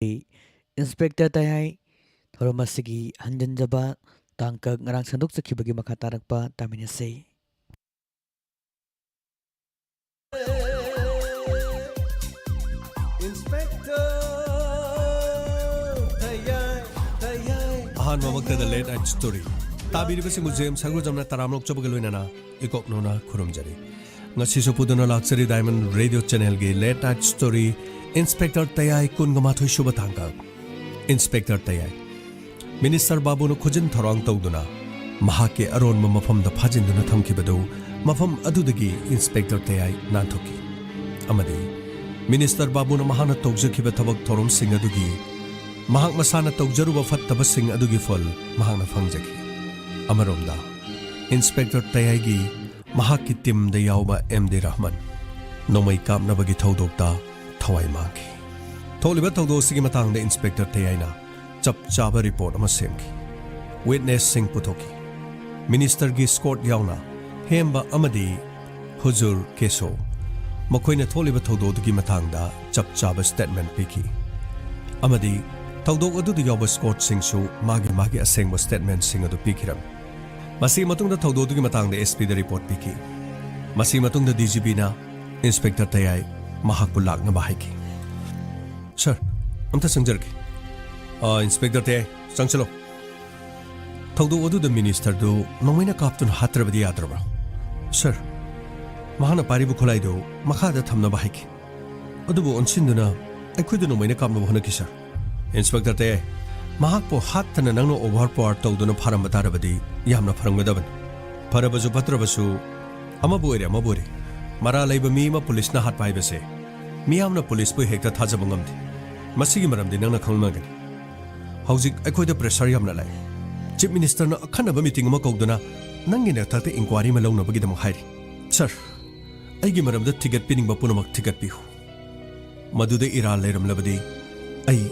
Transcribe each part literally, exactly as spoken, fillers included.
Inspector ꯇꯌꯥꯏ, ꯊꯧꯔꯝ ꯑꯁꯤꯒꯤ ꯍꯟꯖꯤꯟꯖꯕ ꯇꯥꯡꯀꯛ ꯉꯔꯥꯡ ꯁꯟꯗꯣꯛꯆꯈꯤꯕꯒꯤ ꯃꯈꯥ ꯇꯥꯔꯛꯄ ꯇꯥꯃꯤꯟꯅꯁꯤ꯫ ꯑꯍꯥꯟꯕꯃꯛꯇꯗ ꯂꯦꯠ ꯑꯥꯏꯠ ꯁ꯭ꯇꯣꯔꯤ ꯇꯥꯕꯤꯔꯤꯕꯁꯤꯡꯕꯨ ꯖꯦꯝꯁ ꯁꯔꯒꯨꯖꯝꯅ ꯇꯔꯥꯝꯅ ꯑꯣꯛꯆꯕꯒ ꯂꯣꯏꯅꯅ ꯏꯀꯣꯛꯅꯣꯅ ꯈꯨꯔꯨꯝꯖꯔꯤ꯫ ꯉꯁꯤꯁꯨ ꯄꯨꯗꯨꯅ ꯂꯥꯛꯆꯔꯤ ꯗꯥꯏꯃꯟ ꯔꯦꯗꯤꯑꯣ ꯆꯦꯅꯦꯜꯒꯤ late night story, inspector Tayai ꯀꯨꯟꯒ ꯃꯥꯊꯣꯏ ꯁꯨꯕ ꯇꯥꯡꯀꯛ꯫ ꯏꯟꯁꯄꯦꯛꯇꯔ ꯇꯌꯥꯏ꯫ ꯃꯤꯅꯤꯁꯇꯔ ꯕꯥꯕꯨꯅ ꯈꯨꯖꯤꯟ ꯊꯧꯔꯥꯡ ꯇꯧꯗꯨꯅ ꯃꯍꯥꯛꯀꯤ ꯑꯔꯣꯟꯕ ꯃꯐꯝꯗ ꯐꯥꯖꯤꯟꯗꯨꯅ ꯊꯝꯈꯤꯕꯗꯨ ꯃꯐꯝ ꯑꯗꯨꯗꯒꯤ ꯏꯟꯁꯄꯦꯛꯇꯔ ꯇꯌꯥꯏ ꯅꯥꯟꯊꯣꯛꯈꯤ꯫ ꯑꯃꯗꯤ ꯃꯤꯅꯤꯁꯇꯔ ꯕꯥꯕꯨꯅ ꯃꯍꯥꯛꯅ ꯇꯧꯖꯈꯤꯕ ꯊꯕꯛ ꯊꯧꯔꯝꯁꯤꯡ ꯑꯗꯨꯒꯤ, ꯃꯍꯥꯛ ꯃꯁꯥꯅ ꯇꯧꯖꯔꯨꯕ ꯐꯠꯇꯕꯁꯤꯡ ꯑꯗꯨꯒꯤ ꯐꯜ ꯃꯍꯥꯛꯅ ꯐꯪꯖꯈꯤ꯫ ꯑꯃꯔꯣꯝꯗ ꯏꯟꯁꯄꯦꯛꯇꯔ ꯇꯌꯥꯏꯒꯤ ꯃꯍꯥꯛꯀꯤ ꯇꯤꯝꯗ ꯌꯥꯎꯕ ꯑꯦꯝ ꯗꯤ ꯔꯍꯃꯟ ꯅꯣꯡꯃꯩ ꯀꯥꯞꯅꯕꯒꯤ ꯊꯧꯗꯣꯛꯇ ꯊꯋꯥꯏ ꯃꯥꯡꯈꯤ꯫ ꯊꯣꯛꯂꯤꯕ ꯊꯧꯗꯣꯛ ꯑꯁꯤꯒꯤ ꯃꯇꯥꯡꯗ ꯏꯟꯁꯄꯦꯛꯇꯔ ꯇꯌꯥꯏꯅ ꯆꯞ ꯆꯥꯕ ꯔꯤꯄꯣꯔꯠ ꯑꯃ ꯁꯦꯝꯈꯤ꯫ ꯋꯤꯠꯅꯦꯁꯁꯤꯡ ꯄꯨꯊꯣꯛꯈꯤ꯫ ꯃꯤꯅꯤꯁꯇꯔꯒꯤ ꯁ꯭ꯀꯣꯠ ꯌꯥꯎꯅ ꯍꯦꯝꯕ ꯑꯃꯗꯤ ꯍꯨꯖꯨꯔ ꯀꯦꯁꯣ, ꯃꯈꯣꯏꯅ ꯊꯣꯛꯂꯤꯕ ꯊꯧꯗꯣꯛ ꯑꯗꯨꯒꯤ ꯃꯇꯥꯡꯗ ꯆꯞ ꯆꯥꯕ ꯁ꯭ꯇꯦꯠꯃꯦꯟꯠ ꯄꯤꯈꯤ꯫ ꯑꯃꯗꯤ ꯊꯧꯗꯣꯛ ꯑꯗꯨꯗ ꯌꯥꯎꯕ ꯁ꯭ꯀꯣꯠꯁꯤꯡꯁꯨ ꯃꯥꯒꯤ ꯃꯥꯒꯤ ꯑꯁꯦꯡꯕ ꯁ꯭ꯇꯦꯠꯃꯦꯟꯠꯁꯤꯡ ꯑꯗꯨ ꯄꯤꯈꯤꯔꯝꯃꯤ꯫ ꯃꯁꯤꯒꯤ ꯃꯇꯨꯡꯗ ꯊꯧꯗꯣꯛ ꯑꯗꯨꯒꯤ ꯃꯇꯥꯡꯗ ꯑꯦꯁ ꯄꯤꯗ ꯔꯤꯄꯣꯔꯠ ꯄꯤꯈꯤ꯫ ꯃꯁꯤꯒꯤ ꯃꯇꯨꯡꯗ ꯗꯤ ꯖꯤ ꯄꯤꯅ ꯏꯟꯁꯄꯦꯛꯇꯔ ꯇꯌꯥꯏ ꯃꯍꯥꯛꯄꯨ ꯂꯥꯛꯅꯕ ꯍꯥꯏꯈꯤ꯫ "ꯁꯔ, ꯑꯝꯇ ꯆꯪꯖꯔꯛꯀꯦ꯫ ꯑ, ꯏꯟꯁꯄꯦꯛꯇꯔ ꯇꯌꯥꯏ, ꯆꯪꯁꯤꯜꯂꯣ꯫ ꯊꯧꯗꯣꯛ ꯑꯗꯨꯗ ꯃꯤꯅꯤꯁꯇꯔꯗꯨ ꯅꯣꯡꯃꯩꯅ ꯀꯥꯞꯇꯨꯅ ꯍꯥꯠꯇ꯭ꯔꯕꯗꯤ ꯌꯥꯗ꯭ꯔꯕ꯭ꯔꯥ?" "ꯁꯔ, ꯃꯍꯥꯛꯅ ꯄꯥꯏꯔꯤꯕ ꯈꯨꯠꯂꯥꯏꯗꯨ ꯃꯈꯥꯗ ꯊꯝꯅꯕ ꯍꯥꯏꯈꯤ꯫ ꯑꯗꯨꯕꯨ ꯑꯣꯟꯁꯤꯟꯗꯨꯅ ꯑꯩꯈꯣꯏꯗ ꯅꯣꯡꯃꯩꯅ ꯀꯥꯞꯅꯕ ꯍꯣꯠꯅꯈꯤ, ꯁꯔ꯫" "ꯏꯟꯁꯄꯦꯛꯇꯔ ꯇꯌꯥꯏ, ꯃꯍꯥꯛꯄꯨ ꯍꯥꯠꯇꯅ ꯅꯪꯅ ꯑꯣꯚꯔ ꯄꯥꯋꯔ ꯇꯧꯗꯨꯅ ꯐꯥꯔꯝꯕ ꯇꯥꯔꯕꯗꯤ ꯌꯥꯝꯅ ꯐꯔꯝꯒꯗꯕꯅꯤ꯫ ꯐꯔꯕꯁꯨ ꯐꯠꯇ꯭ꯔꯕꯁꯨ, ꯑꯃꯕꯨ ꯑꯣꯏꯔꯦ ꯑꯃꯕꯨ ꯑꯣꯏꯔꯦ, ꯃꯔꯥꯜ ꯂꯩꯕ ꯃꯤ ꯑꯃ ꯄꯨꯂꯤꯁꯅ ꯍꯥꯠꯄ ꯍꯥꯏꯕꯁꯦ ꯃꯤꯌꯥꯝꯅ ꯄꯨꯂꯤꯁꯄꯨ ꯍꯦꯛꯇ ꯊꯥꯖꯕ ꯉꯝꯗꯦ꯫ ꯃꯁꯤꯒꯤ ꯃꯔꯝꯗꯤ ꯅꯪꯅ ꯈꯪꯂꯝꯒꯅꯤ꯫ ꯍꯧꯖꯤꯛ ꯑꯩꯈꯣꯏꯗ ꯄ꯭ꯔꯦꯁꯔ ꯌꯥꯝꯅ ꯂꯥꯛꯏ꯫ ꯆꯤꯐ ꯃꯤꯅꯤꯁꯇꯔꯅ ꯑꯈꯟꯅꯕ ꯃꯤꯇꯤꯡ ꯑꯃ ꯀꯧꯗꯨꯅ ꯅꯪꯒꯤ ꯅꯊꯛꯇ ꯏꯟꯀ꯭ꯋꯥꯏꯔꯤ ꯑꯃ ꯂꯧꯅꯕꯒꯤꯗꯃꯛ ꯍꯥꯏꯔꯤ꯫ ꯁꯔ, ꯑꯩꯒꯤ ꯃꯔꯝꯗ ꯊꯤꯒꯠꯄꯤꯅꯤꯡꯕ ꯄꯨꯝꯅꯃꯛ ꯊꯤꯒꯠꯄꯤꯌꯨ꯫ ꯃꯗꯨꯗ ꯏꯔꯥꯜ ꯂꯩꯔꯝꯂꯕꯗꯤ ꯑꯩ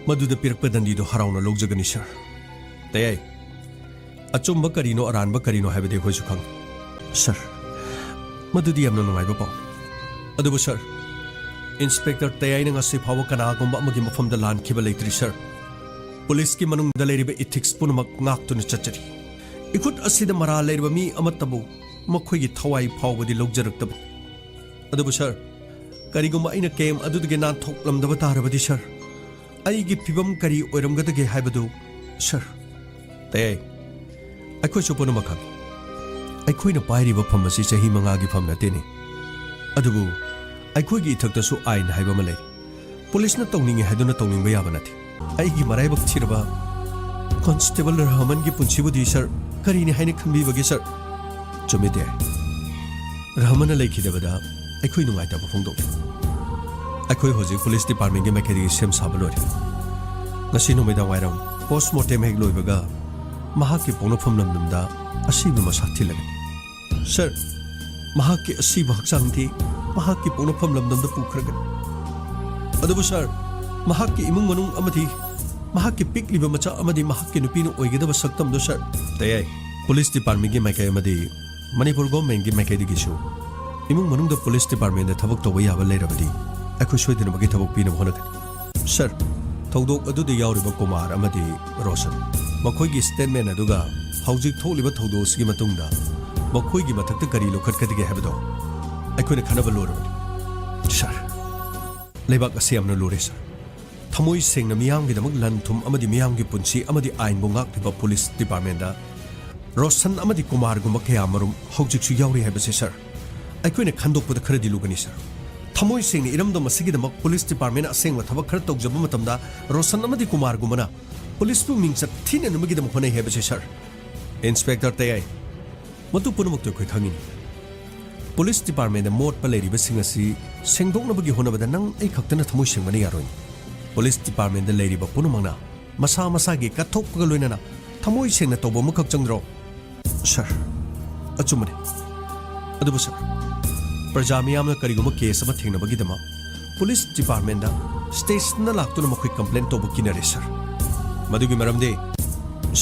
ꯃꯗꯨꯗ ꯄꯤꯔꯛꯄ ꯗꯟꯗꯤꯗꯨ ꯍꯔꯥꯎꯅ ꯂꯧꯖꯒꯅꯤ, ꯁꯔ꯫" "ꯇꯌꯥꯏ, ꯑꯆꯨꯝꯕ ꯀꯔꯤꯅꯣ, ꯑꯔꯥꯟꯕ ꯀꯔꯤꯅꯣ ꯍꯥꯏꯕꯗꯤ ꯑꯩꯈꯣꯏꯁꯨ ꯈꯪꯉꯤ꯫" "ꯁꯔ, ꯃꯗꯨꯗꯤ ꯌꯥꯝꯅ ꯅꯨꯡꯉꯥꯏꯕ ꯄꯥꯎ꯫ ꯑꯗꯨꯕꯨ ꯁꯔ, ꯏꯟꯁꯄꯦꯛꯇꯔ ꯇꯌꯥꯏꯅ ꯉꯁꯤ ꯐꯥꯎꯕ ꯀꯅꯥꯒꯨꯝꯕ ꯑꯃꯒꯤ ꯃꯐꯝꯗ ꯂꯥꯟꯈꯤꯕ ꯂꯩꯇ꯭ꯔꯤ, ꯁꯥꯔ꯫ ꯄꯨꯂꯤꯁꯀꯤ ꯃꯅꯨꯡꯗ ꯂꯩꯔꯤꯕ ꯏꯊꯤꯛꯁ ꯄꯨꯝꯅꯃꯛ ꯉꯥꯛꯇꯨꯅ ꯆꯠꯆꯔꯤ꯫ ꯏꯈꯨꯠ ꯑꯁꯤꯗ ꯃꯔꯥꯜ ꯂꯩꯔꯕ ꯃꯤ ꯑꯃꯠꯇꯕꯨ ꯃꯈꯣꯏꯒꯤ ꯊꯋꯥꯏ ꯐꯥꯎꯕꯗꯤ ꯂꯧꯖꯔꯛꯇꯕꯅꯤ꯫ ꯑꯗꯨꯕꯨ ꯁꯥꯔ, ꯀꯔꯤꯒꯨꯝꯕ ꯑꯩꯅ ꯀꯦꯝ ꯑꯗꯨꯗꯒꯤ ꯅꯥꯟꯊꯣꯛꯂꯝꯗꯕ ꯇꯥꯔꯕꯗꯤ ꯁꯥꯔ, ꯑꯩꯒꯤ ꯐꯤꯕꯝ ꯀꯔꯤ ꯑꯣꯏꯔꯝꯒꯗꯒꯦ ꯍꯥꯏꯕꯗꯨ, ꯁꯥꯔ꯫ ꯇꯌꯥꯏ, ꯑꯩꯈꯣꯏꯁꯨ ꯄꯨꯝꯅꯃꯛ ꯈꯪꯏ꯫ ꯑꯩꯈꯣꯏꯅ ꯄꯥꯏꯔꯤꯕ ꯐꯝ ꯑꯁꯤ ꯆꯍꯤ ꯃꯉꯥꯒꯤ ꯐꯝ ꯅꯠꯇꯦꯅꯦ꯫ ꯑꯗꯨꯕꯨ ꯑꯩꯈꯣꯏꯒꯤ ꯏꯊꯛꯇꯁꯨ ꯑꯥꯏꯟ ꯍꯥꯏꯕ ꯑꯃ ꯂꯩ꯫ ꯄꯨꯂꯤꯁꯅ ꯇꯧꯅꯤꯡꯉꯤ ꯍꯥꯏꯗꯨꯅ ꯇꯧꯅꯤꯡꯕ ꯌꯥꯕ ꯅꯠꯇꯦ꯫ ꯑꯩꯒꯤ ꯃꯔꯥꯏꯕꯛ ꯊꯤꯔꯕ ꯀꯣꯟꯁꯇꯦꯕꯜ ꯔꯍꯃꯟꯒꯤ ꯄꯨꯟꯁꯤꯕꯨꯗꯤ, ꯁꯥꯔ, ꯀꯔꯤꯅꯤ ꯍꯥꯏꯅ ꯈꯟꯕꯤꯕꯒꯦ, ꯁꯥꯔ? ꯆꯨꯝꯃꯤ, ꯇꯌꯥꯏ꯫ ꯔꯍꯃꯟꯅ ꯂꯩꯈꯤꯗꯕꯗ ꯑꯩꯈꯣꯏ ꯅꯨꯡꯉꯥꯏꯇꯕ ꯐꯣꯡꯗꯣꯛꯂꯤ꯫ ꯑꯩꯈꯣꯏ ꯍꯧꯖꯤꯛ ꯄꯨꯂꯤꯁ ꯗꯤꯄꯥꯔꯠꯃꯦꯟꯒꯤ ꯃꯥꯏꯀꯩꯗꯒꯤ ꯁꯦꯝ ꯁꯥꯕ ꯂꯣꯏꯔꯦ꯫ ꯉꯁꯤ ꯅꯨꯃꯤꯗꯥꯡ ꯋꯥꯏꯔꯝ ꯄꯣꯁꯃꯣꯔꯇꯦꯝ ꯍꯦꯛ ꯂꯣꯏꯕꯒ ꯃꯍꯥꯛꯀꯤ ꯄꯣꯛꯅꯐꯝ ꯂꯝꯗꯝꯗ ꯑꯁꯤꯕ ꯃꯁꯥ ꯊꯤꯜꯂꯒꯅꯤ꯫ ꯁꯥꯔ, ꯃꯍꯥꯛꯀꯤ ꯑꯁꯤꯕ ꯍꯛꯆꯥꯡꯗꯤ ꯃꯍꯥꯛꯀꯤ ꯄꯣꯛꯅꯐꯝ ꯂꯝꯗꯝꯗ ꯄꯨꯈ꯭ꯔꯒꯅꯤ꯫ ꯑꯗꯨꯕꯨ ꯁꯥꯔ, ꯃꯍꯥꯛꯀꯤ ꯏꯃꯨꯡ ꯃꯅꯨꯡ ꯑꯃꯗꯤ ꯃꯍꯥꯛꯀꯤ ꯄꯤꯛꯂꯤꯕ ꯃꯆꯥ ꯑꯃꯗꯤ ꯃꯍꯥꯛꯀꯤ ꯅꯨꯄꯤꯅ ꯑꯣꯏꯒꯗꯕ ꯁꯛꯇꯝꯗꯨ, ꯁꯥꯔ꯫ ꯇꯌꯥꯏ, ꯄꯨꯂꯤꯁ ꯗꯤꯄꯥꯔꯠꯃꯦꯟꯒꯤ ꯃꯥꯏꯀꯩ ꯑꯃꯗꯤ ꯃꯅꯤꯄꯨꯔ ꯒꯣꯚꯔꯟꯃꯦꯟꯠꯀꯤ ꯃꯥꯏꯀꯩꯗꯒꯤꯁꯨ ꯏꯃꯨꯡ ꯃꯅꯨꯡꯗ ꯄꯨꯂꯤꯁ ꯗꯤꯄꯥꯔꯠꯃꯦꯟꯠꯗ ꯊꯕꯛ ꯇꯧꯕ ꯌꯥꯕ ꯂꯩꯔꯕꯗꯤ ꯑꯩꯈꯣꯏ ꯁꯣꯏꯗꯅꯃꯛꯀꯤ ꯊꯕꯛ ꯄꯤꯅꯕ ꯍꯣꯠꯅꯒꯅꯤ꯫ ꯁꯥꯔ, ꯊꯧꯗꯣꯛ ꯑꯗꯨꯗ ꯌꯥꯎꯔꯤꯕ ꯀꯨꯃꯥꯔ ꯑꯃꯗꯤ ꯔꯣꯁꯟ, ꯃꯈꯣꯏꯒꯤ ꯁ꯭ꯇꯦꯠꯃꯦꯟꯠ ꯑꯗꯨꯒ ꯍꯧꯖꯤꯛ ꯊꯣꯛꯂꯤꯕ ꯊꯧꯗꯣꯛ ꯑꯁꯤꯒꯤ ꯃꯇꯨꯡꯗ ꯃꯈꯣꯏꯒꯤ ꯃꯊꯛꯇ ꯀꯔꯤ ꯂꯧꯈꯠꯀꯗꯒꯦ ꯍꯥꯏꯕꯗꯣ ꯑꯩꯈꯣꯏꯅ ꯈꯟꯅꯕ ꯂꯣꯏꯔꯕꯅꯤ꯫ ꯁꯥꯔ, ꯂꯩꯕꯥꯛ ꯑꯁꯤ ꯌꯥꯝꯅ ꯂꯨꯔꯦ, ꯁꯥꯔ꯫ ꯊꯃꯣꯏ ꯁꯦꯡꯅ ꯃꯤꯌꯥꯝꯒꯤꯗꯃꯛ ꯂꯟ ꯊꯨꯝ ꯑꯃꯗꯤ ꯃꯤꯌꯥꯝꯒꯤ ꯄꯨꯟꯁꯤ ꯑꯃꯗꯤ ꯑꯥꯏꯟꯕꯨ ꯉꯥꯛꯂꯤꯕ ꯄꯨꯂꯤꯁ ꯗꯤꯄꯥꯔꯠꯃꯦꯟꯠꯗ ꯔꯣꯁꯟ ꯑꯃꯗꯤ ꯀꯨꯃꯥꯔꯒꯨꯝꯕ ꯀꯌꯥ ꯃꯔꯨꯝ ꯍꯧꯖꯤꯛꯁꯨ ꯌꯥꯎꯔꯤ ꯍꯥꯏꯕꯁꯤ, ꯁꯥꯔ, ꯑꯩꯈꯣꯏꯅ ꯈꯟꯗꯣꯛꯄꯗ ꯈꯔꯗꯤ ꯂꯨꯒꯅꯤ, ꯁꯥꯔ꯫ ꯊꯃꯣꯏ ꯁꯦꯡꯅ ꯏꯔꯝꯗꯝ ꯑꯁꯤꯒꯤꯗꯃꯛ ꯄꯨꯂꯤꯁ ꯗꯤꯄꯥꯔꯠꯃꯦꯟꯠꯅ ꯑꯁꯦꯡꯕ ꯊꯕꯛ ꯈꯔ ꯇꯧꯖꯕ ꯃꯇꯝꯗ ꯔꯣꯁꯟ ꯑꯃꯗꯤ ꯀꯨꯃꯥꯔꯒꯨꯝꯕꯅ ꯄꯨꯂꯤꯁꯄꯨ ꯃꯤꯡꯆꯠ ꯊꯤꯅꯅꯕꯒꯤꯗꯃꯛ ꯍꯣꯠꯅꯩ ꯍꯥꯏꯕꯁꯤ, ꯁꯥꯔ꯫ ꯏꯟꯁꯄꯦꯛꯇꯔ ꯇꯌꯥꯏ, ꯃꯗꯨ ꯄꯨꯝꯅꯃꯛꯇꯨ ꯑꯩꯈꯣꯏ ꯈꯪꯉꯤꯅꯤ꯫ ꯄꯨꯂꯤꯁ ꯗꯤꯄꯥꯔꯠꯃꯦꯟꯠꯗ ꯃꯣꯠꯄ ꯂꯩꯔꯤꯕꯁꯤꯡ ꯑꯁꯤ ꯁꯦꯡꯗꯣꯛꯅꯕꯒꯤ ꯍꯣꯠꯅꯕꯗ ꯅꯪ ꯑꯩ ꯈꯛꯇꯅ ꯊꯃꯣꯏ ꯁꯦꯡꯕꯅ ꯌꯥꯔꯣꯏꯅꯦ꯫ ꯄꯨꯂꯤꯁ ꯗꯤꯄꯥꯔꯠꯃꯦꯟꯠꯗ ꯂꯩꯔꯤꯕ ꯄꯨꯝꯅꯃꯛꯅ ꯃꯁꯥ ꯃꯁꯥꯒꯤ ꯀꯠꯊꯣꯛꯄꯒ ꯂꯣꯏꯅꯅ ꯊꯃꯣꯏ ꯁꯦꯡꯅ ꯇꯧꯕ ꯑꯃꯈꯛ ꯆꯪꯗ꯭ꯔꯣ? ꯁꯥꯔ, ꯑꯆꯨꯝꯕꯅꯤ꯫ ꯑꯗꯨꯕꯨ ꯁꯥꯔ, ꯄ꯭ꯔꯖꯥ ꯃꯤꯌꯥꯝꯅ ꯀꯔꯤꯒꯨꯝꯕ ꯀꯦꯁ ꯑꯃ ꯊꯦꯡꯅꯕꯒꯤꯗꯃꯛ ꯄꯨꯂꯤꯁ ꯗꯤꯄꯥꯔꯠꯃꯦꯟꯠꯗ ꯁ꯭ꯇꯦꯁꯟꯗ ꯂꯥꯛꯇꯨꯅ ꯃꯈꯣꯏ ꯀꯝꯄ꯭ꯂꯦꯟ ꯇꯧꯕ ꯀꯤꯅꯔꯦ, ꯁꯥꯔ꯫ ꯃꯗꯨꯒꯤ ꯃꯔꯝꯗꯤ,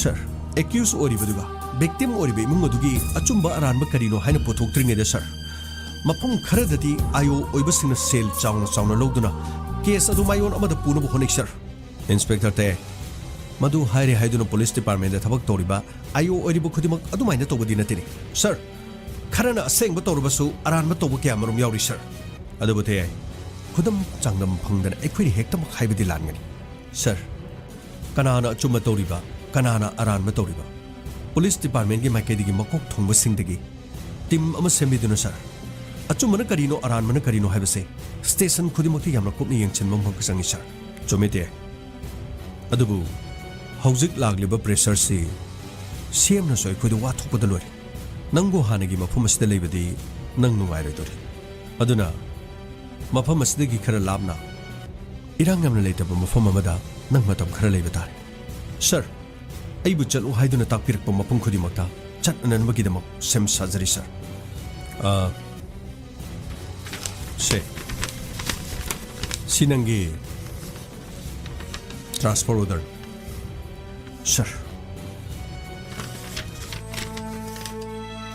ꯁꯥꯔ, ꯑꯦꯀ꯭ꯌꯨꯁ ꯑꯣꯏꯔꯤꯕꯗꯨꯒ ꯚꯤꯛꯇꯤꯝ ꯑꯣꯏꯔꯤꯕ ꯏꯃꯨꯡ ꯑꯗꯨꯒꯤ ꯑꯆꯨꯝꯕ ꯑꯔꯥꯟꯕ ꯀꯔꯤꯅꯣ ꯍꯥꯏꯅ ꯄꯨꯊꯣꯛꯇ꯭ꯔꯤꯉꯩꯗ, ꯁꯥꯔ, ꯃꯐꯝ ꯈꯔꯗꯗꯤ ꯑꯥꯏ ꯑꯣ ꯑꯣꯏꯕꯁꯤꯡꯅ ꯁꯦꯜ ꯆꯥꯎꯅ ꯆꯥꯎꯅ ꯂꯧꯗꯨꯅ ꯀꯦꯁ ꯑꯗꯨ ꯃꯥꯏꯑꯣꯟ ꯑꯃꯗ ꯄꯨꯅꯕ ꯍꯣꯠꯅꯩ, ꯁꯔ꯫ ꯏꯟꯁꯄꯦꯛꯇꯔ ꯇꯦ, ꯃꯗꯨ ꯍꯥꯏꯔꯦ ꯍꯥꯏꯗꯨꯅ ꯄꯨꯂꯤꯁ ꯗꯤꯄꯥꯔꯠꯃꯦꯟꯗ ꯊꯕꯛ ꯇꯧꯔꯤꯕ ꯑꯥꯏ ꯑꯣ ꯑꯣꯏꯔꯤꯕ ꯈꯨꯗꯤꯡꯃꯛ ꯑꯗꯨꯃꯥꯏꯅ ꯇꯧꯕꯗꯤ ꯅꯠꯇꯦꯅꯦ, ꯁꯔ꯫ ꯈꯔꯅ ꯑꯁꯦꯡꯕ ꯇꯧꯔꯕꯁꯨ ꯑꯔꯥꯟꯕ ꯇꯧꯕ ꯀꯌꯥ ꯃꯔꯨꯝ ꯌꯥꯎꯔꯤ, ꯁꯔ꯫ ꯑꯗꯨꯕꯨ ꯇꯦ, ꯈꯨꯗꯝ ꯆꯥꯡꯗꯝ ꯐꯪꯗꯅ ꯑꯩꯈꯣꯏꯅ ꯍꯦꯛꯇꯃꯛ ꯍꯥꯏꯕꯗꯤ ꯂꯥꯟꯒꯅꯤ, ꯁꯔ꯫ ꯀꯅꯥꯅ ꯑꯆꯨꯝꯕ ꯇꯧꯔꯤꯕ, ꯀꯅꯥꯅ ꯑꯔꯥꯟꯕ ꯇꯧꯔꯤꯕ? ꯄꯨꯂꯤꯁ ꯗꯤꯄꯥꯔꯠꯃꯦꯟꯒꯤ ꯃꯥꯏꯀꯩꯗꯒꯤ ꯃꯀꯣꯛ ꯊꯣꯡꯕꯁꯤꯡꯗꯒꯤ ꯇꯤꯝ ꯑꯃ ꯁꯦꯝꯕꯤꯗꯨꯅ, ꯁꯔ, ꯑꯆꯨꯝꯕꯅ ꯀꯔꯤꯅꯣ, ꯑꯔꯥꯟꯕꯅ ꯀꯔꯤꯅꯣ ꯍꯥꯏꯕꯁꯦ ꯁ꯭ꯇꯦꯁꯟ ꯈꯨꯗꯤꯡꯃꯛꯇ ꯌꯥꯝꯅ ꯀꯨꯞꯅ ꯌꯦꯡꯁꯤꯟꯕ ꯑꯃꯈꯛ ꯆꯪꯏ, ꯁꯔ꯫ ꯆꯨꯝꯃꯤ ꯇꯦ꯫ ꯑꯗꯨꯕꯨ ꯍꯧꯖꯤꯛ ꯂꯥꯛꯂꯤꯕ ꯄ꯭ꯔꯦꯁꯔꯁꯤ ꯁꯤ ꯑꯦꯝꯅꯁꯨ ꯑꯩꯈꯣꯏꯗ ꯋꯥ ꯊꯣꯛꯄꯗ ꯂꯣꯏꯔꯦ꯫ ꯅꯪꯕꯨ ꯍꯥꯟꯅꯒꯤ ꯃꯐꯝ ꯑꯁꯤꯗ ꯂꯩꯕꯗꯤ ꯅꯪ ꯅꯨꯡꯉꯥꯏꯔꯣꯏꯗꯧꯔꯤ꯫ ꯑꯗꯨꯅ ꯃꯐꯝ ꯑꯁꯤꯗꯒꯤ ꯈꯔ ꯂꯥꯞꯅ, ꯏꯔꯥꯡ ꯌꯥꯝꯅ ꯂꯩꯇꯕ ꯃꯐꯝ ꯑꯃꯗ ꯅꯪ ꯃꯇꯝ ꯈꯔ ꯂꯩꯕ ꯇꯥꯔꯦ꯫ ꯁꯔ, ꯑꯩꯕꯨ ꯆꯠꯂꯨ ꯍꯥꯏꯗꯨꯅ ꯇꯥꯛꯄꯤꯔꯛꯄ ꯃꯐꯝ ꯈꯨꯗꯤꯡꯃꯛꯇ ꯆꯠꯅꯅꯕꯒꯤꯗꯃꯛ ꯁꯦꯝ ꯁꯥꯖꯔꯤ, ꯁꯔ꯫ ꯑ, ꯁꯦ, ꯁꯤ ꯅꯪꯒꯤ transfer order, sir.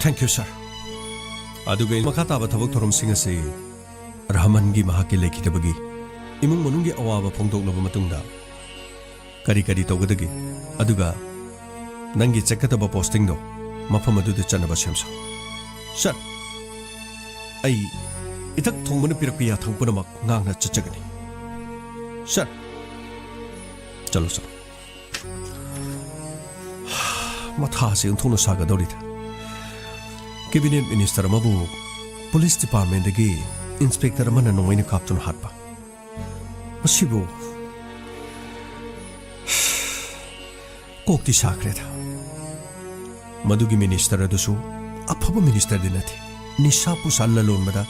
Thank you, sir. ꯑꯗꯨꯒ ꯃꯈꯥ ꯇꯥꯕ ꯊꯕꯛ ꯊꯧꯔꯝꯁꯤꯡ ꯑꯁꯤ ꯔꯍꯃꯟꯒꯤ ꯃꯍꯥꯛꯀꯤ ꯂꯩꯈꯤꯗꯕꯒꯤ ꯏꯃꯨꯡ ꯃꯅꯨꯡꯒꯤ ꯑꯋꯥꯕ ꯐꯣꯡꯗꯣꯛꯂꯕ ꯃꯇꯨꯡꯗ ꯀꯔꯤ ꯀꯔꯤ ꯇꯧꯒꯗꯒꯦ? ꯑꯗꯨꯒ ꯅꯪꯒꯤ ꯆꯠꯀꯗꯕ ꯄꯣꯁꯇꯤꯡꯗꯣ ꯃꯐꯝ ꯑꯗꯨꯗ ꯆꯠꯅꯕ ꯁꯦꯝ ꯁꯥꯎ꯫ ꯁꯔ, ꯑꯩ ꯏꯊꯛ ꯊꯣꯡꯕꯅ ꯄꯤꯔꯛꯄ ꯌꯥꯊꯪ ꯄꯨꯝꯅꯃꯛ ꯉꯥꯛꯅ ꯆꯠꯆꯒꯅꯤ꯫ ꯁꯔ, ꯆꯠꯂꯣ, ꯆꯠꯂꯣ꯫ ꯃꯊꯥꯁꯦ ꯑꯣꯟꯊꯣꯛꯅ ꯁꯥꯒꯗꯧꯔꯤꯗ꯫ ꯀꯦꯕꯤꯅꯦꯠ ꯃꯤꯅꯤꯁꯇꯔ ꯑꯃꯕꯨ ꯄꯨꯂꯤꯁ ꯗꯤꯄꯥꯔꯠꯃꯦꯟꯗꯒꯤ ꯏꯟꯁꯄꯦꯛꯇꯔ ꯑꯃꯅ ꯅꯣꯡꯃꯩꯅ ꯀꯥꯞꯇꯨꯅ ꯍꯥꯠꯄ꯫ ꯃꯁꯤꯕꯨ ꯀꯣꯛꯇꯤ ꯁꯥꯈ꯭ꯔꯦꯗ꯫ ꯃꯗꯨꯒꯤ ꯃꯤꯅꯤꯁꯇꯔ ꯑꯗꯨꯁꯨ ꯑꯐꯕ ꯃꯤꯅꯤꯁꯇꯔꯗꯤ ꯅꯠꯇꯦ꯫ ꯅꯤꯁꯥ ꯄꯨꯁꯥ ꯂꯂꯣꯟꯕꯗ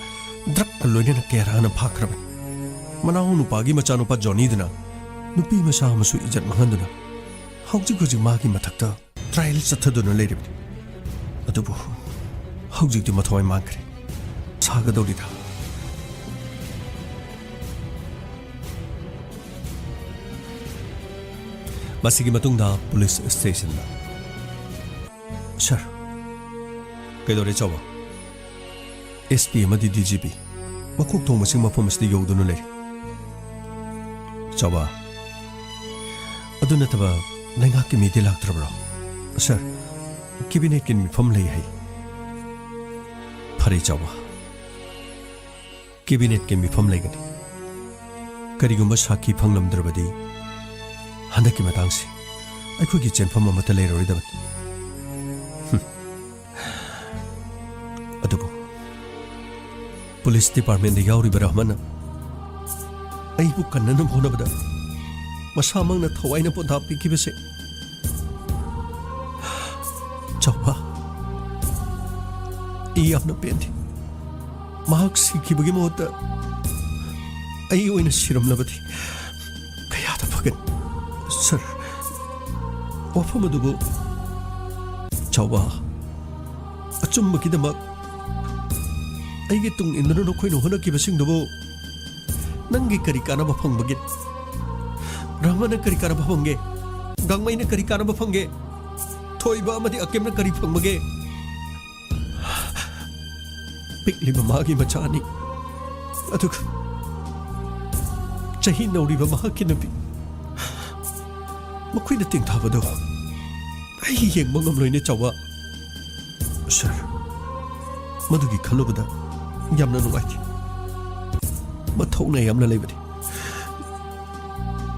ꯗ꯭ꯔꯛꯀ ꯂꯣꯏꯅꯅ ꯀꯌꯥꯔꯥꯅ ꯐꯥꯈ꯭ꯔꯕꯅꯤ꯫ ꯃꯅꯥꯎ ꯅꯨꯄꯥꯒꯤ ꯃꯆꯥꯅꯨꯄꯥ ꯖꯣꯅꯤꯗꯨꯅ ꯅꯨꯄꯤ ꯃꯆꯥ ꯑꯃꯁꯨ ꯏꯖꯠ ꯃꯥꯡꯍꯟꯗꯨꯅ ꯍꯧꯖꯤꯛ ꯍꯧꯖꯤꯛ ꯃꯥꯒꯤ ꯃꯊꯛꯇ ꯇ꯭ꯔꯥꯏꯌꯦꯜ ꯆꯠꯊꯗꯨꯅ ꯂꯩꯔꯤꯕꯅꯤ꯫ ꯑꯗꯨꯕꯨ ꯍꯧꯖꯤꯛꯇꯤ ꯃꯊꯧ ꯃꯥꯡꯈ꯭ꯔꯦ꯫ ꯁꯥꯒꯗꯧꯔꯤꯗ꯫ ꯃꯁꯤꯒꯤ ꯃꯇꯨꯡꯗ ꯄꯨꯂꯤꯁ ꯁ꯭ꯇꯦꯁꯟꯗ꯫ ꯁꯔ꯫ ꯀꯩꯗꯧꯔꯦ, ꯆꯥꯎꯕ? ꯑꯦꯁ ꯄꯤ ꯑꯃꯗꯤ ꯗꯤ ꯖꯤ ꯄꯤ ꯃꯀꯣꯛ ꯊꯣꯡꯕꯁꯤꯡ ꯃꯐꯝ ꯑꯁꯤꯗ ꯌꯧꯗꯨꯅ ꯂꯩꯔꯤ꯫ ꯆꯥꯎꯕ, ꯑꯗꯨ ꯅꯠꯇꯕ ꯂꯩꯉꯥꯛꯀꯤ ꯃꯤꯗꯤ ꯂꯥꯛꯇ꯭ꯔꯕ꯭ꯔꯣ? ꯁꯥꯔ, ꯀꯦꯕꯤꯅꯦꯠꯀꯤ ꯃꯤꯐꯝ ꯂꯩ ꯍꯥꯏ꯫ ꯐꯔꯦ ꯆꯥꯎꯕ, ꯀꯦꯕꯤꯅꯦꯠꯀꯤ ꯃꯤꯐꯝ ꯂꯩꯒꯅꯤ꯫ ꯀꯔꯤꯒꯨꯝꯕ ꯁꯥꯈꯤ ꯐꯪꯂꯝꯗ꯭ꯔꯕꯗꯤ ꯍꯟꯗꯛꯀꯤ ꯃꯇꯥꯡꯁꯤ ꯑꯩꯈꯣꯏꯒꯤ ꯆꯦꯟꯐꯝ ꯑꯃꯠꯇ ꯂꯩꯔꯔꯣꯏꯗꯕꯅꯤ꯫ ꯍꯨꯝ꯫ ꯑꯗꯨꯕꯨ ꯄꯨꯂꯤꯁ ꯗꯤꯄꯥꯔꯠꯃꯦꯟꯗ ꯌꯥꯎꯔꯤꯕ ꯔꯍꯃꯟꯅ ꯑꯩꯕꯨ ꯀꯟꯅꯅꯕ ꯍꯣꯠꯅꯕꯗ ꯃꯁꯥꯃꯛꯅ ꯊꯋꯥꯏꯅ ꯄꯣꯟꯊꯥ ꯄꯤꯈꯤꯕꯁꯦ, ꯆꯥꯎꯕ, ꯑꯩ ꯌꯥꯝꯅ ꯄꯦꯟꯗꯦ꯫ ꯃꯍꯥꯛ ꯁꯤꯈꯤꯕꯒꯤ ꯃꯍꯨꯠꯇ ꯑꯩ ꯑꯣꯏꯅ ꯁꯤꯔꯝꯂꯕꯗꯤ ꯀꯌꯥꯗ ꯐꯒꯅꯤ꯫ ꯁꯥꯔ, ꯋꯥꯐꯝ ꯑꯗꯨꯕꯨ ꯆꯥꯎꯕ, ꯑꯆꯨꯝꯕꯒꯤꯗꯃꯛ ꯑꯩꯒꯤ ꯇꯨꯡ ꯏꯟꯗꯨꯅ ꯅꯈꯣꯏꯅ ꯍꯣꯠꯅꯈꯤꯕꯁꯤꯡꯗꯨꯕꯨ ꯅꯪꯒꯤ ꯀꯔꯤ ꯀꯥꯟꯅꯕ ꯐꯪꯕꯒꯦ? ꯔꯍꯃꯟꯅ ꯀꯔꯤ ꯀꯥꯟꯅꯕ ꯐꯪꯒꯦ? ꯒꯥꯡꯃꯩꯅ ꯀꯔꯤ ꯀꯥꯟꯅꯕ ꯐꯪꯒꯦ? ꯊꯣꯏꯕ ꯑꯃꯗꯤ ꯑꯀꯤꯝꯅ ꯀꯔꯤ ꯐꯪꯕꯒꯦ? ꯄꯤꯛꯂꯤꯕ ꯃꯥꯒꯤ ꯃꯆꯥ ꯑꯅꯤ, ꯑꯗꯨꯒ ꯆꯍꯤ ꯅꯧꯔꯤꯕ ꯃꯍꯥꯛꯀꯤ ꯅꯨꯄꯤ, ꯃꯈꯣꯏꯅ ꯇꯦꯡꯊꯥꯕꯗꯣ ꯑꯩ ꯌꯦꯡꯕ ꯉꯝꯂꯣꯏꯅꯦ, ꯆꯥꯎꯕ꯫ ꯁꯥꯔ, ꯃꯗꯨꯒꯤ ꯈꯜꯂꯨꯕꯗ ꯌꯥꯝꯅ ꯅꯨꯡꯉꯥꯏꯇꯦ꯫ ꯃꯊꯧꯅꯥ ꯌꯥꯝꯅ ꯂꯩꯕꯅꯤ꯫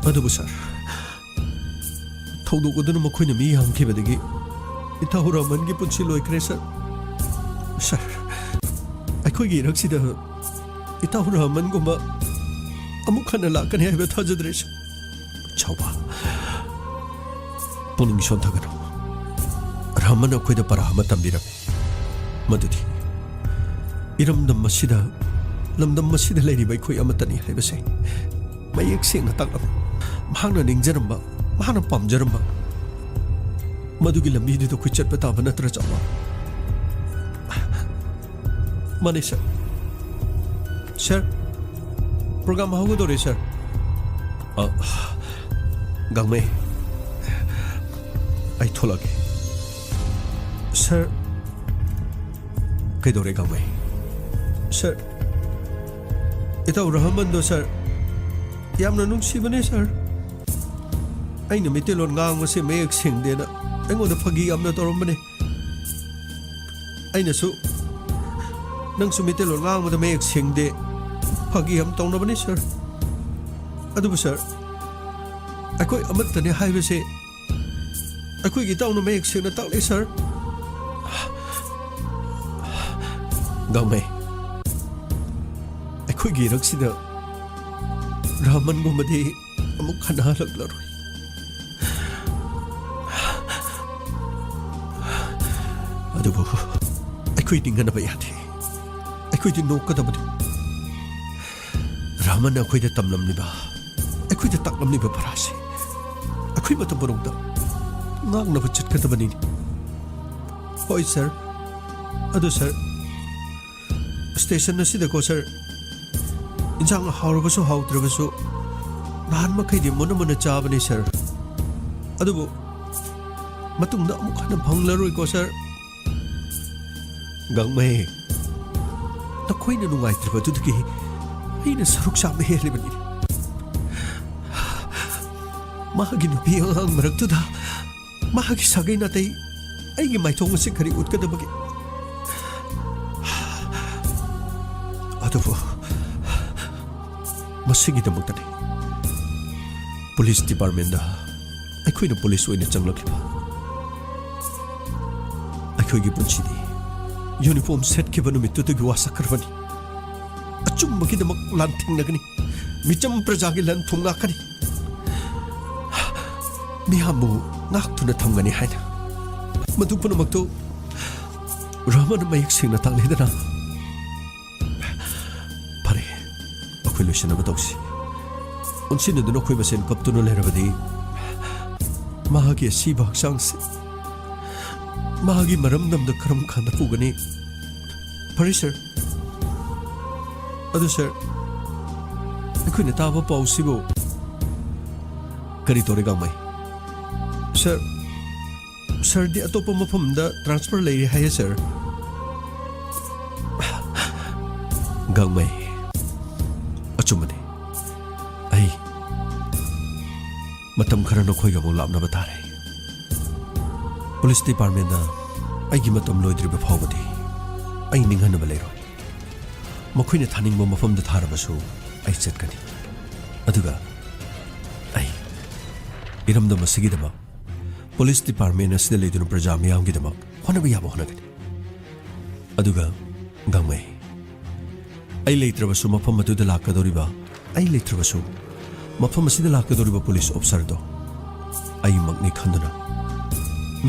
ꯑꯗꯨꯕꯨ ꯁꯥꯔ, ꯊꯧꯗꯣꯛ ꯑꯗꯨꯅ ꯃꯈꯣꯏꯅ ꯃꯤ ꯌꯥꯝꯈꯤꯕꯗꯒꯤ ꯏꯇꯥꯎ ꯔꯍꯃꯟꯒꯤ ꯄꯨꯟꯁꯤ ꯂꯣꯏꯈ꯭ꯔꯦ, ꯁꯥꯔ꯫ ꯁꯥꯔ, ꯑꯩꯈꯣꯏꯒꯤ ꯏꯔꯛꯁꯤꯗ ꯏꯇꯥꯎ ꯔꯍꯃꯟꯒꯨꯝꯕ ꯑꯃꯨꯛ ꯍꯟꯅ ꯂꯥꯛꯀꯅꯤ ꯍꯥꯏꯕ ꯊꯥꯖꯗ꯭ꯔꯦ, ꯁꯥꯔ꯫ ꯆꯥꯎꯕ, ꯄꯨꯛꯅꯤꯡ ꯁꯣꯟꯊꯒꯅꯨ꯫ ꯔꯍꯃꯟꯅ ꯑꯩꯈꯣꯏꯗ ꯄꯔꯥ ꯑꯃ ꯇꯝꯕꯤꯔꯝꯃꯤ꯫ ꯃꯗꯨꯗꯤ ꯏꯔꯝꯗꯝ ꯑꯁꯤꯗ, ꯂꯝꯗꯝ ꯑꯁꯤꯗ ꯂꯩꯔꯤꯕ ꯑꯩꯈꯣꯏ ꯑꯃꯠꯇꯅꯤ ꯍꯥꯏꯕꯁꯦ ꯃꯌꯦꯛ ꯁꯦꯡꯅ ꯇꯥꯛꯂꯝꯃꯤ꯫ ꯃꯍꯥꯛꯅ ꯅꯤꯡꯖꯔꯝꯕ, ꯃꯍꯥꯛꯅ ꯄꯥꯝꯖꯔꯝꯕ ꯃꯗꯨꯒꯤ ꯂꯝꯕꯤꯗꯨꯗ ꯑꯩꯈꯣꯏ ꯆꯠꯄ ꯇꯥꯕ ꯅꯠꯇ꯭ꯔꯥ, ꯆꯥꯎꯕ? ꯃꯥꯅꯦ, ꯁꯥꯔ꯫ ꯁꯥꯔ, ꯄ꯭ꯔꯣꯒ꯭ꯔꯥꯝ ꯍꯧꯒꯗꯧꯔꯦ, ꯁꯥꯔ꯫ ꯑ, ꯒꯥꯡꯃꯩ, ꯑꯩ ꯊꯣꯛꯂꯛꯑꯒꯦ꯫ ꯁꯥꯔ, ꯀꯩꯗꯧꯔꯦ, ꯒꯥꯡꯃꯩ? ꯁꯥꯔ, ꯏꯇꯥꯎ ꯔꯍꯃꯟꯗꯣ, ꯁꯥꯔ, ꯌꯥꯝꯅ ꯅꯨꯡꯁꯤꯕꯅꯦ, ꯁꯥꯔ꯫ ꯑꯩꯅ ꯃꯩꯇꯩꯂꯣꯟ ꯉꯥꯡꯕꯁꯦ ꯃꯌꯦꯛ ꯁꯦꯡꯗꯦꯅ ꯑꯩꯉꯣꯟꯗ ꯐꯥꯒꯤ ꯌꯥꯝꯅ ꯇꯧꯔꯝꯕꯅꯦ꯫ ꯑꯩꯅꯁꯨ, "ꯅꯪꯁꯨ ꯃꯩꯇꯩꯂꯣꯟ ꯉꯥꯡꯕꯗ ꯃꯌꯦꯛ ꯁꯦꯡꯗꯦ" ꯐꯥꯒꯤ ꯌꯥꯝ ꯇꯧꯅꯕꯅꯤ, ꯁꯥꯔ꯫ ꯑꯗꯨꯕꯨ, ꯁꯥꯔ, ꯑꯩꯈꯣꯏ ꯑꯃꯠꯇꯅꯦ ꯍꯥꯏꯕꯁꯦ ꯑꯩꯈꯣꯏꯒꯤ ꯏꯇꯥꯎꯅ ꯃꯌꯦꯛ ꯁꯦꯡꯅ ꯇꯥꯛꯂꯦ, ꯁꯥꯔ꯫ ꯒꯥꯡꯃꯩ, ꯑꯩꯈꯣꯏꯒꯤ ꯏꯔꯛꯁꯤꯗ ꯔꯍꯃꯟꯒꯨꯝꯕꯗꯤ ꯑꯃꯨꯛ ꯍꯟꯅ ꯍꯜꯂꯛꯂꯔꯣꯏ꯫ ꯑꯗꯨꯕꯨ ꯑꯩꯈꯣꯏ ꯅꯤꯡꯍꯟꯅꯕ ꯌꯥꯗꯦ꯫ ꯑꯩꯈꯣꯏꯗꯤ ꯅꯣꯛꯀꯗꯕꯅꯤ꯫ ꯔꯍꯃꯟꯅ ꯑꯩꯈꯣꯏꯗ ꯇꯝꯂꯝꯂꯤꯕ, ꯑꯩꯈꯣꯏꯗ ꯇꯥꯛꯂꯝꯂꯤꯕ ꯄꯔꯥꯁꯤ ꯑꯩꯈꯣꯏ ꯃꯇꯝ ꯄꯨꯝꯅꯃꯛꯇ ꯉꯥꯛꯅꯕ ꯆꯠꯀꯗꯕꯅꯤꯅꯦ꯫ ꯍꯣꯏ, ꯁꯥꯔ꯫ ꯑꯗꯨ, ꯁꯥꯔ, ꯁ꯭ꯇꯦꯁꯟ ꯑꯁꯤꯗꯀꯣ, ꯁꯥꯔ, ꯏꯟꯁꯥꯡ ꯍꯥꯎꯔꯕꯁꯨ ꯍꯥꯎꯇ꯭ꯔꯕꯁꯨ ꯅꯍꯥꯟ ꯃꯈꯩꯗꯤ ꯃꯨꯟꯅ ꯃꯨꯟꯅ ꯆꯥꯕꯅꯤ, ꯁꯥꯔ꯫ ꯑꯗꯨꯕꯨ ꯃꯇꯨꯡꯗ ꯑꯃꯨꯛ ꯍꯟꯅ ꯐꯪꯂꯔꯣꯏꯀꯣ, ꯁꯥꯔ꯫ ꯒꯥꯡꯃꯩ, ꯅꯈꯣꯏꯅ ꯅꯨꯡꯉꯥꯏꯇ꯭ꯔꯤꯕꯗꯨꯗꯒꯤ ꯑꯩꯅ ꯁꯔꯨꯛ ꯆꯥꯝꯃ ꯍꯦꯜꯂꯤꯕꯅꯤ꯫ ꯃꯥꯒꯤ ꯅꯨꯄꯤ ꯑꯉꯥꯡ ꯃꯔꯛꯇꯨꯗ ꯃꯍꯥꯛꯀꯤ ꯁꯥꯒꯩ ꯅꯥꯇꯩ ꯑꯩꯒꯤ ꯃꯥꯏꯊꯣꯡ ꯑꯁꯤ ꯀꯔꯤ ꯎꯠꯀꯗꯕꯒꯦ? ꯑꯗꯨꯕꯨ ꯃꯁꯤꯒꯤꯗꯃꯛꯇꯅꯤ ꯄꯨꯂꯤꯁ ꯗꯤꯄꯥꯔꯠꯃꯦꯟꯗ ꯑꯩꯈꯣꯏꯅ ꯄꯨꯂꯤꯁ ꯑꯣꯏꯅ ꯆꯪꯂꯛꯂꯤꯕ꯫ ꯑꯩꯈꯣꯏꯒꯤ ꯄꯨꯟꯁꯤꯗꯤ ꯌꯨꯅꯤꯐꯣꯔꯝ ꯁꯦꯠꯈꯤꯕ ꯅꯨꯃꯤꯠꯇꯨꯗꯒꯤ ꯋꯥꯁꯛꯈ꯭ꯔꯕꯅꯤ꯫ ꯑꯆꯨꯝꯕꯒꯤꯗꯃꯛ ꯂꯥꯟꯊꯦꯡꯅꯒꯅꯤ꯫ ꯃꯤꯆꯝ ꯄ꯭ꯔꯖꯥꯒꯤ ꯂꯟ ꯊꯨꯝ ꯉꯥꯛꯀꯅꯤ꯫ ꯃꯤꯌꯥꯝꯕꯨ ꯉꯥꯛꯇꯨꯅ ꯊꯝꯒꯅꯤ ꯍꯥꯏꯅ꯫ ꯃꯗꯨ ꯄꯨꯝꯅꯃꯛꯇꯨ ꯔꯍꯃꯟꯅ ꯃꯌꯦꯛ ꯁꯦꯡꯅ ꯇꯥꯛꯂꯤꯗꯅ꯫ ꯐꯔꯦ, ꯑꯩꯈꯣꯏ ꯂꯣꯏꯁꯤꯟꯅꯕ ꯇꯧꯁꯤ꯫ ꯑꯣꯟꯁꯤꯟꯅꯗꯨꯅ ꯑꯩꯈꯣꯏ ꯃꯁꯦꯟ ꯀꯞꯇꯨꯅ ꯂꯩꯔꯕꯗꯤ ꯃꯍꯥꯛꯀꯤ ꯑꯁꯤꯕ ꯍꯛꯆꯥꯡꯁꯤ ꯃꯍꯥꯛꯀꯤ ꯃꯔꯝꯗꯝꯗ ꯀꯔꯝ ꯀꯥꯟꯗ ꯄꯨꯒꯅꯤ? ꯐꯔꯦ, ꯁꯥꯔ꯫ ꯑꯗꯨ, ꯁꯥꯔ, ꯑꯩꯈꯣꯏꯅ ꯇꯥꯕ ꯄꯥꯎꯁꯤꯕꯨ ꯀꯔꯤ ꯇꯧꯔꯦ, ꯒꯥꯡꯃꯩ? ꯁꯥꯔ, ꯁꯥꯔꯗꯤ ꯑꯇꯣꯞꯄ ꯃꯐꯝꯗ ꯇ꯭ꯔꯥꯟꯁꯐꯔ ꯂꯩꯔꯦ ꯍꯥꯏꯌꯦ, ꯁꯥꯔ꯫ ꯒꯥꯡꯃꯩ, ꯑꯆꯨꯝꯕꯅꯤ꯫ ꯑꯩ ꯃꯇꯝ ꯈꯔ ꯅꯈꯣꯏꯒ ꯑꯃꯨꯛ ꯂꯥꯞꯅꯕ ꯇꯥꯔꯦ꯫ ꯄꯨꯂꯤꯁ ꯗꯤꯄꯥꯔꯠꯃꯦꯟꯅ ꯑꯩꯒꯤ ꯃꯇꯝ ꯂꯣꯏꯗ꯭ꯔꯤꯕ ꯐꯥꯎꯕꯗꯤ ꯑꯩ ꯅꯤꯡꯍꯟꯅꯕ ꯂꯩꯔꯣꯏ꯫ ꯃꯈꯣꯏꯅ ꯊꯥꯅꯤꯡꯕ ꯃꯐꯝꯗ ꯊꯥꯔꯕꯁꯨ ꯑꯩ ꯆꯠꯀꯅꯤ꯫ ꯑꯗꯨꯒ ꯑꯩ ꯏꯔꯝꯗꯝ ꯑꯁꯤꯒꯤꯗꯃꯛ, ꯄꯨꯂꯤꯁ ꯗꯤꯄꯥꯔꯠꯃꯦꯟ ꯑꯁꯤꯗ ꯂꯩꯗꯨꯅ ꯄ꯭ꯔꯖꯥ ꯃꯤꯌꯥꯝꯒꯤꯗꯃꯛ ꯍꯣꯠꯅꯕ ꯌꯥꯕ ꯍꯣꯠꯅꯒꯅꯤ꯫ ꯑꯗꯨꯒ ꯒꯥꯡꯃꯩ, ꯑꯩ ꯂꯩꯇ꯭ꯔꯕꯁꯨ ꯃꯐꯝ ꯑꯗꯨꯗ ꯂꯥꯛꯀꯗꯧꯔꯤꯕ, ꯑꯩ ꯂꯩꯇ꯭ꯔꯕꯁꯨ ꯃꯐꯝ ꯑꯁꯤꯗ ꯂꯥꯛꯀꯗꯧꯔꯤꯕ ꯄꯨꯂꯤꯁ ꯑꯣꯐꯤꯁꯥꯔꯗꯣ ꯑꯩꯃꯛꯅꯤ ꯈꯟꯗꯨꯅ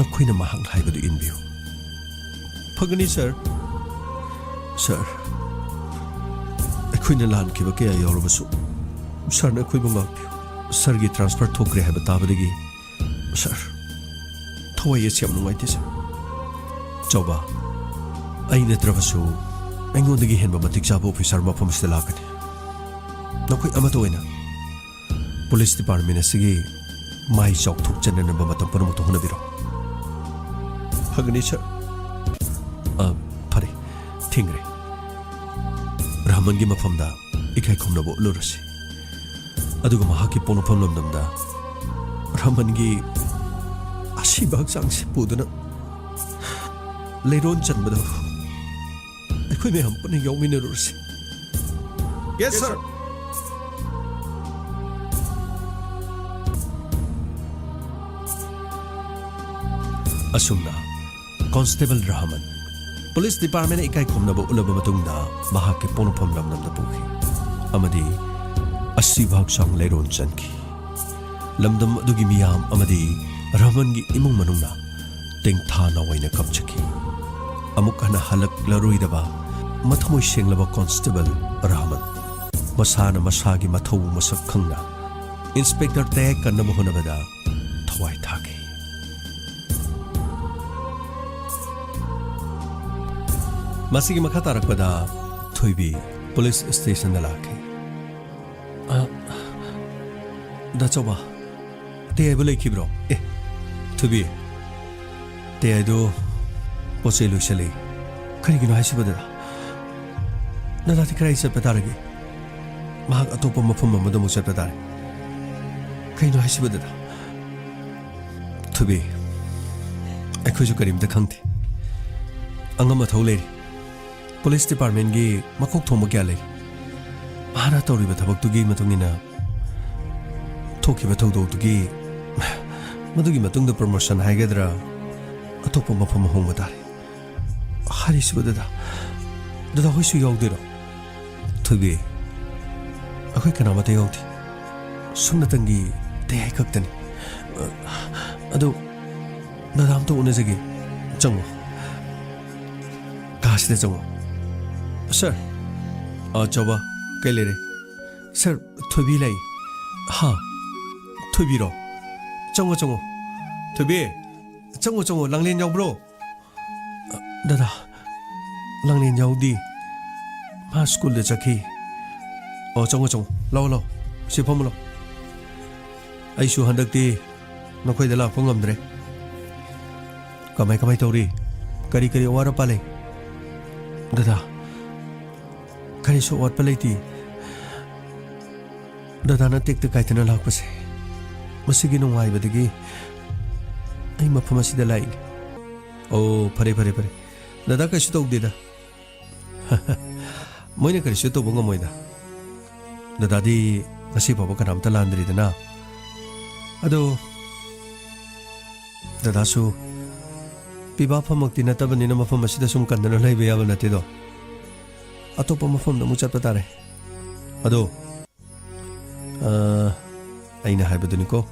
ꯅꯈꯣꯏꯅ ꯃꯍꯥꯛꯅ ꯍꯥꯏꯕꯗꯨ ꯏꯟꯕꯤꯌꯨ꯫ ꯐꯒꯅꯤ, ꯁꯥꯔ꯫ ꯁꯥꯔ, ꯑꯩꯈꯣꯏꯅ ꯂꯥꯟꯈꯤꯕ ꯀꯌꯥ ꯌꯥꯎꯔꯕꯁꯨ ꯁꯥꯔꯅ ꯑꯩꯈꯣꯏꯕꯨ ꯉꯥꯛꯄꯤꯌꯨ꯫ ꯁꯥꯔꯒꯤ ꯇ꯭ꯔꯥꯟꯁꯐꯔ ꯊꯣꯛꯈ꯭ꯔꯦ ꯍꯥꯏꯕ ꯇꯥꯕꯗꯒꯤ, ꯁꯥꯔ, ꯊꯋꯥꯏ ꯑꯁꯤ ꯌꯥꯝ ꯅꯨꯡꯉꯥꯏꯇꯦ, ꯁꯥꯔ꯫ ꯆꯥꯎꯕ, ꯑꯩ ꯅꯠꯇ꯭ꯔꯕꯁꯨ ꯑꯩꯉꯣꯟꯗꯒꯤ ꯍꯦꯟꯕ ꯃꯇꯤꯛ ꯆꯥꯕ ꯑꯣꯐꯤꯁꯥꯔ ꯃꯐꯝ ꯑꯁꯤꯗ ꯂꯥꯛꯀꯅꯤ꯫ ꯅꯈꯣꯏ ꯑꯃꯠꯇ ꯑꯣꯏꯅ ꯄꯨꯂꯤꯁ ꯗꯤꯄꯥꯔꯠꯃꯦꯟ ꯑꯁꯤꯒꯤ ꯃꯥꯏ ꯆꯥꯎꯊꯣꯛꯆꯅꯅꯕ ꯃꯇꯝ ꯄꯨꯝꯅꯃꯛꯇ ꯍꯣꯠꯅꯕꯤꯔꯣ꯫ ꯐꯒꯅꯤ, ꯁꯥꯔ꯫ ꯑ, ꯐꯔꯦ, ꯊꯦꯡꯈ꯭ꯔꯦ꯫ ꯔꯍꯃꯟꯒꯤ ꯃꯐꯝꯗ ꯏꯀꯥꯏ ꯈꯨꯝꯅꯕ ꯎꯠꯂꯨꯔꯁꯤ꯫ ꯑꯗꯨꯒ ꯃꯍꯥꯛꯀꯤ ꯄꯣꯛꯅꯐꯝ ꯂꯝꯗꯝꯗ ꯔꯍꯃꯟꯒꯤ ꯑꯁꯤꯕ ꯍꯛꯆꯥꯡꯁꯤ ꯄꯨꯗꯨꯅ ꯂꯩꯔꯣꯟ ꯆꯟꯕꯗ ꯑꯩꯈꯣꯏ ꯃꯌꯥꯝ ꯄꯨꯟꯅ ꯌꯥꯎꯃꯤꯟꯅꯔꯨꯔꯁꯤ꯫ ꯌꯦꯁ, ꯁꯥꯔ꯫ ꯑꯁꯨꯝꯅ ꯀꯣꯟꯁꯇꯦꯕꯜ ꯔꯍꯃꯟ ꯄꯨꯂꯤꯁ ꯗꯤꯄꯥꯔꯠꯃꯦꯟꯅ ꯏꯀꯥꯏ ꯈꯨꯝꯅꯕ ꯎꯠꯂꯕ ꯃꯇꯨꯡꯗ ꯃꯍꯥꯛꯀꯤ ꯄꯣꯛꯅꯐꯝ ꯂꯝꯗꯝꯗ ꯄꯨꯈꯤ ꯑꯃꯗꯤ ꯑꯁꯤꯕ ꯍꯛꯆꯥꯡ ꯂꯩꯔꯣꯟ ꯆꯟꯈꯤ꯫ ꯂꯝꯗꯝ ꯑꯗꯨꯒꯤ ꯃꯤꯌꯥꯝ ꯑꯃꯗꯤ ꯔꯍꯃꯟꯒꯤ ꯏꯃꯨꯡ ꯃꯅꯨꯡꯅ ꯇꯦꯡꯊꯥ ꯅꯥꯋꯥꯏꯅ ꯀꯞꯆꯈꯤ꯫ ꯑꯃꯨꯛ ꯍꯟꯅ ꯍꯜꯂꯛꯂꯔꯣꯏꯗꯕ ꯃꯊꯃꯣꯏ ꯁꯦꯡꯂꯕ ꯀꯣꯟꯁꯇꯦꯕꯜ ꯔꯍꯃꯟ ꯃꯁꯥꯅ ꯃꯁꯥꯒꯤ ꯃꯊꯧ ꯃꯁꯛ ꯈꯪꯅ ꯏꯟꯁꯄꯦꯛꯇꯔ ꯇꯌꯥꯏ ꯀꯟꯅꯕ ꯍꯣꯠꯅꯕꯗ ꯊꯋꯥꯏ ꯊꯥꯈꯤ꯫ ꯃꯁꯤꯒꯤ ꯃꯈꯥ ꯇꯥꯔꯛꯄꯗ ꯊꯣꯏꯕꯤ ꯄꯨꯂꯤꯁ ꯁ꯭ꯇꯦꯁꯟꯗ ꯂꯥꯛꯈꯤ꯫ ꯑ, ꯗꯥ ꯆꯥꯎꯕ, ꯇꯌꯥꯏꯕꯨ ꯂꯩꯈꯤꯕ꯭ꯔꯣ? ꯑꯦ, ꯊꯣꯏꯕꯤ, ꯇꯌꯥꯏꯗꯣ ꯄꯣꯠ ꯆꯩ ꯂꯣꯏꯁꯜꯂꯤ꯫ ꯀꯔꯤꯒꯤꯅꯣ ꯍꯥꯏꯁꯤꯕꯣ, ꯗꯗꯥ? ꯗꯗꯥꯗꯤ ꯀꯗꯥꯏ ꯆꯠꯄ ꯇꯥꯔꯒꯦ? ꯃꯍꯥꯛ ꯑꯇꯣꯞꯄ ꯃꯐꯝ ꯑꯃꯗ ꯑꯃꯨꯛ ꯆꯠꯄ ꯇꯥꯔꯦ꯫ ꯀꯩꯅꯣ ꯍꯥꯏꯁꯤꯕꯨ, ꯗꯗꯥ? ꯊꯣꯏꯕꯤ, ꯑꯩꯈꯣꯏꯁꯨ ꯀꯔꯤꯝꯇ ꯈꯪꯗꯦ꯫ ꯑꯉꯝ ꯑꯊꯧ ꯂꯩꯔꯤ꯫ ꯄꯨꯂꯤꯁ ꯗꯤꯄꯥꯔꯠꯃꯦꯟꯒꯤ ꯃꯀꯣꯛ ꯊꯣꯡꯕ ꯀꯌꯥ ꯂꯩꯔꯤ꯫ ꯃꯍꯥꯛꯅ ꯇꯧꯔꯤꯕ ꯊꯕꯛꯇꯨꯒꯤ ꯃꯇꯨꯡ ꯏꯟꯅ ꯊꯣꯛꯈꯤꯕ ꯊꯧꯗꯣꯛꯇꯨꯒꯤ, ꯃꯗꯨꯒꯤ ꯃꯇꯨꯡꯗ ꯄ꯭ꯔꯃꯣꯁꯟ ꯍꯥꯏꯒꯗ꯭ꯔꯥ, ꯑꯇꯣꯞꯄ ꯃꯐꯝ ꯍꯣꯡꯕ ꯇꯥꯔꯦ꯫ ꯍꯥꯏꯔꯤꯁꯤꯕꯨ, ꯗꯗꯥ? ꯗꯗꯥ ꯍꯣꯏꯁꯨ ꯌꯥꯎꯗꯣꯏꯔꯣ? ꯊꯣꯏꯕꯤ, ꯑꯩꯈꯣꯏ ꯀꯅꯥꯃꯠꯇ ꯌꯥꯎꯗꯦ꯫ ꯁꯨꯞꯅꯇꯪꯒꯤ ꯇꯌꯥꯏ ꯈꯛꯇꯅꯤ꯫ ꯑ, ꯑꯗꯨ ꯗꯗꯥ ꯑꯝꯇ ꯎꯅꯖꯒꯦ꯫ ꯆꯪꯉꯣ꯫ ꯀꯥꯁꯤꯗ ꯆꯪꯉꯣ꯫ ꯁꯥꯔ꯫ ꯑ, ꯆꯥꯎꯕ, ꯀꯩ ꯂꯩꯔꯦ? ꯁꯥꯔ, ꯊꯣꯏꯕꯤ ꯂꯩ꯫ ꯍꯥ? ꯊꯣꯏꯕꯤꯔꯣ? ꯆꯪꯉꯣ, ꯆꯪꯉꯣ꯫ ꯊꯣꯏꯕꯤ, ꯆꯪꯉꯣ, ꯆꯪꯉꯣ꯫ ꯂꯥꯡꯂꯦꯟ ꯌꯥꯎꯕ꯭ꯔꯣ? ꯗꯗꯥ, ꯂꯥꯡꯂꯦꯟ ꯌꯥꯎꯗꯦ꯫ ꯃꯥ ꯁ꯭ꯀꯨꯜꯗ ꯆꯠꯈꯤ꯫ ꯑꯣ, ꯆꯪꯉꯣ, ꯆꯪꯉꯣ꯫ ꯂꯥꯛꯑꯣ, ꯂꯥꯛꯑꯣ꯫ ꯁꯤ ꯐꯝꯃꯨ ꯂꯥꯛꯑꯣ꯫ ꯑꯩꯁꯨ ꯍꯟꯗꯛꯇꯤ ꯅꯈꯣꯏꯗ ꯂꯥꯛꯄ ꯉꯝꯗ꯭ꯔꯦ꯫ ꯀꯃꯥꯏ, ꯀꯃꯥꯏ ꯇꯧꯔꯤ? ꯀꯔꯤ, ꯀꯔꯤ ꯑꯋꯥꯠ ꯑꯄꯥ ꯂꯩ? ꯗꯗꯥ, ꯀꯔꯤꯁꯨ ꯑꯋꯥꯠꯄ ꯂꯩꯇꯦ꯫ ꯗꯗꯥꯅ ꯇꯦꯛꯇ ꯀꯥꯏꯗꯅ ꯂꯥꯛꯄꯁꯦ, ꯃꯁꯤꯒꯤ ꯅꯨꯡꯉꯥꯏꯕꯗꯒꯤ ꯑꯩ ꯃꯐꯝ ꯑꯁꯤꯗ ꯂꯥꯛꯏꯅꯤ꯫ ꯑꯣ, ꯐꯔꯦ, ꯐꯔꯦ, ꯐꯔꯦ꯫ ꯗꯗꯥ ꯀꯩꯁꯨ ꯇꯧꯗꯦꯗ꯫ ꯃꯣꯏꯅ ꯀꯔꯤꯁꯨ ꯇꯧꯕ ꯉꯝꯃꯣꯏꯗ꯫ ꯗꯗꯥꯗꯤ ꯉꯁꯤ ꯐꯥꯎꯕ ꯀꯅꯥꯝꯇ ꯂꯥꯟꯗ꯭ꯔꯤꯗꯅ꯫ ꯑꯗꯣ ꯗꯗꯥꯁꯨ ꯄꯤꯕꯥ ꯐꯝꯃꯛꯇꯤ ꯅꯠꯇꯕꯅꯤꯅ ꯃꯐꯝ ꯑꯁꯤꯗ ꯁꯨꯝ ꯀꯟꯗꯅ ꯂꯩꯕ ꯌꯥꯕ ꯅꯠꯇꯦꯗꯣ꯫ ꯑꯇꯣꯞꯄ ꯃꯐꯝꯗ ꯑꯃꯨꯛ ꯆꯠꯄ ꯇꯥꯔꯦ꯫ ꯑꯗꯣ, ꯑ, ꯑꯩꯅ ꯍꯥꯏꯕꯗꯨꯅꯤꯀꯣ,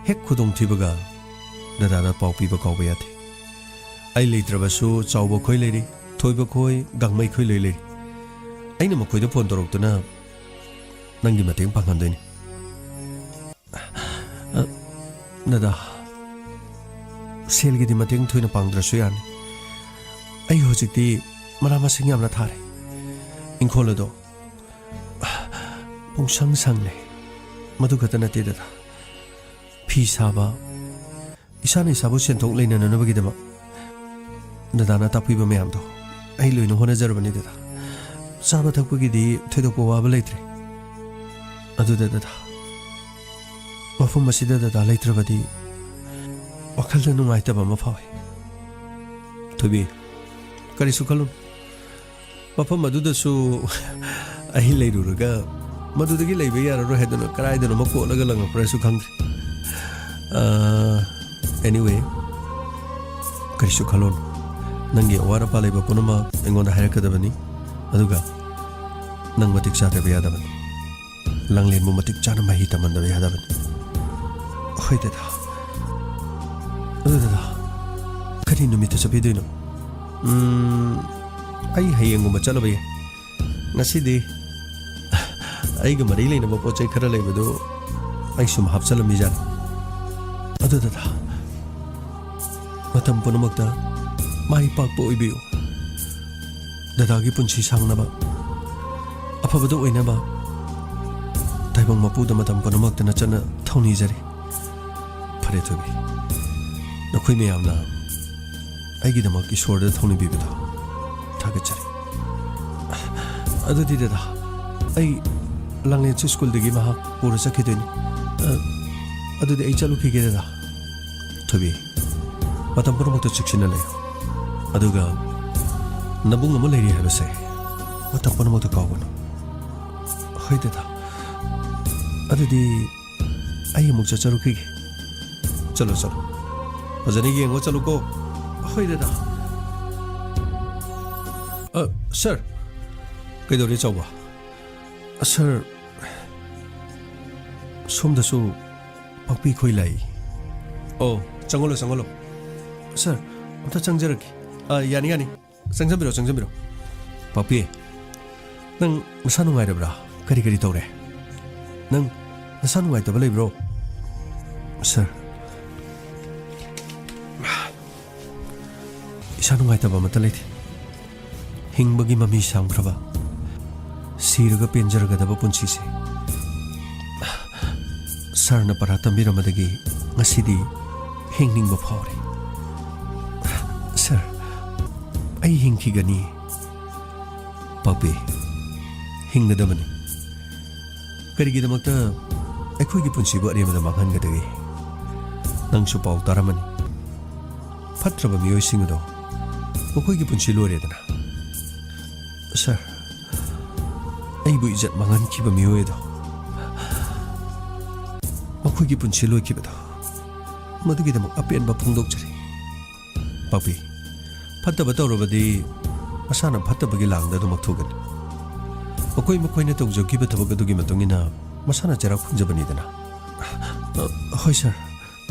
ꯍꯦꯛ ꯈꯨꯗꯣꯡꯊꯤꯕꯒ ꯗꯗꯥꯗ ꯄꯥꯎ ꯄꯤꯕ ꯀꯥꯎꯕ ꯌꯥꯗꯦ꯫ ꯑꯩ ꯂꯩꯇ꯭ꯔꯕꯁꯨ ꯆꯥꯎꯕ ꯈꯣꯏ ꯂꯩꯔꯤ, ꯊꯣꯏꯕ ꯈꯣꯏ, ꯒꯥꯡꯃꯩ ꯈꯣꯏ ꯂꯣꯏ ꯂꯩꯔꯤ꯫ ꯑꯩꯅ ꯃꯈꯣꯏꯗ ꯐꯣꯟ ꯇꯧꯔꯛꯇꯨꯅ ꯅꯪꯒꯤ ꯃꯇꯦꯡ ꯄꯥꯡꯍꯟꯗꯣꯏꯅꯤ꯫ ꯑ, ꯗꯗꯥ, ꯁꯦꯜꯒꯤꯗꯤ ꯃꯇꯦꯡ ꯊꯣꯏꯅ ꯄꯥꯡꯗ꯭ꯔꯁꯨ ꯌꯥꯅꯤ꯫ ꯑꯩ ꯍꯧꯖꯤꯛꯇꯤ ꯃꯅꯥ ꯃꯁꯤꯡ ꯌꯥꯝꯅ ꯊꯥꯔꯦ꯫ ꯏꯪꯈꯣꯜ ꯑꯗꯣ ꯄꯨꯡꯁꯪ ꯁꯪꯂꯦ꯫ ꯃꯗꯨ ꯈꯛꯇ ꯅꯠꯇꯦ, ꯗꯗꯥ꯫ ꯐꯤ ꯁꯥꯕ, ꯏꯁꯥꯅ ꯏꯁꯥꯕꯨ ꯁꯦꯟꯊꯣꯛ ꯂꯩꯅꯅꯅꯕꯒꯤꯗꯃꯛ ꯗꯗꯥꯅ ꯇꯥꯛꯄꯤꯕ ꯃꯌꯥꯝꯗꯣ ꯑꯩ ꯂꯣꯏꯅ ꯍꯣꯠꯅꯖꯔꯕꯅꯤ, ꯗꯗꯥ꯫ ꯆꯥꯕ ꯊꯛꯄꯒꯤꯗꯤ ꯊꯣꯏꯗꯣꯛꯄ ꯋꯥꯕ ꯂꯩꯇ꯭ꯔꯦ꯫ ꯑꯗꯨꯗ ꯗꯗꯥ, ꯃꯐꯝ ꯑꯁꯤꯗ ꯗꯗꯥ ꯂꯩꯇ꯭ꯔꯕꯗꯤ ꯋꯥꯈꯜꯗ ꯅꯨꯡꯉꯥꯏꯇꯕ ꯑꯃ ꯐꯥꯎꯏ꯫ ꯊꯣꯏꯕꯤ, ꯀꯔꯤꯁꯨ ꯈꯜꯂꯨꯅꯨ꯫ ꯃꯐꯝ ꯑꯗꯨꯗꯁꯨ ꯑꯩ ꯂꯩꯔꯨꯔꯒ ꯃꯗꯨꯗꯒꯤ ꯂꯩꯕ ꯌꯥꯔꯔꯣꯏ ꯍꯥꯏꯗꯨꯅ ꯀꯗꯥꯏꯗꯅꯣꯃ ꯀꯣꯠꯂꯒ ꯂꯪꯉꯛꯄ꯭ꯔꯥꯁꯨ ꯈꯪꯗ꯭ꯔꯦ꯫ ꯑꯦꯅꯤꯋꯦ, ꯀꯔꯤꯁꯨ ꯈꯜꯂꯨꯅꯨ꯫ ꯅꯪꯒꯤ ꯑꯋꯥꯠ ꯑꯄꯥ ꯂꯩꯕ ꯄꯨꯝꯅꯃꯛ ꯑꯩꯉꯣꯟꯗ ꯍꯥꯏꯔꯛꯀꯗꯕꯅꯤ, ꯑꯗꯨꯒ ꯅꯪ ꯃꯇꯤꯛ ꯆꯥꯗꯕ ꯌꯥꯗꯕꯅꯤ꯫ ꯂꯥꯡꯂꯦꯟꯕꯨ ꯃꯇꯤꯛ ꯆꯥꯅ ꯃꯍꯩ ꯇꯝꯍꯟꯗꯕ ꯌꯥꯗꯕꯅꯤ꯫ ꯍꯣꯏ ꯗꯗꯥ꯫ ꯑꯗꯨ ꯗꯗꯥ, ꯀꯔꯤ ꯅꯨꯃꯤꯠꯇ ꯆꯠꯄꯤꯗꯣꯏꯅꯣ? ꯎꯝ, ꯑꯩ ꯍꯌꯦꯡꯒꯨꯝꯕ ꯆꯠꯂꯕ ꯌꯥꯏ꯫ ꯉꯁꯤꯗꯤ ꯑꯩꯒ ꯃꯔꯤ ꯂꯩꯅꯕ ꯄꯣꯠ ꯆꯩ ꯈꯔ ꯂꯩꯕꯗꯨ ꯑꯩ ꯁꯨꯝ ꯍꯥꯞꯆꯜꯂꯝꯃꯤꯖꯥꯠꯅꯤ꯫ ꯑꯗꯨ ꯗꯗꯥ, ꯃꯇꯝ ꯄꯨꯝꯅꯃꯛꯇ ꯃꯥꯏ ꯄꯥꯛꯄ ꯑꯣꯏꯕꯤꯌꯨ꯫ ꯗꯗꯥꯒꯤ ꯄꯨꯟꯁꯤ ꯁꯥꯡꯅꯕ, ꯑꯐꯕꯗ ꯑꯣꯏꯅꯕ ꯇꯥꯏꯕꯪ ꯃꯄꯨꯗ ꯃꯇꯝ ꯄꯨꯝꯅꯃꯛꯇ ꯅꯆꯟꯅ ꯊꯧꯅꯤꯖꯔꯤ꯫ ꯐꯔꯦ ꯊꯣꯏꯕꯤ, ꯅꯈꯣꯏ ꯃꯌꯥꯝꯅ ꯑꯩꯒꯤꯗꯃꯛ ꯏꯁꯣꯔꯗ ꯊꯧꯅꯤꯕꯤꯕꯗꯣ ꯊꯥꯒꯠꯆꯔꯤ꯫ ꯑꯗꯨꯗꯤ ꯗꯗꯥ, ꯑꯩ ꯂꯥꯡꯂꯦꯟꯁꯨ ꯁ꯭ꯀꯨꯜꯗꯒꯤ ꯃꯍꯥꯛ ꯄꯨꯔ ꯆꯠꯈꯤꯗꯣꯏꯅꯤ꯫ ꯑ, ꯑꯗꯨꯗꯤ ꯑꯩ ꯆꯠꯂꯨꯈꯤꯒꯦ ꯗꯗꯥ꯫ ꯊꯣꯏꯕꯤ, ꯃꯇꯝ ꯄꯨꯝꯅꯃꯛꯇ ꯆꯦꯛꯁꯤꯟꯅ ꯂꯩꯌꯨ꯫ ꯑꯗꯨꯒ ꯅꯕꯨꯡ ꯑꯃ ꯂꯩꯔꯤ ꯍꯥꯏꯕꯁꯦ ꯃꯇꯝ ꯄꯨꯝꯅꯃꯛꯇ ꯀꯥꯎꯒꯅꯨ꯫ ꯍꯣꯏ ꯗꯗꯥ꯫ ꯑꯗꯨꯗꯤ ꯑꯩ ꯑꯃꯨꯛ ꯆꯠꯆꯔꯨꯈꯤꯒꯦ꯫ ꯆꯠꯂꯣ, ꯆꯠꯂꯣ꯫ ꯐꯖꯅ ꯌꯦꯡꯉꯣ, ꯆꯠꯂꯨꯀꯣ꯫ ꯍꯣꯏ ꯗꯗꯥ꯫ ꯑ, ꯁꯥꯔ꯫ ꯀꯩꯗꯧꯔꯦ ꯆꯥꯎꯕ? ꯑ, ꯁꯥꯔ, ꯁꯣꯝꯗꯁꯨ ꯄꯥꯛꯄꯤ ꯈꯣꯏ ꯂꯥꯛꯏ꯫ ꯑꯣ, ꯆꯪꯉꯛꯂꯣ, ꯆꯪꯉꯛꯂꯣ꯫ ꯁꯥꯔ, ꯑꯝꯇ ꯆꯪꯖꯔꯛꯀꯦ꯫ ꯑ, ꯌꯥꯅꯤ, ꯌꯥꯅꯤ꯫ ꯆꯪꯖꯟꯕꯤꯔꯣ, ꯆꯪꯖꯟꯕꯤꯔꯣ꯫ ꯄꯥꯛꯄꯤ, ꯅꯪ ꯅꯁꯥ ꯅꯨꯡꯉꯥꯏꯔꯕ꯭ꯔꯥ? ꯀꯔꯤ ꯀꯔꯤ ꯇꯧꯔꯦ? ꯅꯪ ꯅꯁꯥ ꯅꯨꯡꯉꯥꯏꯇꯕ ꯂꯩꯕ꯭ꯔꯣ? ꯁꯥꯔ, ꯏꯁꯥ ꯅꯨꯡꯉꯥꯏꯇꯕ ꯑꯃꯠꯇ ꯂꯩꯇꯦ꯫ ꯍꯤꯡꯕꯒꯤ ꯃꯃꯤ ꯁꯥꯝꯈ꯭ꯔꯕ, ꯁꯤꯔꯒ ꯄꯦꯟꯖꯔꯒꯗꯕ ꯄꯨꯟꯁꯤꯁꯦ ꯁꯥꯔꯅ ꯄꯔꯥ ꯇꯝꯕꯤꯔꯝꯕꯗꯒꯤ ꯉꯁꯤꯗꯤ ꯍꯤꯡꯅꯤꯡꯕ ꯐꯥꯎꯔꯦ꯫ ꯁꯥꯔ, ꯑꯩ ꯍꯤꯡꯈꯤꯒꯅꯤ꯫ ꯄꯥꯛꯄꯤ, ꯍꯤꯡꯒꯗꯕꯅꯤ꯫ ꯀꯔꯤꯒꯤꯗꯃꯛꯇ ꯑꯩꯈꯣꯏꯒꯤ ꯄꯨꯟꯁꯤꯕꯨ ꯑꯔꯦꯝꯕꯗ ꯃꯥꯡꯍꯟꯒꯗꯒꯦ? ꯅꯪꯁꯨ ꯄꯥꯎ ꯇꯥꯔꯝꯃꯅꯤ꯫ ꯐꯠꯇ꯭ꯔꯕ ꯃꯤꯑꯣꯏꯁꯤꯡ ꯑꯗꯣ ꯃꯈꯣꯏꯒꯤ ꯄꯨꯟꯁꯤ ꯂꯣꯏꯔꯦꯗꯅ꯫ ꯁꯥꯔ, ꯑꯩꯕꯨ ꯏꯖꯠ ꯃꯥꯡꯍꯟꯈꯤꯕ ꯃꯤꯑꯣꯏ ꯑꯗꯣ, ꯃꯈꯣꯏꯒꯤ ꯄꯨꯟꯁꯤ ꯂꯣꯏꯈꯤꯕꯗꯣ, ꯃꯗꯨꯒꯤꯗꯃꯛ ꯑꯄꯦꯟꯕ ꯐꯣꯡꯗꯣꯛꯆꯔꯤ꯫ ꯄꯥꯛꯄꯤ, ꯐꯠꯇꯕ ꯇꯧꯔꯕꯗꯤ ꯃꯁꯥꯅ ꯐꯠꯇꯕꯒꯤ ꯂꯥꯡꯗ ꯑꯗꯨꯃꯛ ꯊꯣꯛꯀꯅꯤ꯫ ꯃꯈꯣꯏ ꯃꯈꯣꯏꯅ ꯇꯧꯖꯈꯤꯕ ꯊꯕꯛ ꯑꯗꯨꯒꯤ ꯃꯇꯨꯡ ꯏꯟꯅ ꯃꯁꯥꯅ ꯆꯩꯔꯥꯛ ꯐꯪꯖꯕꯅꯤꯗꯅ꯫ ꯑ, ꯍꯣꯏ ꯁꯥꯔ꯫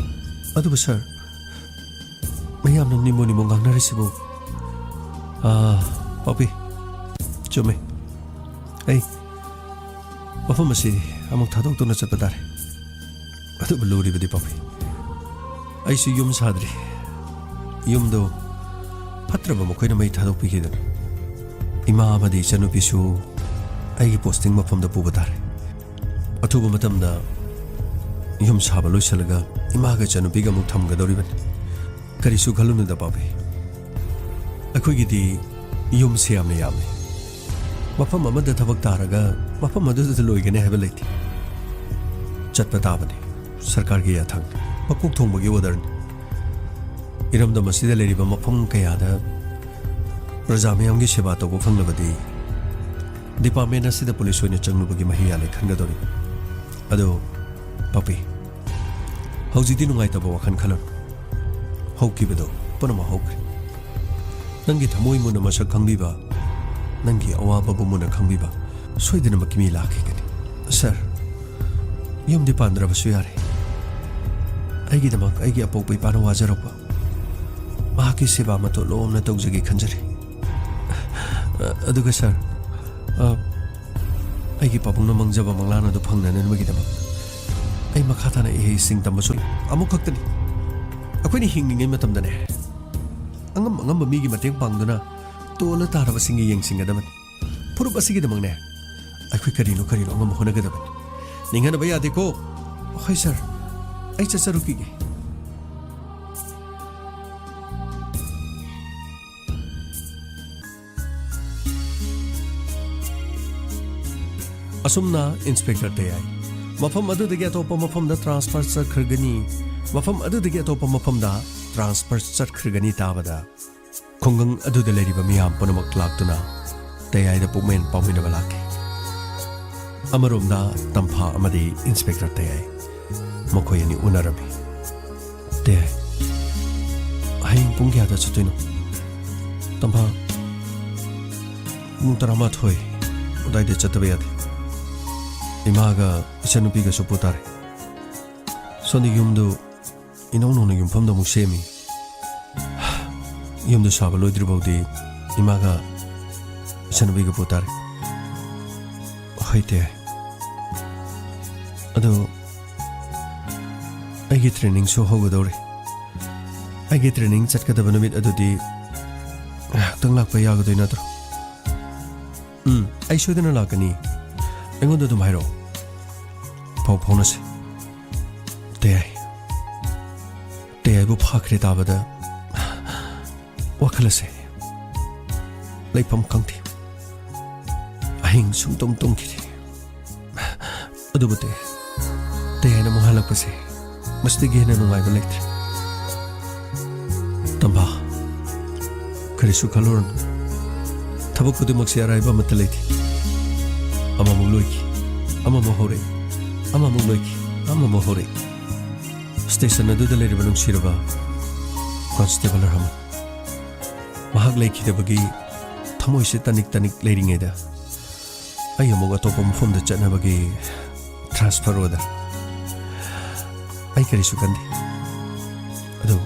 ꯑꯗꯨꯕꯨ ꯁꯥꯔ, ꯃꯌꯥꯝꯅ ꯅꯤꯃꯣ ꯅꯤꯃꯣ ꯉꯥꯡꯅꯔꯤꯁꯤꯕꯨ? ꯑꯥ, ꯄꯥꯛꯄꯤ, ꯆꯨꯝꯃꯦ꯫ ꯑꯩ ꯃꯐꯝ ꯑꯁꯤ ꯑꯃꯨꯛ ꯊꯥꯗꯣꯛꯇꯨꯅ ꯆꯠꯄ ꯇꯥꯔꯦ꯫ ꯑꯗꯨꯕꯨ ꯂꯨꯔꯤꯕꯗꯤ ꯄꯥꯛꯄꯤ, ꯑꯩꯁꯨ ꯌꯨꯝ ꯁꯥꯗ꯭ꯔꯤ꯫ ꯌꯨꯝꯗꯣ ꯐꯠꯇ꯭ꯔꯕ ꯃꯈꯣꯏꯅ ꯃꯩ ꯊꯥꯗꯣꯛꯄꯤꯈꯤꯗꯅ ꯏꯃꯥ ꯑꯃꯗꯤ ꯏꯆꯟꯅꯨꯄꯤꯁꯨ ꯑꯩꯒꯤ ꯄꯣꯁꯇꯤꯡ ꯃꯐꯝꯗ ꯄꯨꯕ ꯇꯥꯔꯦ꯫ ꯑꯊꯨꯕ ꯃꯇꯝꯗ ꯌꯨꯝ ꯁꯥꯕ ꯂꯣꯏꯁꯤꯜꯂꯒ ꯏꯃꯥꯒ ꯏꯆꯟꯅꯨꯄꯤꯒ ꯑꯃꯨꯛ ꯊꯝꯒꯗꯧꯔꯤꯕꯅꯤ꯫ ꯀꯔꯤꯁꯨ ꯈꯜꯂꯨꯅꯨꯗ ꯄꯥꯛꯄꯤ꯫ ꯑꯩꯈꯣꯏꯒꯤꯗꯤ ꯌꯨꯝꯁꯦ ꯌꯥꯝꯅ ꯌꯥꯝꯃꯤ꯫ ꯃꯐꯝ ꯑꯃꯗ ꯊꯕꯛ ꯇꯥꯔꯒ ꯃꯐꯝ ꯑꯗꯨꯗ ꯂꯣꯏꯒꯅꯤ ꯍꯥꯏꯕ ꯂꯩꯇꯦ꯫ ꯆꯠꯄ ꯇꯥꯕꯅꯤ꯫ ꯁꯔꯀꯥꯔꯒꯤ ꯌꯥꯊꯪ, ꯃꯀꯣꯛ ꯊꯣꯡꯕꯒꯤ ꯑꯣꯔꯗꯔꯅꯤ꯫ ꯏꯔꯝꯗꯝ ꯑꯁꯤꯗ ꯂꯩꯔꯤꯕ ꯃꯐꯝ ꯀꯌꯥꯗ ꯄ꯭ꯔꯖꯥ ꯃꯤꯌꯥꯝꯒꯤ ꯁꯦꯕꯥ ꯇꯧꯕ ꯐꯪꯂꯕꯗꯤ ꯗꯤꯄꯥꯔꯠꯃꯦꯟ ꯑꯁꯤꯗ ꯄꯨꯂꯤꯁ ꯑꯣꯏꯅ ꯆꯪꯂꯨꯕꯒꯤ ꯃꯍꯩ ꯌꯥꯜꯂꯦ ꯈꯟꯒꯗꯧꯔꯤ꯫ ꯑꯗꯣ ꯄꯥꯛꯄꯤ, ꯍꯧꯖꯤꯛꯇꯤ ꯅꯨꯡꯉꯥꯏꯇꯕ ꯋꯥꯈꯜ ꯈꯜꯂꯨꯅꯨ꯫ ꯍꯧꯈꯤꯕꯗꯣ ꯄꯨꯝꯅꯃꯛ ꯍꯧꯈ꯭ꯔꯦ꯫ ꯅꯪꯒꯤ ꯊꯃꯣꯏ ꯃꯨꯟꯅ ꯃꯁꯛ ꯈꯪꯕꯤꯕ, ꯅꯪꯒꯤ ꯑꯋꯥꯕꯕꯨ ꯃꯨꯟꯅ ꯈꯪꯕꯤꯕ ꯁꯣꯏꯗꯅꯃꯛꯀꯤ ꯃꯤ ꯂꯥꯛꯈꯤꯒꯅꯤ꯫ ꯁꯥꯔ, ꯌꯨꯝꯗꯤ ꯄꯥꯟꯗ꯭ꯔꯕꯁꯨ ꯌꯥꯔꯦ꯫ ꯑꯩꯒꯤꯗꯃꯛ ꯑꯩꯒꯤ ꯑꯄꯣꯛꯄ ꯏꯄꯥꯅ ꯋꯥꯖꯔꯛꯄ, ꯃꯍꯥꯛꯀꯤ ꯁꯦꯕꯥ ꯃꯇꯣꯟ ꯂꯣꯝꯅ ꯇꯧꯖꯒꯦ ꯈꯟꯖꯔꯤ꯫ ꯑꯗꯨꯒ ꯁꯥꯔ, ꯑ, ꯑꯩꯒꯤ ꯄꯥꯕꯨꯡꯅ ꯃꯪꯖꯕ ꯃꯪꯂꯥꯟ ꯑꯗꯨ ꯐꯪꯅꯅꯕꯒꯤꯗꯃꯛ ꯑꯩ ꯃꯈꯥ ꯇꯥꯅ ꯏꯍꯩꯁꯤꯡ ꯇꯝꯕꯁꯨ ꯑꯃꯨꯛ ꯈꯛꯇꯅꯤ꯫ ꯑꯩꯈꯣꯏꯅ ꯍꯤꯡꯂꯤꯉꯩ ꯃꯇꯝꯗꯅꯦ, ꯑꯉꯝ ꯑꯉꯝꯕ ꯃꯤꯒꯤ ꯃꯇꯦꯡ ꯄꯥꯡꯗꯨꯅ ꯇꯣꯜꯂ ꯇꯥꯔꯕꯁꯤꯡꯒꯤ ꯌꯦꯡꯁꯤꯟꯒꯗꯕꯅꯤ꯫ ꯐꯨꯔꯨꯞ ꯑꯁꯤꯒꯤꯗꯃꯛꯅꯦ, ꯑꯩꯈꯣꯏ ꯀꯔꯤꯅꯣ ꯀꯔꯤꯅꯣ ꯑꯉꯝꯕ ꯍꯣꯠꯅꯒꯗꯕꯅꯤ꯫ ꯅꯤꯡꯍꯟꯅꯕ ꯌꯥꯗꯦꯀꯣ꯫ ꯍꯣꯏ ꯁꯥꯔ, ꯑꯩ ꯆꯠꯆꯔꯨꯈꯤꯒꯦ꯫ ꯑꯁꯨꯝꯅ ꯏꯟꯁꯄꯦꯛꯇꯔ ꯇꯌꯥꯏ ꯃꯐꯝ ꯑꯗꯨꯗꯒꯤ ꯑꯇꯣꯞꯄ ꯃꯐꯝꯗ ꯇ꯭ꯔꯥꯟꯁꯐꯔ ꯆꯠꯈ꯭ꯔꯒꯅꯤ, ꯃꯐꯝ ꯑꯗꯨꯗꯒꯤ ꯑꯇꯣꯞꯄ ꯃꯐꯝꯗ ꯇ꯭ꯔꯥꯟꯁꯐꯔ ꯆꯠꯈ꯭ꯔꯒꯅꯤ ꯇꯥꯕꯗ ꯈꯨꯡꯒꯪ ꯑꯗꯨꯗ ꯂꯩꯔꯤꯕ ꯃꯤꯌꯥꯝ ꯄꯨꯝꯅꯃꯛ ꯂꯥꯛꯇꯨꯅ ꯇꯌꯥꯏꯗ ꯄꯨꯛꯃꯦꯟ ꯄꯥꯎꯃꯤꯟꯅꯕ ꯂꯥꯛꯈꯤ꯫ ꯑꯃꯔꯣꯝꯗ ꯇꯝꯐꯥ ꯑꯃꯗꯤ ꯏꯟꯁꯄꯦꯛꯇꯔ ꯇꯌꯥꯏ ꯃꯈꯣꯏ ꯑꯅꯤ ꯎꯅꯔꯝꯃꯤ꯫ "ꯇꯌꯥꯏ, ꯍꯌꯦꯡ ꯄꯨꯡ ꯀꯌꯥꯗ ꯆꯠꯇꯣꯏꯅꯣ?" "ꯇꯝꯐꯥ, ꯄꯨꯡ ꯇꯔꯥꯃꯥꯊꯣꯏ ꯑꯗꯨꯋꯥꯏꯗ ꯆꯠꯇꯕ ꯌꯥꯗꯦ꯫ ꯏꯃꯥꯒ ꯏꯆꯟꯅꯨꯄꯤꯒꯁꯨ ꯄꯨ ꯇꯥꯔꯦ꯫ ꯁꯣꯝꯗ ꯌꯨꯝꯗꯨ ꯏꯅꯧ ꯅꯧꯅ ꯌꯨꯝꯐꯝꯗ ꯑꯃꯨꯛ ꯁꯦꯝꯃꯤ꯫ ꯌꯨꯝꯗꯨ ꯁꯥꯕ ꯂꯣꯏꯗ꯭ꯔꯤꯐꯥꯎꯗꯤ ꯏꯃꯥꯒ ꯏꯆꯟꯅꯨꯄꯤꯒ ꯄꯨ ꯇꯥꯔꯦ꯫" "ꯍꯣꯏ ꯇꯌꯥꯏ꯫ ꯑꯗꯣ ꯑꯩꯒꯤ ꯇ꯭ꯔꯦꯅꯤꯡꯁꯨ ꯍꯧꯒꯗꯧꯔꯦ꯫ ꯑꯩꯒꯤ ꯇ꯭ꯔꯦꯅꯤꯡ ꯆꯠꯀꯗꯕ ꯅꯨꯃꯤꯠ ꯑꯗꯨꯗꯤ ꯉꯥꯏꯍꯥꯛꯇꯪ ꯂꯥꯛꯄ ꯌꯥꯒꯗꯣꯏ ꯅꯠꯇ꯭ꯔꯣ?" "ꯎꯝ, ꯑꯩ ꯁꯣꯏꯗꯅ ꯂꯥꯛꯀꯅꯤ꯫ ꯑꯩꯉꯣꯟꯗ ꯑꯗꯨꯝ ꯍꯥꯏꯔꯛꯑꯣ꯫ ꯄꯥꯎ ꯐꯥꯎꯅꯁꯦ꯫" ꯇꯌꯥꯏ꯫ ꯇꯌꯥꯏꯕꯨ ꯐꯥꯈ꯭ꯔꯦ ꯇꯥꯕꯗ ꯋꯥꯈꯜ ꯑꯁꯦ ꯂꯩꯐꯝ ꯈꯪꯗꯦ꯫ ꯑꯍꯤꯡ ꯁꯨꯡꯇꯨꯝ ꯇꯨꯝꯈꯤꯗꯦ꯫ ꯑꯗꯨꯕꯨ ꯇꯌꯥꯏ, ꯇꯌꯥꯏꯅ ꯑꯃꯨꯛ ꯍꯜꯂꯛꯄꯁꯦ ꯃꯁꯤꯗꯒꯤ ꯍꯦꯟꯅ ꯅꯨꯡꯉꯥꯏꯕ ꯂꯩꯇ꯭ꯔꯦ꯫ "ꯇꯝꯐꯥ, ꯀꯔꯤꯁꯨ ꯈꯜꯂꯨꯔꯅꯨ꯫ ꯊꯕꯛ ꯈꯨꯗꯤꯡꯃꯛꯁꯦ ꯑꯔꯥꯏꯕ ꯑꯃꯠꯇ ꯂꯩꯇꯦ꯫ ꯑꯃꯃꯨꯛ ꯂꯣꯏꯈꯤ, ꯑꯃꯃꯨꯛ ꯍꯧꯔꯛꯏ, ꯑꯃꯃꯨꯛ ꯂꯣꯏꯈꯤ, ꯑꯃꯃꯨꯛ ꯍꯧꯔꯛꯏ꯫" ꯁ꯭ꯇꯦꯁꯟ ꯑꯗꯨꯗ ꯂꯩꯔꯤꯕ ꯅꯨꯡꯁꯤꯔꯕ ꯀꯣꯟꯁꯇꯦꯕꯜ ꯔꯍꯃꯟ, ꯃꯍꯥꯛ ꯂꯩꯈꯤꯗꯕꯒꯤ ꯊꯃꯣꯏꯁꯦ ꯇꯅꯤꯛ ꯇꯅꯤꯛ ꯂꯩꯔꯤꯉꯩꯗ ꯑꯩ ꯑꯃꯨꯛ ꯑꯇꯣꯞꯄ ꯃꯐꯝꯗ ꯆꯠꯅꯕꯒꯤ ꯇ꯭ꯔꯥꯟꯁꯐꯔ ꯑꯣꯔꯗꯔ꯫ ꯑꯩ ꯀꯔꯤꯁꯨ ꯈꯟꯗꯦ꯫ ꯑꯗꯨ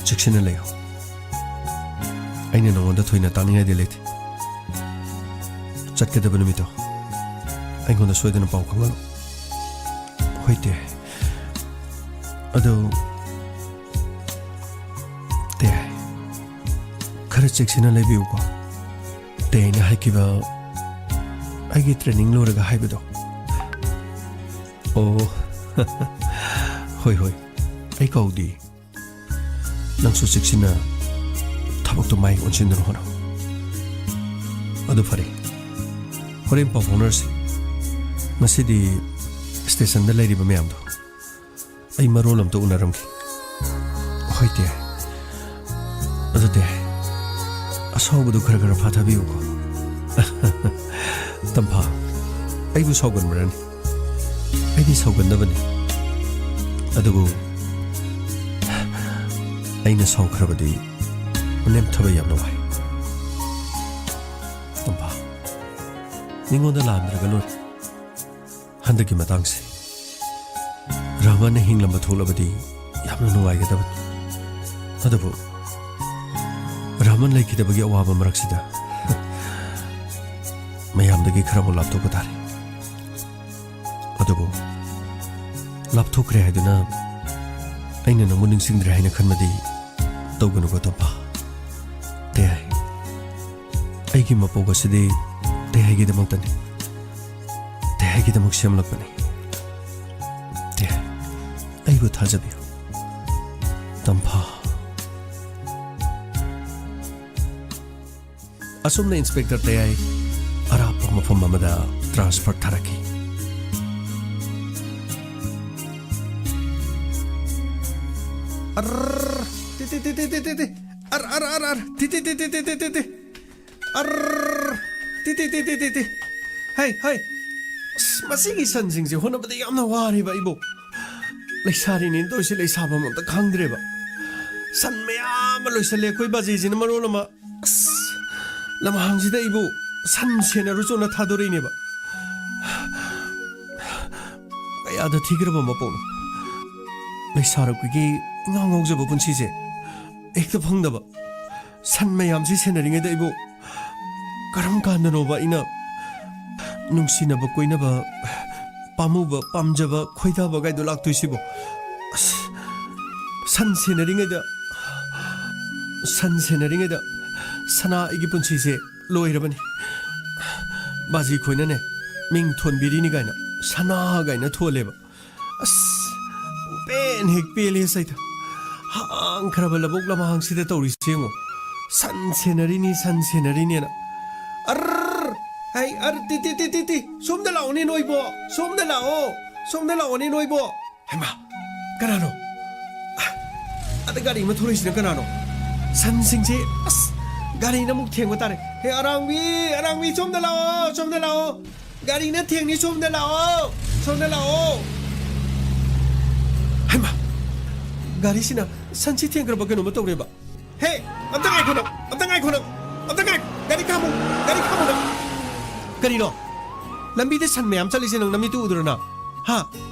ꯆꯦꯛꯁꯤꯟꯅ ꯂꯩꯌꯨ꯫ ꯑꯩꯅ ꯅꯉꯣꯟꯗ ꯊꯣꯏꯅ ꯇꯥꯛꯅꯤꯡꯉꯥꯏꯗꯤ ꯂꯩꯇꯦ꯫ ꯆꯠꯀꯗꯕ ꯅꯨꯃꯤꯠꯇꯣ ꯑꯩꯉꯣꯟꯗ ꯁꯣꯏꯗꯅ ꯄꯥꯎ ꯈꯪꯍꯜꯂꯨ꯫ "ꯍꯣꯏ ꯇꯌꯥꯏ꯫ ꯑꯗꯨ ꯇꯌꯥꯏ, ꯈꯔ ꯆꯦꯛꯁꯤꯟꯅ ꯂꯩꯕꯤꯌꯨꯀꯣ꯫ ꯇꯌꯥꯏꯅ ꯍꯥꯏꯈꯤꯕ ꯑꯩꯒꯤ ꯇ꯭ꯔꯦꯅꯤꯡ ꯂꯣꯏꯔꯒ ꯍꯥꯏꯕꯗꯣ꯫" "ꯑꯣ, ꯍꯣꯏ, ꯍꯣꯏ, ꯑꯩ ꯀꯥꯎꯗꯦ꯫ ꯅꯪꯁꯨ ꯆꯦꯛꯁꯤꯟꯅ ꯊꯕꯛꯇꯣ ꯃꯥꯏ ꯑꯣꯟꯁꯤꯟꯗꯨꯅ ꯍꯣꯠꯅꯧ꯫ ꯑꯗꯨ ꯐꯔꯦ, ꯍꯣꯔꯦꯟ ꯄꯥꯎ ꯐꯥꯎꯅꯔꯁꯤ꯫ ꯉꯁꯤꯗꯤ ꯁ꯭ꯇꯦꯁꯟꯗ ꯂꯩꯔꯤꯕ ꯃꯌꯥꯝꯗꯣ ꯑꯩ ꯃꯔꯣꯜ ꯑꯝꯇ ꯎꯅꯔꯝꯒꯦ꯫ ꯍꯣꯏ, ꯇꯦ꯫ ꯑꯗꯨ, ꯇꯦ, ꯑꯁꯥꯎꯕꯗꯨ ꯈꯔ ꯈꯔ ꯐꯥꯊꯕꯤꯌꯨꯀꯣ꯫ ꯇꯝꯐꯥ, ꯑꯩꯕꯨ ꯁꯥꯎꯒꯟꯕ꯭ꯔꯅꯦ? ꯑꯩꯗꯤ ꯁꯥꯎꯒꯟꯗꯕꯅꯤ꯫ ꯑꯗꯨꯕꯨ ꯑꯩꯅ ꯁꯥꯎꯈ꯭ꯔꯕꯗꯤ ꯅꯦꯝꯊꯕ ꯌꯥꯝꯅ ꯋꯥꯏ꯫ ꯇꯝꯐꯥ, ꯃꯤꯉꯣꯟꯗ ꯂꯥꯟꯗ꯭ꯔꯒ ꯂꯣꯏꯔꯦ꯫ ꯍꯟꯗꯛꯀꯤ ꯃꯇꯥꯡꯁꯦ ꯔꯥꯃꯟꯅ ꯍꯤꯡꯂꯝꯕ ꯊꯣꯛꯂꯕꯗꯤ ꯌꯥꯝꯅ ꯅꯨꯡꯉꯥꯏꯒꯗꯕꯅꯤ꯫ ꯑꯗꯨꯕꯨ ꯔꯥꯃꯟ ꯂꯩꯈꯤꯗꯕꯒꯤ ꯑꯋꯥꯕ ꯃꯔꯛꯁꯤꯗ ꯃꯌꯥꯝꯗꯒꯤ ꯈꯔ ꯑꯃꯨꯛ ꯂꯥꯞꯊꯣꯛꯄ ꯇꯥꯔꯦ꯫ ꯑꯗꯨꯕꯨ ꯂꯥꯞꯊꯣꯛꯈ꯭ꯔꯦ ꯍꯥꯏꯗꯨꯅ ꯑꯩꯅ ꯅꯪꯕꯨ ꯅꯤꯡꯁꯤꯡꯗ꯭ꯔꯦ ꯍꯥꯏꯅ ꯈꯟꯕꯗꯤ ꯇꯧꯒꯅꯨꯀꯣ, ꯇꯝꯐꯥ꯫ ꯇꯦꯍꯥꯏ, ꯑꯩꯒꯤ ꯃꯄꯣꯛ ꯑꯁꯤꯗꯤ ꯇꯦꯍꯥꯏꯒꯤꯗꯃꯛꯇꯅꯤ꯫ ꯇꯦꯍꯥꯏꯒꯤꯗꯃꯛ ꯁꯦꯝꯂꯛꯄꯅꯤ꯫ ꯇꯦꯍꯥꯏ, ꯑꯩꯕꯨ ꯊꯥꯖꯕꯤꯌꯨ꯫ ꯇꯝꯐꯥ꯫ ꯑꯁꯨꯝꯅ ꯏꯟꯁꯄꯦꯛꯇꯔ ꯇꯌꯥꯏ ꯑꯔꯥꯞꯄ ꯃꯐꯝ ꯑꯃꯗ ꯇ꯭ꯔꯥꯟꯁꯐꯔ ꯊꯥꯔꯛꯈꯤ꯫ ꯑꯔ, ꯇꯤ, ꯇꯤ, ꯇꯤ, ꯇꯤ, ꯇꯤ, ꯇꯤ, ꯇꯤ꯫ ꯑꯔ, ꯑꯔ, ꯑꯔ, ꯑꯔ, ꯇꯤ, ꯇꯤ, ꯇꯤ, ꯇꯤ, ꯇꯤ, ꯇꯤ, ꯇꯤ꯫ ꯑꯔ, ꯇꯤ, ꯇꯤ, ꯇꯤ, ꯇꯤ, ꯇꯤ, ꯇꯤ꯫ ꯍꯩ, ꯍꯩ꯫ ꯑꯁ, ꯃꯁꯤꯒꯤ ꯁꯟꯁꯤꯡꯁꯦ ꯍꯣꯠꯅꯕꯗ ꯌꯥꯝꯅ ꯋꯥꯔꯦꯕ ꯑꯩꯕꯨ꯫ ꯂꯩꯁꯥꯔꯤꯅꯦꯅ ꯇꯧꯔꯤꯁꯦ, ꯂꯩꯁꯥꯐꯝ ꯑꯝꯇ ꯈꯪꯗ꯭ꯔꯦꯕ꯫ ꯁꯟ ꯃꯌꯥꯝ ꯑꯃ ꯂꯣꯏꯁꯜꯂꯦ, ꯑꯩꯈꯣꯏ ꯕꯥꯖꯤꯁꯤꯅ ꯃꯔꯣꯜ ꯑꯃ꯫ ꯑꯁ, ꯂꯝꯍꯥꯡꯁꯤꯗ ꯑꯩꯕꯨ ꯁꯟ ꯁꯦꯟꯅꯔꯨꯆꯣꯅ ꯊꯥꯗꯣꯔꯛꯏꯅꯦꯕ꯫ ꯀꯌꯥꯗ ꯊꯤꯈ꯭ꯔꯕ ꯃꯄꯣꯛꯅꯣ꯫ ꯂꯩꯁꯥꯔꯛꯄꯒꯤ ꯏꯉꯥꯎ ꯉꯥꯎꯖꯕ ꯄꯨꯟꯁꯤꯁꯦ ꯍꯦꯛꯇ ꯐꯪꯗꯕ꯫ ꯁꯟ ꯃꯌꯥꯝꯁꯤ ꯁꯦꯟꯅꯔꯤꯉꯩꯗ ꯑꯩꯕꯨ ꯀꯔꯝ ꯀꯥꯟꯗꯅꯣꯕ ꯑꯩꯅ ꯅꯨꯡꯁꯤꯅꯕ, ꯀꯣꯏꯅꯕ, ꯄꯥꯝꯃꯨꯕ, ꯄꯥꯝꯖꯕ, ꯈꯣꯏꯗꯥꯕ ꯀꯥꯏꯗꯣ ꯂꯥꯛꯇꯣꯏꯁꯤꯕꯣ? ꯑꯁ, ꯁꯟ ꯁꯦꯟꯅꯔꯤꯉꯩꯗ, ꯁꯟ ꯁꯦꯟꯅꯔꯤꯉꯩꯗ ꯁꯅꯥ ꯑꯩꯒꯤ ꯄꯨꯟꯁꯤꯁꯦ ꯂꯣꯏꯔꯕꯅꯤ꯫ ꯕꯥꯖꯤ ꯈꯣꯏꯅꯅꯦ, ꯃꯤꯡ ꯊꯣꯟꯕꯤꯔꯤꯅꯤ ꯀꯥꯏꯅ ꯁꯅꯥ ꯀꯥꯏꯅ ꯊꯣꯜꯂꯦꯕ꯫ ꯑꯁ, ꯄꯦꯟ ꯍꯦꯛ ꯄꯦꯜꯂꯦ ꯁꯩꯇ꯫ ꯍꯥꯡꯈ꯭ꯔꯕ ꯂꯧꯕꯨꯛ ꯂꯝꯍꯥꯡꯁꯤꯗ ꯇꯧꯔꯤꯁꯦ ꯌꯦꯡꯉꯣ꯫ ꯁꯟ ꯁꯦꯟꯅꯔꯤꯅꯤ, ꯁꯟ ꯁꯦꯟꯅꯔꯤꯅꯦꯅ꯫ ꯑꯔ! ꯍꯩ, ꯑꯔ, ꯇꯤ, ꯇꯤ, ꯇꯤ, ꯇꯤ, ꯇꯤ, ꯁꯣꯝꯗ ꯂꯥꯛꯑꯣꯅꯦ ꯅꯣꯏꯕꯣ, ꯁꯣꯝꯗ ꯂꯥꯛꯑꯣ, ꯁꯣꯝꯗ ꯂꯥꯛꯑꯣꯅꯦ ꯅꯣꯏꯕꯣ꯫ ꯍꯩꯃꯥ, ꯀꯅꯥꯅꯣ? ꯑ, ꯑꯗ ꯒꯥꯔꯤ ꯑꯃ ꯊꯧꯔꯛꯏꯁꯤꯅ ꯀꯅꯥꯅꯣ? ꯁꯟꯁꯤꯡꯁꯦ, ꯑꯁ, ꯒꯥꯔꯤꯅ ꯑꯃꯨꯛ ꯊꯦꯡꯕ ꯇꯥꯔꯦ꯫ ꯍꯦ, ꯑꯔꯥꯡꯕꯤ, ꯑꯔꯥꯡꯕꯤ, ꯁꯣꯝꯗ ꯂꯥꯛꯑꯣ, ꯁꯣꯝꯗ ꯂꯥꯛꯑꯣ꯫ ꯒꯥꯔꯤꯅ ꯊꯦꯡꯅꯤ, ꯁꯣꯝꯗ ꯂꯥꯛꯑꯣ, ꯁꯣꯝꯗ ꯂꯥꯛꯑꯣ꯫ ꯍꯩꯃꯥ, ꯒꯥꯔꯤꯁꯤꯅ ꯁꯟꯁꯤ ꯊꯦꯡꯈ꯭ꯔꯕ ꯀꯩꯅꯣꯝꯃ ꯇꯧꯔꯦꯕ꯫ ꯍꯦ, ꯑꯝꯇ ꯉꯥꯏꯈꯣ ꯅꯪ, ꯑꯝꯇ ꯉꯥꯏꯈꯣ ꯅꯪ, ꯑꯝꯇ ꯉꯥꯏ-, ꯒꯥꯔꯤ ꯈꯥꯝꯃꯨ, ꯒꯥꯔꯤ ꯈꯥꯝꯃꯨ ꯅꯪ꯫ ꯀꯔꯤꯅꯣ? ꯂꯝꯕꯤꯗ ꯁꯟ ꯃꯌꯥꯝ ꯆꯠꯂꯤꯁꯦ ꯅꯪ ꯅꯃꯤꯠꯇꯨ ꯎꯗ꯭ꯔꯣ ꯅꯪ? ꯍꯥ?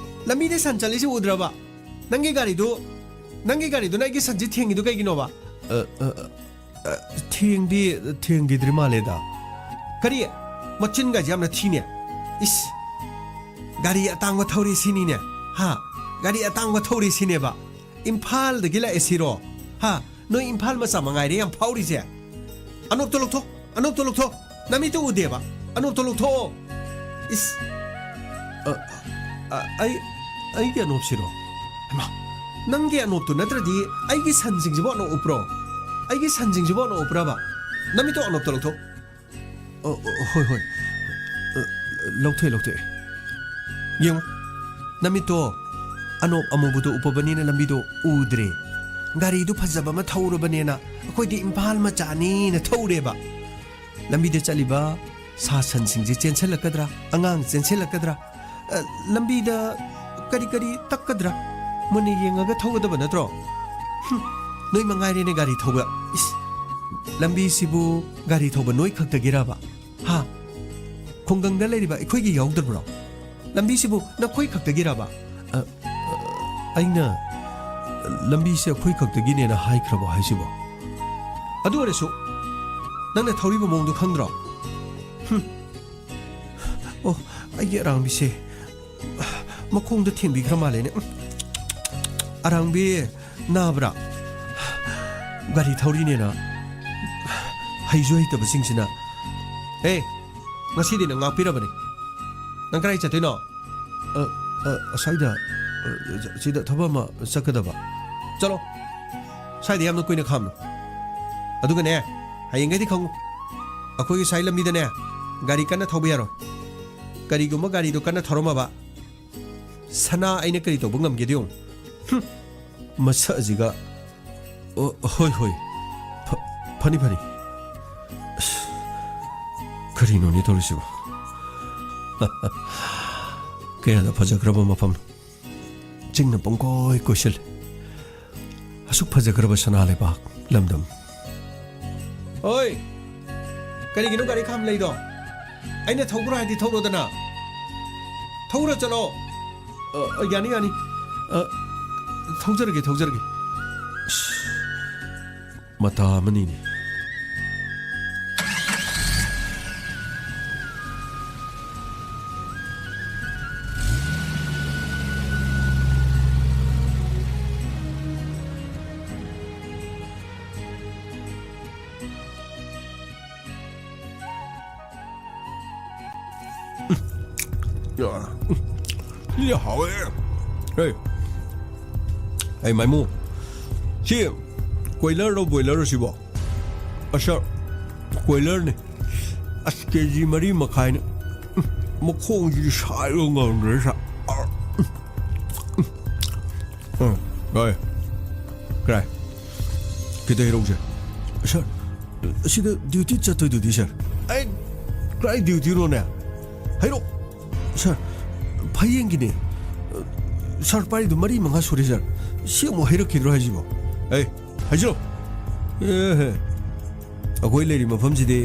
ꯂꯝꯕꯤꯗ ꯁꯟ ꯆꯠꯂꯤꯁꯦ ꯎꯗ꯭ꯔꯕ? ꯅꯪꯒꯤ ꯒꯥꯔꯤꯗꯨ, ꯅꯪꯒꯤ ꯒꯥꯔꯤꯗꯨꯅ ꯑꯩꯒꯤ ꯁꯟꯁꯤ ꯊꯦꯡꯉꯤꯗꯨ ꯀꯩꯒꯤꯅꯣꯕ? ꯑ, ꯑ, ꯑ, ꯑ, ꯊꯦꯡꯗꯤ ꯊꯦꯡꯈꯤꯗ꯭ꯔꯤ ꯃꯥꯜꯂꯦꯗ꯫ ꯀꯔꯤ? ꯃꯆꯤꯟꯒꯁꯦ ꯌꯥꯝꯅ ꯊꯤꯅꯦ꯫ ꯏꯁ! ꯒꯥꯔꯤ ꯑꯇꯥꯡꯕ ꯊꯧꯔꯦ ꯁꯤꯅꯤꯅꯦ꯫ ꯍꯥ? ꯒꯥꯔꯤ ꯑꯇꯥꯡꯕ ꯊꯧꯔꯦ ꯁꯤꯅꯦꯕ꯫ ꯏꯝꯐꯥꯜꯗꯒꯤ ꯂꯥꯛꯑꯦ ꯁꯤꯔꯣ? ꯍꯥ? ꯅꯣꯏ ꯏꯝꯐꯥꯜ ꯃꯆꯥ ꯃꯉꯥꯏꯔꯦ ꯌꯥꯝ ꯐꯥꯎꯔꯤꯁꯦ꯫ ꯑꯅꯣꯞꯇꯣ ꯂꯧꯊꯣꯛ, ꯑꯅꯣꯞꯇꯣ ꯂꯧꯊꯣꯛ꯫ ꯅꯃꯤꯠꯇꯨ ꯎꯗꯦꯕ꯫ ꯑꯅꯣꯞꯇꯣ ꯂꯧꯊꯣꯛꯑꯣ꯫ ꯏꯁ꯫ ꯑ, ꯑ, ꯑꯩ, ꯑꯩꯒꯤ ꯑꯅꯣꯞꯁꯤꯔꯣ? ꯍꯩꯃꯥ, ꯅꯪꯒꯤ ꯑꯅꯣꯞꯇꯨ ꯅꯠꯇ꯭ꯔꯗꯤ ꯑꯩꯒꯤ ꯁꯟꯁꯤꯡꯁꯤꯕꯨ ꯑꯅꯣꯞ ꯎꯞꯄ꯭ꯔꯣ? ꯑꯩꯒꯤ ꯁꯟꯁꯤꯡꯁꯤꯕꯨ ꯑꯅꯣꯞ ꯎꯞꯄ꯭ꯔꯕ? ꯅꯃꯤꯠꯇꯣ ꯑꯅꯣꯞꯇꯣ ꯂꯧꯊꯣꯛ꯫ ꯑ, ꯑ, ꯍꯣꯏ, ꯍꯣꯏ꯫ ꯑ, ꯂꯧꯊꯣꯛꯑꯦ, ꯂꯧꯊꯣꯛꯑꯦ꯫ ꯌꯦꯡꯉꯨ, ꯅꯃꯤꯠꯇꯣ ꯑꯅꯣꯞ ꯑꯃꯨꯕꯗꯣ ꯎꯞꯄꯕꯅꯤꯅ ꯂꯝꯕꯤꯗꯣ ꯎꯗ꯭ꯔꯦ꯫ ꯒꯥꯔꯤꯗꯨ ꯐꯖꯕ ꯑꯃ ꯊꯧꯔꯕꯅꯦꯅ ꯑꯩꯈꯣꯏꯗꯤ ꯏꯝꯐꯥꯜ ꯃꯆꯥꯅꯤꯅ ꯊꯧꯔꯦꯕ꯫ ꯂꯝꯕꯤꯗ ꯆꯠꯂꯤꯕ ꯁꯥ ꯁꯟꯁꯤꯡꯁꯦ ꯆꯦꯟꯁꯤꯜꯂꯛꯀꯗ꯭ꯔꯥ, ꯑꯉꯥꯡ ꯆꯦꯟꯁꯤꯜꯂꯛꯀꯗ꯭ꯔꯥ, ꯑ, ꯂꯝꯕꯤꯗ ꯀꯔꯤ ꯀꯔꯤ ꯇꯛꯀꯗ꯭ꯔꯥ ꯃꯨꯟꯅ ꯌꯦꯡꯉꯒ ꯊꯧꯒꯗꯕ ꯅꯠꯇ꯭ꯔꯣ? ꯍꯨꯝ, ꯅꯣꯏ ꯃꯉꯥꯏꯔꯦꯅꯦ ꯒꯥꯔꯤ ꯊꯧꯕ꯫ ꯏꯁ, ꯂꯝꯕꯤꯁꯤꯕꯨ ꯒꯥꯔꯤ ꯊꯧꯕ ꯅꯣꯏ ꯈꯛꯇꯒꯤꯔꯕ? ꯍꯥ? ꯈꯨꯡꯒꯪꯗ ꯂꯩꯔꯤꯕ ꯑꯩꯈꯣꯏꯒꯤ ꯌꯥꯎꯗꯕ꯭ꯔꯣ? ꯂꯝꯕꯤꯁꯤꯕꯨ ꯅꯈꯣꯏ ꯈꯛꯇꯒꯤꯔꯕ? ꯑ, ꯑ, ꯑꯩꯅ ꯂꯝꯕꯤꯁꯦ ꯑꯩꯈꯣꯏ ꯈꯛꯇꯒꯤꯅꯦꯅ ꯍꯥꯏꯈ꯭ꯔꯕꯣ ꯍꯥꯏꯁꯤꯕꯣ? ꯑꯗꯨ ꯑꯣꯏꯔꯁꯨ ꯅꯪꯅ ꯊꯧꯔꯤꯕ ꯃꯑꯣꯡꯗꯣ ꯈꯪꯗ꯭ꯔꯣ? ꯍꯨꯝ꯫ ꯑꯣ, ꯑꯩꯒꯤ ꯑꯔꯥꯡꯕꯤꯁꯦ ꯃꯈꯣꯡꯗ ꯊꯦꯡꯕꯤꯈ꯭ꯔ ꯃꯥꯜꯂꯦꯅꯦ꯫ ꯎꯝ꯫ ꯑꯔꯥꯡꯕꯤ, ꯅꯥꯕ꯭ꯔꯥ? ꯒꯥꯔꯤ ꯊꯧꯔꯤꯅꯦꯅ ꯍꯩꯁꯨ ꯍꯩꯇꯕꯁꯤꯡꯁꯤꯅ꯫ ꯑꯦ, ꯉꯁꯤꯗꯤ ꯅꯪ ꯉꯥꯛꯄꯤꯔꯕꯅꯤ꯫ ꯅꯪ ꯀꯗꯥꯏ ꯆꯠꯇꯣꯏꯅꯣ? ꯑ, ꯑ, ꯑꯁ꯭ꯋꯥꯏꯗ, ꯑ, ꯁꯤꯗ ꯊꯕꯛ ꯑꯃ ꯆꯠꯀꯗꯕ꯫ ꯆꯠꯂꯣ꯫ ꯁ꯭ꯋꯥꯏꯗ ꯌꯥꯝꯅ ꯀꯨꯏꯅ ꯈꯥꯝꯅꯨ꯫ ꯑꯗꯨꯒꯅꯦ, ꯍꯌꯦꯡꯈꯩꯗꯤ ꯈꯪꯉꯨ꯫ ꯑꯩꯈꯣꯏꯒꯤ ꯁ꯭ꯋꯥꯏ ꯂꯝꯕꯤꯗꯅꯦ, ꯒꯥꯔꯤ ꯀꯟꯅ ꯊꯧꯕ ꯌꯥꯔꯣꯏ꯫ ꯀꯔꯤꯒꯨꯝꯕ ꯒꯥꯔꯤꯗꯣ ꯀꯟꯅ ꯊꯧꯔꯝꯃꯕ, ꯁꯅꯥ ꯑꯩꯅ ꯀꯔꯤ ꯇꯧꯕ ꯉꯝꯒꯦꯗꯣ ꯌꯦꯡꯉꯨ꯫ ꯍꯨꯝ, ꯃꯁꯛ ꯑꯁꯤꯒ꯫ ꯑꯣ, ꯍꯣꯏ, ꯍꯣꯏ꯫ ꯐ-, ꯐꯅꯤ, ꯐꯅꯤ꯫ ꯑꯁ, ꯀꯔꯤꯅꯣꯅꯦ ꯇꯧꯔꯤꯁꯤꯕꯣ? ꯀꯌꯥꯗ ꯐꯖꯈ꯭ꯔꯕ ꯃꯐꯝꯅꯣ꯫ ꯆꯤꯡꯅ ꯄꯨꯡꯀꯣꯏ ꯀꯣꯏꯁꯤꯜꯂꯤ꯫ ꯑꯁꯨꯛ ꯐꯖꯈ꯭ꯔꯕ ꯁꯅꯥ ꯂꯩꯕꯥꯛ ꯂꯝꯗꯝ꯫ ꯍꯣꯏ, ꯀꯔꯤꯒꯤꯅꯣ ꯒꯥꯔꯤ ꯈꯥꯝꯂꯩꯗꯣ? ꯑꯩꯅ ꯊꯧꯈ꯭ꯔꯣ ꯍꯥꯏꯗꯤ ꯊꯧꯔꯣꯗꯅ꯫ ꯊꯧꯔ ꯆꯠꯂꯣ꯫ ꯑ, ꯑ, ꯌꯥꯅꯤ, ꯌꯥꯅꯤ꯫ ꯑ, ꯊꯧꯖꯔꯒꯦ, ꯊꯧꯖꯔꯒꯦ꯫ ꯑꯁ, ꯃꯇꯥ ꯑꯃꯅꯤꯅꯦ꯫ ꯁꯤꯗꯤ ꯍꯥꯎꯋꯦ꯫ ꯍꯦ꯫ ꯑꯩ ꯃꯥꯏꯃꯨ꯫ ꯁꯤ ꯀꯣꯏꯂꯔꯔꯣ ꯕꯣꯏꯂꯔꯔꯣ ꯁꯤꯕꯣ? ꯑꯁ, ꯀꯣꯏꯂꯔꯅꯦ꯫ ꯑꯁ, ꯀꯦ ꯖꯤ ꯃꯔꯤ ꯃꯈꯥꯏꯅꯦ꯫ ꯃꯈꯣꯡꯁꯤꯗꯤ ꯁꯥꯏꯕ ꯉꯝꯗ꯭ꯔꯦ, ꯁꯥ-, ꯎꯝ, ꯍꯣꯏ꯫ ꯀꯔꯥꯏ? ꯀꯩꯗ ꯍꯩꯔꯧꯁꯦ? ꯁꯥꯔ, ꯑꯁꯤꯗ ꯗ꯭ꯌꯨꯇꯤ ꯆꯠꯇꯣꯏꯗꯨꯗꯤ, ꯁꯥꯔ꯫ ꯑꯩ ꯀꯔꯥꯏ ꯗ꯭ꯌꯨꯇꯤꯔꯣꯅꯦ? ꯍꯩꯔꯣ! ꯁꯥꯔ, ꯐꯌꯦꯡꯒꯤꯅꯦ꯫ ꯁꯥꯔ ꯄꯥꯏꯔꯤꯗꯨ ꯃꯔꯤ ꯃꯉꯥ ꯁꯨꯔꯦ, ꯁꯥꯔ꯫ ꯁꯤ ꯑꯃꯨꯛ ꯍꯩꯔꯛꯈꯤꯗ꯭ꯔꯣ ꯍꯥꯏꯁꯤꯕꯣ? ꯑꯦ, ꯍꯥꯏꯖꯤꯜꯂꯣ꯫ ꯑꯦꯍꯦ꯫ ꯑꯩꯈꯣꯏ ꯂꯩꯔꯤꯕ ꯃꯐꯝꯁꯤꯗꯤ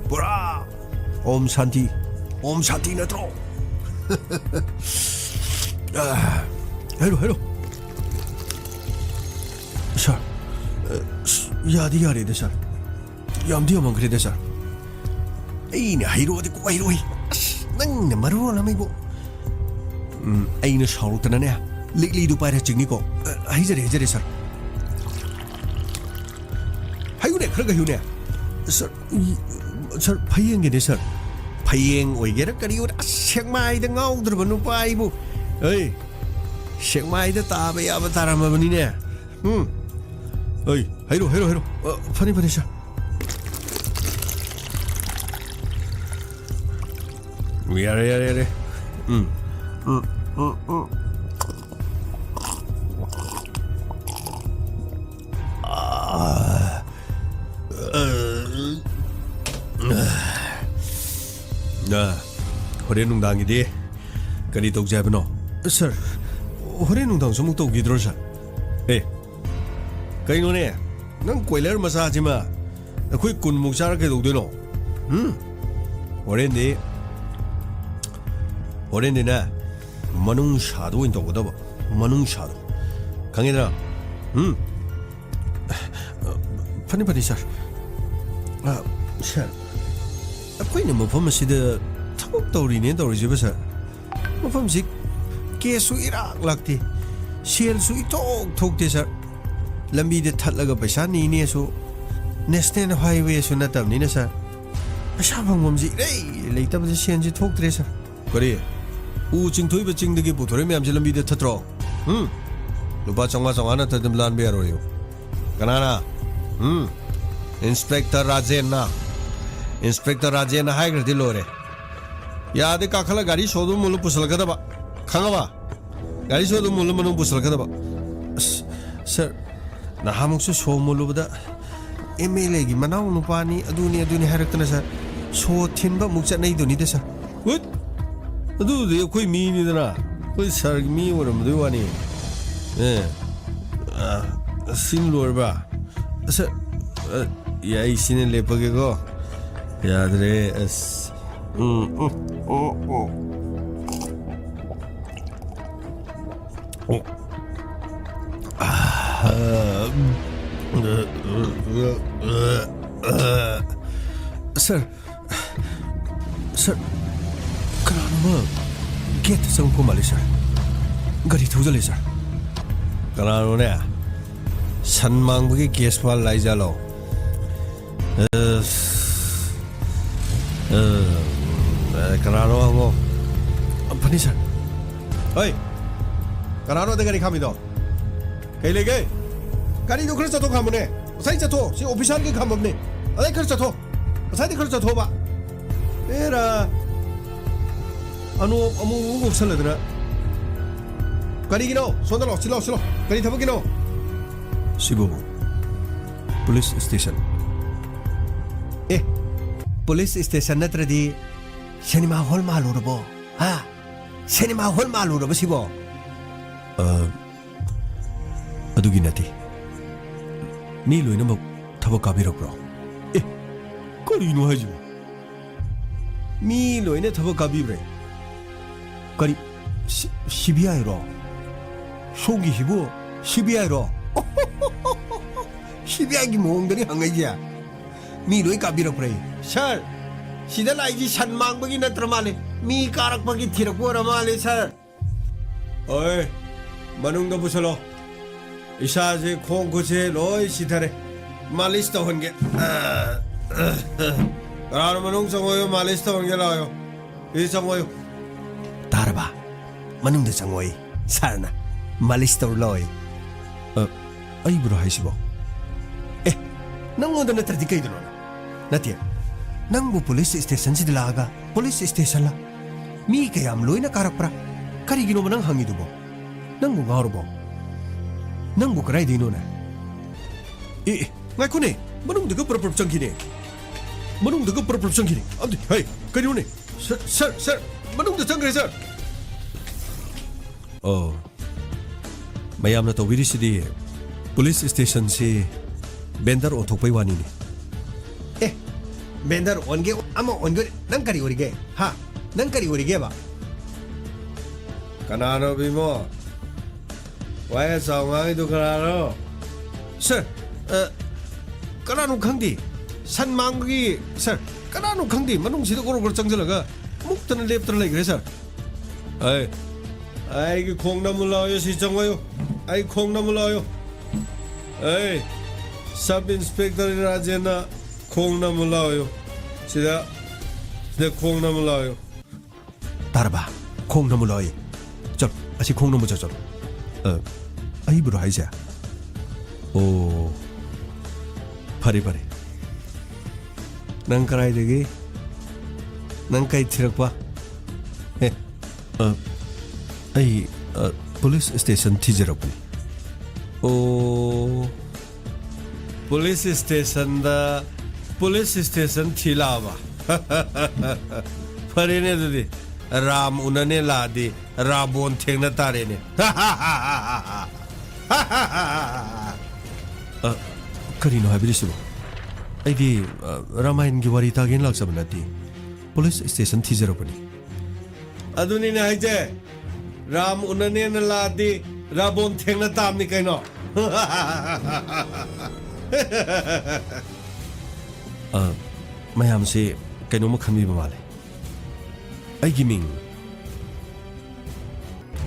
ꯄꯨꯔꯥ ꯑꯣꯝ ꯁꯥꯟꯇꯤ, ꯑꯣꯝ ꯁꯥꯟꯇꯤ ꯅꯠꯇ꯭ꯔꯣ? ꯑꯥ, ꯍꯥꯏꯔꯣ, ꯍꯥꯏꯔꯣ꯫ ꯁꯥꯔ, ꯑ, ꯑꯁ, ꯌꯥꯗꯤ ꯌꯥꯔꯦꯗ, ꯁꯥꯔ꯫ ꯌꯥꯝꯗꯤ ꯌꯥꯝꯃꯝꯈ꯭ꯔꯦꯗ, ꯁꯥꯔ꯫ ꯑꯩꯅ ꯍꯩꯔꯛꯑꯗꯤ ꯀꯣꯛ ꯍꯩꯔꯛꯑꯣꯏ꯫ ꯑꯁ, ꯅꯪꯅ ꯃꯔꯣꯜ ꯑꯃ ꯏꯕꯣ꯫ ꯎꯝ, ꯑꯩꯅ ꯁꯥꯎꯔꯛꯇꯅꯅꯦ, ꯂꯤꯛꯂꯤꯗꯨ ꯄꯥꯏꯔ ꯆꯤꯡꯅꯤꯀꯣ꯫ ꯑ, ꯍꯩꯖꯔꯦ, ꯍꯩꯖꯔꯦ, ꯁꯥꯔ꯫ ꯍꯥꯏꯌꯨꯅꯦ, ꯈꯔ ꯈꯔ ꯍꯥꯏꯌꯨꯅꯦ꯫ ꯁꯥꯔ, ꯏ-, ꯁꯥꯔ, ꯐꯌꯦꯡꯒꯤꯅꯦ, ꯁꯥꯔ꯫ ꯐꯌꯦꯡ ꯑꯣꯏꯒꯦꯔꯥ ꯀꯔꯤ ꯑꯣꯏꯔꯦ, ꯑꯁ, ꯁꯦꯛꯃꯥꯏꯗ ꯉꯥꯎꯗ꯭ꯔꯕ ꯅꯨꯄꯥ ꯑꯩꯕꯨ꯫ ꯑꯩ, ꯁꯦꯛꯃꯥꯏꯗ ꯇꯥꯕ ꯌꯥꯕ ꯇꯥꯔꯝꯃꯕꯅꯤꯅꯦ꯫ ꯎꯝ꯫ ꯑꯩ, ꯍꯥꯏꯔꯣ, ꯍꯥꯏꯔꯣ, ꯍꯥꯏꯔꯣ꯫ ꯑ, ꯐꯅꯤ, ꯐꯅꯤ, ꯁꯥꯔ꯫ ꯌꯥꯔꯦ, ꯌꯥꯔꯦ, ꯌꯥꯔꯦ. ꯎꯝ. ꯎꯝ, ꯎꯝ, ꯎꯝ, ꯎꯝ. ꯑꯥ, ꯑ, ꯑ, ꯍꯣꯔꯦꯟ ꯅꯨꯡꯗꯥꯡꯒꯤꯗꯤ ꯀꯔꯤ ꯇꯧꯁꯦ ꯍꯥꯏꯕꯅꯣ? ꯁꯥꯔ, ꯍꯣꯔꯦꯟ ꯅꯨꯡꯗꯥꯡꯁꯨ ꯑꯃꯨꯛ ꯇꯧꯈꯤꯗ꯭ꯔꯣ, ꯁꯥꯔ? ꯑꯦ, ꯀꯩꯅꯣꯅꯦ, ꯅꯪ ꯀꯣꯏꯂꯔ ꯃꯆꯥꯁꯤꯃ ꯑꯩꯈꯣꯏ ꯀꯨꯟꯃꯨꯛ ꯆꯥꯔ ꯀꯩꯗꯧꯗꯣꯏꯅꯣ? ꯎꯝ? ꯍꯣꯔꯦꯟꯗꯤ, ꯍꯣꯔꯦꯟꯗꯤꯅꯦ, ꯃꯅꯨꯡ ꯁꯥꯗꯣ ꯑꯣꯏꯅ ꯇꯧꯒꯗꯕ꯫ ꯃꯅꯨꯡ ꯁꯥꯗꯣ꯫ ꯈꯪꯉꯤꯗꯅ? ꯎꯝ? ꯐꯅꯤ, ꯐꯅꯤ, ꯁꯥꯔ꯫ ꯑ, ꯁꯥꯔ, ꯑꯩꯈꯣꯏꯅ ꯃꯐꯝ ꯑꯁꯤꯗ ꯊꯕꯛ ꯇꯧꯔꯤꯅꯦ ꯇꯧꯔꯤꯁꯤꯕ, ꯁꯥꯔ? ꯃꯐꯝꯁꯤ ꯀꯦꯁꯁꯨ ꯏꯔꯥꯛ ꯂꯥꯛꯇꯦ, ꯁꯦꯜꯁꯨ ꯏꯊꯣꯛ ꯊꯣꯛꯇꯦ, ꯁꯥꯔ꯫ ꯂꯝꯕꯤꯗ ꯊꯠꯂꯒ ꯄꯩꯁꯥ ꯅꯤꯅꯦꯁꯨ ꯅꯦꯁꯅꯦꯜ ꯍꯥꯏꯋꯦꯁꯨ ꯅꯠꯇꯕꯅꯤꯅ, ꯁꯥꯔ, ꯄꯩꯁꯥ ꯐꯪꯐꯝꯁꯤ ꯏꯔꯩ ꯂꯩꯇꯕꯗ ꯁꯦꯟꯁꯤ ꯊꯣꯛꯇ꯭ꯔꯦ, ꯁꯥꯔ꯫ ꯀꯔꯤ? ꯎ ꯆꯤꯡꯊꯣꯛꯏꯕ ꯆꯤꯡꯗꯒꯤ ꯄꯨꯊꯣꯔꯛꯏ ꯃꯌꯥꯝꯁꯦ ꯂꯝꯕꯤꯗ ꯊꯠꯇ꯭ꯔꯣ? ꯎꯝ? ꯂꯨꯄꯥ ꯆꯥꯝꯃꯉꯥ, ꯆꯥꯝꯃꯉꯥ ꯅꯠꯇ꯭ꯔꯗꯤ ꯑꯗꯨꯝ ꯂꯥꯟꯕ ꯌꯥꯔꯣꯏꯌꯣ꯫ ꯀꯅꯥꯅ? ꯎꯝ? ꯏꯟꯁꯄꯦꯛꯇꯔ ꯔꯥꯖꯦꯟꯅ꯫ ꯏꯟꯁꯄꯦꯛꯇꯔ ꯔꯥꯖꯦꯟꯅ ꯍꯥꯏꯈ꯭ꯔꯗꯤ ꯂꯣꯏꯔꯦ꯫ ꯌꯥꯗꯦ, ꯀꯥꯈꯠꯂ ꯒꯥꯔꯤ ꯁꯣꯗꯨ ꯃꯨꯜꯂ ꯄꯨꯁꯜꯂꯛꯀꯗꯕ꯫ ꯈꯪꯉꯕ? ꯒꯥꯔꯤ ꯁꯣꯗꯨ ꯃꯨꯜꯂ ꯃꯅꯨꯡ ꯄꯨꯁꯜꯂꯛꯀꯗꯕ꯫ ꯑꯁ, ꯁꯥꯔ, ꯅꯍꯥꯟꯃꯨꯛꯁꯨ ꯁꯣ ꯃꯨꯜꯂꯨꯕꯗ ꯑꯦꯝ ꯑꯦꯜ ꯑꯦꯒꯤ ꯃꯅꯥꯎ ꯅꯨꯄꯥꯅꯤ, ꯑꯗꯨꯅꯤ, ꯑꯗꯨꯅꯤ ꯍꯥꯏꯔꯛꯇꯅ, ꯁꯥꯔ, ꯁꯣ ꯊꯤꯟꯕ ꯑꯃꯨꯛ ꯆꯠꯅꯩꯗꯨꯅꯤꯗ, ꯁꯥꯔ꯫ ꯍꯨꯠ! ꯑꯗꯨꯕꯨꯗꯤ ꯑꯩꯈꯣꯏ ꯃꯤꯅꯤꯗꯅ, ꯑꯩꯈꯣꯏ ꯁꯥꯔꯒꯤ ꯃꯤ ꯑꯣꯏꯔꯝꯕꯗꯨꯒꯤ ꯋꯥꯅꯤ꯫ ꯑꯦ, ꯑ, ꯁꯤꯟ ꯂꯣꯏꯔꯕ? ꯑꯁ, ꯑ, ꯌꯥꯏ, ꯁꯤꯅ ꯂꯦꯞꯄꯒꯦꯀꯣ꯫ ꯌꯥꯗ꯭ꯔꯦ, ꯑꯁ꯫ ꯎꯝ, ꯎꯝ, ꯎꯝ, ꯎꯝ꯫ ꯁꯥꯔ, ꯁꯥꯔ, ꯀꯅꯥꯅꯣꯃ ꯒꯦꯠꯇ ꯆꯪꯉꯛꯄ ꯃꯥꯜꯂꯤ, ꯁꯥꯔ꯫ ꯒꯥꯔꯤ ꯊꯧꯖꯜꯂꯦ, ꯁꯥꯔ꯫ ꯀꯅꯥꯅꯣꯅꯦ? ꯁꯟ ꯃꯥꯡꯕꯒꯤ ꯀꯦꯁ ꯐꯥꯏꯜ ꯂꯥꯛꯏꯖꯥꯠꯂꯣ? ꯑꯁ, ꯑ, ꯀꯅꯥꯅꯣ ꯍꯪꯉꯣ꯫ ꯐꯅꯤ, ꯁꯥꯔ꯫ ꯍꯣꯏ, ꯀꯅꯥꯅꯣ ꯑꯗ ꯒꯥꯔꯤ ꯈꯥꯝꯃꯤꯗꯣ? ꯀꯩ ꯂꯩꯒꯦ? ꯒꯥꯔꯤꯗꯣ ꯈꯔ ꯆꯠꯊꯣꯛ ꯈꯥꯝꯃꯨꯅꯦ꯫ ꯉꯁꯥꯏ ꯆꯠꯊꯣꯛ꯫ ꯁꯤ ꯑꯣꯐꯤꯁꯥꯔꯒꯤ ꯈꯥꯝꯕꯝꯅꯦ꯫ ꯑꯗꯩ ꯈꯔ ꯆꯠꯊꯣꯛ꯫ ꯉꯁꯥꯏꯗꯤ ꯈꯔ ꯆꯠꯊꯣꯛꯑꯕ꯫ ꯑꯦꯔꯥ꯫ ꯑꯅꯣꯞ ꯑꯃꯨꯛ ꯑꯃꯨꯛ ꯎꯞꯁꯜꯂꯗꯅ꯫ ꯀꯔꯤꯒꯤꯅꯣ? ꯁꯣꯝꯗ ꯂꯥꯛꯑꯣ, ꯁꯤ ꯂꯥꯛꯑꯣ, ꯁꯤ ꯂꯥꯛꯑꯣ꯫ ꯀꯔꯤ ꯊꯕꯛꯀꯤꯅꯣ? ꯁꯤꯕꯨ ꯄꯨꯂꯤꯁ ꯁ꯭ꯇꯦꯁꯟ꯫ ꯑꯦ, ꯄꯨꯂꯤꯁ ꯁ꯭ꯇꯦꯁꯟ ꯅꯠꯇ꯭ꯔꯗꯤ ꯁꯤꯅꯦꯃꯥ ꯍꯣꯜ ꯃꯥꯜꯂꯨꯔꯕꯣ? ꯍꯥ? ꯁꯤꯅꯦꯃꯥ ꯍꯣꯜ ꯃꯥꯜꯂꯨꯔꯕ ꯁꯤꯕꯣ? ꯑ, ꯑꯗꯨꯒꯤ ꯅꯠꯇꯦ꯫ ꯃꯤ ꯂꯣꯏꯅꯃꯛ ꯊꯕꯛ ꯀꯥꯕꯤꯔꯛꯄ꯭ꯔꯣ? ꯑꯦ, ꯀꯔꯤꯅꯣ ꯍꯥꯏꯁꯤꯕꯣ? ꯃꯤ ꯂꯣꯏꯅ ꯊꯕꯛ ꯀꯥꯕꯤꯕ꯭ꯔꯦ? ꯀꯔꯤ? ꯁꯤ-, ꯁꯤ ꯕꯤ ꯑꯥꯏ ꯔꯣ? ꯁꯣꯝꯒꯤꯁꯤꯕꯨ ꯁꯤ ꯕꯤ ꯑꯥꯏ ꯔꯣ? ꯁꯤ ꯕꯤ ꯑꯥꯏꯒꯤ ꯃꯑꯣꯡꯗꯅꯤ ꯍꯪꯉꯛꯏꯁꯦ꯫ ꯃꯤ ꯂꯣꯏ ꯀꯥꯕꯤꯔꯛꯄ꯭ꯔꯦ? ꯁꯥꯔ, ꯁꯤꯗ ꯂꯥꯛꯏꯁꯤ ꯁꯟ ꯃꯥꯡꯕꯒꯤ ꯅꯠꯇ꯭ꯔ ꯃꯥꯜꯂꯦ꯫ ꯃꯤ ꯀꯥꯔꯛꯄꯒꯤ ꯊꯤꯔꯛꯄ ꯑꯣꯏꯔ ꯃꯥꯜꯂꯦ, ꯁꯥꯔ꯫ ꯑꯣꯏ, ꯃꯅꯨꯡꯗ ꯄꯨꯁꯜꯂꯣ꯫ ꯏꯁꯥꯁꯦ, ꯈꯣꯡ ꯈꯨꯠꯁꯦ ꯂꯣꯏ ꯁꯤꯊꯔꯦ꯫ ꯃꯥꯂꯤꯁ ꯇꯧꯍꯟꯒꯦ꯫ ꯀꯅꯥꯅꯣ ꯃꯅꯨꯡ ꯆꯪꯉꯣꯌꯣ, ꯃꯥꯂꯤꯁ ꯇꯧꯍꯟꯒꯦ ꯂꯥꯛꯑꯣ꯫ ꯁꯤ ꯆꯪꯉꯣꯌꯣ꯫ ꯇꯥꯔꯕ? ꯃꯅꯨꯡꯗ ꯆꯪꯉꯣꯏ꯫ ꯁꯥꯔꯅ ꯃꯥꯂꯤꯁ ꯇꯧꯔꯨ ꯂꯥꯛꯑꯣꯏ꯫ ꯑ, ꯑꯩꯕꯨꯔꯣ ꯍꯥꯏꯁꯤꯕꯣ? ꯑꯦ, ꯅꯪꯉꯣꯟꯗ ꯅꯠꯇ꯭ꯔꯗꯤ ꯀꯩꯗꯅꯣ? ꯅꯠꯇꯦ, ꯅꯪꯕꯨ ꯄꯨꯂꯤꯁ ꯁ꯭ꯇꯦꯁꯟꯁꯤꯗ ꯂꯥꯛꯑꯒ ꯄꯨꯂꯤꯁ ꯁ꯭ꯇꯦꯁꯟꯂ? ꯃꯤ ꯀꯌꯥꯝ ꯂꯣꯏꯅ ꯀꯥꯔꯛꯄ꯭ꯔꯥ? ꯀꯔꯤꯒꯤꯅꯣꯕ ꯅꯪ ꯍꯪꯉꯤꯗꯨꯕꯣ? ꯅꯪꯕꯨ ꯉꯥꯎꯔꯕꯣ? ꯅꯪꯕꯨ ꯀꯗꯥꯏꯗꯩꯅꯣꯅꯦ? ꯑꯦ, ꯑꯦ, ꯉꯥꯏꯈꯣꯅꯦ, ꯃꯅꯨꯡꯗꯒ ꯄ꯭ꯔꯞ ꯄ꯭ꯔꯞ ꯆꯪꯈꯤꯅꯦ꯫ ꯃꯅꯨꯡꯗꯒ ꯄ꯭ꯔꯞ ꯄ꯭ꯔꯞ ꯆꯪꯈꯤꯅꯦ꯫ ꯑꯝꯇ, ꯍꯩ, ꯀꯩꯅꯣꯅꯦ? ꯁꯥꯔ, ꯁꯥꯔ, ꯁꯥꯔ, ꯃꯅꯨꯡꯗ ꯆꯪꯈ꯭ꯔꯦ, ꯁꯥꯔ꯫ ꯑꯣ, ꯃꯌꯥꯝꯅ ꯇꯧꯕꯤꯔꯤꯁꯤꯗꯤ ꯄꯨꯂꯤꯁ ꯁ꯭ꯇꯦꯁꯟꯁꯤ ꯕꯦꯟꯗꯔ ꯑꯣꯟꯊꯣꯛꯄꯩ ꯋꯥꯅꯤꯅꯦ꯫ ꯑꯦ, ꯕꯦꯟꯗꯔ ꯑꯣꯟꯒꯦ, ꯑꯃ ꯑꯣꯟꯒꯦ, ꯅꯪ ꯀꯔꯤ ꯑꯣꯏꯔꯤꯒꯦ? ꯍꯥ? ꯅꯪ ꯀꯔꯤ ꯑꯣꯏꯔꯤꯒꯦꯕ? ꯀꯅꯥꯅꯣ ꯕꯤꯃꯣ? ꯋꯥꯍꯩ ꯑꯆꯥꯎ ꯉꯥꯡꯉꯤꯗꯨ ꯀꯅꯥꯅꯣ? ꯁꯥꯔ, ꯑ, ꯀꯅꯥꯅꯣ ꯈꯪꯗꯦ꯫ ꯁꯟ ꯃꯥꯡꯕꯒꯤ, ꯁꯥꯔ, ꯀꯅꯥꯅꯣ ꯈꯪꯗꯦ꯫ ꯃꯅꯨꯡꯁꯤꯗ ꯒꯣꯔꯣ ꯒꯣꯔꯣ ꯆꯪꯁꯤꯜꯂꯒ ꯃꯨꯛꯇꯅ ꯂꯦꯞꯇꯅ ꯂꯩꯈ꯭ꯔꯦ, ꯁꯥꯔ꯫ ꯑꯩ, ꯑꯩꯒꯤ ꯈꯣꯡ ꯅꯝꯃꯨ ꯂꯥꯎꯌꯣ, ꯁꯤ ꯆꯪꯉꯣꯌꯨ꯫ ꯑꯩ ꯈꯣꯡ ꯅꯝꯃꯨ ꯂꯥꯎꯌꯣ꯫ ꯑꯩ, ꯁꯕ ꯏꯟꯁꯄꯦꯛꯇꯔ ꯔꯥꯖꯦꯟꯅ ꯈꯣꯡ ꯅꯝꯃꯨ ꯂꯥꯎꯌꯣ꯫ ꯁꯤꯗ, ꯁꯤꯗ ꯈꯣꯡ ꯅꯝꯃꯨ ꯂꯥꯎꯌꯣ꯫ ꯇꯥꯔꯕ? ꯈꯣꯡ ꯅꯝꯃꯨ ꯂꯥꯎꯌꯦ꯫ ꯆꯠ, ꯑꯁꯤ ꯈꯣꯡ ꯅꯝꯃꯨ ꯆꯠ, ꯆꯠ꯫ ꯑ, ꯑꯩꯕꯨꯔꯣ ꯍꯥꯏꯁꯦ? ꯑꯣ, ꯐꯔꯦ, ꯐꯔꯦ꯫ ꯅꯪ ꯀꯗꯥꯏꯗꯒꯤ? ꯅꯪ ꯀꯩ ꯊꯤꯔꯛꯄ? ꯑ, ꯑꯩ, ꯑ, ꯄꯨꯂꯤꯁ ꯁ꯭ꯇꯦꯁꯟ ꯊꯤꯖꯔꯛꯄꯅꯤ꯫ ꯑꯣ, ꯄꯨꯂꯤꯁ ꯁ꯭ꯇꯦꯁꯟꯗ, ꯄꯨꯂꯤꯁ ꯁ꯭ꯇꯦꯁꯟ ꯊꯤ ꯂꯥꯛꯑꯕ? ꯐꯔꯦꯅꯦ ꯑꯗꯨꯗꯤ, ꯔꯥꯝ ꯎꯅꯅꯦ ꯂꯥꯛꯑꯗꯤ ꯔꯥꯕꯣꯟ ꯊꯦꯡꯅ ꯇꯥꯔꯦꯅꯦ꯫ ꯑ, ꯀꯔꯤꯅꯣ ꯍꯥꯏꯕꯤꯔꯤꯁꯤꯕꯣ? ꯑꯩꯗꯤ, ꯑ, ꯔꯥꯃꯥꯌꯟꯒꯤ ꯋꯥꯔꯤ ꯇꯥꯒꯦꯅ ꯂꯥꯛꯆꯕ ꯅꯠꯇꯦ꯫ ꯄꯨꯂꯤꯁ ꯁ꯭ꯇꯦꯁꯟ ꯊꯤꯖꯔꯛꯄꯅꯤ꯫ ꯑꯗꯨꯅꯤꯅꯦ ꯍꯥꯏꯁꯦ, ꯔꯥꯝ ꯎꯅꯅꯦꯅ ꯂꯥꯛꯑꯗꯤ ꯔꯥꯕꯣꯟ ꯊꯦꯡꯅ ꯇꯥꯕꯅꯤ ꯀꯩꯅꯣ꯫ ꯑ, ꯃꯌꯥꯝꯁꯦ ꯀꯩꯅꯣꯝꯃ ꯈꯟꯕꯤꯕ ꯃꯥꯜꯂꯦ꯫ ꯑꯩꯒꯤ ꯃꯤꯡ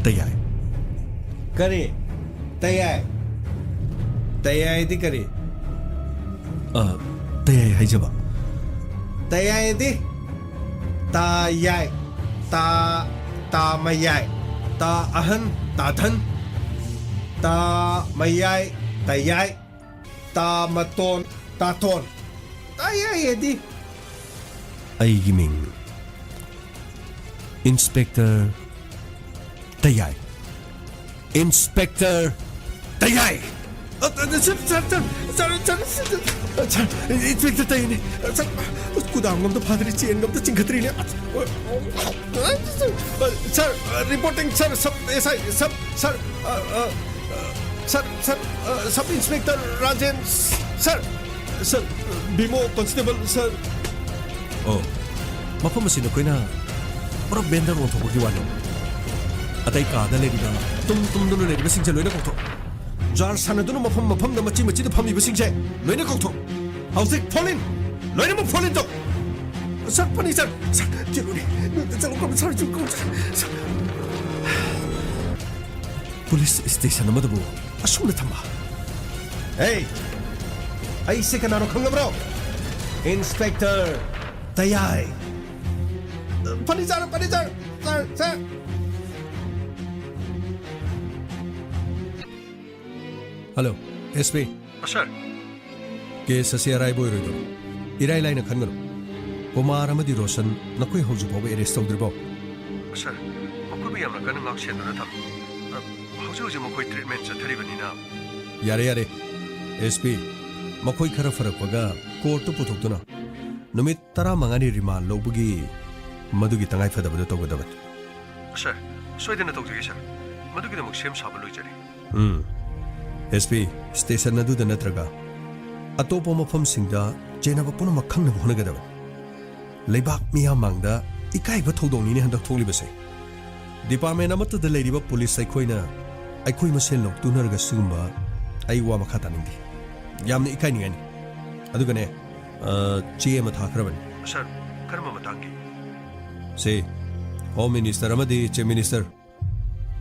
ꯇꯌꯥꯏ꯫ ꯀꯔꯤ? ꯇꯌꯥꯏ? ꯇꯌꯥꯏꯗꯤ ꯀꯔꯤ? ꯑ, ꯇꯌꯥꯏ ꯍꯥꯏꯖꯕ꯫ ꯇꯌꯥꯏꯗꯤ? ꯇꯥ ꯌꯥꯏ꯫ ꯇꯥ, ꯇꯥ ꯃꯌꯥꯏ꯫ ꯇꯥ ꯑꯍꯟ, ꯇꯥꯊꯟ꯫ ꯇꯥ ꯃꯌꯥꯏ, ꯇꯌꯥꯏ꯫ ꯇꯥ ꯃꯇꯣꯟ, ꯇꯥꯇꯣꯟ꯫ ꯇꯌꯥꯏ ꯍꯥꯏꯗꯤ? ꯑꯩꯒꯤ ꯃꯤꯡ ꯏꯟꯁꯄꯦꯛꯇꯔ ꯇꯌꯥꯏ꯫ ꯏꯟꯁꯄꯦꯛꯇꯔ ꯇꯌꯥꯏ! ꯑ, ꯑ, ꯁꯔ, ꯁꯔ, ꯏꯟꯁꯄꯦꯛꯇꯔ ꯇꯌꯥꯏꯅꯦ꯫ ꯁꯔ, ꯀꯨꯗꯥꯝꯒ ꯑꯝꯇ ꯐꯥꯗ꯭ꯔꯤ, ꯆꯦꯟꯒ ꯑꯝꯇ ꯆꯤꯡꯈꯠꯇ꯭ꯔꯤꯅꯦ꯫ ꯑ, ꯁꯔ, ꯑ, reporting, sir, sub S I, sub, sir, ꯑ, ꯑ, ꯑ, ꯁꯔ, ꯁꯔ, ꯑ, sub inspector Rajen, sir, sir, Bimo constable, sir. ꯑꯣ, ꯃꯐꯝ ꯑꯁꯤ ꯅꯈꯣꯏꯅ ꯄꯨꯔꯥ ꯕꯦꯟꯗꯔ ꯑꯣꯟꯊꯣꯛꯄꯒꯤ ꯋꯥꯅꯤ꯫ ꯑꯇꯩ ꯀꯥꯗ ꯂꯩꯔꯤꯕ, ꯇꯨꯝ ꯇꯨꯝꯗꯨꯅ ꯂꯩꯔꯤꯕꯁꯤꯡꯁꯦ ꯂꯣꯏꯅ ꯀꯧꯊꯣꯛ꯫ ꯖꯥꯔ ꯁꯥꯟꯅꯗꯨꯅ ꯃꯐꯝ ꯃꯐꯝꯗ ꯃꯆꯤ ꯃꯆꯤꯗ ꯐꯝꯃꯤꯕꯁꯤꯡꯁꯦ ꯂꯣꯏꯅ ꯀꯧꯊꯣꯛ꯫ ꯍꯧꯖꯤꯛ ꯐꯣꯟ ꯏꯟ! ꯂꯣꯏꯅꯃꯛ ꯐꯣꯟ ꯏꯟ ꯇꯧ! Sir, Phani sir! ꯁꯔ, ꯆꯦꯜꯂꯨꯅꯦ! ꯅꯣꯏꯗ ꯆꯠꯂꯨ, sir, sir, sir. Police station ꯑꯃꯗꯕꯨ ꯑꯁꯨꯝꯅ ꯊꯝꯕ? ꯑꯦ! ꯑꯩꯁꯦ ꯀꯅꯥꯅꯣ ꯈꯪꯂꯕ꯭ꯔꯣ? Inspector ꯇꯌꯥꯏ! Phani sir, Phani sir! Sir, sir! Hello, S P. Sir. Case ꯑꯁꯤ ꯑꯔꯥꯏꯕ ꯑꯣꯏꯔꯣꯏꯗꯧꯔꯤ꯫ ꯏꯔꯥꯏ ꯂꯥꯏꯅ ꯈꯟꯒꯅꯨ꯫ ꯀꯨꯃꯥꯔ ꯑꯃꯗꯤ ꯔꯣꯁꯟ ꯅꯈꯣꯏ ꯍꯧꯖꯤꯛ ꯐꯥꯎꯕ ꯑꯦꯔꯦꯁ ꯇꯧꯗ꯭ꯔꯤꯕꯣ? ꯁꯔ, ꯌꯥꯝꯅ ꯀꯟꯅ ꯉꯥꯛꯁꯦꯟꯗꯨꯅ ꯊꯝꯃꯤ꯫ ꯑ, ꯍꯧꯖꯤꯛ ꯍꯧꯖꯤꯛ ꯃꯈꯣꯏ ꯇ꯭ꯔꯤꯠꯃꯦꯟ ꯆꯠꯊꯔꯤꯕꯅꯤꯅ꯫ ꯌꯥꯔꯦ, ꯌꯥꯔꯦ꯫ ꯑꯦꯁ ꯄꯤ, ꯃꯈꯣꯏ ꯈꯔ ꯐꯔꯛꯄꯒ ꯀꯣꯔꯠꯇ ꯄꯨꯊꯣꯛꯇꯨꯅ ꯅꯨꯃꯤꯠ ꯇꯔꯥꯃꯉꯥꯅꯤ ꯔꯤꯃꯥꯟ ꯂꯧꯕꯒꯤ ꯃꯗꯨꯒꯤ ꯇꯉꯥꯏ ꯐꯗꯕꯗꯨ ꯇꯧꯒꯗꯕꯅꯤ꯫ ꯁꯥꯔ, ꯁꯣꯏꯗꯅ ꯇꯧꯖꯒꯦ, ꯁꯥꯔ꯫ ꯃꯗꯨꯒꯤꯗꯃꯛ ꯁꯦꯝ ꯁꯥꯕ ꯂꯣꯏꯖꯔꯦ꯫ ꯎꯝ꯫ ꯑꯦꯁ ꯄꯤ, ꯁ꯭ꯇꯦꯁꯟ ꯑꯗꯨꯗ ꯅꯠꯇ꯭ꯔꯒ ꯑꯇꯣꯞꯄ ꯃꯐꯝꯁꯤꯡꯗ ꯆꯦꯟꯅꯕ ꯄꯨꯝꯅꯃꯛ ꯈꯪꯅꯕ ꯍꯣꯠꯅꯒꯗꯕꯅꯤ꯫ ꯂꯩꯕꯥꯛ ꯃꯤꯌꯥꯝ ꯃꯥꯡꯗ ꯏꯀꯥꯏꯕ ꯊꯧꯗꯣꯛꯅꯤꯅꯦ ꯍꯟꯗꯛ ꯊꯣꯛꯂꯤꯕꯁꯦ꯫ ꯗꯤꯄꯥꯔꯠꯃꯦꯟ ꯑꯃꯠꯇꯗ ꯂꯩꯔꯤꯕ ꯄꯨꯂꯤꯁ ꯑꯩꯈꯣꯏꯅ ꯑꯩꯈꯣꯏ ꯃꯁꯦꯟ ꯂꯧꯇꯨꯅꯔꯒ ꯁꯤꯒꯨꯝꯕ ꯑꯩ ꯋꯥ ꯃꯈꯥ ꯇꯥꯅꯤꯡꯗꯦ꯫ ꯌꯥꯝꯅ ꯏꯀꯥꯏꯅꯤꯡꯉꯥꯏꯅꯤ꯫ ꯑꯗꯨꯒꯅꯦ, ꯑ, ꯆꯦ ꯑꯃ ꯊꯥꯈ꯭ꯔꯕꯅꯤ꯫ ꯁꯥꯔ, ꯀꯔꯝꯕ ꯃꯇꯥꯡꯒꯤ? ꯁꯤ, ꯍꯣꯝ ꯃꯤꯅꯤꯁꯇꯔ ꯑꯃꯗꯤ ꯆꯤꯐ ꯃꯤꯅꯤꯁꯇꯔ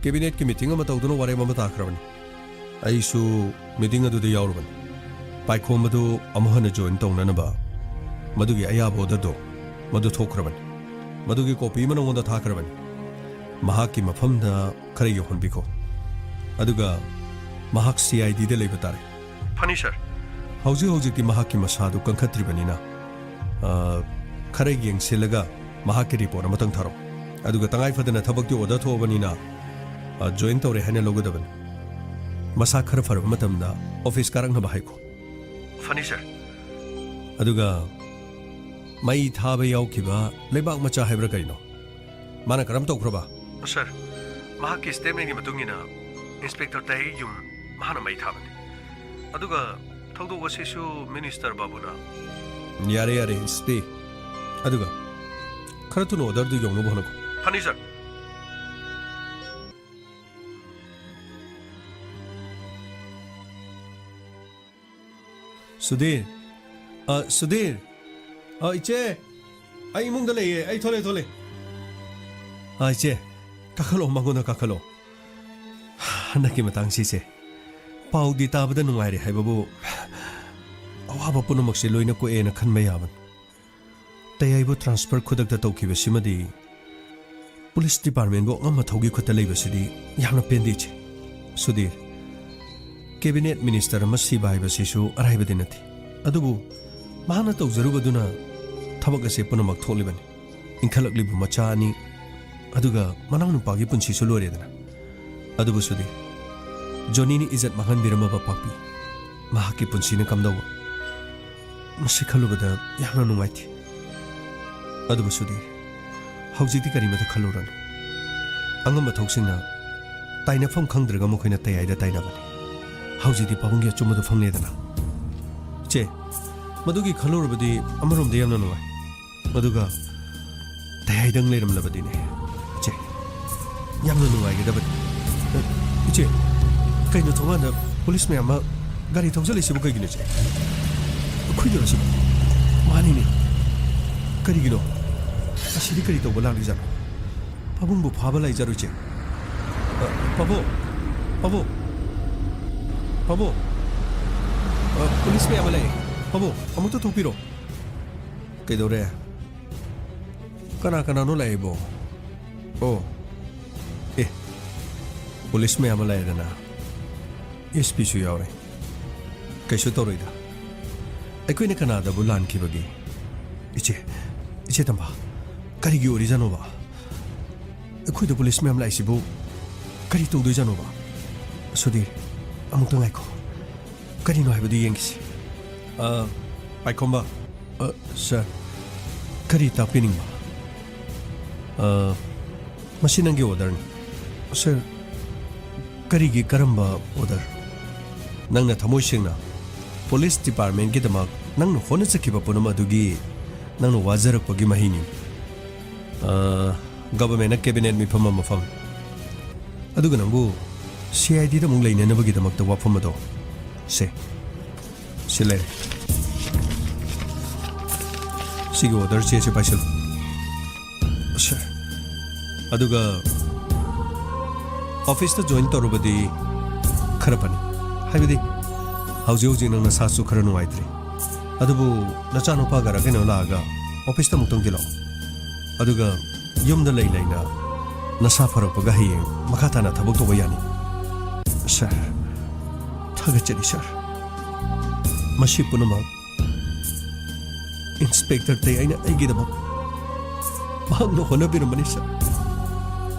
ꯀꯦꯕꯤꯅꯦꯠꯀꯤ ꯃꯤꯇꯤꯡ ꯑꯃ ꯇꯧꯗꯨꯅ ꯋꯥꯔꯦꯞ ꯑꯃ ꯇꯥꯈ꯭ꯔꯕꯅꯤ꯫ ꯑꯩꯁꯨ ꯃꯤꯇꯤꯡ ꯑꯗꯨꯗ ꯌꯥꯎꯔꯨꯕꯅꯤ꯫ ꯄꯥꯏꯈꯣꯝꯕꯗꯨ ꯑꯃꯨꯛ ꯍꯟꯅ ꯖꯣꯏꯟ ꯇꯧꯅꯅꯕ ꯃꯗꯨꯒꯤ ꯑꯌꯥꯕ ꯑꯣꯔꯗꯔꯗꯣ ꯃꯗꯨ ꯊꯣꯛꯈ꯭ꯔꯕꯅꯤ꯫ ꯃꯗꯨꯒꯤ ꯀꯣꯄꯤ ꯑꯃ ꯅꯉꯣꯟꯗ ꯊꯥꯈ꯭ꯔꯕꯅꯤ꯫ ꯃꯍꯥꯛꯀꯤ ꯃꯐꯝꯗ ꯈꯔ ꯌꯧꯍꯟꯕꯤꯈꯣ꯫ ꯑꯗꯨꯒ ꯃꯍꯥꯛ ꯁꯤ ꯑꯥꯏ ꯗꯤꯗ ꯂꯩꯕ ꯇꯥꯔꯦ꯫ ꯐꯅꯤ, ꯁꯥꯔ꯫ ꯍꯧꯖꯤꯛ ꯍꯧꯖꯤꯛꯇꯤ ꯃꯍꯥꯛꯀꯤ ꯃꯁꯥꯗꯨ ꯀꯟꯈꯠꯇ꯭ꯔꯤꯕꯅꯤꯅ, ꯑ, ꯈꯔ ꯌꯦꯡꯁꯤꯜꯂꯒ ꯃꯍꯥꯛꯀꯤ ꯔꯤꯄꯣꯔꯠ ꯑꯃꯇꯪ ꯊꯥꯔꯛꯎ꯫ ꯑꯗꯨꯒ ꯇꯉꯥꯏ ꯐꯗꯅ ꯊꯕꯛꯇꯤ ꯑꯣꯔꯗꯔ ꯊꯣꯛꯑꯕꯅꯤꯅ, ꯑ, ꯖꯣꯏꯟ ꯇꯧꯔꯦ ꯍꯥꯏꯅ ꯂꯧꯒꯗꯕꯅꯤ꯫ ꯃꯁꯥ ꯈꯔ ꯐꯔꯕ ꯃꯇꯝꯗ ꯑꯣꯐꯤꯁ ꯀꯥꯔꯛꯅꯕ ꯍꯥꯏꯈꯣ꯫ ꯐꯅꯤ, ꯁꯥꯔ꯫ ꯑꯗꯨꯒ ꯃꯩ ꯊꯥꯕ ꯌꯥꯎꯈꯤꯕ ꯂꯩꯕꯥꯛ ꯃꯆꯥ ꯍꯥꯏꯕ꯭ꯔꯥ ꯀꯔꯤꯅꯣ? ꯃꯥꯅ ꯀꯔꯝ ꯇꯧꯈ꯭ꯔꯕ? ꯁꯥꯔ, ꯃꯍꯥꯛꯀꯤ ꯁ꯭ꯇꯦꯠꯃꯦꯟꯒꯤ ꯃꯇꯨꯡ ꯏꯟꯅ ꯏꯟꯁꯄꯦꯛꯇꯔ ꯇꯥꯏꯒꯤ ꯌꯨꯝ ꯃꯍꯥꯛꯅ ꯃꯩ ꯊꯥꯕꯅꯤ꯫ ꯑꯗꯨꯒ ꯊꯧꯗꯣꯛ ꯑꯁꯤꯁꯨ ꯃꯤꯅꯤꯁꯇꯔ ꯕꯥꯕꯨꯅ꯫ ꯌꯥꯔꯦ, ꯌꯥꯔꯦ, ꯏꯟꯁꯄꯤ꯫ ꯑꯗꯨꯒ ꯈꯔ ꯊꯨꯅ ꯑꯣꯔꯗꯔꯗꯨ ꯌꯧꯅꯕ ꯍꯣꯠꯅꯈꯣ꯫ ꯐꯅꯤ, ꯁꯥꯔ꯫ ꯁꯨꯙꯤꯔ, ꯑ, ꯁꯨꯙꯤꯔ, ꯑ, ꯏꯆꯦ, ꯑꯩ ꯏꯃꯨꯡꯗ ꯂꯩꯌꯦ, ꯑꯩ ꯊꯣꯛꯂꯛꯑꯦ, ꯊꯣꯛꯂꯛꯑꯦ꯫ ꯑ, ꯏꯆꯦ, ꯀꯥꯈꯠꯂꯣ, ꯃꯉꯣꯟꯗ ꯀꯥꯈꯠꯂꯣ꯫ ꯍꯟꯗꯛꯀꯤ ꯃꯇꯥꯡꯁꯤꯁꯦ ꯄꯥꯎꯗꯤ ꯇꯥꯕꯗ ꯅꯨꯡꯉꯥꯏꯔꯦ ꯍꯥꯏꯕꯕꯨ, ꯑꯋꯥꯕ ꯄꯨꯝꯅꯃꯛꯁꯦ ꯂꯣꯏꯅ ꯀꯣꯛꯑꯦꯅ ꯈꯟꯕ ꯌꯥꯕꯅꯤ꯫ ꯇꯌꯥꯏꯕꯨ ꯇ꯭ꯔꯥꯟꯁꯐꯔ ꯈꯨꯗꯛꯇ ꯇꯧꯈꯤꯕꯁꯤꯃꯗꯤ ꯄꯨꯂꯤꯁ ꯗꯤꯄꯥꯔꯠꯃꯦꯟꯕꯨ ꯑꯉꯝ ꯑꯊꯧꯒꯤ ꯈꯨꯠꯇ ꯂꯩꯕꯁꯤꯗꯤ ꯌꯥꯝꯅ ꯄꯦꯟꯗꯦ, ꯏꯆꯦ꯫ ꯁꯨꯙꯤꯔ, ꯀꯦꯕꯤꯅꯦꯠ ꯃꯤꯅꯤꯁꯇꯔ ꯑꯃ ꯁꯤꯕ ꯍꯥꯏꯕꯁꯤꯁꯨ ꯑꯔꯥꯏꯕꯗꯤ ꯅꯠꯇꯦ꯫ ꯑꯗꯨꯕꯨ ꯃꯍꯥꯛꯅ ꯇꯧꯖꯔꯨꯕꯗꯨꯅ ꯊꯕꯛ ꯑꯁꯦ ꯄꯨꯝꯅꯃꯛ ꯊꯣꯛꯂꯤꯕꯅꯤ꯫ ꯏꯟꯈꯠꯂꯛꯂꯤꯕ ꯃꯆꯥ ꯑꯅꯤ ꯑꯗꯨꯒ ꯃꯅꯥꯎꯅꯨꯄꯥꯒꯤ ꯄꯨꯟꯁꯤꯁꯨ ꯂꯣꯏꯔꯦꯗꯅ꯫ ꯑꯗꯨꯕꯨ ꯁꯨꯗꯤ, ꯖꯣꯅꯤꯅ ꯏꯖꯠ ꯃꯥꯡꯍꯟꯕꯤꯔꯝꯃꯕ ꯄꯥꯛꯄꯤ, ꯃꯍꯥꯛꯀꯤ ꯄꯨꯟꯁꯤꯅ ꯀꯝꯗꯧꯕ? ꯃꯁꯤ ꯈꯜꯂꯨꯕꯗ ꯌꯥꯝꯅ ꯅꯨꯡꯉꯥꯏꯇꯦ꯫ ꯑꯗꯨꯕꯨ ꯁꯨꯗꯤ, ꯍꯧꯖꯤꯛꯇꯤ ꯀꯔꯤꯃꯠꯇ ꯈꯜꯂꯨꯔꯅꯨ꯫ ꯑꯉꯝꯕ ꯊꯣꯛꯁꯤꯡꯅ ꯇꯥꯏꯅꯐꯝ ꯈꯪꯗ꯭ꯔꯒ ꯃꯈꯣꯏꯅ ꯇꯌꯥꯏꯗ ꯇꯥꯏꯅꯕꯅꯤ꯫ ꯍꯧꯖꯤꯛꯇꯤ ꯄꯥꯕꯨꯡꯒꯤ ꯑꯆꯨꯝꯕꯗꯨ ꯐꯪꯂꯦꯗꯅ꯫ ꯏꯆꯦ, ꯃꯗꯨꯒꯤ ꯈꯜꯂꯨꯔꯕꯗꯤ ꯑꯃꯔꯣꯝꯗ ꯌꯥꯝꯅ ꯅꯨꯡꯉꯥꯏ꯫ ꯃꯗꯨꯒ ꯇꯌꯥꯏꯗꯪ ꯂꯩꯔꯝꯂꯕꯗꯤꯅꯦ꯫ ꯏꯆꯦ, ꯌꯥꯝꯅ ꯅꯨꯡꯉꯥꯏꯒꯗꯕꯅꯤ꯫ ꯏꯆꯦ, ꯀꯩꯅꯣ ꯊꯣꯡꯒꯥꯟꯗ ꯄꯨꯂꯤꯁ ꯃꯌꯥꯝ ꯑꯃ ꯒꯥꯔꯤ ꯊꯧꯖꯜꯂꯤꯁꯤꯕꯨ ꯀꯩꯒꯤꯅꯣ ꯏꯆꯦ? ꯑꯩꯈꯣꯏꯗꯔꯣ ꯁꯤꯕꯨ? ꯃꯥꯅꯤꯅꯦ꯫ ꯀꯔꯤꯒꯤꯅꯣ? ꯑꯁꯤꯗꯤ ꯀꯔꯤ ꯇꯧꯕ ꯂꯥꯛꯂꯤꯖꯥꯠꯅꯣ? ꯄꯥꯕꯨꯡꯕꯨ ꯐꯥꯕ ꯂꯥꯛꯏꯖꯥꯠꯔꯣ ꯏꯆꯦ? ꯑ, ꯄꯥꯕꯨꯡ! ꯄꯥꯕꯨꯡ! ꯄꯥꯕꯨꯡ! ꯑ, ꯄꯨꯂꯤꯁ ꯃꯌꯥꯝ ꯑꯃ ꯂꯥꯛꯑꯦ꯫ ꯄꯥꯕꯨꯡ, ꯑꯃꯨꯛꯇ ꯊꯣꯛꯄꯤꯔꯣ꯫ ꯀꯩꯗꯧꯔꯦ? ꯀꯅꯥ ꯀꯅꯥꯅꯣ ꯂꯥꯛꯏꯕꯣ? ꯑꯣ, ꯑꯦ, ꯄꯨꯂꯤꯁ ꯃꯌꯥꯝ ꯑꯃ ꯂꯥꯛꯑꯦꯗꯅ, ꯑꯦꯁ ꯄꯤꯁꯨ ꯌꯥꯎꯔꯦ꯫ ꯀꯩꯁꯨ ꯇꯧꯔꯣꯏꯗ꯫ ꯑꯩꯈꯣꯏꯅ ꯀꯅꯥꯗꯕꯨ ꯂꯥꯟꯈꯤꯕꯒꯦ? ꯏꯆꯦ, ꯏꯆꯦ ꯇꯝꯕ, ꯀꯔꯤꯒꯤ ꯑꯣꯏꯔꯤꯖꯥꯠꯅꯣꯕ? ꯑꯩꯈꯣꯏꯗ ꯄꯨꯂꯤꯁ ꯃꯌꯥꯝ ꯂꯥꯛꯏꯁꯤꯕꯨ ꯀꯔꯤ ꯇꯧꯗꯣꯏꯖꯥꯠꯅꯣꯕ? ꯁꯨꯙꯤꯔ, ꯑꯃꯨꯛꯇ ꯉꯥꯏꯈꯣ꯫ ꯀꯔꯤꯅꯣ ꯍꯥꯏꯕꯗꯨ ꯌꯦꯡꯈꯤꯁꯤ꯫ ꯑ, ꯄꯥꯏꯈꯣꯝꯕ꯫ ꯑ, ꯁꯥꯔ꯫ ꯀꯔꯤ ꯇꯥꯛꯄꯤꯅꯤꯡꯕ? ꯑ, ꯃꯁꯤ ꯅꯪꯒꯤ ꯑꯣꯔꯗꯔꯅꯤ꯫ ꯁꯥꯔ, ꯀꯔꯤꯒꯤ, ꯀꯔꯝꯕ ꯑꯣꯔꯗꯔ? ꯅꯪꯅ ꯊꯃꯣꯏ ꯁꯦꯡꯅ ꯄꯨꯂꯤꯁ ꯗꯤꯄꯥꯔꯠꯃꯦꯟꯒꯤꯗꯃꯛ ꯅꯪꯅ ꯍꯣꯠꯅꯖꯈꯤꯕ ꯄꯨꯝꯅꯃꯛ ꯑꯗꯨꯒꯤ ꯅꯪꯅ ꯋꯥꯖꯔꯛꯄꯒꯤ ꯃꯍꯩꯅꯤ꯫ ꯑ, ꯒꯚꯔꯟꯃꯦꯟꯠꯅ ꯀꯦꯕꯤꯅꯦꯠ ꯃꯤꯐꯝ ꯑꯃ ꯐꯝꯃꯤ꯫ ꯑꯗꯨꯒ ꯅꯪꯕꯨ ꯁꯤ ꯑꯥꯏ ꯗꯤꯗ ꯑꯃꯨꯛ ꯂꯩꯅꯅꯕꯒꯤꯗꯃꯛꯇ ꯋꯥꯐꯝ ꯑꯗꯣ꯫ ꯁꯦ, ꯁꯤ ꯂꯩꯔꯦ꯫ ꯁꯤꯒꯤ ꯑꯣꯔꯗꯔ ꯆꯦꯁꯦ ꯄꯥꯏꯁꯤꯜꯂꯨ꯫ ꯁꯥꯔ, ꯑꯗꯨꯒ ꯑꯣꯐꯤꯁꯇ ꯖꯣꯏꯟ ꯇꯧꯔꯨꯕꯗꯤ ꯈꯔ ꯐꯅꯤ꯫ ꯍꯥꯏꯕꯗꯤ, ꯍꯧꯖꯤꯛ ꯍꯧꯖꯤꯛ ꯅꯪ ꯅꯁꯥꯁꯨ ꯈꯔ ꯅꯨꯡꯉꯥꯏꯇ꯭ꯔꯤ꯫ ꯑꯗꯨꯕꯨ ꯅꯆꯥꯅꯨꯄꯥꯒꯔ ꯀꯩꯅꯣ ꯂꯥꯛꯑꯒ ꯑꯣꯐꯤꯁꯇ ꯑꯃꯨꯛꯇꯪ ꯊꯤꯜꯂꯛꯑꯣ꯫ ꯑꯗꯨꯒ ꯌꯨꯝꯗ ꯂꯩ ꯂꯩꯅ ꯅꯁꯥ ꯐꯔꯛꯄꯒ ꯍꯌꯦꯡ ꯃꯈꯥ ꯇꯥꯅ ꯊꯕꯛ ꯇꯧꯕ ꯌꯥꯅꯤ꯫ ꯁꯥꯔ, ꯊꯥꯒꯠꯆꯔꯤ ꯁꯥꯔ꯫ ꯃꯁꯤ ꯄꯨꯝꯅꯃꯛ ꯏꯟꯁꯄꯦꯛꯇꯔ ꯇꯌꯥꯏꯅ ꯑꯩꯒꯤꯗꯃꯛ ꯃꯍꯥꯛꯅ ꯍꯣꯠꯅꯕꯤꯔꯝꯕꯅꯤ ꯁꯥꯔ꯫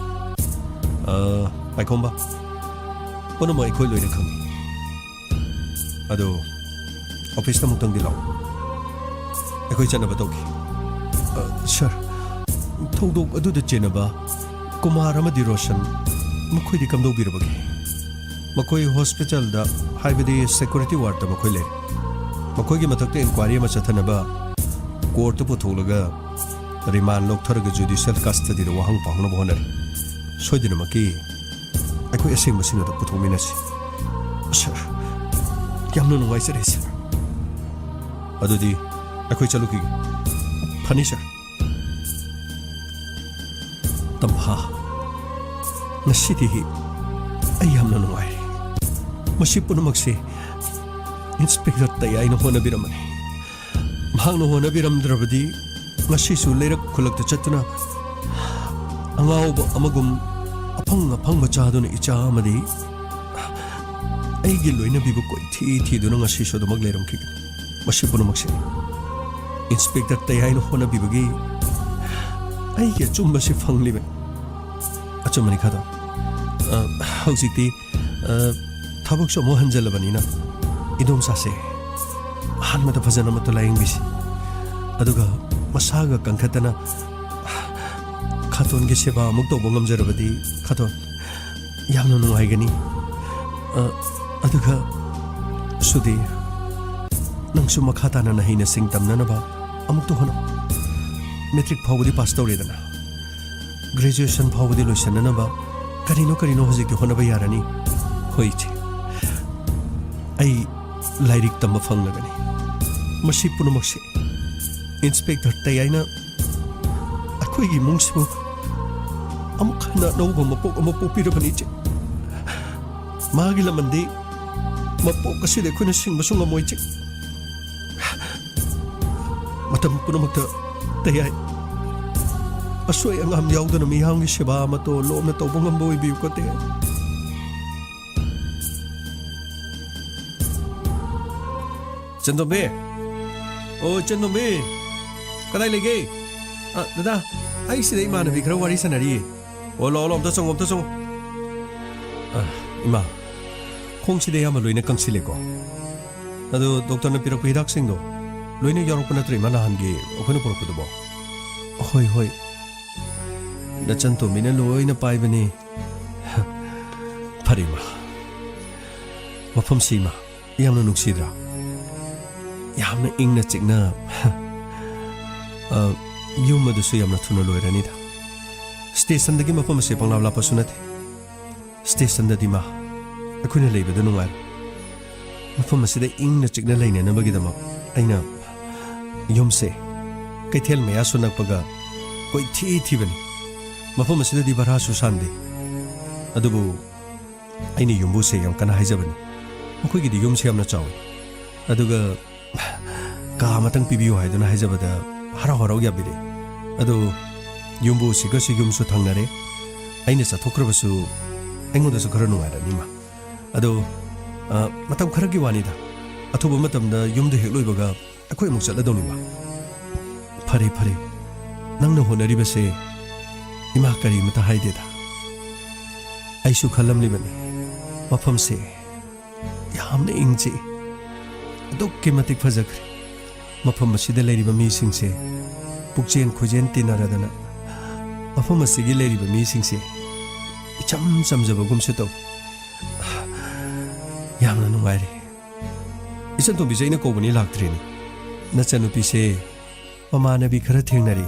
ꯑ, ꯄꯥꯏꯈꯣꯝꯕ, ꯄꯨꯝꯅꯃꯛ ꯑꯩꯈꯣꯏ ꯂꯣꯏꯅ ꯈꯪꯏ꯫ ꯑꯗꯣ, ꯑꯣꯐꯤꯁꯇ ꯑꯃꯨꯛꯇꯪꯗꯤ ꯂꯥꯛꯑꯣ꯫ ꯑꯩꯈꯣꯏ ꯆꯠꯅꯕ ꯇꯧꯈꯤ꯫ ꯑ, ꯁꯥꯔ, ꯊꯧꯗꯣꯛ ꯑꯗꯨꯗ ꯆꯦꯟꯅꯕ ꯀꯨꯃꯥꯔ ꯑꯃꯗꯤ ꯔꯣꯁꯟ, ꯃꯈꯣꯏꯗꯤ ꯀꯝꯗꯧꯕꯤꯔꯕꯒꯦ? ꯃꯈꯣꯏ ꯍꯣꯁꯄꯤꯇꯥꯜꯗ, ꯍꯥꯏꯕꯗꯤ ꯁꯦꯀ꯭ꯌꯨꯔꯤꯇꯤ ꯋꯥꯔꯗꯇ ꯃꯈꯣꯏ ꯂꯩꯔꯤ꯫ ꯃꯈꯣꯏꯒꯤ ꯃꯊꯛꯇ ꯏꯟꯀ꯭ꯋꯥꯏꯔꯤ ꯑꯃ ꯆꯠꯊꯅꯕ ꯀꯣꯔꯠꯇ ꯄꯨꯊꯣꯛꯂꯒ ꯔꯤꯃꯥꯟ ꯂꯧꯊꯔꯒ ꯖꯨꯗꯤꯁꯤꯌꯦꯜ ꯀꯁꯇꯗꯤꯗ ꯋꯥꯍꯪ ꯄꯥꯎꯅꯕ ꯍꯣꯠꯅꯔꯤ꯫ ꯁꯣꯏꯗꯅꯃꯛꯀꯤ ꯑꯩꯈꯣꯏ ꯑꯁꯦꯡꯕꯁꯤꯡ ꯑꯗꯨ ꯄꯨꯊꯣꯛꯃꯤꯟꯅꯁꯤ꯫ ꯁꯥꯔ, ꯌꯥꯝꯅ ꯅꯨꯡꯉꯥꯏꯖꯔꯦ, ꯁꯥꯔ꯫ ꯑꯗꯨꯗꯤ ꯑꯩꯈꯣꯏ ꯆꯠꯂꯨꯈꯤꯒꯦ꯫ ꯐꯅꯤ, ꯁꯥꯔ꯫ ꯇꯝꯐꯥ, ꯉꯁꯤꯗꯤ ꯑꯩ ꯌꯥꯝꯅ ꯅꯨꯡꯉꯥꯏꯔꯦ꯫ ꯃꯁꯤ ꯄꯨꯝꯅꯃꯛꯁꯦ ꯏꯟꯁꯄꯦꯛꯇꯔ ꯇꯌꯥꯏꯅ ꯍꯣꯠꯅꯕꯤꯔꯝꯕꯅꯤ꯫ ꯃꯍꯥꯛꯅ ꯍꯣꯠꯅꯕꯤꯔꯝꯗ꯭ꯔꯕꯗꯤ ꯉꯁꯤꯁꯨ ꯂꯩꯔꯛ ꯈꯨꯜꯂꯛꯇ ꯆꯠꯇꯨꯅ ꯑꯉꯥꯎꯕ ꯑꯃꯒꯨꯝ ꯑꯐꯪ ꯑꯐꯪꯕ ꯆꯥꯗꯨꯅ ꯏꯆꯥ ꯑꯃꯗꯤ ꯑꯩꯒꯤ ꯂꯣꯏꯅꯕꯤꯕꯨ ꯀꯣꯏꯊꯤ ꯊꯤꯗꯨꯅ ꯉꯁꯤꯁꯨ ꯑꯗꯨꯃꯛ ꯂꯩꯔꯝꯈꯤꯒꯅꯤ꯫ ꯃꯁꯤ ꯄꯨꯝꯅꯃꯛꯁꯦ ꯏꯟꯁꯄꯦꯛꯇꯔ ꯇꯌꯥꯏꯅ ꯍꯣꯠꯅꯕꯤꯕꯒꯤ ꯑꯩꯒꯤ ꯑꯆꯨꯝꯕꯁꯤ ꯐꯪꯂꯤꯕꯅꯤ꯫ ꯑꯆꯨꯝꯕꯅꯤ, ꯈꯥꯗꯣ꯫ ꯑ, ꯍꯧꯖꯤꯛꯇꯤ, ꯑ, ꯊꯕꯛꯁꯨ ꯑꯃꯨꯛ ꯍꯟꯖꯜꯂꯕꯅꯤꯅ, ꯏꯗꯣꯝꯆꯥꯁꯦ ꯑꯍꯥꯟꯕꯗ ꯐꯖꯅ ꯑꯃꯠꯇ ꯂꯥꯌꯦꯡꯕꯤꯁꯤ꯫ ꯑꯗꯨꯒ ꯃꯁꯥꯒ ꯀꯟꯈꯠꯇꯅ ꯈꯥꯇꯣꯟꯒꯤ ꯁꯦꯕꯥ ꯑꯃꯨꯛ ꯇꯧꯕ ꯉꯝꯖꯔꯕꯗꯤ, ꯈꯥꯇꯣꯟ, ꯌꯥꯝꯅ ꯅꯨꯡꯉꯥꯏꯒꯅꯤ꯫ ꯑ, ꯑꯗꯨꯒ ꯁꯨꯙꯤꯔ, ꯅꯪꯁꯨ ꯃꯈꯥ ꯇꯥꯅ ꯅꯍꯩ ꯅꯁꯤꯡ ꯇꯝꯅꯅꯕ ꯑꯃꯨꯛꯇ ꯍꯣꯠꯅꯧ꯫ ꯃꯦꯇ꯭ꯔꯤꯛ ꯐꯥꯎꯕꯗꯤ ꯄꯥꯁ ꯇꯧꯔꯦꯗꯅ, ꯒ꯭ꯔꯦꯖꯨꯑꯦꯁꯟ ꯐꯥꯎꯕꯗꯤ ꯂꯣꯏꯁꯤꯟꯅꯅꯕ ꯀꯔꯤꯅꯣ ꯀꯔꯤꯅꯣ ꯍꯧꯖꯤꯛꯇꯤ ꯍꯣꯠꯅꯕ ꯌꯥꯔꯅꯤ꯫ ꯍꯣꯏ, ꯏꯆꯦ, ꯑꯩ ꯂꯥꯏꯔꯤꯛ ꯇꯝꯕ ꯐꯪꯂꯒꯅꯤ꯫ ꯃꯁꯤ ꯄꯨꯝꯅꯃꯛꯁꯦ ꯏꯟꯁꯄꯦꯛꯇꯔ ꯇꯌꯥꯏꯅ ꯑꯩꯈꯣꯏꯒꯤ ꯏꯃꯨꯡꯁꯤꯕꯨ ꯑꯃꯨꯛ ꯍꯟꯅ ꯑꯅꯧꯕ ꯃꯄꯣꯛ ꯑꯃ ꯄꯣꯛꯄꯤꯔꯕꯅꯤ, ꯏꯆꯦ꯫ ꯃꯥꯒꯤ ꯂꯃꯟꯗꯤ ꯃꯄꯣꯛ ꯑꯁꯤꯗ ꯑꯩꯈꯣꯏꯅ ꯁꯤꯡꯕꯁꯨ ꯉꯝꯃꯣꯏ, ꯏꯆꯦ꯫ ꯃꯇꯝ ꯄꯨꯝꯅꯃꯛꯇ ꯇꯌꯥꯏ ꯑꯁꯣꯏ ꯑꯉꯥꯝ ꯌꯥꯎꯗꯅ ꯃꯤꯌꯥꯝꯒꯤ ꯁꯦꯕꯥ ꯑꯃꯇꯣ ꯂꯣꯝꯅ ꯇꯧꯕ ꯉꯝꯕ ꯑꯣꯏꯕꯤꯌꯨꯀꯣ, ꯇꯌꯥꯏ꯫ ꯆꯟꯗꯣꯝꯕꯤ꯫ ꯑꯣ, ꯆꯟꯗꯣꯝꯕꯤ꯫ ꯀꯗꯥꯏ ꯂꯩꯒꯦ? ꯑ, ꯗꯗꯥ, ꯑꯩ ꯁꯤꯗ ꯏꯃꯥꯟꯅꯕꯤ ꯈꯔ ꯋꯥꯔꯤ ꯁꯥꯟꯅꯔꯤꯌꯦ꯫ ꯑꯣ, ꯂꯥꯛꯑꯣ, ꯂꯥꯛꯑꯣ, ꯑꯝꯇ ꯆꯪꯉꯣ, ꯑꯝꯇ ꯆꯪꯉꯣ꯫ ꯑ, ꯏꯃꯥ, ꯈꯣꯡꯁꯤꯗꯤ ꯑꯌꯥꯝꯕ ꯂꯣꯏꯅ ꯀꯪꯁꯤꯜꯂꯦꯀꯣ꯫ ꯑꯗꯣ ꯗꯣꯛꯇꯔꯅ ꯄꯤꯔꯛꯄ ꯍꯤꯗꯥꯛꯁꯤꯡꯗꯣ ꯂꯣꯏꯅ ꯌꯥꯎꯔꯛꯄ ꯅꯠꯇ꯭ꯔꯣ, ꯏꯃꯥ, ꯅꯍꯥꯟꯒꯤ ꯑꯩꯈꯣꯏꯅ ꯄꯨꯔꯛꯄꯗꯨꯕꯣ? ꯍꯣꯏ, ꯍꯣꯏ, ꯅꯆꯟꯇꯣꯝꯕꯤꯅ ꯂꯣꯏꯅ ꯄꯥꯏꯕꯅꯤ꯫ ꯐꯔꯦ, ꯏꯃꯥ, ꯃꯐꯝꯁꯤ, ꯏꯃꯥ, ꯌꯥꯝꯅ ꯅꯨꯡꯁꯤꯗ꯭ꯔꯥ? ꯌꯥꯝꯅ ꯏꯪꯅ ꯆꯤꯛꯅ, ꯑ, ꯌꯨꯝ ꯑꯗꯨꯁꯨ ꯌꯥꯝꯅ ꯊꯨꯅ ꯂꯣꯏꯔꯅꯤꯗ꯫ ꯁ꯭ꯇꯦꯁꯟꯗꯒꯤ ꯃꯐꯝ ꯑꯁꯦ ꯄꯪꯂꯥꯞ ꯂꯥꯞꯄꯁꯨ ꯅꯠꯇꯦ꯫ ꯁ꯭ꯇꯦꯁꯟꯗꯗꯤ, ꯃꯥ, ꯑꯩꯈꯣꯏꯅ ꯂꯩꯕꯗ ꯅꯨꯡꯉꯥꯏꯔꯦ꯫ ꯃꯐꯝ ꯑꯁꯤꯗ ꯏꯪꯅ ꯆꯤꯛꯅ ꯂꯩꯅꯅꯕꯒꯤꯗꯃꯛ ꯑꯩꯅ ꯌꯨꯝꯁꯦ ꯀꯩꯊꯦꯜ ꯃꯌꯥꯁꯨ ꯅꯛꯄꯒ ꯀꯣꯏꯊꯤ ꯊꯤꯕꯅꯤ꯫ ꯃꯐꯝ ꯑꯁꯤꯗꯗꯤ ꯚꯔꯥꯁꯨ ꯁꯥꯟꯗꯦ꯫ ꯑꯗꯨꯕꯨ ꯑꯩꯅ ꯌꯨꯝꯕꯨꯁꯦ ꯌꯥꯝ ꯀꯟꯅ ꯍꯥꯏꯖꯕꯅꯤ꯫ ꯃꯈꯣꯏꯒꯤꯗꯤ ꯌꯨꯝꯁꯦ ꯌꯥꯝꯅ ꯆꯥꯎꯏ꯫ ꯑꯗꯨꯒ ꯀꯥ ꯑꯃꯇꯪ ꯄꯤꯕꯤꯌꯨ ꯍꯥꯏꯗꯨꯅ ꯍꯥꯏꯖꯕꯗ ꯍꯔꯥꯎ ꯍꯔꯥꯎ ꯌꯥꯕꯤꯔꯛꯏ꯫ ꯑꯗꯨ ꯌꯨꯝꯕꯨꯁꯤꯒꯁꯨ ꯌꯨꯝꯁꯨ ꯊꯪꯅꯔꯦ꯫ ꯑꯩꯅ ꯆꯠꯊꯣꯛꯈ꯭ꯔꯕꯁꯨ ꯑꯩꯉꯣꯟꯗꯁꯨ ꯈꯔ ꯅꯨꯡꯉꯥꯏꯔꯅꯤ, ꯏꯃꯥ꯫ ꯑꯗꯣ, ꯑ, ꯃꯇꯝ ꯈꯔꯒꯤ ꯋꯥꯅꯤꯗ꯫ ꯑꯊꯨꯕ ꯃꯇꯝꯗ ꯌꯨꯝꯗ ꯍꯦꯛ ꯂꯣꯏꯕꯒ ꯑꯩꯈꯣꯏ ꯑꯃꯨꯛ ꯆꯠꯂꯗꯧꯅꯤ, ꯏꯃꯥ꯫ ꯐꯔꯦ, ꯐꯔꯦ꯫ ꯅꯪꯅ ꯍꯣꯠꯅꯔꯤꯕꯁꯦ ꯏꯃꯥ ꯀꯔꯤꯃꯇ ꯍꯥꯏꯗꯦꯗ꯫ ꯑꯩꯁꯨ ꯈꯜꯂꯝꯂꯤꯕꯅꯤ, ꯃꯐꯝꯁꯦ ꯌꯥꯝꯅ ꯏꯪ ꯆꯤꯛꯏ, ꯑꯗꯨꯛꯀꯤ ꯃꯇꯤꯛ ꯐꯖꯈ꯭ꯔꯦ꯫ ꯃꯐꯝ ꯑꯁꯤꯗ ꯂꯩꯔꯤꯕ ꯃꯤꯁꯤꯡꯁꯦ ꯄꯨꯛꯆꯦꯟ ꯈꯣꯏꯖꯦꯟ ꯇꯤꯟꯅꯔꯗꯅ ꯃꯐꯝ ꯑꯁꯤꯒꯤ ꯂꯩꯔꯤꯕ ꯃꯤꯁꯤꯡꯁꯦ ꯏꯆꯝ ꯆꯝꯖꯕꯒꯨꯝꯁꯨ ꯇꯧꯏ꯫ ꯌꯥꯝꯅ ꯅꯨꯡꯉꯥꯏꯔꯦ꯫ ꯏꯆꯟꯇꯣꯝꯕꯤꯁꯦ ꯑꯩꯅ ꯀꯧꯕꯅꯤ ꯂꯥꯛꯇ꯭ꯔꯦꯅꯦ꯫ ꯅꯆꯟꯅꯨꯄꯤꯁꯦ ꯃꯃꯥꯟꯅꯕꯤ ꯈꯔ ꯊꯦꯡꯅꯔꯤ꯫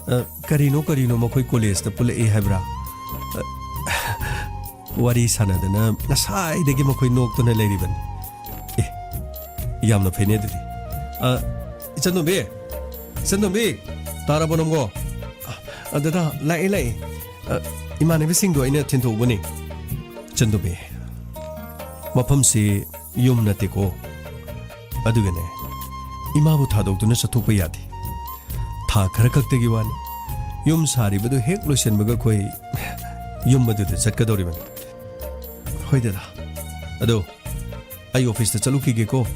ꯑ, ꯀꯔꯤꯅꯣ ꯀꯔꯤꯅꯣ ꯃꯈꯣꯏ ꯀꯣꯂꯦꯖꯇ ꯄꯨꯜꯂꯛꯏ ꯍꯥꯏꯕ꯭ꯔꯥ? ꯑ, ꯋꯥꯔꯤ ꯁꯥꯟꯅꯗꯅ ꯉꯁꯥꯏꯗꯒꯤ ꯃꯈꯣꯏ ꯅꯣꯛꯇꯨꯅ ꯂꯩꯔꯤꯕꯅꯤ꯫ ꯑꯦ, ꯌꯥꯝꯅ ꯐꯩꯅꯦ ꯑꯗꯨꯗꯤ꯫ ꯑ, ꯏꯆꯟꯇꯣꯝꯕꯤ, ꯏꯆꯟꯇꯣꯝꯕꯤ, ꯇꯥꯔꯕꯣ ꯅꯪꯕꯣ? ꯑ, ꯗꯗꯥ, ꯂꯥꯛꯑꯦ, ꯂꯥꯛꯑꯦ꯫ ꯑ, ꯏꯃꯥꯟꯅꯕꯤꯁꯤꯡꯗꯣ ꯑꯩꯅ ꯊꯤꯟꯊꯣꯛꯎꯕꯅꯤ꯫ ꯏꯆꯟꯇꯣꯝꯕꯤ, ꯃꯐꯝꯁꯤ ꯌꯨꯝ ꯅꯠꯇꯦꯀꯣ꯫ ꯑꯗꯨꯒꯅꯦ, ꯏꯃꯥꯕꯨ ꯊꯥꯗꯣꯛꯇꯨꯅ ꯆꯠꯊꯣꯛꯄ ꯌꯥꯗꯦ꯫ ꯊꯥ ꯈꯔ ꯈꯛꯇꯒꯤ ꯋꯥꯅꯤ꯫ ꯌꯨꯝ ꯁꯥꯔꯤꯕꯗꯨ ꯍꯦꯛ ꯂꯣꯏꯁꯤꯟꯕꯒ ꯑꯩꯈꯣꯏ ꯌꯨꯝ ꯑꯗꯨꯗ ꯆꯠꯀꯗꯧꯔꯤꯕꯅꯤ꯫ ꯍꯣꯏ ꯗꯗꯥ, ꯑꯗꯣ ꯑꯩ ꯑꯣꯐꯤꯁꯇ ꯆꯠꯂꯨꯈꯤꯒꯦꯀꯣ꯫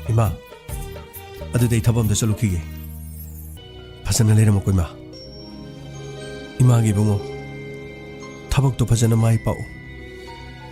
ꯏꯃꯥ, ꯑꯗꯨꯗꯤ ꯑꯩ ꯊꯕꯛ ꯑꯝꯇ ꯆꯠꯂꯨꯈꯤꯒꯦ꯫ ꯐꯖꯅ ꯂꯩꯔꯝꯃꯨꯀꯣ, ꯏꯃꯥ꯫ ꯏꯃꯥꯒꯤ ꯏꯕꯨꯡꯉꯣ, ꯊꯕꯛꯇꯣ ꯐꯖꯅ ꯃꯥꯏ ꯄꯥꯛꯎ꯫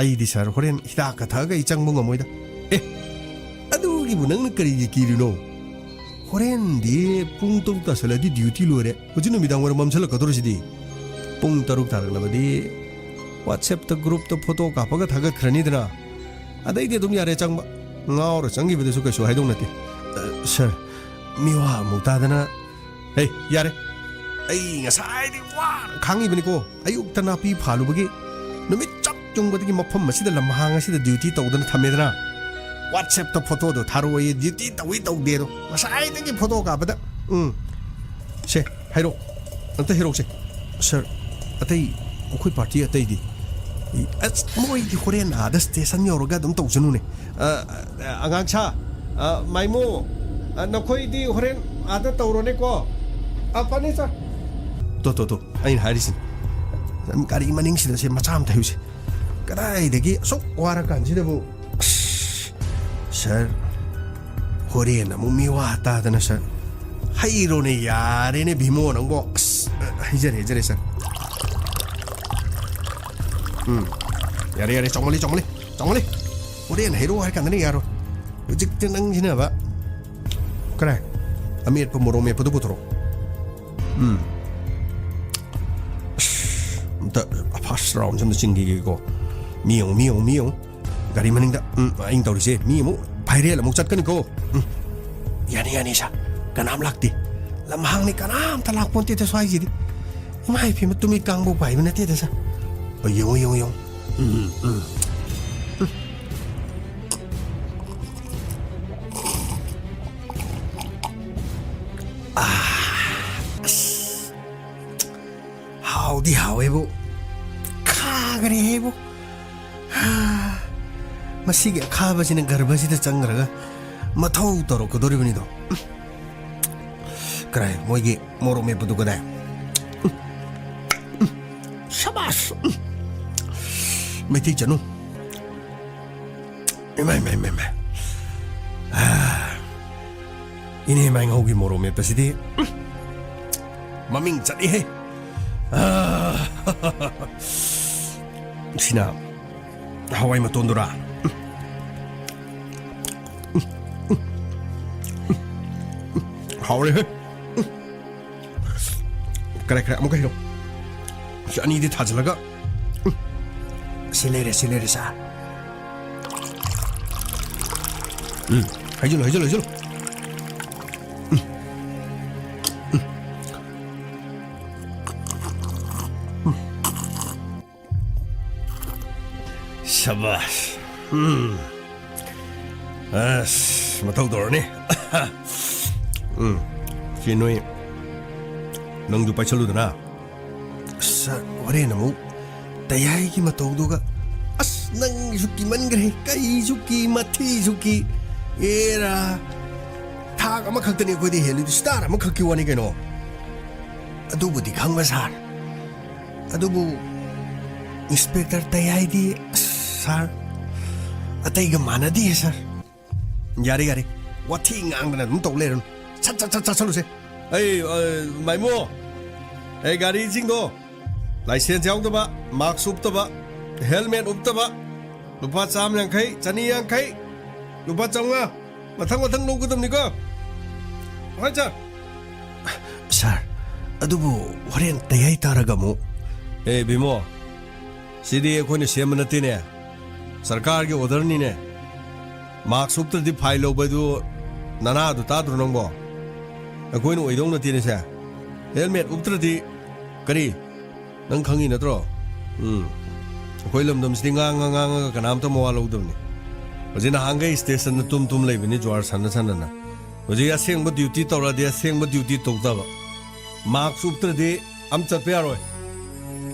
ꯑꯩꯗꯤ ꯁꯥꯔ, ꯍꯣꯔꯦꯟ ꯍꯤꯗꯥꯛꯀ ꯊꯛꯑꯒ ꯑꯩ ꯆꯪꯕ ꯉꯝꯃꯣꯏꯗ꯫ ꯑꯦ, ꯑꯗꯨꯒꯤꯕꯨ ꯅꯪꯅ ꯀꯔꯤꯒꯤ ꯀꯤꯔꯤꯅꯣ? ꯍꯣꯔꯦꯟꯗꯤ ꯄꯨꯡ ꯇꯔꯨꯛ ꯇꯥꯁꯜꯂꯗꯤ ꯗ꯭ꯌꯨꯇꯤ ꯂꯣꯏꯔꯦ꯫ ꯍꯧꯖꯤꯛ ꯅꯨꯃꯤꯗꯥꯡ ꯋꯥꯏꯔꯝ ꯃꯝꯁꯤꯜꯂꯛꯀꯗꯧꯔꯤꯁꯤꯗꯤ꯫ ꯄꯨꯡ ꯇꯔꯨꯛ ꯇꯥꯔꯛꯂꯕꯗꯤ WhatsApp-ꯇ group-ꯇ ꯐꯣꯇꯣ ꯀꯥꯞꯄꯒ ꯊꯥꯒꯠꯈ꯭ꯔꯅꯤꯗꯅ꯫ ꯑꯗꯩꯗꯤ ꯑꯗꯨꯝ ꯌꯥꯔꯦ ꯆꯪꯕ꯫ ꯉꯥꯎꯔ ꯆꯪꯈꯤꯕꯗꯁꯨ ꯀꯩꯁꯨ ꯍꯥꯏꯗꯧ ꯅꯠꯇꯦ꯫ ꯑ, ꯁꯥꯔ, ꯃꯤꯋꯥ ꯑꯃꯨꯛ ꯇꯥꯗꯅ꯫ ꯍꯦ, ꯌꯥꯔꯦ꯫ ꯑꯩ ꯉꯁꯥꯏꯗꯤ ꯋꯥꯅ ꯈꯥꯡꯉꯤꯕꯅꯤꯀꯣ꯫ ꯑꯌꯨꯛꯇ ꯅꯥꯄꯤ ꯐꯥꯜꯂꯨꯕꯒꯤ ꯅꯨꯃꯤꯠ ꯆꯞ ꯌꯨꯡꯕꯗꯒꯤ ꯃꯐꯝ ꯑꯁꯤꯗ ꯂꯝꯍꯥꯡ ꯑꯁꯤꯗ ꯗ꯭ꯌꯨꯇꯤ ꯇꯧꯗꯅ ꯊꯝꯃꯦꯗꯅ꯫ WhatsApp-ꯇ ꯐꯣꯇꯣꯗꯣ ꯊꯥꯔꯛꯑꯣꯌꯦ, ꯗ꯭ꯌꯨꯇꯤ ꯇꯧꯏ ꯇꯧꯗꯦꯗꯣ꯫ ꯉꯁꯥꯏꯗꯒꯤ ꯐꯣꯇꯣ ꯀꯥꯞꯄꯗ꯫ ꯎꯝ꯫ ꯁꯦ, ꯍꯥꯏꯔꯛꯑꯣ꯫ ꯑꯝꯇ ꯍꯥꯏꯔꯛꯑꯣꯁꯦ꯫ ꯁꯥꯔ, ꯑꯇꯩ, ꯑꯩꯈꯣꯏ ꯄꯥꯔꯇꯤ ꯑꯇꯩꯗꯤ? ꯑꯁ, ꯃꯣꯏꯗꯤ ꯍꯣꯔꯦꯟ ꯑꯥꯗ ꯁ꯭ꯇꯦꯁꯟ ꯌꯧꯔꯒ ꯑꯗꯨꯝ ꯇꯧꯖꯅꯨꯅꯦ꯫ ꯑ, ꯑ, ꯑꯉꯥꯡ ꯁꯥ, ꯑ, ꯃꯥꯏꯃꯣ, ꯑ, ꯅꯈꯣꯏꯗꯤ ꯍꯣꯔꯦꯟ ꯑꯥꯗ ꯇꯧꯔꯣꯅꯦꯀꯣ꯫ ꯑ, ꯐꯅꯤ ꯁꯥꯔ꯫ ꯇꯣ, ꯇꯣ, ꯇꯣ, ꯑꯩꯅ ꯍꯥꯏꯔꯤꯁꯤꯅꯤ꯫ ꯒꯥꯔꯤ ꯃꯅꯤꯡꯁꯤꯗ ꯁꯦ ꯃꯆꯥ ꯑꯃ ꯊꯩꯌꯨꯁꯦ꯫ ꯀꯗꯥꯏꯗꯒꯤ ꯑꯁꯨꯛ ꯋꯥꯔꯀꯥꯟꯁꯤꯗꯕꯨ? ꯑꯁ, ꯁꯥꯔ, ꯍꯣꯔꯦꯟ ꯑꯃꯨꯛ ꯃꯤꯋꯥ ꯇꯥꯗꯅ, ꯁꯥꯔ꯫ ꯍꯩꯔꯣꯅꯦ, ꯌꯥꯔꯦꯅꯦ, ꯚꯤꯃꯣ ꯅꯪꯕꯣ꯫ ꯑꯁ, ꯍꯩꯖꯔꯦ, ꯍꯩꯖꯔꯦ, ꯁꯥꯔ꯫ ꯎꯝ, ꯌꯥꯔꯦ, ꯌꯥꯔꯦ, ꯆꯥꯎꯃꯜꯂꯤ, ꯆꯥꯎꯃꯜꯂꯤ, ꯆꯥꯎꯃꯜꯂꯤ꯫ ꯍꯣꯔꯦꯟ ꯍꯩꯔꯛꯑꯣ ꯍꯥꯏꯔ ꯀꯥꯟꯗꯅꯦ ꯌꯥꯔꯣꯏ꯫ ꯍꯧꯖꯤꯛꯇꯤ ꯅꯪꯁꯤꯅꯕ꯫ ꯀꯔꯥꯏ? ꯑꯃꯦꯠꯄ ꯃꯣꯔꯣꯛ ꯃꯦꯠꯄꯗꯨ ꯄꯨꯊꯣꯔꯛꯑꯣ꯫ ꯎꯝ꯫ ꯑꯁ, ꯑꯝꯇ first round-ꯁꯦ ꯑꯝꯇ ꯆꯤꯡꯈꯤꯒꯦꯀꯣ꯫ ꯃꯤ ꯌꯦꯡꯉꯨ, ꯃꯤ ꯌꯦꯡꯉꯨ, ꯃꯤ ꯌꯦꯡꯉꯨ꯫ ꯒꯥꯔꯤ ꯃꯅꯤꯡꯗ, ꯎꯝ, ꯑꯩꯅ ꯇꯧꯔꯤꯁꯦ, ꯃꯤ ꯑꯃꯨꯛ viral ꯑꯃꯨꯛ ꯆꯠꯀꯅꯤꯀꯣ꯫ ꯎꯝ꯫ ꯌꯥꯅꯤ, ꯌꯥꯅꯤ, ꯁꯥꯔ꯫ ꯀꯅꯥꯝ ꯂꯥꯛꯇꯦ꯫ ꯂꯝꯍꯥꯡꯅꯤ, ꯀꯅꯥꯝꯇ ꯂꯥꯛꯄꯣꯟꯇꯦꯗ ꯁ꯭ꯋꯥꯏꯁꯤꯗꯤ꯫ ꯏꯃꯥ ꯏꯕꯦꯝꯃ, ꯇꯨꯃꯤꯠ ꯀꯥꯡꯕꯨ ꯄꯥꯏꯕ ꯅꯠꯇꯦꯗ, ꯁꯥꯔ꯫ ꯑꯣ, ꯌꯦꯡꯉꯨ, ꯌꯦꯡꯉꯨ, ꯌꯦꯡꯉꯨ꯫ ꯎꯝ, ꯎꯝ, ꯎꯝ꯫ ꯑꯥ, ꯑꯁ꯫ ꯍꯥꯎꯗꯤ ꯍꯥꯎꯋꯦꯕꯨ, ꯈꯥꯒꯔꯦꯍꯦꯕꯨ꯫ ꯍꯥ, ꯃꯁꯤꯒꯤ ꯑꯈꯥꯕꯁꯤꯅ ꯒꯔꯚꯁꯤꯗ ꯆꯪꯈ꯭ꯔꯒ ꯃꯊꯧ ꯇꯧꯔꯛꯀꯗꯧꯔꯤꯕꯅꯤꯗꯣ꯫ ꯀꯗꯥꯏ ꯃꯣꯏꯒꯤ ꯃꯣꯔꯣꯛ ꯃꯦꯠꯄꯗꯨ ꯀꯗꯥꯏ? ꯁꯕꯥꯁ! ꯃꯩꯇꯩ ꯆꯅꯨ꯫ ꯏꯃꯥꯏ, ꯏꯃꯥꯏ, ꯏꯃꯥꯏ, ꯏꯃꯥꯏ꯫ ꯑꯥ, ꯏꯅꯦ ꯃꯥꯏꯉꯧꯒꯤ ꯃꯣꯔꯣꯛ ꯃꯦꯠꯄꯁꯤꯗꯤ, ꯎꯝ, ꯃꯃꯤꯡ ꯆꯠꯂꯤꯍꯦ꯫ ꯑꯥ, ꯁꯤꯅ ꯍꯋꯥꯏ ꯃꯇꯣꯟꯗꯨꯔꯥ? ꯍꯥꯎꯔꯦꯍꯦ꯫ ꯀꯔꯦ, ꯀꯔꯦ, ꯑꯃꯨꯛꯀ ꯍꯩꯔꯣ꯫ ꯁꯤ ꯑꯅꯤꯗꯤ ꯊꯥꯖꯤꯜꯂꯒ꯫ ꯁꯤ ꯂꯩꯔꯦ, ꯁꯤ ꯂꯩꯔꯦ, ꯁꯥꯔ꯫ ꯎꯝ, ꯍꯩꯖꯤꯜꯂꯨ, ꯍꯩꯖꯤꯜꯂꯨ, ꯍꯩꯖꯤꯜꯂꯨ꯫ ꯁꯕꯥꯁ꯫ ꯎꯝ꯫ ꯑꯁ, ꯃꯊꯧ ꯇꯧꯔꯅꯤ꯫ ꯎꯝ꯫ ꯁꯤ ꯅꯣꯏ, ꯅꯪꯁꯨ ꯄꯥꯏꯁꯜꯂꯨꯗꯅ꯫ ꯑꯁ, ꯍꯣꯔꯦꯟ ꯑꯃꯨꯛ ꯇꯌꯥꯏꯒꯤ ꯃꯇꯧꯗꯨꯒ꯫ ꯑꯁ, ꯅꯪꯒꯤꯁꯨ ꯀꯤꯃꯟꯈ꯭ꯔꯦ꯫ ꯀꯩꯁꯨ ꯀꯤ, ꯃꯊꯤꯁꯨ ꯀꯤ꯫ ꯑꯦꯔꯥ꯫ ꯊꯥꯛ ꯑꯃꯈꯛꯇꯅꯤ ꯑꯩꯈꯣꯏꯗꯤ ꯍꯦꯜꯂꯤꯗꯨ, ꯁ꯭ꯇꯥꯔ ꯑꯃꯈꯛꯀꯤ ꯋꯥꯅꯤ ꯀꯩꯅꯣ꯫ ꯑꯗꯨꯕꯨꯗꯤ ꯈꯪꯕ ꯁꯥꯔ꯫ ꯑꯗꯨꯕꯨ ꯏꯟꯁꯄꯦꯛꯇꯔ ꯇꯌꯥꯏꯗꯤ, ꯑꯁ, ꯁꯥꯔ, ꯑꯇꯩꯒ ꯃꯥꯟꯅꯗꯦ, ꯁꯥꯔ꯫ ꯌꯥꯔꯦ, ꯌꯥꯔꯦ, ꯋꯥꯊꯤ ꯉꯥꯡꯗꯅ ꯑꯗꯨꯝ ꯇꯧ ꯂꯩꯔꯅꯨ꯫ ꯁꯠ, ꯁꯠ, ꯁꯠ ꯆꯥꯁꯜꯂꯨꯁꯦ꯫ ꯑꯩ, ꯑ, ꯃꯥꯏꯃꯣ, ꯑꯩ ꯒꯥꯔꯤꯁꯤꯡꯗꯣ ꯂꯥꯏꯁꯦꯟꯁ ꯌꯥꯎꯗꯕ, ꯃꯥꯛꯁ ꯎꯞꯇꯕ, ꯍꯦꯜꯃꯦꯠ ꯎꯞꯇꯕ, ꯂꯨꯄꯥ ꯆꯥꯝꯃ ꯌꯥꯡꯈꯩ, ꯆꯅꯤ ꯌꯥꯡꯈꯩ, ꯂꯨꯄꯥ ꯆꯥꯝꯃꯉꯥ, ꯃꯊꯪ ꯃꯊꯪ ꯂꯧꯒꯗꯕꯅꯤꯀꯣ꯫ ꯍꯣꯏ, ꯁꯥꯔ꯫ ꯁꯥꯔ, ꯑꯗꯨꯕꯨ ꯍꯣꯔꯦꯟ ꯇꯌꯥꯏ ꯇꯥꯔꯒ ꯑꯃꯨꯛ꯫ ꯑꯦ, ꯕꯤꯃꯣ, ꯁꯤꯗꯤ ꯑꯩꯈꯣꯏꯅ ꯁꯦꯝꯕ ꯅꯠꯇꯦꯅꯦ, ꯁꯔꯀꯥꯔꯒꯤ ꯑꯣꯔꯗꯔꯅꯤꯅꯦ꯫ ꯃꯥꯛꯁ ꯎꯞꯇ꯭ꯔꯗꯤ ꯐꯥꯏꯟ ꯂꯧꯕ ꯍꯥꯏꯗꯨ ꯅꯅꯥꯗꯨ ꯇꯥꯗ꯭ꯔꯣ ꯅꯪꯕꯣ? ꯑꯩꯈꯣꯏꯅ ꯑꯣꯏꯗꯧ ꯅꯠꯇꯦꯅꯦ ꯁꯦ꯫ ꯍꯦꯜꯃꯦꯠ ꯎꯞꯇ꯭ꯔꯗꯤ ꯀꯔꯤ? ꯅꯪ ꯈꯪꯉꯤ ꯅꯠꯇ꯭ꯔꯣ? ꯎꯝ꯫ ꯑꯩꯈꯣꯏ ꯂꯝꯗꯝꯁꯤꯗꯤ ꯉꯥꯡꯉ ꯉꯥꯡꯉꯒ ꯀꯅꯥꯝꯇ ꯃꯋꯥ ꯂꯧꯗꯕꯅꯤ꯫ ꯍꯧꯖꯤꯛ ꯅꯍꯥꯟꯈꯩ ꯁ꯭ꯇꯦꯁꯟꯗ ꯇꯨꯝ ꯇꯨꯝ ꯂꯩꯕꯅꯤ, ꯖ꯭ꯋꯥꯔ ꯁꯥꯟꯅ ꯁꯥꯟꯅꯅ꯫ ꯍꯧꯖꯤꯛ ꯑꯁꯦꯡꯕ ꯗ꯭ꯌꯨꯇꯤ ꯇꯧꯔꯗꯤ ꯑꯁꯦꯡꯕ ꯗ꯭ꯌꯨꯇꯤ ꯇꯧꯗꯕ꯫ ꯃꯥꯛꯁ ꯎꯞꯇ꯭ꯔꯗꯤ ꯑꯝ ꯆꯠꯄ ꯌꯥꯔꯣꯏ꯫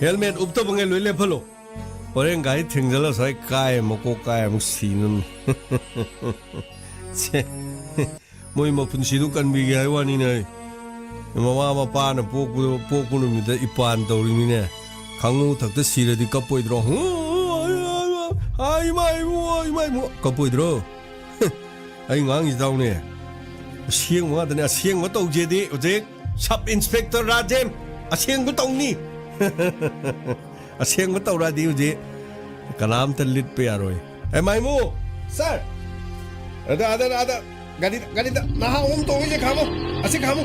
ꯍꯦꯜꯃꯦꯠ ꯎꯞꯇꯕꯉꯩ ꯂꯣꯏ ꯂꯦꯞꯍꯜꯂꯣ꯫ ꯍꯣꯔꯦꯟ ꯒꯥꯔꯤ ꯊꯦꯡꯖꯤꯜꯂ ꯁ꯭ꯋꯥꯏ ꯀꯥꯏ ꯃꯀꯣꯛ ꯀꯥꯏ ꯑꯃꯨꯛ ꯁꯤꯅꯕꯅꯤ꯫ ꯁꯦ, ꯃꯣꯏ ꯃꯄꯨꯟꯁꯤꯗꯨ ꯀꯟꯕꯤꯒꯦ ꯍꯥꯏ ꯋꯥꯅꯤꯅꯦ꯫ ꯃꯃꯥ ꯃꯄꯥꯅ ꯄꯣꯛꯄꯗꯣ, ꯄꯣꯛꯄ ꯅꯨꯃꯤꯠꯇ ꯏꯄꯥꯟ ꯇꯧꯔꯤꯃꯤꯅꯦ꯫ ꯈꯥꯡꯉꯧ ꯊꯛꯇ ꯁꯤꯔꯗꯤ ꯀꯞꯄꯣꯏꯗ꯭ꯔꯣ? ꯑꯥ, ꯏꯃꯥ ꯏꯕꯨꯡꯉꯣ, ꯏꯃꯥ ꯏꯕꯨꯡꯉꯣ, ꯀꯞꯄꯣꯏꯗ꯭ꯔꯣ? ꯑꯩ ꯉꯥꯡꯉꯤꯁꯤ ꯇꯥꯎꯅꯦ꯫ ꯑꯁꯦꯡꯕ ꯉꯥꯛꯇꯅꯦ꯫ ꯑꯁꯦꯡꯕ ꯇꯧꯖꯦꯗꯤ ꯍꯧꯖꯤꯛ ꯁꯕ ꯏꯟꯁꯄꯦꯛꯇꯔ ꯔꯥꯖꯦꯟ ꯑꯁꯦꯡꯕ ꯇꯧꯅꯤ꯫ ꯑꯁꯦꯡꯕ ꯇꯧꯔꯛꯑꯗꯤ ꯍꯧꯖꯤꯛ ꯀꯅꯥꯝꯇ ꯂꯤꯠꯄ ꯌꯥꯔꯣꯏ꯫ ꯑꯦ, ꯃꯥꯏꯃꯨ! ꯁꯥꯔ! ꯑꯗ, ꯑꯗ, ꯑꯗ, ꯒꯥꯔꯤꯗ, ꯒꯥꯔꯤꯗ ꯅꯍꯥ ꯑꯍꯨꯝ ꯇꯣꯡꯉꯤꯁꯦ ꯈꯥꯝꯃꯣ! ꯑꯁꯤ ꯈꯥꯝꯃꯣ!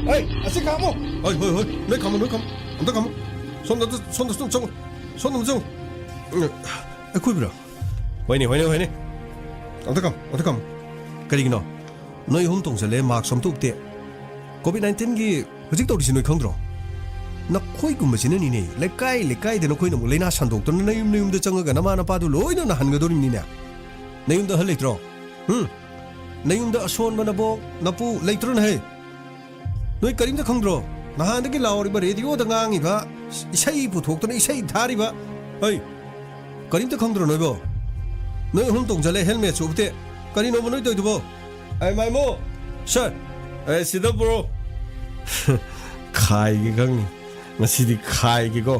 ꯍꯣꯏ, ꯑꯁꯤ ꯈꯥꯝꯃꯣ! ꯍꯣꯏ, ꯍꯣꯏ, ꯍꯣꯏ, ꯅꯣꯏ ꯈꯥꯝꯃꯣ, ꯅꯣꯏ ꯈꯥꯝꯃꯣ! ꯑꯝꯇ ꯈꯥꯝꯃꯣ! ꯁꯣꯝꯗ, ꯁꯣꯝꯗ ꯁꯨꯝ ꯆꯪꯉꯣ! ꯁꯣꯝꯗ ꯑꯃꯨꯛ ꯆꯪꯉꯣ! ꯎꯝ, ꯑꯩꯈꯣꯏꯕ꯭ꯔꯣ? ꯍꯣꯏꯅꯦ, ꯍꯣꯏꯅꯦ, ꯍꯣꯏꯅꯦ! ꯑꯝꯇ ꯈꯥꯝꯃꯣ, ꯑꯝꯇ ꯈꯥꯝꯃꯣ! ꯀꯔꯤꯒꯤꯅꯣ? ꯅꯣꯏ ꯑꯍꯨꯝ ꯇꯣꯡꯁꯤꯜꯂꯦ, ꯃꯥꯛꯁ ꯑꯝꯇ ꯎꯞꯇꯦ꯫ ꯀꯣꯚꯤꯗ ꯅꯥꯏꯟꯇꯤꯟꯒꯤ ꯍꯧꯖꯤꯛ ꯇꯧꯔꯤꯁꯤ ꯅꯣꯏ ꯈꯪꯗ꯭ꯔꯣ? ꯅꯈꯣꯏꯒꯨꯝꯕꯁꯤꯅꯅꯤꯅꯦ, ꯂꯩꯀꯥꯏ ꯂꯩꯀꯥꯏꯗ ꯅꯈꯣꯏꯅ ꯑꯃꯨꯛ ꯂꯩꯅꯥ ꯁꯟꯗꯣꯛꯇꯨꯅ ꯅꯌꯨꯝ ꯅꯌꯨꯝꯗ ꯆꯪꯉꯒ ꯅꯃꯥ ꯅꯄꯥꯗꯨ ꯂꯣꯏꯅ ꯅꯥꯍꯟꯒꯗꯧꯔꯤꯕꯅꯤꯅꯦ꯫ ꯅꯌꯨꯝꯗ ꯑꯍꯜ ꯂꯩꯇ꯭ꯔꯣ? ꯍꯨꯝ? ꯅꯌꯨꯝꯗ ꯑꯁꯣꯟꯕ ꯅꯕꯣꯛ ꯅꯄꯨ ꯂꯩꯇ꯭ꯔꯣꯅꯦꯍꯦ? ꯅꯣꯏ ꯀꯔꯤꯝꯇ ꯈꯪꯗ꯭ꯔꯣ? ꯅꯍꯥꯟꯗꯒꯤ ꯂꯥꯎꯔꯤꯕ, ꯔꯦꯗꯤꯑꯣꯗ ꯉꯥꯡꯉꯤꯕ, ꯏꯁꯩ ꯄꯨꯊꯣꯛꯇꯅ ꯏꯁꯩ ꯊꯥꯔꯤꯕ, ꯍꯩ, ꯀꯔꯤꯝꯇ ꯈꯪꯗ꯭ꯔꯣ ꯅꯣꯏꯕꯣ? ꯅꯣꯏ ꯑꯍꯨꯝ ꯇꯣꯡꯖꯜꯂꯦ, ꯍꯦꯜꯃꯦꯠꯁꯨ ꯎꯞꯇꯦ꯫ ꯀꯔꯤꯅꯣꯕ ꯅꯣꯏ ꯇꯧꯔꯤꯗꯨꯕꯣ? ꯑꯩ ꯃꯥꯏꯃꯣ! ꯁꯥꯔ! ꯑꯦ, ꯁꯤꯗ ꯕ꯭ꯔꯣ! ꯈꯥꯏꯒꯦ ꯈꯪꯅꯤ꯫ ꯉꯁꯤꯗꯤ ꯈꯥꯏꯒꯦꯀꯣ꯫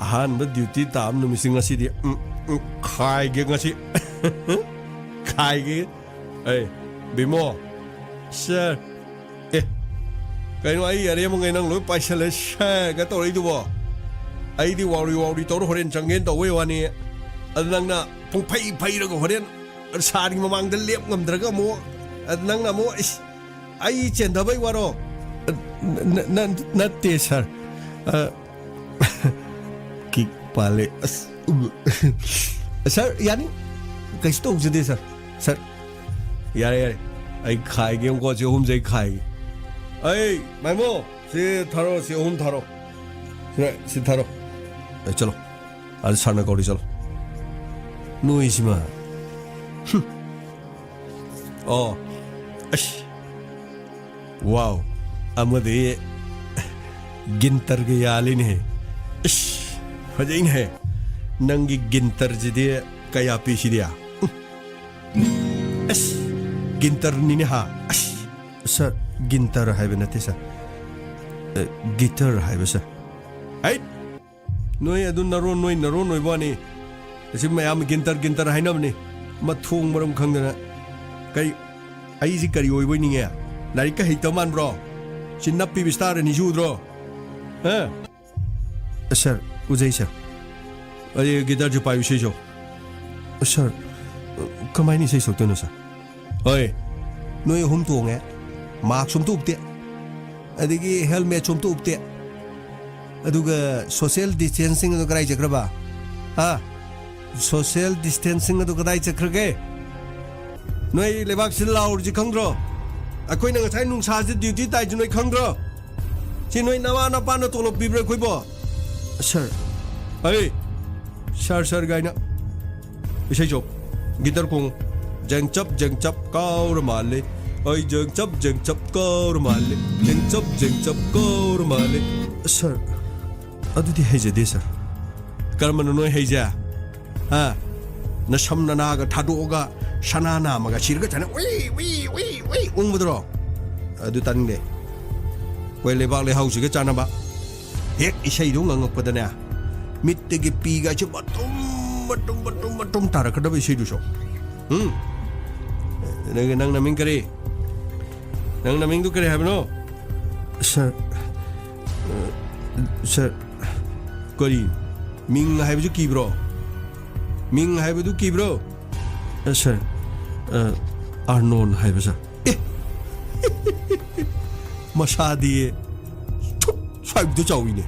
ꯑꯍꯥꯟꯕ ꯗ꯭ꯌꯨꯇꯤ ꯇꯥꯕ ꯅꯨꯃꯤꯠꯁꯤ ꯉꯁꯤꯗꯤ, ꯎꯝ, ꯎꯝ, ꯈꯥꯏꯒꯦ ꯉꯁꯤ꯫ ꯈꯥꯏꯒꯦ꯫ ꯑꯩ, ꯕꯤꯃꯣ! ꯁꯥꯔ! ꯑꯦ, ꯀꯩꯅꯣ ꯑꯩ ꯑꯔꯦꯝꯕꯉꯩ ꯅꯪ ꯂꯣꯏ ꯄꯥꯏꯁꯜꯂꯦ, ꯁꯦꯒ ꯇꯧꯔꯛꯏꯗꯨꯕꯣ? ꯑꯩꯗꯤ ꯋꯥꯎꯔꯤ ꯋꯥꯎꯔꯤ ꯇꯧꯔ ꯍꯣꯔꯦꯟ ꯆꯪꯒꯦꯅ ꯇꯧꯕꯩ ꯋꯥꯅꯤ꯫ ꯑꯗꯨ ꯅꯪꯅ ꯄꯨꯡꯐꯩ ꯐꯩꯔꯒ ꯍꯣꯔꯦꯟ ꯁꯥꯔꯒꯤ ꯃꯃꯥꯡꯗ ꯂꯦꯞ ꯉꯝꯗ꯭ꯔꯒ ꯑꯃꯨꯛ, ꯑꯗꯨ ꯅꯪꯅ ꯑꯃꯨꯛ, ꯏꯁ, ꯑꯩ ꯆꯦꯟꯊꯕꯩ ꯋꯥꯔꯣ? ꯅ-, ꯅ-, ꯅꯠꯇꯦ, ꯁꯥꯔ꯫ ꯑ, ꯀꯤꯛ ꯄꯥꯜꯂꯦ꯫ ꯑꯁ, ꯎ-, ꯁꯥꯔ, ꯌꯥꯅꯤ? ꯀꯩꯁꯨ ꯇꯧꯖꯗꯦ, ꯁꯥꯔ꯫ ꯁꯥꯔ, ꯌꯥꯔꯦ, ꯌꯥꯔꯦ꯫ ꯑꯩ ꯈꯥꯏꯒꯦ, ꯌꯦꯡꯉꯨꯀꯣ, ꯁꯤ ꯑꯍꯨꯝꯁꯦ ꯑꯩ ꯈꯥꯏꯒꯦ꯫ ꯑꯩ, ꯃꯥꯏꯃꯣ, ꯁꯤ ꯊꯥꯔꯣ, ꯁꯤ ꯑꯍꯨꯝ ꯊꯥꯔꯣ꯫ ꯁꯤ, ꯁꯤ ꯊꯥꯔꯣ꯫ ꯑꯦ, ꯆꯠꯂꯣ꯫ ꯑꯗ ꯁꯥꯔꯅ ꯀꯧꯔꯤ, ꯆꯠꯂꯣ꯫ ꯅꯣꯏꯁꯤꯃ꯫ ꯍꯨꯝ꯫ ꯑꯣ꯫ ꯑꯁ꯫ ꯋꯥꯎ꯫ ꯑꯃꯗꯤ ꯒꯤꯟꯇꯔꯒ ꯌꯥꯜꯂꯤꯅꯦꯍꯦ꯫ ꯏꯁ, ꯐꯖꯩꯅꯦꯍꯦ꯫ ꯅꯪꯒꯤ ꯒꯤꯟꯇꯔꯁꯤꯗꯤ ꯀꯌꯥ ꯄꯤ ꯁꯤꯗꯤ? ꯎꯝ꯫ ꯑꯁ, ꯒꯤꯟꯇꯔꯅꯤꯅꯦ ꯍꯥ꯫ ꯑꯁ꯫ ꯁꯥꯔ, ꯒꯤꯟꯇꯔ ꯍꯥꯏꯕ ꯅꯠꯇꯦ, ꯁꯥꯔ꯫ ꯑ, ꯒꯤꯇꯔ ꯍꯥꯏꯕ, ꯁꯥꯔ꯫ ꯍꯩꯠ! ꯅꯣꯏ ꯑꯗꯨ ꯅꯔꯣꯟ, ꯅꯣꯏ ꯅꯔꯣꯟ ꯑꯣꯏꯕ ꯋꯥꯅꯤ꯫ ꯑꯁꯤ ꯃꯌꯥꯝ ꯒꯤꯟꯇꯔ, ꯒꯤꯟꯇꯔ ꯍꯥꯏꯅꯕꯅꯤ꯫ ꯃꯊꯣꯡ ꯃꯔꯝ ꯈꯪꯗꯅ꯫ ꯀꯔꯤ, ꯑꯩꯁꯤ ꯀꯔꯤ ꯑꯣꯏꯕꯣꯏ ꯅꯤꯡꯉꯦ? ꯂꯥꯏꯔꯤꯛꯀ ꯍꯩꯇꯕ ꯃꯥꯟꯕ꯭ꯔꯣ? ꯁꯤ ꯅꯞꯄꯤꯕ ꯁ꯭ꯇꯥꯔ ꯑꯅꯤꯁꯤ ꯎꯗ꯭ꯔꯣ? ꯍꯥ? ꯁꯥꯔ, ꯎꯖꯩ, ꯁꯥꯔ꯫ ꯑꯩ ꯒꯤꯇꯔꯁꯨ ꯄꯥꯏꯌꯨ, ꯏꯁꯩ ꯁꯛꯎ꯫ ꯁꯥꯔ, ꯀꯃꯥꯏꯅ ꯏꯁꯩ ꯁꯛꯇꯣꯏꯅꯣ, ꯁꯥꯔ? ꯍꯣꯏ, ꯅꯣꯏ ꯑꯍꯨꯝ ꯇꯣꯡꯉꯦ, ꯃꯥꯛꯁ ꯑꯝꯇ ꯎꯞꯇꯦ, ꯑꯗꯒꯤ ꯍꯦꯜꯃꯦꯠꯁꯨ ꯑꯝꯇ ꯎꯞꯇꯦ, ꯑꯗꯨꯒ ꯁꯣꯁꯤꯌꯦꯜ ꯗꯤꯁꯇꯦꯟꯁꯤꯡ ꯑꯗꯨ ꯀꯗꯥꯏ ꯆꯠꯈ꯭ꯔꯕ? ꯍꯥ? ꯁꯣꯁꯤꯌꯦꯜ ꯗꯤꯁꯇꯦꯟꯁꯤꯡ ꯑꯗꯨ ꯀꯗꯥꯏ ꯆꯠꯈ꯭ꯔꯒꯦ? ꯅꯣꯏ ꯂꯩꯕꯥꯛꯁꯤꯗ ꯂꯥꯎꯔꯤꯁꯤ ꯈꯪꯗ꯭ꯔꯣ? ꯑꯩꯈꯣꯏꯅ ꯉꯁꯥꯏ ꯅꯨꯡꯁꯥꯁꯤ ꯗ꯭ꯌꯨꯇꯤ ꯇꯥꯏꯁꯤ ꯅꯣꯏ ꯈꯪꯗ꯭ꯔꯣ? ꯁꯤ ꯅꯣꯏ ꯅꯋꯥ ꯅꯄꯥꯅ ꯇꯣꯂꯣꯞ ꯄꯤꯕ꯭ꯔꯥ ꯑꯩꯈꯣꯏꯕꯣ? ꯁꯥꯔ꯫ ꯑꯩ, ꯁꯥꯔ, ꯁꯥꯔ ꯀꯥꯏꯅ꯫ ꯏꯁꯩ ꯁꯛꯎ, ꯒꯤꯇꯔ ꯈꯣꯡꯉꯨ꯫ ꯖꯦꯡꯆꯞ ꯖꯦꯡꯆꯞ ꯀꯥꯎꯔ ꯃꯥꯜꯂꯦ, ꯑꯩ ꯖꯦꯡꯆꯞ ꯖꯦꯡꯆꯞ ꯀꯥꯎꯔ ꯃꯥꯜꯂꯦ, ꯖꯦꯡꯆꯞ ꯖꯦꯡꯆꯞ ꯀꯥꯎꯔ ꯃꯥꯜꯂꯦ꯫ ꯁꯥꯔ, ꯑꯗꯨꯗꯤ ꯍꯩꯖꯗꯦ, ꯁꯥꯔ꯫ ꯀꯔꯝꯕꯅꯣ ꯅꯣꯏ ꯍꯩꯁꯦ? ꯍꯥ? ꯅꯁꯝ ꯅꯅꯥꯒ ꯊꯥꯗꯣꯛꯑꯒ ꯁꯅꯥ ꯅꯥꯝꯃꯒ ꯁꯤꯔꯒ ꯁꯥꯟꯅ ꯎꯏ, ꯎꯏ, ꯎꯏ, ꯎꯏ ꯎꯪꯕꯗꯨꯔꯣ? ꯑꯗꯨ ꯇꯥꯅꯤꯡꯗꯦ꯫ ꯑꯩꯈꯣꯏ ꯂꯩꯕꯥꯛ ꯂꯩꯍꯥꯎꯁꯤꯒ ꯆꯥꯟꯅꯕ꯫ ꯍꯦꯛ ꯏꯁꯩꯗꯣ ꯉꯪꯉꯛꯄꯗꯅꯦ, ꯃꯤꯠꯇꯒꯤ ꯄꯤꯒꯁꯦ ꯃꯇꯨꯝ, ꯃꯇꯨꯝ, ꯃꯇꯨꯝ, ꯃꯇꯨꯝ ꯇꯥꯔꯛꯀꯗꯕ ꯏꯁꯩꯗꯨꯁꯨ꯫ ꯎꯝ? ꯅꯪ, ꯅꯪ ꯅꯃꯤꯡ ꯀꯔꯤ? ꯅꯪ ꯅꯃꯤꯡꯗꯨ ꯀꯔꯤ ꯍꯥꯏꯕꯅꯣ? ꯁꯥꯔ, ꯑ, ꯁꯥꯔ꯫ ꯀꯔꯤ? ꯃꯤꯡ ꯍꯥꯏꯕꯁꯨ ꯀꯤꯕ꯭ꯔꯣ? ꯃꯤꯡ ꯍꯥꯏꯕꯗꯨ ꯀꯤꯕ꯭ꯔꯣ? ꯑ, ꯁꯥꯔ, ꯑ, ꯑꯥꯔꯅꯣꯟ ꯍꯥꯏꯕ, ꯁꯥꯔ꯫ ꯑꯦ! ꯃꯁꯥꯗꯤ ꯊꯨꯛ ꯁ꯭ꯋꯥꯏꯕꯨꯗ ꯆꯥꯎꯏꯅꯦ꯫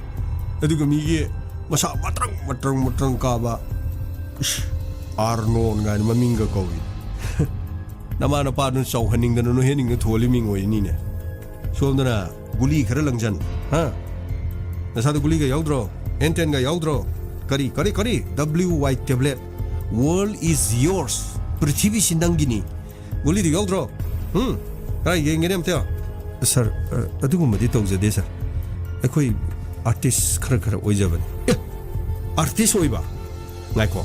ꯑꯗꯨꯒ ꯃꯤꯒꯤ ꯃꯁꯥ ꯃꯇ꯭ꯔꯪ ꯃꯇ꯭ꯔꯪ ꯃꯇ꯭ꯔꯪ ꯀꯥꯕ, ꯏꯁ, ꯑꯥꯔꯅꯣꯟ ꯀꯥꯏꯅ ꯃꯃꯤꯡꯒ ꯀꯧꯏ꯫ ꯅꯃꯥ ꯅꯄꯥꯗꯨꯅ ꯆꯥꯎꯍꯟꯅꯤꯡꯗꯅ ꯅꯣꯏꯍꯟꯅꯤꯡꯗꯅ ꯊꯣꯜꯂꯤ ꯃꯤꯡ ꯑꯣꯏꯔꯤꯅꯤꯅꯦ꯫ ꯁꯣꯝꯗꯅ ꯒꯨꯂꯤ ꯈꯔ ꯂꯪꯖꯟ, ꯍꯥ? ꯅꯁꯥꯗ ꯒꯨꯂꯤꯒ ꯌꯥꯎꯗ꯭ꯔꯣ? ꯑꯦꯟ ꯇꯦꯟꯒ ꯌꯥꯎꯗ꯭ꯔꯣ? ꯀꯔꯤ, ꯀꯔꯤ, ꯀꯔꯤ? W Y tablet. World is yours. ꯄ꯭ꯔꯤꯊꯤꯕꯤꯁꯤ ꯅꯪꯒꯤꯅꯤ꯫ ꯒꯨꯂꯤꯗꯨ ꯌꯥꯎꯗ꯭ꯔꯣ? ꯎꯝ? ꯀꯔꯥꯏ ꯌꯦꯡꯒꯦꯅꯦ ꯑꯝꯇ? ꯁꯥꯔ, ꯑ, ꯑꯗꯨꯒꯨꯝꯕꯗꯤ ꯇꯧꯖꯗꯦ, ꯁꯥꯔ꯫ ꯑꯩꯈꯣꯏ ꯑꯥꯔꯇꯤꯁ ꯈꯔ ꯈꯔ ꯑꯣꯏꯖꯕꯅꯤ꯫ ꯑꯦ, ꯑꯥꯔꯇꯤꯁ ꯑꯣꯏꯕ? ꯉꯥꯏꯈꯣ,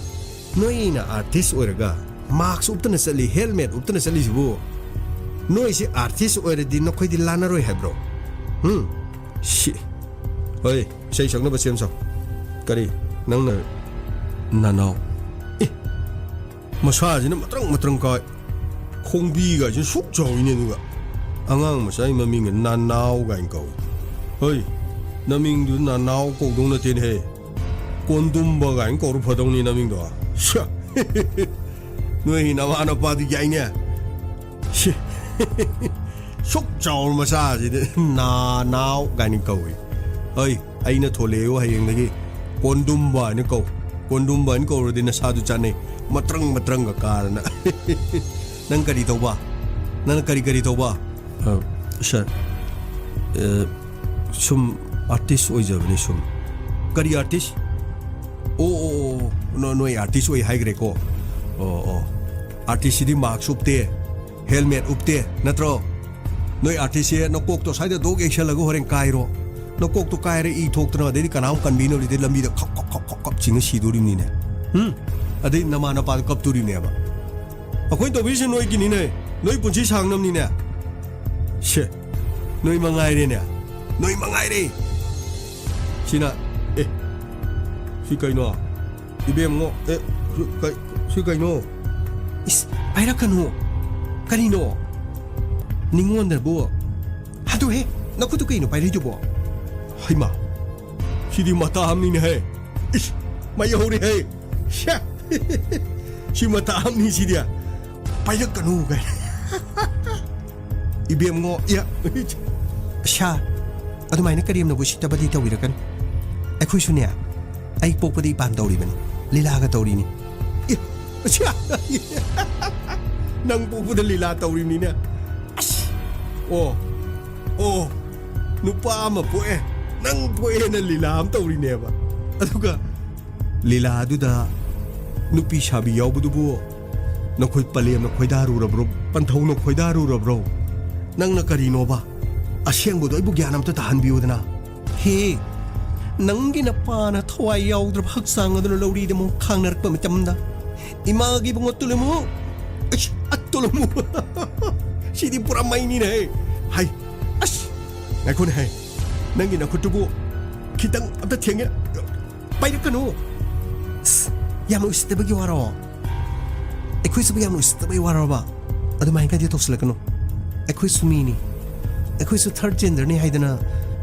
ꯅꯣꯏꯅ ꯑꯥꯔꯇꯤꯁ ꯑꯣꯏꯔꯒ ꯃꯥꯛꯁ ꯎꯞꯇꯅ ꯆꯠꯂꯤ, ꯍꯦꯜꯃꯦꯠ ꯎꯞꯇꯅ ꯆꯠꯂꯤꯁꯤꯕꯨ, ꯅꯣꯏꯁꯤ ꯑꯥꯔꯇꯤꯁ ꯑꯣꯏꯔꯗꯤ ꯅꯈꯣꯏꯗꯤ ꯂꯥꯟꯅꯔꯣꯏ ꯍꯥꯏꯕ꯭ꯔꯣ? ꯎꯝ? ꯁꯤ, ꯍꯣꯏ, ꯏꯁꯩ ꯁꯛꯅꯕ ꯁꯦꯝ ꯁꯥꯎ꯫ ꯀꯔꯤ? ꯅꯪꯅ ꯅꯅꯥꯎ? ꯑꯦ, ꯃꯁꯥꯁꯤꯅ ꯃꯇ꯭ꯔꯪ ꯃꯇ꯭ꯔꯪ ꯀꯥꯏ, ꯈꯣꯡꯕꯤꯒꯁꯦ ꯁꯨꯛ ꯆꯥꯎꯏꯅꯦ, ꯑꯗꯨꯒ ꯑꯉꯥꯡ ꯃꯆꯥꯒꯤ ꯃꯃꯤꯡꯒ ꯅꯅꯥꯎ ꯀꯥꯏꯅ ꯀꯧꯏ꯫ ꯍꯣꯏ, ꯅꯃꯤꯡꯗꯨ ꯅꯅꯥꯎ ꯀꯧꯗꯧ ꯅꯠꯇꯦꯅꯦꯍꯦ꯫ ꯀꯣꯟꯗꯨꯝꯕ ꯀꯥꯏꯅ ꯀꯧꯔ ꯐꯗꯧꯅꯤ ꯅꯃꯤꯡꯗꯣ꯫ ꯁ꯭ꯌꯥ꯫ ꯅꯣꯏ ꯅꯃꯥ ꯅꯄꯥꯗꯤ ꯌꯥꯏꯅꯦ꯫ ꯁꯤ꯫ ꯁꯨꯛ ꯆꯥꯎꯔ ꯃꯆꯥꯁꯤꯗꯤ ꯅꯥ ꯅꯥꯎ ꯀꯥꯏꯅ ꯀꯧꯏ꯫ ꯍꯣꯏ, ꯑꯩꯅ ꯊꯣꯂꯛꯑꯦꯕꯨ ꯍꯌꯦꯡꯗꯒꯤ ꯀꯣꯟꯗꯨꯝꯕ ꯍꯥꯏꯅ ꯀꯧ꯫ ꯀꯣꯟꯗꯨꯝꯕ ꯍꯥꯏꯅ ꯀꯧꯔꯗꯤ ꯅꯁꯥꯗꯨ ꯆꯥꯅꯩ꯫ ꯃꯇ꯭ꯔꯪ ꯃꯇ꯭ꯔꯪꯒ ꯀꯥꯗꯅ꯫ ꯅꯪ ꯀꯔꯤ ꯇꯧꯕ? ꯅꯪ ꯀꯔꯤ ꯀꯔꯤ ꯇꯧꯕ? ꯑ, ꯁꯥꯔ, ꯑ, ꯁꯨꯝ ꯑꯥꯔꯇꯤꯁ ꯑꯣꯏꯖꯕꯅꯤ ꯁꯨꯝ꯫ ꯀꯔꯤ ꯑꯥꯔꯇꯤꯁ? ꯑꯣ, ꯑꯣ, ꯑꯣ, ꯑꯣ, ꯅꯣ-, ꯅꯣꯏ ꯑꯥꯔꯇꯤꯁ ꯑꯣꯏ ꯍꯥꯏꯈ꯭ꯔꯦꯀꯣ꯫ ꯑꯣ, ꯑꯣ꯫ ꯑꯥꯔꯇꯤꯁꯁꯤꯗꯤ ꯃꯥꯛꯁ ꯎꯞꯇꯦ, ꯍꯦꯜꯃꯦꯠ ꯎꯞꯇꯦ, ꯅꯠꯇ꯭ꯔꯣ? ꯅꯣꯏ ꯑꯥꯔꯇꯤꯁꯁꯦ ꯅꯀꯣꯛꯇꯣ ꯁ꯭ꯋꯥꯏꯗ ꯗꯣꯛ ꯌꯩꯁꯜꯂꯒ ꯍꯣꯔꯦꯟ ꯀꯥꯏꯔꯣ꯫ ꯅꯀꯣꯛꯇꯣ ꯀꯥꯏꯔꯦ, ꯏ ꯊꯣꯛꯇꯅ, ꯑꯗꯩꯗꯤ ꯀꯅꯥꯃꯨꯛ ꯀꯟꯕꯤꯅꯕ ꯂꯩꯇꯦ, ꯂꯝꯕꯤꯗ ꯈꯞ, ꯈꯞ, ꯈꯞ, ꯈꯞ ꯆꯤꯡꯉ ꯁꯤꯗꯣꯔꯤꯕꯅꯤꯅꯦ꯫ ꯎꯝ? ꯑꯗꯩ ꯅꯃꯥ ꯅꯄꯥꯗꯣ ꯀꯞꯇꯣꯔꯤꯕꯅꯦꯕ꯫ ꯑꯩꯈꯣꯏꯅ ꯇꯧꯕꯤꯔꯤꯁꯦ ꯅꯣꯏꯒꯤꯅꯤꯅꯦ, ꯅꯣꯏ ꯄꯨꯟꯁꯤ ꯁꯥꯡꯅꯕꯅꯤꯅꯦ꯫ ꯁꯦ, ꯅꯣꯏ ꯃꯉꯥꯏꯔꯦꯅꯦ, ꯅꯣꯏ ꯃꯉꯥꯏꯔꯦ꯫ ꯁꯤꯅ, ꯑꯦ, ꯁꯤ ꯀꯩꯅꯣ? ꯏꯕꯦꯝꯉꯣ, ꯑꯦ, ꯁꯤ ꯀꯩ-, ꯁꯤ ꯀꯩꯅꯣ? ꯏꯁ, ꯄꯥꯏꯔꯛꯀꯅꯨ꯫ ꯀꯔꯤꯅꯣ? ꯅꯤꯉꯣꯟꯗꯕꯨ꯫ ꯍꯥꯊꯨꯍꯦ, ꯅꯈꯨꯠꯇꯨ ꯀꯩꯅꯣ ꯄꯥꯏꯔꯛꯏꯗꯨꯕꯣ? ꯍꯩꯃꯥ, ꯁꯤꯗꯤ ꯃꯇꯥ ꯑꯃꯅꯤꯅꯦꯍꯦ꯫ ꯏꯁ, ꯃꯩ ꯍꯧꯔꯦꯍꯦ꯫ ꯁ꯭ꯌꯥ! ꯁꯤ ꯃꯇꯥ ꯑꯃꯅꯤ ꯁꯤꯗꯤ꯫ ꯄꯥꯏꯔꯛꯀꯅꯨ ꯀꯥꯏꯅ꯫ ꯏꯕꯦꯝꯉꯣ, ꯏꯌꯥ꯫ ꯁꯥꯔ, ꯑꯗꯨꯃꯥꯏꯅ ꯀꯔꯦꯝꯅꯕ ꯎꯁꯤꯠꯇꯕꯗꯤ ꯇꯧꯕꯤꯔꯛꯀꯅꯨ꯫ ꯑꯩꯈꯣꯏꯁꯨꯅꯦ, ꯑꯩ ꯄꯣꯛꯄꯗ ꯏꯄꯥꯟ ꯇꯧꯔꯤꯕꯅꯤ, ꯂꯤꯂꯥꯒ ꯇꯧꯔꯤꯅꯤ꯫ ꯏ, ꯁꯥꯔ, ꯅꯪ ꯄꯣꯛꯄꯗ ꯂꯤꯂꯥ ꯇꯧꯔꯤꯕꯅꯤꯅꯦ꯫ ꯑꯁ, ꯑꯣ, ꯑꯣ, ꯅꯨꯄꯥ ꯑꯃ ꯄꯣꯛꯑꯦ, ꯅꯪ ꯄꯣꯛꯑꯦꯅ ꯂꯤꯂꯥ ꯑꯃ ꯇꯧꯔꯤꯅꯦꯕ꯫ ꯑꯗꯨꯒ ꯂꯤꯂꯥ ꯑꯗꯨꯗ ꯅꯨꯄꯤ ꯁꯥꯕꯤ ꯌꯥꯎꯕꯗꯨꯕꯨ ꯅꯈꯣꯏ ꯄꯂꯦꯝꯅ ꯈꯣꯏꯗꯥꯔꯨꯔꯕ꯭ꯔꯣ? ꯄꯟꯊꯧꯅ ꯈꯣꯏꯗꯥꯔꯨꯔꯕ꯭ꯔꯣ? ꯅꯪꯅ ꯀꯔꯤꯅꯣꯕ? ꯑꯁꯦꯡꯕꯗꯣ ꯑꯩꯕꯨ ꯒ꯭ꯌꯥꯟ ꯑꯝꯇ ꯇꯥꯍꯟꯕꯤꯌꯨꯗꯅ꯫ ꯍꯦ, ꯅꯪꯒꯤ ꯅꯄꯥꯅ ꯊꯋꯥꯏ ꯌꯥꯎꯗ꯭ꯔꯕ ꯍꯛꯆꯥꯡ ꯑꯗꯨꯅ ꯂꯧꯔꯤꯗ ꯑꯃꯨꯛ ꯈꯥꯡꯅꯔꯛꯄ ꯃꯇꯝꯗ, ꯏꯃꯥꯒꯤ ꯏꯕꯨꯡꯉꯣ ꯇꯨꯂꯨꯃꯨ, ꯑꯩꯁ, ꯑ, ꯇꯨꯂꯨꯃꯨ꯫ ꯁꯤꯗꯤ ꯄꯨꯔꯥ ꯃꯩꯅꯤꯅꯦ ꯍꯦ꯫ ꯍꯥꯏ, ꯑꯁ, ꯉꯥꯏꯈꯣꯅꯦ ꯍꯦ꯫ ꯅꯪꯒꯤ ꯅꯈꯨꯠꯇꯨꯕꯨ ꯈꯤꯇꯪ ꯑꯝꯇ ꯊꯦꯡꯉꯦ꯫ ꯄꯥꯏꯔꯛꯀꯅꯨ꯫ ꯑꯁ, ꯌꯥꯝꯅ ꯎꯁꯤꯠꯇꯕꯒꯤ ꯋꯥꯔꯣ? ꯑꯩꯈꯣꯏꯁꯤꯕꯨ ꯌꯥꯝꯅ ꯎꯁꯤꯠꯇꯕꯒꯤ ꯋꯥꯔꯣꯕ? ꯑꯗꯨꯃꯥꯏꯅꯒꯗꯤ ꯇꯧꯁꯤꯜꯂꯛꯀꯅꯨ꯫ ꯑꯩꯈꯣꯏꯁꯨ ꯃꯤꯅꯤ꯫ ꯑꯩꯈꯣꯏꯁꯨ ꯊꯔꯗ ꯖꯦꯟꯗꯔꯅꯤ ꯍꯥꯏꯗꯅ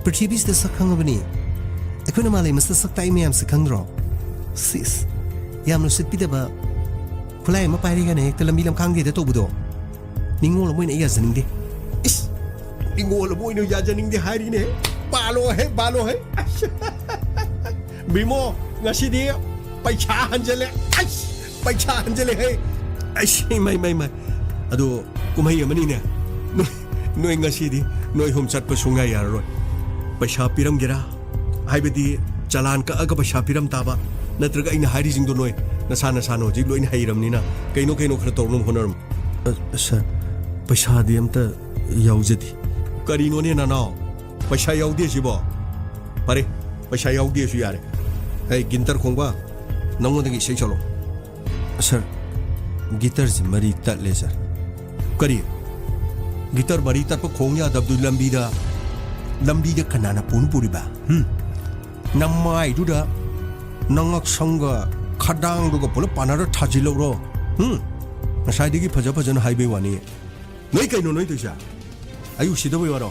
ꯄ꯭ꯔꯤꯊꯤꯕꯤꯁꯤꯗ ꯁꯛ ꯈꯪꯉꯕꯅꯤ꯫ ꯑꯩꯈꯣꯏꯅ ꯃꯥꯂꯦꯝ ꯑꯁꯤꯗ ꯁꯛ ꯇꯥꯛꯏ ꯃꯌꯥꯝꯁꯤ ꯈꯪꯗ꯭ꯔꯣ? ꯁꯤꯁ, ꯌꯥꯝꯅ ꯎꯁꯤꯠꯄꯤꯗꯕ, ꯈꯨꯠꯂꯥꯏ ꯑꯃ ꯄꯥꯏꯔꯒꯅ ꯍꯦꯛꯇ ꯂꯝꯕꯤ ꯂꯝꯈꯥꯡꯗ ꯍꯦꯛꯇ ꯇꯧꯕꯗꯣ꯫ ꯅꯤꯡꯉꯣꯜ ꯑꯃ ꯑꯣꯏꯅ ꯑꯩ ꯌꯥꯖꯅꯤꯡꯗꯦ꯫ ꯏꯁ! ꯅꯤꯡꯉꯣꯜ ꯑꯃ ꯑꯣꯏꯅ ꯌꯥꯖꯅꯤꯡꯗꯦ ꯍꯥꯏꯔꯤꯅꯦ꯫ ꯕꯥꯂꯣ ꯍꯦ, ꯕꯥꯂꯣ ꯍꯦ꯫ ꯕꯤꯃꯣ, ꯉꯁꯤꯗꯤ ꯄꯩꯁꯥ ꯍꯟꯖꯜꯂꯦ꯫ ꯑꯁ! ꯄꯩꯁꯥ ꯍꯟꯖꯜꯂꯦ ꯍꯦ꯫ ꯑꯁ! ꯏꯃꯥꯏ, ꯏꯃꯥꯏ, ꯏꯃꯥꯏ꯫ ꯑꯗꯨ ꯀꯨꯝꯍꯩ ꯑꯃꯅꯤꯅꯦ꯫ ꯅꯣꯏ, ꯅꯣꯏ ꯉꯁꯤꯗꯤ ꯅꯣꯏ ꯑꯍꯨꯝ ꯆꯠꯄ ꯁꯨꯡꯌꯥ ꯌꯥꯔꯔꯣꯏ꯫ ꯄꯩꯁꯥ ꯄꯤꯔꯝꯒꯦꯔꯥ? ꯍꯥꯏꯕꯗꯤ ꯆꯂꯥꯟ ꯀꯛꯑꯒ ꯄꯩꯁꯥ ꯄꯤꯔꯝ ꯇꯥꯕ? ꯅꯠꯇ꯭ꯔꯒ ꯑꯩꯅ ꯍꯥꯏꯔꯤꯁꯤꯡꯗꯣ ꯅꯣꯏ ꯅꯁꯥ ꯅꯁꯥꯅ ꯍꯧꯖꯤꯛ ꯂꯣꯏꯅ ꯍꯩꯔꯝꯅꯤꯅ ꯀꯩꯅꯣ ꯀꯩꯅꯣ ꯈꯔ ꯇꯧꯅꯕ ꯍꯣꯠꯅꯔꯝꯃꯨ꯫ ꯑ, ꯁꯥꯔ, ꯄꯩꯁꯥꯗꯤ ꯑꯝꯇ ꯌꯥꯎꯖꯗꯦ꯫ ꯀꯔꯤꯅꯣꯅꯦ ꯅꯅꯥꯎ? ꯄꯩꯁꯥ ꯌꯥꯎꯗꯦ ꯁꯤꯕꯣ? ꯐꯔꯦ, ꯄꯩꯁꯥ ꯌꯥꯎꯗꯦꯁꯨ ꯌꯥꯔꯦ꯫ ꯑꯩ ꯒꯤꯟꯇꯔ ꯈꯣꯡꯕ, ꯅꯪꯉꯣꯟꯗꯒꯤ ꯏꯁꯩ ꯁꯛꯂꯣ꯫ ꯁꯥꯔ, ꯒꯤꯇꯔꯁꯤ ꯃꯔꯤ ꯇꯠꯂꯦ, ꯁꯥꯔ꯫ ꯀꯔꯤ? ꯒꯤꯇꯔ ꯃꯔꯤ ꯇꯠꯄ ꯈꯣꯡ ꯌꯥꯗꯕꯗꯨ ꯂꯝꯕꯤꯗ, ꯂꯝꯕꯤꯗ ꯀꯅꯥꯅ ꯄꯨꯟ ꯄꯨꯔꯤꯕ? ꯍꯨꯝ? ꯅꯃꯥꯏꯗꯨꯗ ꯅꯉꯛꯁꯝꯒ ꯈꯗꯥꯡꯗꯨꯒ ꯄꯨꯂꯞ ꯄꯥꯟꯅꯔ ꯊꯥꯖꯤꯜꯂꯧꯔꯣ꯫ ꯍꯨꯝ? ꯉꯁꯥꯏꯗꯒꯤ ꯐꯖ ꯐꯖꯅ ꯍꯥꯏꯕꯩ ꯋꯥꯅꯤ꯫ ꯅꯣꯏ ꯀꯩꯅꯣ ꯅꯣꯏ ꯇꯧꯏꯁꯦ? ꯑꯩ ꯎꯁꯤꯠꯇꯕꯩ ꯋꯥꯔꯣ?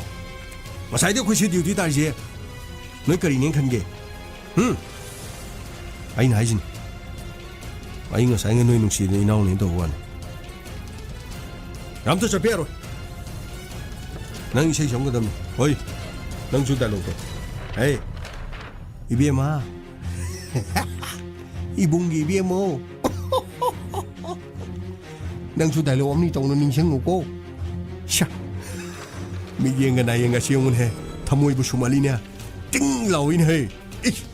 ꯉꯁꯥꯏꯗꯩ ꯑꯩꯈꯣꯏ ꯁꯤ ꯗ꯭ꯌꯨꯇꯤ ꯇꯥꯔꯤꯁꯦ ꯅꯣꯏ ꯀꯔꯤꯅꯦꯅ ꯈꯟꯒꯦ? ꯍꯨꯝ? ꯑꯩꯅ ꯍꯥꯏꯁꯤꯅꯤ꯫ ꯑꯩ ꯉꯁꯥꯏ ꯅꯣꯏ ꯅꯨꯡꯁꯤꯗꯅ ꯏꯅꯥꯎꯅꯦꯅ ꯇꯧꯕ ꯋꯥꯅꯤ꯫ ꯌꯥꯝꯇ ꯆꯠꯄ ꯌꯥꯔꯣꯏ꯫ ꯅꯪ ꯏꯁꯩ ꯁꯛꯑꯝꯒꯗꯕꯅꯤ꯫ ꯍꯣꯏ, ꯅꯪꯁꯨ ꯗꯥꯏꯂꯣꯛꯇꯣ꯫ ꯍꯦ, ꯏꯕꯦꯝꯃ꯫ ꯏꯕꯨꯡꯒꯤ ꯏꯕꯦꯝꯃꯣ꯫ ꯅꯪꯁꯨ ꯗꯥꯏꯂꯣꯛ ꯑꯃꯅꯤ ꯇꯧꯅ ꯅꯤꯡꯁꯤꯡꯉꯨꯀꯣ꯫ ꯁ꯭ꯌꯥ꯫ ꯃꯤꯠꯌꯦꯡꯒ ꯅꯥꯌꯦꯡꯒ ꯁꯦꯡꯉꯨꯅꯦꯍꯦ꯫ ꯊꯃꯣꯏꯕꯨ ꯁꯨꯝꯍꯠꯂꯤꯅꯦ꯫ ꯇꯤꯡ ꯂꯥꯎꯏꯅꯦꯍꯦ꯫ ꯏꯁ꯫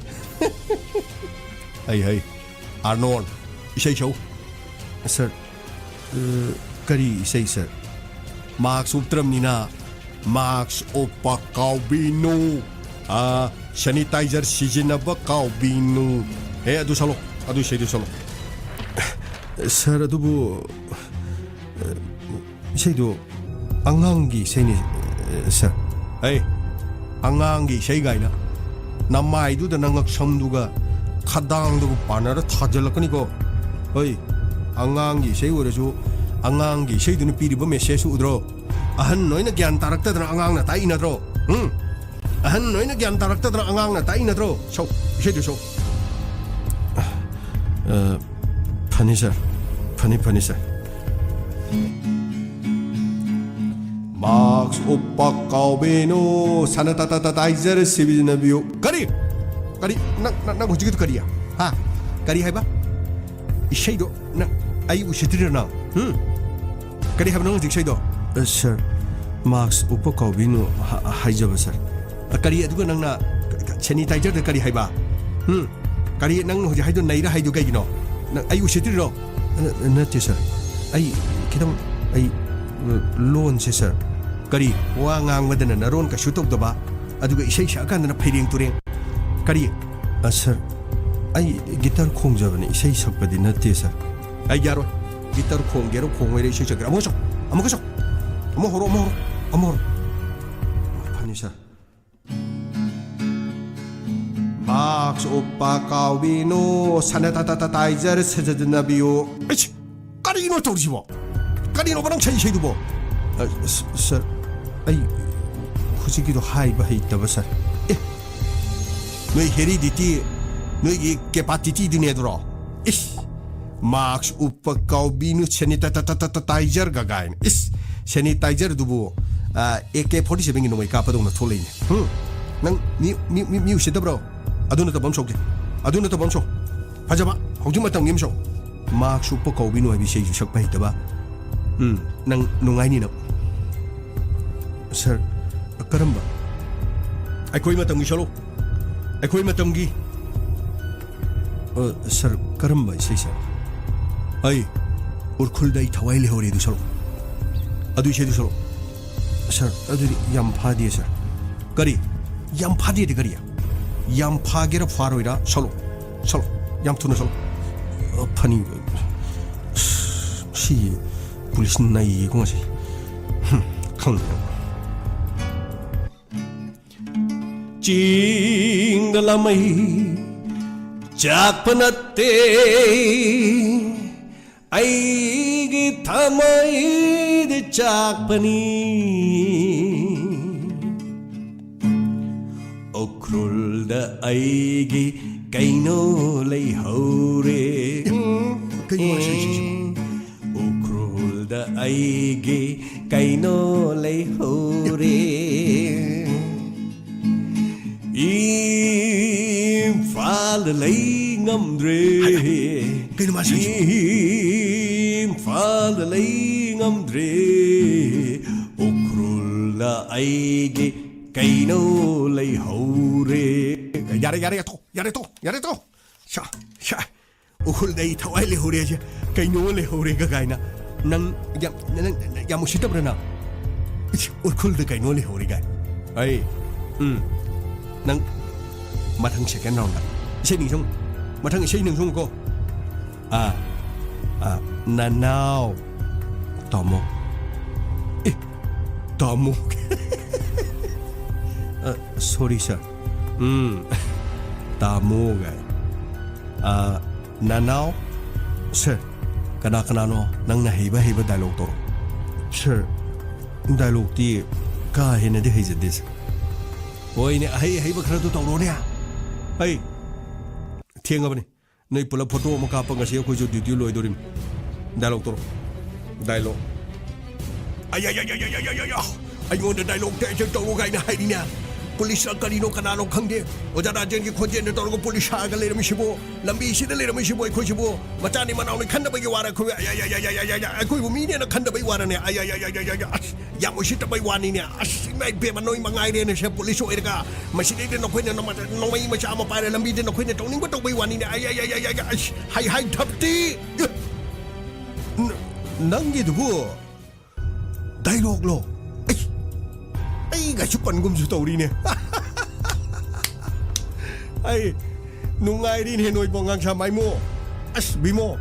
ꯍꯩ, ꯍꯩ꯫ ꯑꯥꯔꯅꯣꯜ, ꯏꯁꯩ ꯁꯛꯎ꯫ ꯁꯥꯔ, ꯑ, ꯀꯔꯤ ꯏꯁꯩ, ꯁꯥꯔ? ꯃꯥꯛꯁ ꯎꯞꯇ꯭ꯔꯕꯅꯤꯅ ꯃꯥꯛꯁ ꯎꯞꯄ ꯀꯥꯎꯕꯤꯅꯨ꯫ ꯑ, ꯁꯦꯅꯤꯇꯥꯏꯖꯔ ꯁꯤꯖꯤꯟꯅꯕ ꯀꯥꯎꯕꯤꯅꯨ꯫ ꯍꯦ, ꯑꯗꯨ ꯁꯛꯂꯣ꯫ ꯑꯗꯨ ꯏꯁꯩꯗꯨ ꯁꯛꯂꯣ꯫ ꯁꯥꯔ, ꯑꯗꯨꯕꯨ, ꯑ, ꯏꯁꯩꯗꯨ ꯑꯉꯥꯡꯒꯤ ꯏꯁꯩꯅꯤ, ꯑ, ꯁꯥꯔ꯫ ꯍꯦ, ꯑꯉꯥꯡꯒꯤ ꯏꯁꯩ ꯀꯥꯏꯅ꯫ ꯅꯃꯥꯏꯗꯨꯗ ꯅꯉꯛꯁꯝꯗꯨꯒ ꯈꯗꯥꯡꯗꯨꯒ ꯄꯥꯟꯅꯔ ꯊꯥꯖꯤꯜꯂꯛꯀꯅꯤꯀꯣ꯫ ꯍꯣꯏ, ꯑꯉꯥꯡꯒꯤ ꯏꯁꯩ ꯑꯣꯏꯔꯁꯨ ꯑꯉꯥꯡꯒꯤ ꯏꯁꯩꯗꯨꯅ ꯄꯤꯔꯤꯕ ꯃꯦꯁꯦꯖꯁꯨ ꯎꯗ꯭ꯔꯣ? ꯑꯍꯟ ꯅꯣꯏꯅ ꯒ꯭ꯌꯥꯟ ꯇꯥꯔꯛꯇꯗꯅ ꯑꯉꯥꯡꯅ ꯇꯥꯛꯏ ꯅꯠꯇ꯭ꯔꯣ? ꯎꯝ? ꯑꯍꯟ ꯅꯣꯏꯅ ꯒ꯭ꯌꯥꯟ ꯇꯥꯔꯛꯇꯗ꯭ꯔꯥ? ꯑꯉꯥꯡꯅ ꯇꯥꯛꯏ ꯅꯠꯇ꯭ꯔꯣ? ꯁꯧ, ꯏꯁꯩꯗꯨ ꯁꯧ꯫ ꯑ, ꯐꯅꯤ ꯁꯥꯔ, ꯐꯅꯤ, ꯐꯅꯤ ꯁꯥꯔ꯫ ꯃꯥꯛꯁ ꯎꯞꯄ ꯀꯥꯎꯕꯤꯅꯨ, ꯁꯦꯅꯤꯇꯥꯏꯖꯔ ꯁꯤꯖꯤꯟꯅꯕꯤꯌꯨ꯫ ꯀꯔꯤ? ꯀꯔꯤ? ꯅꯪ, ꯅꯪ, ꯅꯪ ꯍꯧꯖꯤꯛꯀꯤꯗꯨ ꯀꯔꯤ? ꯍꯥ? ꯀꯔꯤ ꯍꯥꯏꯕ? ꯏꯁꯩꯗꯣ ꯅꯪ ꯑꯩ ꯎꯁꯤꯠꯇ꯭ꯔꯤꯔ ꯅꯪ? ꯍꯨꯝ? ꯀꯔꯤ ꯍꯥꯏꯕ ꯅꯪ ꯍꯧꯖꯤꯛ ꯏꯁꯩꯗꯣ? ꯑ, ꯁꯥꯔ, ꯃꯥꯛꯁ ꯎꯞꯄ ꯀꯥꯎꯕꯤꯅꯨ ꯍꯥ-, ꯍꯥꯏꯖꯕ, ꯁꯥꯔ꯫ ꯑ, ꯀꯔꯤ? ꯑꯗꯨꯒ ꯅꯪꯅ ꯀ-, ꯀ-, ꯁꯦꯅꯤꯇꯥꯏꯖꯔꯗ ꯀꯔꯤ ꯍꯥꯏꯕ? ꯍꯨꯝ? ꯀꯔꯤ ꯅꯪ ꯍꯧꯖꯤꯛ ꯍꯥꯏꯗꯣ ꯅꯩꯔ ꯍꯥꯏꯗꯣ ꯀꯩꯒꯤꯅꯣ? ꯅꯪ ꯑꯩ ꯎꯁꯤꯠꯇ꯭ꯔꯤꯔꯣ? ꯑ, ꯅꯠꯇꯦ, ꯁꯥꯔ꯫ ꯑꯩ ꯈꯤꯇꯪ, ꯑꯩ, ꯑ, ꯂꯣꯟꯁꯦ, ꯁꯥꯔ꯫ ꯀꯔꯤ? ꯋꯥ ꯉꯥꯡꯕꯗꯅ ꯅꯔꯣꯟ ꯀꯩꯁꯨ ꯇꯧꯗꯕ, ꯑꯗꯨꯒ ꯏꯁꯩ ꯁꯛꯑꯀꯥꯟꯗꯅ ꯐꯩꯔꯦꯡ ꯇꯨꯔꯦꯡ꯫ ꯀꯔꯤ? ꯑ, ꯁꯥꯔ, ꯑꯩ ꯒꯤꯇꯔ ꯈꯣꯡꯖꯕꯅꯤ, ꯏꯁꯩ ꯁꯛꯄꯗꯤ ꯅꯠꯇꯦ, ꯁꯥꯔ꯫ ꯑꯩ ꯌꯥꯔꯣꯏ꯫ ꯒꯤꯇꯔ ꯈꯣꯡꯒꯦꯔꯣ ꯈꯣꯡꯉꯣꯏꯔꯣ ꯏꯁꯩ ꯁꯛꯀꯦꯔꯣ? ꯑꯃꯨꯛꯀ ꯁꯛ-, ꯑꯃꯨꯛꯀ ꯁꯛ-, ꯑꯃꯨꯛ ꯍꯧꯔꯣ, ꯑꯃꯨꯛ ꯍꯧꯔꯣ, ꯑꯃꯨꯛ ꯍꯧꯔꯣ꯫ ꯐꯅꯤ, ꯁꯥꯔ꯫ ꯃꯥꯛꯁ ꯎꯞꯄ ꯀꯥꯎꯕꯤꯅꯨ, ꯁꯦꯅꯤꯇꯥꯏꯖꯔ ꯁꯤꯖꯤꯟꯅꯕꯤꯌꯨ꯫ ꯑꯩꯁ, ꯀꯔꯤꯅꯣ ꯇꯧꯔꯤꯁꯤꯕꯣ? ꯀꯔꯤꯅꯣꯕ ꯅꯪ ꯁꯛꯏ ꯏꯁꯩꯗꯨꯕꯣ? ꯑ, ꯁ-, ꯁꯥꯔ, ꯑꯩ ꯍꯧꯖꯤꯛꯀꯤꯗꯣ ꯍꯥꯏꯕ ꯍꯩꯇꯕ, ꯁꯥꯔ꯫ ꯑꯦ, ꯅꯣꯏ ꯍꯦꯔꯤꯗꯤꯇꯤ, ꯅꯣꯏꯒꯤ ꯀꯦꯄꯥꯇꯤꯇꯤꯗꯨꯅꯦ ꯑꯗꯨꯔꯣ? ꯏꯁ, ꯃꯥꯛꯁ ꯎꯞꯄ ꯀꯥꯎꯕꯤꯅꯨ, ꯁꯦꯅꯤꯇꯥꯏꯖꯔꯒ ꯀꯥꯏꯅ꯫ ꯏꯁ, ꯁꯦꯅꯤꯇꯥꯏꯖꯔꯗꯨꯕꯨ, ꯑ, ꯑꯦ ꯀꯦ ꯐꯣꯔꯇꯤ ꯁꯚꯦꯟꯒꯤ ꯅꯣꯡꯃꯩ ꯀꯥꯞꯄꯗꯧꯅ ꯊꯣꯛꯂꯛꯏꯅꯦ꯫ ꯍꯨꯝ? ꯅꯪ ꯃꯤ, ꯃꯤ, ꯃꯤ, ꯃꯤ ꯎꯁꯤꯠꯇꯕ꯭ꯔꯣ? ꯑꯗꯨ ꯅꯠꯇꯕ ꯑꯃ ꯁꯣꯛꯀꯦ꯫ ꯑꯗꯨ ꯅꯠꯇꯕ ꯑꯃ ꯁꯣꯛ꯫ ꯐꯖꯕ, ꯍꯧꯖꯤꯛ ꯃꯇꯝꯒꯤ ꯑꯃ ꯁꯣꯛ꯫ ꯃꯥꯛꯁ ꯎꯞꯄ ꯀꯧꯕꯤꯅꯨ ꯍꯥꯏꯕ ꯏꯁꯩꯁꯨ ꯁꯛꯄ ꯍꯩꯇꯕ꯫ ꯎꯝ, ꯅꯪ ꯅꯨꯡꯉꯥꯏꯅꯤ ꯅꯪ꯫ ꯁꯥꯔ, ꯀꯔꯝꯕ? ꯑꯩꯈꯣꯏ ꯃꯇꯝꯒꯤ ꯁꯣꯛꯂꯛꯎ꯫ ꯑꯩꯈꯣꯏ ꯃꯇꯝꯒꯤ꯫ ꯑ, ꯁꯥꯔ, ꯀꯔꯝꯕ ꯏꯁꯩ, ꯁꯥꯔ? ꯑꯩ ꯎꯔꯈꯨꯜꯗ ꯑꯩ ꯊꯋꯥꯏ ꯂꯩꯍꯧꯔꯦ ꯑꯗꯨ ꯁꯣꯛꯂꯛꯎ꯫ ꯑꯗꯨ ꯏꯁꯩꯗꯨ ꯁꯣꯛꯂꯛꯎ꯫ ꯁꯥꯔ, ꯑꯗꯨꯗꯤ ꯌꯥꯝ ꯐꯥꯗꯦ, ꯁꯥꯔ꯫ ꯀꯔꯤ? ꯌꯥꯝ ꯐꯥꯗꯦꯗꯤ ꯀꯔꯤ? ꯌꯥꯝ ꯐꯥꯒꯦꯔꯥ ꯐꯥꯔꯣꯏꯔꯥ? ꯁꯣꯛꯂꯛꯎ꯫ ꯁꯣꯛꯂꯛꯎ꯫ ꯌꯥꯝ ꯊꯨꯅ ꯁꯣꯛꯂꯛꯎ꯫ ꯑ, ꯐꯅꯤ꯫ ꯑꯁ, ꯁꯤ ꯄꯨꯂꯤꯁꯅ ꯅꯩꯌꯦꯀꯣ ꯉꯁꯤ꯫ ꯍꯨꯝ, ꯈꯪꯗꯦ꯫ ꯆꯤꯡꯗ ꯂꯥꯃꯩ ꯆꯥꯛꯄ ꯅꯠꯇꯦ, ꯑꯩꯒꯤ ꯊꯃꯣꯏꯗ ꯆꯥꯛꯄꯅꯤ꯫ ꯑꯩꯒꯤ ꯀꯩꯅꯣ ꯂꯩꯍꯧꯔꯦ꯫ ꯎꯝ, ꯀꯩꯅꯣ ꯃꯥ ꯁꯛꯏꯁꯤꯕꯣ? ꯎꯈ꯭ꯔꯨꯜꯗ ꯑꯩꯒꯤ ꯀꯩꯅꯣ ꯂꯩꯍꯧꯔꯦ꯫ ꯏꯝꯐꯥꯜꯗ ꯂꯩ ꯉꯝꯗ꯭ꯔꯦ꯫ ꯍꯥꯏ, ꯀꯩꯅꯣ ꯃꯥ ꯁꯛꯏꯁꯤꯕꯣ? ꯏꯝꯐꯥꯜꯗ ꯂꯩ ꯉꯝꯗ꯭ꯔꯦ꯫ ꯎꯈ꯭ꯔꯨꯜꯗ ꯑꯩꯒꯤ ꯀꯩꯅꯣ ꯂꯩꯍꯧꯔꯦ꯫ ꯌꯥꯔꯦ, ꯌꯥꯔꯦ, ꯇꯣꯛ, ꯌꯥꯔꯦ, ꯇꯣꯛ, ꯌꯥꯔꯦ, ꯇꯣꯛ꯫ ꯁꯥ, ꯁꯥ, ꯎꯈ꯭ꯔꯨꯜꯗ ꯑꯩ ꯊꯋꯥꯏ ꯂꯩꯍꯧꯔꯦ ꯍꯥꯏꯁꯦ, ꯀꯩꯅꯣ ꯂꯩꯍꯧꯔꯦꯒ ꯀꯥꯏꯅ꯫ ꯅꯪ ꯌꯥꯝ, ꯅꯪ, ꯅꯪ ꯌꯥꯝ ꯎꯁꯤꯠꯇꯕ꯭ꯔꯥ ꯅꯪ? ꯏꯁ, ꯎꯈ꯭ꯔꯨꯜꯗ ꯀꯩꯅꯣ ꯂꯩꯍꯧꯔꯦ ꯀꯥꯏꯅ꯫ ꯑꯩ, ꯎꯝ, ꯅꯪ ꯃꯊꯪ second round ꯗ ꯏꯁꯩ ꯅꯤꯡꯁꯤꯡꯉꯨ꯫ ꯃꯊꯪ ꯏꯁꯩ ꯅꯤꯡꯁꯤꯡꯉꯨꯀꯣ꯫ ꯑꯥ, ꯑꯥ, ꯅꯅꯥꯎ꯫ ꯇꯥꯃꯣ꯫ ꯑꯦ, ꯇꯥꯃꯣ꯫ ꯑ, sorry sir꯫ ꯎꯝ, ꯇꯥꯃꯣ ꯒꯥꯏ꯫ ꯑ, ꯅꯅꯥꯎ꯫ Sir, ꯀꯅꯥ ꯀꯅꯥꯅꯣ ꯅꯪꯅ ꯍꯩꯕ ꯍꯩꯕ dialogue ꯇꯧꯔꯣ꯫ Sir, dialogue ꯇꯤ ꯀꯥ ꯍꯦꯟꯅꯗꯤ ꯍꯩꯖꯗꯦ sir꯫ ꯍꯣꯏꯅꯦ, ꯑꯍꯩ ꯑꯍꯩꯕ ꯈꯔꯗꯨ ꯇꯧꯔꯣꯅꯦ꯫ ꯍꯩ, ꯊꯦꯡꯉꯕꯅꯤ꯫ ꯅꯣꯏ ꯄꯨꯂꯞ photo ꯑꯃ ꯀꯥꯞꯄ, ꯉꯁꯤ ꯑꯩꯈꯣꯏꯁꯨ duty ꯂꯣꯏꯗꯣꯔꯤꯃꯤ꯫ Dialogue ꯇꯧꯔꯣ꯫ Dialogue꯫ ꯑꯌꯥ! ꯑꯩꯉꯣꯟꯗ dialogue ꯇꯦꯛ ꯇꯦꯛ ꯇꯧꯔꯣ ꯀꯥꯏꯅ ꯍꯥꯏꯔꯤꯅꯦ꯫ Police ꯂ ꯀꯔꯤꯅꯣ ꯀꯅꯥꯅꯣ ꯈꯪꯗꯦ꯫ ꯑꯣꯖꯥ ꯔꯥꯖꯦꯟꯒꯤ ꯈꯣꯟꯖꯦꯜꯗ ꯇꯧꯔꯒ police ꯁꯥꯔꯒ ꯂꯩꯔꯝꯃꯤꯁꯤꯕꯨ, ꯂꯝꯕꯤꯁꯤꯗ ꯂꯩꯔꯝꯃꯤꯁꯤꯕꯨ ꯑꯩꯈꯣꯏꯁꯤꯕꯨ ꯃꯆꯥꯅꯤ ꯃꯅꯥꯎꯅꯤ ꯈꯟꯗꯕꯒꯤ ꯋꯥꯔ ꯑꯩꯈꯣꯏ, ꯑꯌꯥ! ꯑꯩꯈꯣꯏꯕꯨ ꯃꯤꯅꯦꯅ ꯈꯟꯗꯕꯒꯤ ꯋꯥꯔꯅꯦ꯫ ꯑꯌꯥ! ꯑꯁ! ꯌꯥꯝ ꯎꯁꯤꯠꯇꯕꯩ ꯋꯥꯅꯤꯅꯦ꯫ ꯑꯁ, ꯏꯃꯥ ꯏꯕꯦꯝꯃ, ꯅꯣꯏ ꯃꯉꯥꯏꯔꯦꯅꯦ ꯁꯦ police ꯑꯣꯏꯔꯒ꯫ ꯃꯁꯤꯗꯩꯗ ꯅꯈꯣꯏꯅ ꯅꯣꯡꯃ-, ꯅꯣꯡꯃꯩ ꯃꯆꯥ ꯑꯃ ꯄꯥꯏꯔ ꯂꯝꯕꯤꯗ ꯅꯈꯣꯏꯅ ꯇꯧꯅꯤꯡꯕ ꯇꯧꯕꯩ ꯋꯥꯅꯤꯅꯦ꯫ ꯑꯩ, ꯑꯩ, ꯑꯩ, ꯑꯩ, ꯑꯩ, ꯑꯁ, ꯍꯥꯏ, ꯍꯥꯏ, ꯙꯞꯇꯤ! ꯅ-, ꯅꯪꯒꯤꯗꯨꯕꯨ dialogue ꯂꯣ? ꯑꯩ, ꯑꯩꯒꯁꯨ ꯄꯟꯒꯨꯝꯁꯨ ꯇꯧꯔꯤꯅꯦ꯫ ꯑꯩ ꯅꯨꯡꯉꯥꯏꯔꯤꯅꯦ ꯅꯣꯏꯕꯣ, ꯑꯉꯥꯡꯁꯥ ꯃꯥꯏꯃꯣ꯫ ꯑꯁ, ꯕꯤꯃꯣ,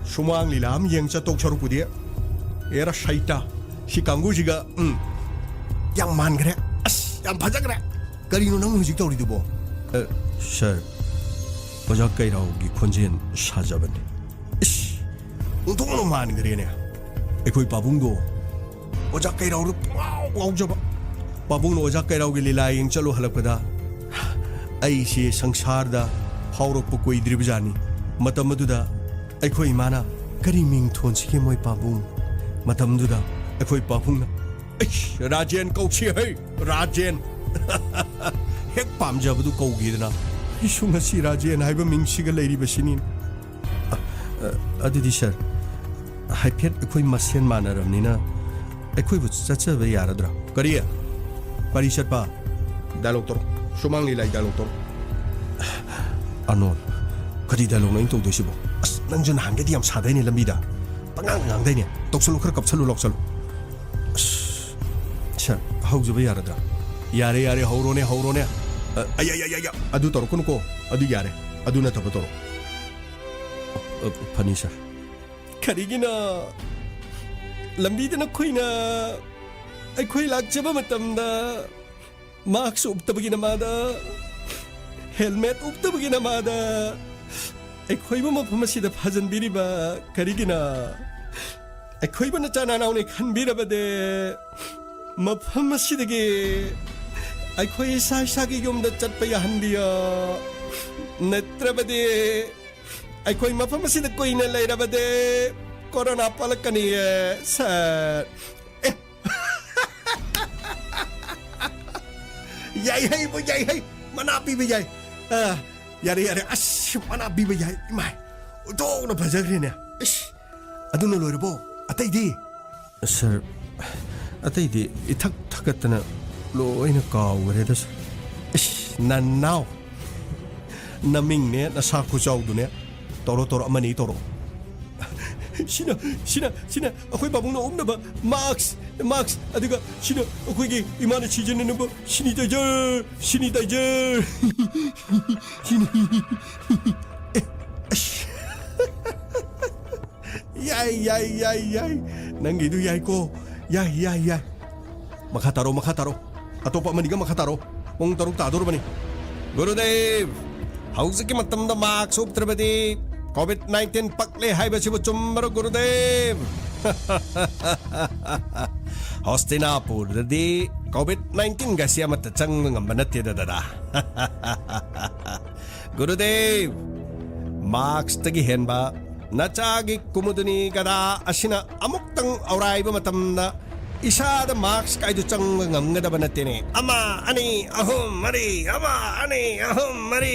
ꯁꯨꯃꯥꯡ ꯂꯤꯂꯥ ꯑꯃ ꯌꯦꯡ ꯆꯠꯇꯧ ꯁꯔꯨꯛꯄꯨꯗꯤ, ꯑꯦꯔꯥ ꯁꯩꯇ, ꯁꯤ ꯀꯥꯡꯕꯨꯁꯤꯒ, ꯎꯝ, ꯌꯥꯝ ꯃꯥꯟꯈ꯭ꯔꯦ꯫ ꯑꯁ, ꯌꯥꯝ ꯐꯖꯈ꯭ꯔꯦ꯫ ꯀꯔꯤꯅꯣ ꯅꯪ ꯍꯧꯖꯤꯛ ꯇꯧꯔꯤꯗꯨꯕꯣ? ꯑ, sir, ꯑꯣꯖꯥ ꯀꯩꯔꯥꯎꯒꯤ ꯈꯣꯟꯖꯦꯜ ꯁꯥꯖꯕꯅꯤ꯫ ꯏꯁ, ꯑꯣꯟꯊꯣꯛꯅ ꯃꯥꯟꯈ꯭ꯔꯦꯅꯦ꯫ ꯑꯩꯈꯣꯏ ꯄꯥꯕꯨꯡꯗꯣ ꯑꯣꯖꯥ ꯀꯩꯔꯥꯎꯗ ꯄꯨꯡꯉꯥꯎ ꯉꯥꯎꯖꯕ꯫ ꯄꯥꯕꯨꯡꯅ ꯑꯣꯖꯥ ꯀꯩꯔꯥꯎꯒꯤ ꯂꯤꯂꯥ ꯌꯦꯡ ꯆꯠꯂꯨ ꯍꯜꯂꯛꯄꯗ, ꯑꯩꯁꯦ ꯁꯪꯁꯥꯔꯗ ꯐꯥꯎꯔꯛꯄ ꯀꯨꯏꯗ꯭ꯔꯤꯕꯖꯥꯠꯅꯤ꯫ ꯃꯇꯝ ꯑꯗꯨꯗ ꯑꯩꯈꯣꯏ ꯏꯃꯥꯅ, "ꯀꯔꯤ ꯃꯤꯡ ꯊꯣꯟꯁꯤꯒꯦ ꯃꯣꯏ ꯄꯥꯕꯨꯡ?" ꯃꯇꯝꯗꯨꯗ ꯑꯩꯈꯣꯏ ꯄꯥꯕꯨꯡꯅ, "ꯑꯩꯁ, ꯔꯥꯖꯦꯟ ꯀꯧꯁꯤ ꯍꯩ, ꯔꯥꯖꯦꯟ!" ꯍꯦꯛ ꯄꯥꯝꯖꯕꯗꯨ ꯀꯧꯈꯤꯗꯅ ꯑꯩꯁꯨ ꯉꯁꯤ ꯔꯥꯖꯦꯟ ꯍꯥꯏꯕ ꯃꯤꯡꯁꯤꯒ ꯂꯩꯔꯤꯕꯁꯤꯅꯤ꯫ ꯑ, ꯑ, ꯑꯗꯨꯗꯤ ꯁꯥꯔ, ꯍꯥꯏꯐꯦꯠ ꯑꯩꯈꯣꯏ ꯃꯁꯦꯟ ꯃꯥꯟꯅꯔꯕꯅꯤꯅ ꯑꯩꯈꯣꯏꯕꯨ ꯆꯠꯆꯕ ꯌꯥꯔꯗ꯭ꯔꯥ? ꯀꯔꯤ? ꯀꯔꯤ ꯆꯠꯄ? ꯗꯥꯏꯂꯣꯛ ꯇꯧꯔꯣ꯫ ꯁꯨꯃꯥꯡ ꯂꯤꯂꯥꯒꯤ ꯗꯥꯏꯂꯣꯛ ꯇꯧꯔꯣ꯫ ꯑꯅꯣꯜ, ꯀꯔꯤ ꯗꯥꯏꯂꯣꯛꯅꯣ ꯑꯩꯅ ꯇꯧꯗꯣꯏꯁꯤꯕꯣ? ꯑꯁ, ꯅꯪꯁꯨ ꯅꯍꯥꯟꯒꯩꯗꯤ ꯌꯥꯝ ꯁꯥꯗꯥꯏꯅꯦ ꯂꯝꯕꯤꯗ꯫ ꯄꯉꯥꯡꯗ ꯉꯥꯡꯗꯥꯏꯅꯦ꯫ ꯇꯧꯁꯜꯂꯨ, ꯈꯔ ꯀꯞꯁꯜꯂꯨ, ꯂꯥꯎꯁꯜꯂꯨ꯫ ꯑꯁ, ꯁꯥꯔ, ꯍꯧꯖꯕ ꯌꯥꯔꯗ꯭ꯔꯥ? ꯌꯥꯔꯦ, ꯌꯥꯔꯦ, ꯍꯧꯔꯣꯅꯦ, ꯍꯧꯔꯣꯅꯦ꯫ ꯑ, ꯑꯌꯥ, ꯑꯌꯥ, ꯑꯌꯥ, ꯑꯌꯥ, ꯑꯗꯨ ꯇꯧꯔꯛꯀꯅꯨꯀꯣ꯫ ꯑꯗꯨ ꯌꯥꯔꯦ꯫ ꯑꯗꯨ ꯅꯠꯇꯕ ꯇꯧꯔꯣ꯫ ꯑ, ꯐꯅꯤ, ꯁꯥꯔ꯫ ꯀꯔꯤꯒꯤꯅꯣ? ꯂꯝꯕꯤꯗ ꯅꯈꯣꯏꯅ ꯑꯩꯈꯣꯏ ꯂꯥꯛꯆꯕ ꯃꯇꯝꯗ ꯃꯥꯛꯁ ꯎꯞꯇꯕꯒꯤ ꯅꯃꯥꯗ, ꯍꯦꯜꯃꯦꯠ ꯎꯞꯇꯕꯒꯤ ꯅꯃꯥꯗ ꯑꯩꯈꯣꯏꯕꯨ ꯃꯐꯝ ꯑꯁꯤꯗ ꯐꯥꯖꯟꯕꯤꯔꯤꯕ ꯀꯔꯤꯒꯤꯅꯣ? ꯑꯩꯈꯣꯏꯕꯨ ꯅꯆꯥ ꯅꯅꯥꯎꯅꯤ ꯈꯟꯕꯤꯔꯕꯗꯤ ꯃꯐꯝ ꯑꯁꯤꯗꯒꯤ ꯑꯩꯈꯣꯏ ꯏꯁꯥ ꯏꯁꯥꯒꯤ ꯌꯨꯝꯗ ꯆꯠꯄ ꯌꯥꯍꯟꯕꯤꯌꯣ꯫ ꯅꯠꯇ꯭ꯔꯕꯗꯤ ꯑꯩꯈꯣꯏ ꯃꯐꯝ ꯑꯁꯤꯗ ꯀꯨꯏꯅ ꯂꯩꯔꯕꯗꯤ ꯀꯣꯔꯣꯅꯥ ꯄꯣꯛꯂꯛꯀꯅꯤꯌꯦ, ꯁꯥꯔ꯫ ꯑꯦ꯫ ꯌꯥꯏ ꯍꯩ, ꯏꯕꯣ, ꯌꯥꯏ ꯍꯩ꯫ ꯃꯅꯥ ꯄꯤꯕ ꯌꯥꯏ꯫ ꯑ, ꯌꯥꯔꯦ, ꯌꯥꯔꯦ꯫ ꯑꯁ, ꯃꯅꯥ ꯄꯤꯕ ꯌꯥꯏ꯫ ꯏꯃꯥꯏ, ꯑꯣꯟꯊꯣꯛꯅ ꯐꯖꯈ꯭ꯔꯦꯅꯦ꯫ ꯏꯁ, ꯑꯗꯨꯅ ꯂꯣꯏꯔꯕꯣ? ꯑꯇꯩꯗꯤ? ꯁꯥꯔ, ꯑꯇꯩꯗꯤ ꯏꯊꯛ ꯊꯛꯀꯠꯇꯅ ꯂꯣꯏꯅ ꯀꯥꯎꯈ꯭ꯔꯦꯗ, ꯁꯥꯔ꯫ ꯏꯁ, ꯅꯅꯥꯎ꯫ ꯅꯃꯤꯡꯅꯦ, ꯅꯁꯥ ꯈꯨꯆꯥꯎꯗꯨꯅꯦ꯫ ꯇꯧꯔꯣ, ꯇꯧꯔꯣ, ꯑꯃꯅꯤ ꯇꯧꯔꯣ꯫ ꯁꯤꯅ, ꯁꯤꯅ, ꯁꯤꯅ ꯑꯩꯈꯣꯏ ꯄꯥꯕꯨꯡꯅ ꯎꯞꯅꯕ ꯃꯥꯛꯁ, ꯃꯥꯛꯁ, ꯑꯗꯨꯒ ꯁꯤꯅ ꯑꯩꯈꯣꯏꯒꯤ ꯏꯃꯥꯅ ꯁꯤꯖꯤꯟꯅꯅꯕ ꯁꯤꯅꯤꯇꯥꯏꯖꯔ, ꯁꯤꯅꯤꯇꯥꯏꯖꯔ꯫ ꯁꯤꯅꯤ꯫ ꯑꯦ, ꯑꯁ꯫ ꯌꯥꯏ, ꯌꯥꯏ, ꯌꯥꯏ, ꯌꯥꯏ꯫ ꯅꯪꯒꯤꯗꯨ ꯌꯥꯏꯀꯣ꯫ ꯌꯥꯏ, ꯌꯥꯏ, ꯌꯥꯏ꯫ ꯃꯈꯥ ꯇꯥꯔꯣ, ꯃꯈꯥ ꯇꯥꯔꯣ꯫ ꯑꯇꯣꯞꯄ ꯑꯃꯅꯤꯒ ꯃꯈꯥ ꯇꯥꯔꯣ꯫ ꯄꯨꯡ ꯇꯔꯨꯛ ꯇꯥꯗꯧꯔꯕꯅꯤ꯫ ꯒꯨꯔꯨꯗꯦꯕ, ꯍꯧꯖꯤꯛꯀꯤ ꯃꯇꯝꯗ ꯃꯥꯛꯁ ꯎꯞꯇ꯭ꯔꯕꯗꯤ ꯀꯣꯚꯤꯗ ꯅꯥꯏꯟꯇꯤꯟ ꯄꯛꯂꯦ ꯍꯥꯏꯕꯁꯤꯕꯨ ꯆꯨꯝꯕ꯭ꯔꯣ, ꯒꯨꯔꯨꯗꯦꯕ? ꯍꯣꯁꯇꯤꯅꯥꯄꯨꯔꯗꯗꯤ ꯀꯣꯚꯤꯗ ꯅꯥꯏꯟꯇꯤꯟꯒꯁꯤ ꯑꯃꯠꯇ ꯆꯪꯕ ꯉꯝꯕ ꯅꯠꯇꯦꯗ, ꯗꯗꯥ꯫ ꯒꯨꯔꯨꯗꯦꯕ, ꯃꯥꯛꯁꯇꯒꯤ ꯍꯦꯟꯕ ꯅꯆꯥꯒꯤ ꯀꯨꯃꯨꯗꯨꯅꯤ ꯒꯗꯥ ꯑꯁꯤꯅ ꯑꯃꯨꯛꯇꯪ ꯑꯧꯔꯥꯏꯕ ꯃꯇꯝꯗ ꯏꯁꯥꯗ ꯃꯥꯛꯁ ꯀꯥꯏꯗꯨ ꯆꯪꯕ ꯉꯝꯒꯗꯕ ꯅꯠꯇꯦꯅꯦ꯫ ꯑꯃ, ꯑꯅꯤ, ꯑꯍꯨꯝ, ꯃꯔꯤ, ꯑꯃ, ꯑꯅꯤ, ꯑꯍꯨꯝ, ꯃꯔꯤ꯫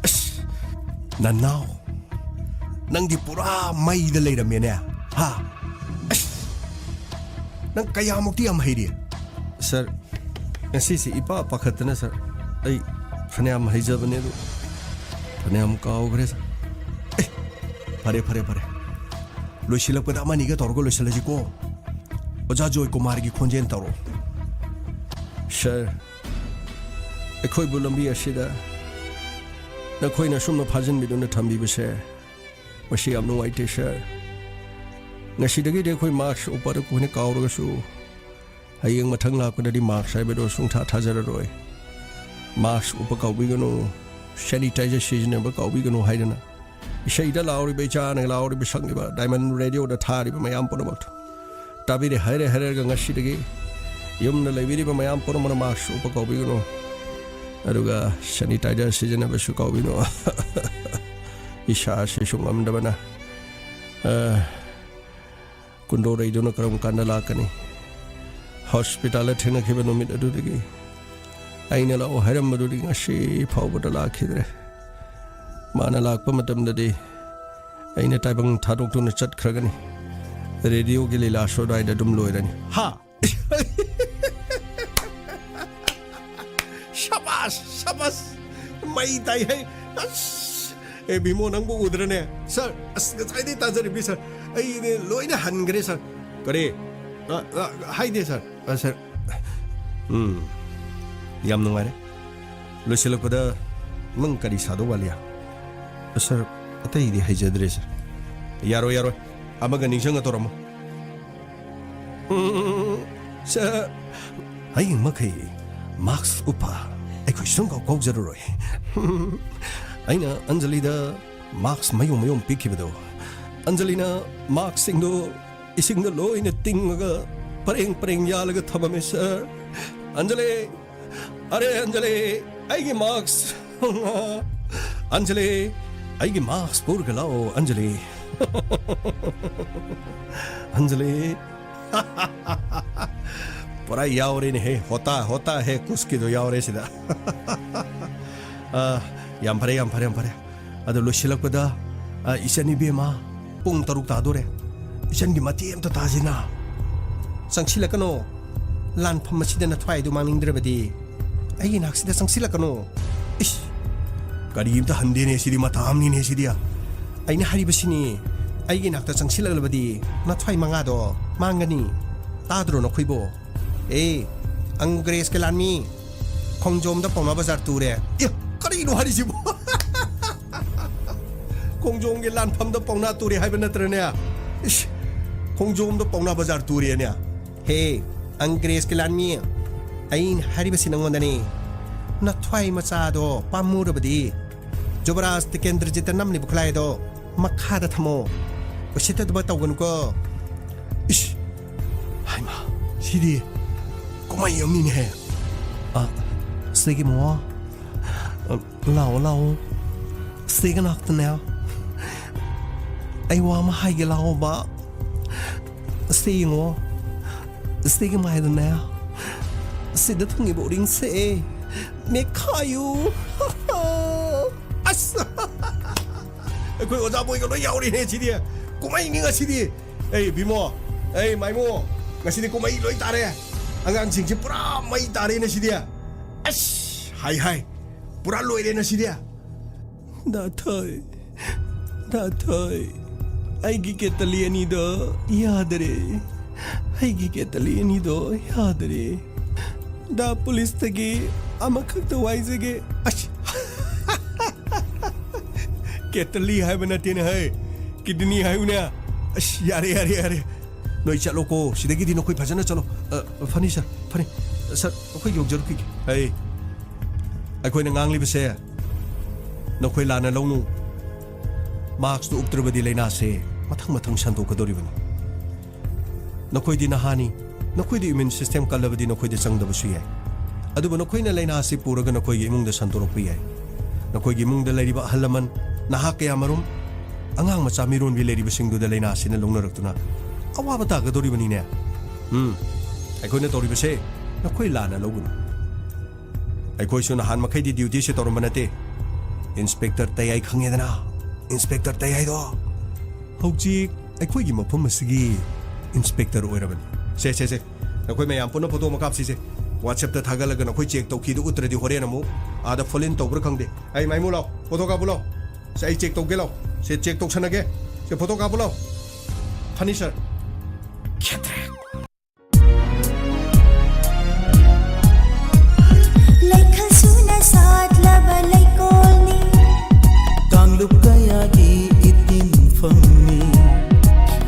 ꯑꯁ, ꯅꯅꯥꯎ, ꯅꯪꯗꯤ ꯄꯨꯔꯥ ꯃꯩꯗ ꯂꯩꯔꯝꯃꯦꯅꯦ꯫ ꯍꯥ? ꯑꯁ, ꯅꯪ ꯀꯌꯥꯃꯨꯛꯇꯤ ꯌꯥꯝ ꯍꯩꯔꯤ? ꯁꯥꯔ, ꯉꯁꯤꯁꯦ ꯏꯄꯥ ꯄꯥꯈꯠꯇꯅ, ꯁꯥꯔ, ꯑꯩ ꯐꯅꯌꯥꯝ ꯍꯩꯖꯕꯅꯦ, ꯑꯗꯨ ꯐꯅꯌꯥꯝ ꯀꯥꯎꯈ꯭ꯔꯦ, ꯁꯥꯔ꯫ ꯑꯦ, ꯐꯔꯦ, ꯐꯔꯦ, ꯐꯔꯦ꯫ ꯂꯣꯏꯁꯤꯜꯂꯛꯄꯗ ꯑꯃꯅꯤꯒ ꯇꯧꯔꯒ ꯂꯣꯏꯁꯤꯜꯂꯁꯤꯀꯣ꯫ ꯑꯣꯖꯥ ꯖꯣꯏ ꯀꯨꯃꯥꯔꯒꯤ ꯈꯣꯟꯖꯦꯜ ꯇꯧꯔꯣ꯫ ꯁꯥꯔ, ꯑꯩꯈꯣꯏꯕꯨ ꯂꯝꯕꯤ ꯑꯁꯤꯗ ꯅꯈꯣꯏꯅ ꯑꯁꯨꯝꯅ ꯐꯥꯖꯤꯟꯕꯤꯗꯨꯅ ꯊꯝꯕꯤꯕꯁꯦ, ꯃꯁꯤ ꯌꯥꯝ ꯅꯨꯡꯉꯥꯏꯇꯦ, ꯁꯥꯔ꯫ ꯉꯁꯤꯗꯒꯤꯗꯤ ꯑꯩꯈꯣꯏ ꯃꯥꯛꯁ ꯎꯞꯄꯗ ꯑꯩꯈꯣꯏꯅ ꯀꯥꯎꯔꯒꯁꯨ, ꯍꯌꯦꯡ ꯃꯊꯪ ꯂꯥꯛꯄꯗꯗꯤ ꯃꯥꯛꯁ ꯍꯥꯏꯕꯗꯣ ꯁꯨꯡꯊꯥ ꯊꯥꯖꯔꯔꯣꯏ꯫ ꯃꯥꯛꯁ ꯎꯞꯄ ꯀꯥꯎꯕꯤꯒꯅꯨ, ꯁꯦꯅꯤꯇꯥꯏꯖꯔ ꯁꯤꯖꯤꯟꯅꯕ ꯀꯥꯎꯕꯤꯒꯅꯨ ꯍꯥꯏꯗꯅ ꯏꯁꯩꯗ ꯂꯥꯎꯔꯤꯕ, ꯏꯆꯥꯅ ꯂꯥꯎꯔꯤꯕ, ꯁꯛꯂꯤꯕ, ꯗꯥꯏꯃꯟ ꯔꯦꯗꯤꯑꯣꯗ ꯊꯥꯔꯤꯕ ꯃꯌꯥꯝ ꯄꯨꯝꯅꯃꯛꯇꯣ ꯇꯥꯕꯤꯔꯦ ꯍꯥꯏꯔꯦ ꯍꯥꯏꯔꯒ ꯉꯁꯤꯗꯒꯤ ꯌꯨꯝꯗ ꯂꯩꯕꯤꯔꯤꯕ ꯃꯌꯥꯝ ꯄꯨꯝꯅꯃꯛꯅ ꯃꯥꯛꯁ ꯎꯞꯄ ꯀꯥꯎꯕꯤꯒꯅꯨ, ꯑꯗꯨꯒ ꯁꯦꯅꯤꯇꯥꯏꯖꯔ ꯁꯤꯖꯤꯟꯅꯕꯁꯨ ꯀꯥꯎꯕꯤꯒꯅꯨ꯫ ꯏꯁꯥꯁꯤꯁꯨ ꯉꯝꯗꯕꯅ, ꯑ, ꯀꯨꯟꯗꯣꯔꯩꯗꯨꯅ ꯀꯔꯝ ꯀꯥꯟꯗ ꯂꯥꯛꯀꯅꯤ? ꯍꯣꯁꯄꯤꯇꯥꯜꯗ ꯊꯦꯡꯅꯈꯤꯕ ꯅꯨꯃꯤꯠ ꯑꯗꯨꯗꯒꯤ ꯑꯩꯅ ꯂꯥꯛꯑꯣ ꯍꯥꯏꯔꯝꯕꯗꯨꯗꯤ ꯉꯁꯤ ꯐꯥꯎꯕꯗ ꯂꯥꯛꯈꯤꯗ꯭ꯔꯦ꯫ ꯃꯥꯅ ꯂꯥꯛꯄ ꯃꯇꯝꯗꯗꯤ ꯑꯩꯅ ꯇꯥꯏꯕꯪ ꯊꯥꯗꯣꯛꯇꯨꯅ ꯆꯠꯈ꯭ꯔꯒꯅꯤ꯫ ꯔꯦꯗꯤꯑꯣꯒꯤ ꯂꯤꯂꯥꯁꯨ ꯑꯗꯨꯋꯥꯏꯗ ꯑꯗꯨꯝ ꯂꯣꯏꯔꯅꯤ꯫ ꯍꯥ? ꯁꯕꯥꯁ, ꯁꯕꯥꯁ꯫ ꯃꯩ ꯇꯥꯏ ꯍꯩ꯫ ꯑꯁ! ꯑꯦ, ꯚꯤꯃꯣ, ꯅꯪꯕꯨ ꯎꯗ꯭ꯔꯅꯦ? ꯁꯥꯔ, ꯑꯁ, ꯉꯁꯥꯏꯗꯩ ꯇꯥꯖꯔꯤꯕꯅꯤ, ꯁꯥꯔ꯫ ꯑꯩꯗꯤ ꯂꯣꯏꯅ ꯍꯟꯈ꯭ꯔꯦ, ꯁꯥꯔ꯫ ꯀꯔꯤ? ꯑ, ꯑ, ꯍꯥꯏꯗꯦ, ꯁꯥꯔ꯫ ꯑ, ꯁꯥꯔ꯫ ꯎꯝ, ꯌꯥꯝ ꯅꯨꯡꯉꯥꯏꯔꯦ꯫ ꯂꯣꯏꯁꯤꯜꯂꯛꯄꯗ ꯅꯪ ꯀꯔꯤ ꯁꯥꯗꯧ ꯋꯥꯠꯂꯤ? ꯁꯥꯔ, ꯑꯇꯩꯗꯤ ꯍꯩꯖꯗ꯭ꯔꯦ, ꯁꯥꯔ꯫ ꯌꯥꯔꯣꯏ, ꯌꯥꯔꯣꯏ꯫ ꯑꯃꯒ ꯅꯤꯡꯁꯤꯡꯉ ꯇꯧꯔꯝꯃꯣ꯫ ꯎꯝ, ꯁꯥꯔ, ꯍꯌꯦꯡ ꯃꯈꯩ ꯃꯥꯛꯁ ꯎꯞꯄ ꯑꯩꯈꯣꯏ ꯁꯨꯡꯀꯥꯎ ꯀꯥꯎꯖꯔꯔꯣꯏ꯫ ꯑꯩꯅ ꯑꯟꯖꯂꯤꯗ ꯃꯥꯛꯁ ꯃꯌꯣꯝ ꯃꯌꯣꯝ ꯄꯤꯈꯤꯕꯗꯣ, ꯑꯟꯖꯂꯤꯅ ꯃꯥꯛꯁꯁꯤꯡꯗꯨ ꯏꯁꯤꯡꯗ ꯂꯣꯏꯅ ꯇꯤꯡꯉꯒ ꯄꯔꯦꯡ ꯄꯔꯦꯡ ꯌꯥꯜꯂꯒ ꯊꯝꯃꯝꯃꯦ, ꯁꯥꯔ꯫ ꯑꯟꯖꯂꯤ, ꯑꯔꯦ ꯑꯟꯖꯂꯤ, ꯑꯩꯒꯤ ꯃꯥꯛꯁ꯫ ꯑꯟꯖꯂꯤ, ꯑꯩꯒꯤ ꯃꯥꯛꯁ ꯄꯨꯔꯒ ꯂꯥꯛꯑꯣ, ꯑꯟꯖꯂꯤ꯫ ꯑꯟꯖꯂꯤ꯫ ꯄꯨꯔꯥ ꯌꯥꯎꯔꯦꯅꯦꯍꯦ, ꯍꯣꯇꯥ ꯍꯣꯇꯥ ꯍꯦ ꯀꯨꯁꯀꯤꯗꯣ ꯌꯥꯎꯔꯦ ꯁꯤꯗ꯫ ꯑ, ꯌꯥꯝ ꯐꯔꯦ, ꯌꯥꯝ ꯐꯔꯦ, ꯌꯥꯝ ꯐꯔꯦ꯫ ꯑꯗꯣ ꯂꯣꯏꯁꯤꯜꯂꯛꯄꯗ, ꯑ, ꯏꯆꯟ ꯏꯕꯦꯝꯃ, ꯄꯨꯡ ꯇꯔꯨꯛ ꯇꯥꯗꯣꯔꯦ꯫ ꯏꯆꯟꯒꯤ ꯃꯇꯦꯡ ꯑꯝꯇ ꯇꯥꯁꯤꯅ꯫ ꯆꯪꯁꯤꯜꯂꯛꯀꯅꯣ꯫ ꯂꯥꯟꯐꯝ ꯑꯁꯤꯗ ꯅꯊ꯭ꯋꯥꯏꯗꯨ ꯃꯥꯡꯅꯤꯡꯗ꯭ꯔꯕꯗꯤ ꯑꯩꯒꯤ ꯅꯥꯛꯁꯤꯗ ꯆꯪꯁꯤꯜꯂꯛꯀꯅꯣ꯫ ꯏꯁ! ꯀꯔꯤ ꯑꯝꯇ ꯍꯟꯗꯦꯅꯦ ꯁꯤꯗꯤ, ꯃꯇꯥ ꯑꯃꯅꯤꯅꯦ ꯁꯤꯗꯤ꯫ ꯑꯩꯅ ꯍꯥꯏꯔꯤꯕꯁꯤꯅꯤ, ꯑꯩꯒꯤ ꯅꯥꯛꯇ ꯆꯪꯁꯤꯜꯂꯛꯂꯕꯗꯤ ꯅꯊ꯭ꯋꯥꯏ ꯃꯉꯥꯗꯣ ꯃꯥꯡꯒꯅꯤ꯫ ꯇꯥꯗ꯭ꯔꯣ ꯅꯈꯣꯏꯕꯣ? ꯑꯦ, ꯑꯪꯒ꯭ꯔꯦꯖꯀꯤ ꯂꯥꯟꯃꯤ, ꯈꯣꯡꯖꯣꯝꯗ ꯄꯥꯎꯅꯥ ꯕꯖꯥꯔ ꯇꯨꯔꯦ꯫ ꯑꯦ, ꯀꯔꯤꯅꯣ ꯍꯥꯏꯔꯤꯁꯤꯕꯣ? ꯈꯣꯡꯖꯣꯝꯒꯤ ꯂꯥꯟꯐꯝꯗ ꯄꯥꯎꯅꯥ ꯇꯨꯔꯦ ꯍꯥꯏꯕ ꯅꯠꯇ꯭ꯔꯅꯦ? ꯏꯁ, ꯈꯣꯡꯖꯣꯝꯗ ꯄꯥꯎꯅꯥ ꯕꯖꯥꯔ ꯇꯨꯔꯦꯅꯦ? ꯍꯦ, ꯑꯪꯒ꯭ꯔꯦꯖꯀꯤ ꯂꯥꯟꯃꯤ, ꯑꯩꯅ ꯍꯥꯏꯔꯤꯕꯁꯤ ꯅꯉꯣꯟꯗꯅꯤ꯫ ꯅꯊ꯭ꯋꯥꯏ ꯃꯆꯥꯗꯣ ꯄꯥꯝꯃꯨꯔꯕꯗꯤ ꯖꯨꯕꯔꯥꯖ ꯇꯤꯀꯦꯟꯗ꯭ꯔꯖꯤꯠꯇ ꯅꯝꯂꯤꯕ ꯈꯨꯠꯂꯥꯏꯗꯣ ꯃꯈꯥꯗ ꯊꯝꯃꯣ꯫ ꯎꯁꯤꯠꯇꯗꯕ ꯇꯧꯒꯅꯨꯀꯣ꯫ ꯏꯁ! ꯍꯥꯏꯃ, ꯁꯤꯗꯤ ꯀꯨꯝꯍꯩ ꯑꯃꯅꯤꯅꯦꯍꯦ꯫ ꯑ, ꯁꯤꯒꯤ ꯃꯋꯥ, ꯑ, ꯂꯥꯛꯑꯣ, ꯂꯥꯛꯑꯣ꯫ ꯁꯤꯒ ꯅꯥꯛꯇꯅꯦ꯫ ꯑꯩ ꯋꯥ ꯑꯃ ꯍꯥꯏꯒꯦ ꯂꯥꯛꯑꯣꯕ꯫ ꯁꯤ ꯌꯦꯡꯉꯣ꯫ ꯁꯤꯒꯤ ꯃꯥꯏꯗꯅꯦ꯫ ꯁꯤꯗ ꯊꯨꯡꯉꯤꯕ ꯎꯔꯤꯡꯁꯦ꯫ ꯃꯦꯠꯈꯥꯏꯌꯨ꯫ ꯑꯁ! ꯑꯩꯈꯣꯏ ꯑꯣꯖꯥ ꯕꯣꯏꯒ ꯂꯣꯏ ꯌꯥꯎꯔꯤꯅꯦ ꯁꯤꯗꯤ꯫ ꯀꯨꯝꯍꯩꯅꯤ ꯉꯁꯤꯗꯤ꯫ ꯑꯩ ꯕꯤꯃꯣ, ꯑꯩ ꯃꯥꯏꯃꯣ, ꯉꯁꯤꯗꯤ ꯀꯨꯝꯍꯩ ꯂꯣꯏ ꯇꯥꯔꯦ꯫ ꯑꯉꯥꯡꯁꯤꯡꯁꯤ ꯄꯨꯔꯥ ꯃꯩ ꯇꯥꯔꯦ ꯉꯁꯤꯗꯤ꯫ ꯑꯁ! ꯍꯥꯏ ꯍꯥꯏ꯫ ꯄꯨꯔꯥ ꯂꯣꯏꯔꯦ ꯉꯁꯤꯗꯤ꯫ ꯗꯥꯊꯣꯏ, ꯗꯥꯊꯣꯏ, ꯑꯩꯒꯤ ꯀꯦꯇꯂꯤ ꯑꯅꯤꯗꯣ ꯌꯥꯗꯔꯦ꯫ ꯑꯩꯒꯤ ꯀꯦꯇꯂꯤ ꯑꯅꯤꯗꯣ ꯌꯥꯗꯔꯦ꯫ ꯗꯥ ꯄꯨꯂꯤꯁꯇꯒꯤ ꯑꯃꯈꯛꯇ ꯋꯥꯏꯖꯒꯦ꯫ ꯑꯁ! ꯀꯦꯇꯂꯤ ꯍꯥꯏꯕ ꯅꯠꯇꯦꯅꯦ ꯍꯩ, ꯀꯤꯗꯅꯤ ꯍꯥꯏꯌꯨꯅꯦ꯫ ꯑꯁ, ꯌꯥꯔꯦ, ꯌꯥꯔꯦ, ꯌꯥꯔꯦ꯫ ꯅꯣꯏ ꯆꯠꯂꯣꯀꯣ, ꯁꯤꯗꯒꯤꯗꯤ ꯅꯈꯣꯏ ꯐꯖꯅ ꯆꯠꯂꯣ꯫ ꯑ, ꯐꯅꯤ ꯁꯥꯔ, ꯐꯅꯤ꯫ ꯁꯥꯔ, ꯑꯩꯈꯣꯏ ꯌꯧꯖꯔꯛꯈꯤꯒꯦ꯫ ꯍꯩ, ꯑꯩꯈꯣꯏꯅ ꯉꯥꯡꯂꯤꯕꯁꯦ ꯅꯈꯣꯏ ꯂꯥꯟꯅ ꯂꯧꯅꯨ꯫ ꯃꯥꯛꯁꯇꯨ ꯎꯞꯇ꯭ꯔꯕꯗꯤ ꯂꯥꯏꯅꯥꯁꯦ ꯃꯊꯪ ꯃꯊꯪ ꯁꯟꯗꯣꯛꯀꯗꯧꯔꯤꯕꯅꯤ꯫ ꯅꯈꯣꯏꯗꯤ ꯅꯍꯥꯅꯤ, ꯅꯈꯣꯏꯗꯤ ꯏꯝꯌꯨꯟ ꯁꯤꯁꯇꯦꯝ ꯀꯜꯂꯕꯗꯤ ꯅꯈꯣꯏꯗ ꯆꯪꯗꯕꯁꯨ ꯌꯥꯏ꯫ ꯑꯗꯨꯕꯨ ꯅꯈꯣꯏꯅ ꯂꯥꯏꯅꯥ ꯑꯁꯤ ꯄꯨꯔꯒ ꯅꯈꯣꯏꯒꯤ ꯏꯃꯨꯡꯗ ꯁꯟꯗꯣꯔꯛꯄ ꯌꯥꯏ꯫ ꯅꯈꯣꯏꯒꯤ ꯏꯃꯨꯡꯗ ꯂꯩꯔꯤꯕ ꯑꯍꯜ ꯂꯃꯟ, ꯅꯍꯥ ꯀꯌꯥꯃꯔꯨꯝ, ꯑꯉꯥꯡ ꯃꯆꯥ ꯃꯤꯔꯣꯟꯕꯤ ꯂꯩꯔꯤꯕꯁꯤꯡꯗꯨꯗ ꯂꯥꯏꯅꯥ ꯑꯁꯤꯅ ꯂꯧꯅꯔꯛꯇꯨꯅ ꯑꯋꯥꯕ ꯇꯥꯒꯗꯧꯔꯤꯕꯅꯤꯅꯦ꯫ ꯎꯝ, ꯑꯩꯈꯣꯏꯅ ꯇꯧꯔꯤꯕꯁꯦ ꯅꯈꯣꯏ ꯂꯥꯟꯅ ꯂꯧꯒꯅꯨ꯫ ꯑꯩꯈꯣꯏꯁꯨ ꯅꯍꯥꯟ ꯃꯈꯩꯗꯤ ꯗ꯭ꯌꯨꯇꯤꯁꯦ ꯇꯧꯔꯝꯕ ꯅꯠꯇꯦ꯫ ꯏꯟꯁꯄꯦꯛꯇꯔ ꯇꯌꯥꯏ ꯈꯪꯉꯦꯗꯅ? ꯏꯟꯁꯄꯦꯛꯇꯔ ꯇꯌꯥꯏꯗꯣ ꯍꯧꯖꯤꯛ ꯑꯩꯈꯣꯏꯒꯤ ꯃꯐꯝ ꯑꯁꯤꯒꯤ ꯏꯟꯁꯄꯦꯛꯇꯔ ꯑꯣꯏꯔꯕꯅꯤ꯫ ꯁꯦ, ꯁꯦ, ꯁꯦ, ꯅꯈꯣꯏ ꯃꯌꯥꯝ ꯄꯨꯟꯅ ꯐꯣꯇꯣ ꯑꯃ ꯀꯥꯞꯁꯤꯁꯦ꯫ ꯋꯥꯆꯦꯞꯇ ꯊꯥꯒꯠꯂꯒ ꯅꯈꯣꯏ ꯆꯦꯛ ꯇꯧꯈꯤꯗꯨ ꯎꯠꯇ꯭ꯔꯗꯤ ꯍꯣꯔꯦꯟ ꯑꯃꯨꯛ ꯑꯥꯗ ꯐꯣꯟ ꯏꯟ ꯇꯧꯕ꯭ꯔꯥ ꯈꯪꯗꯦ꯫ ꯑꯩ ꯃꯥꯏꯃꯨ ꯂꯥꯎ, ꯐꯣꯇꯣ ꯀꯥꯞꯄꯨ ꯂꯥꯎ꯫ ꯁꯦ, ꯑꯩ ꯆꯦꯛ ꯇꯧꯒꯦ ꯂꯥꯎ꯫ ꯁꯦ, ꯆꯦꯛ ꯇꯧꯁꯟꯅꯒꯦ꯫ ꯁꯦ, ꯐꯣꯇꯣ ꯀꯥꯞꯄꯨ ꯂꯥꯎ꯫ ꯐꯅꯤ ꯁꯔ꯫ ꯂꯩꯈꯜ ꯁꯨꯅ ꯁꯥꯠꯂꯕ ꯂꯩꯀꯣꯜꯅꯤ꯫ ꯀꯥꯡꯂꯨꯞ ꯀꯌꯥꯒꯤ ꯏꯇꯤꯟꯐꯝꯅꯤ꯫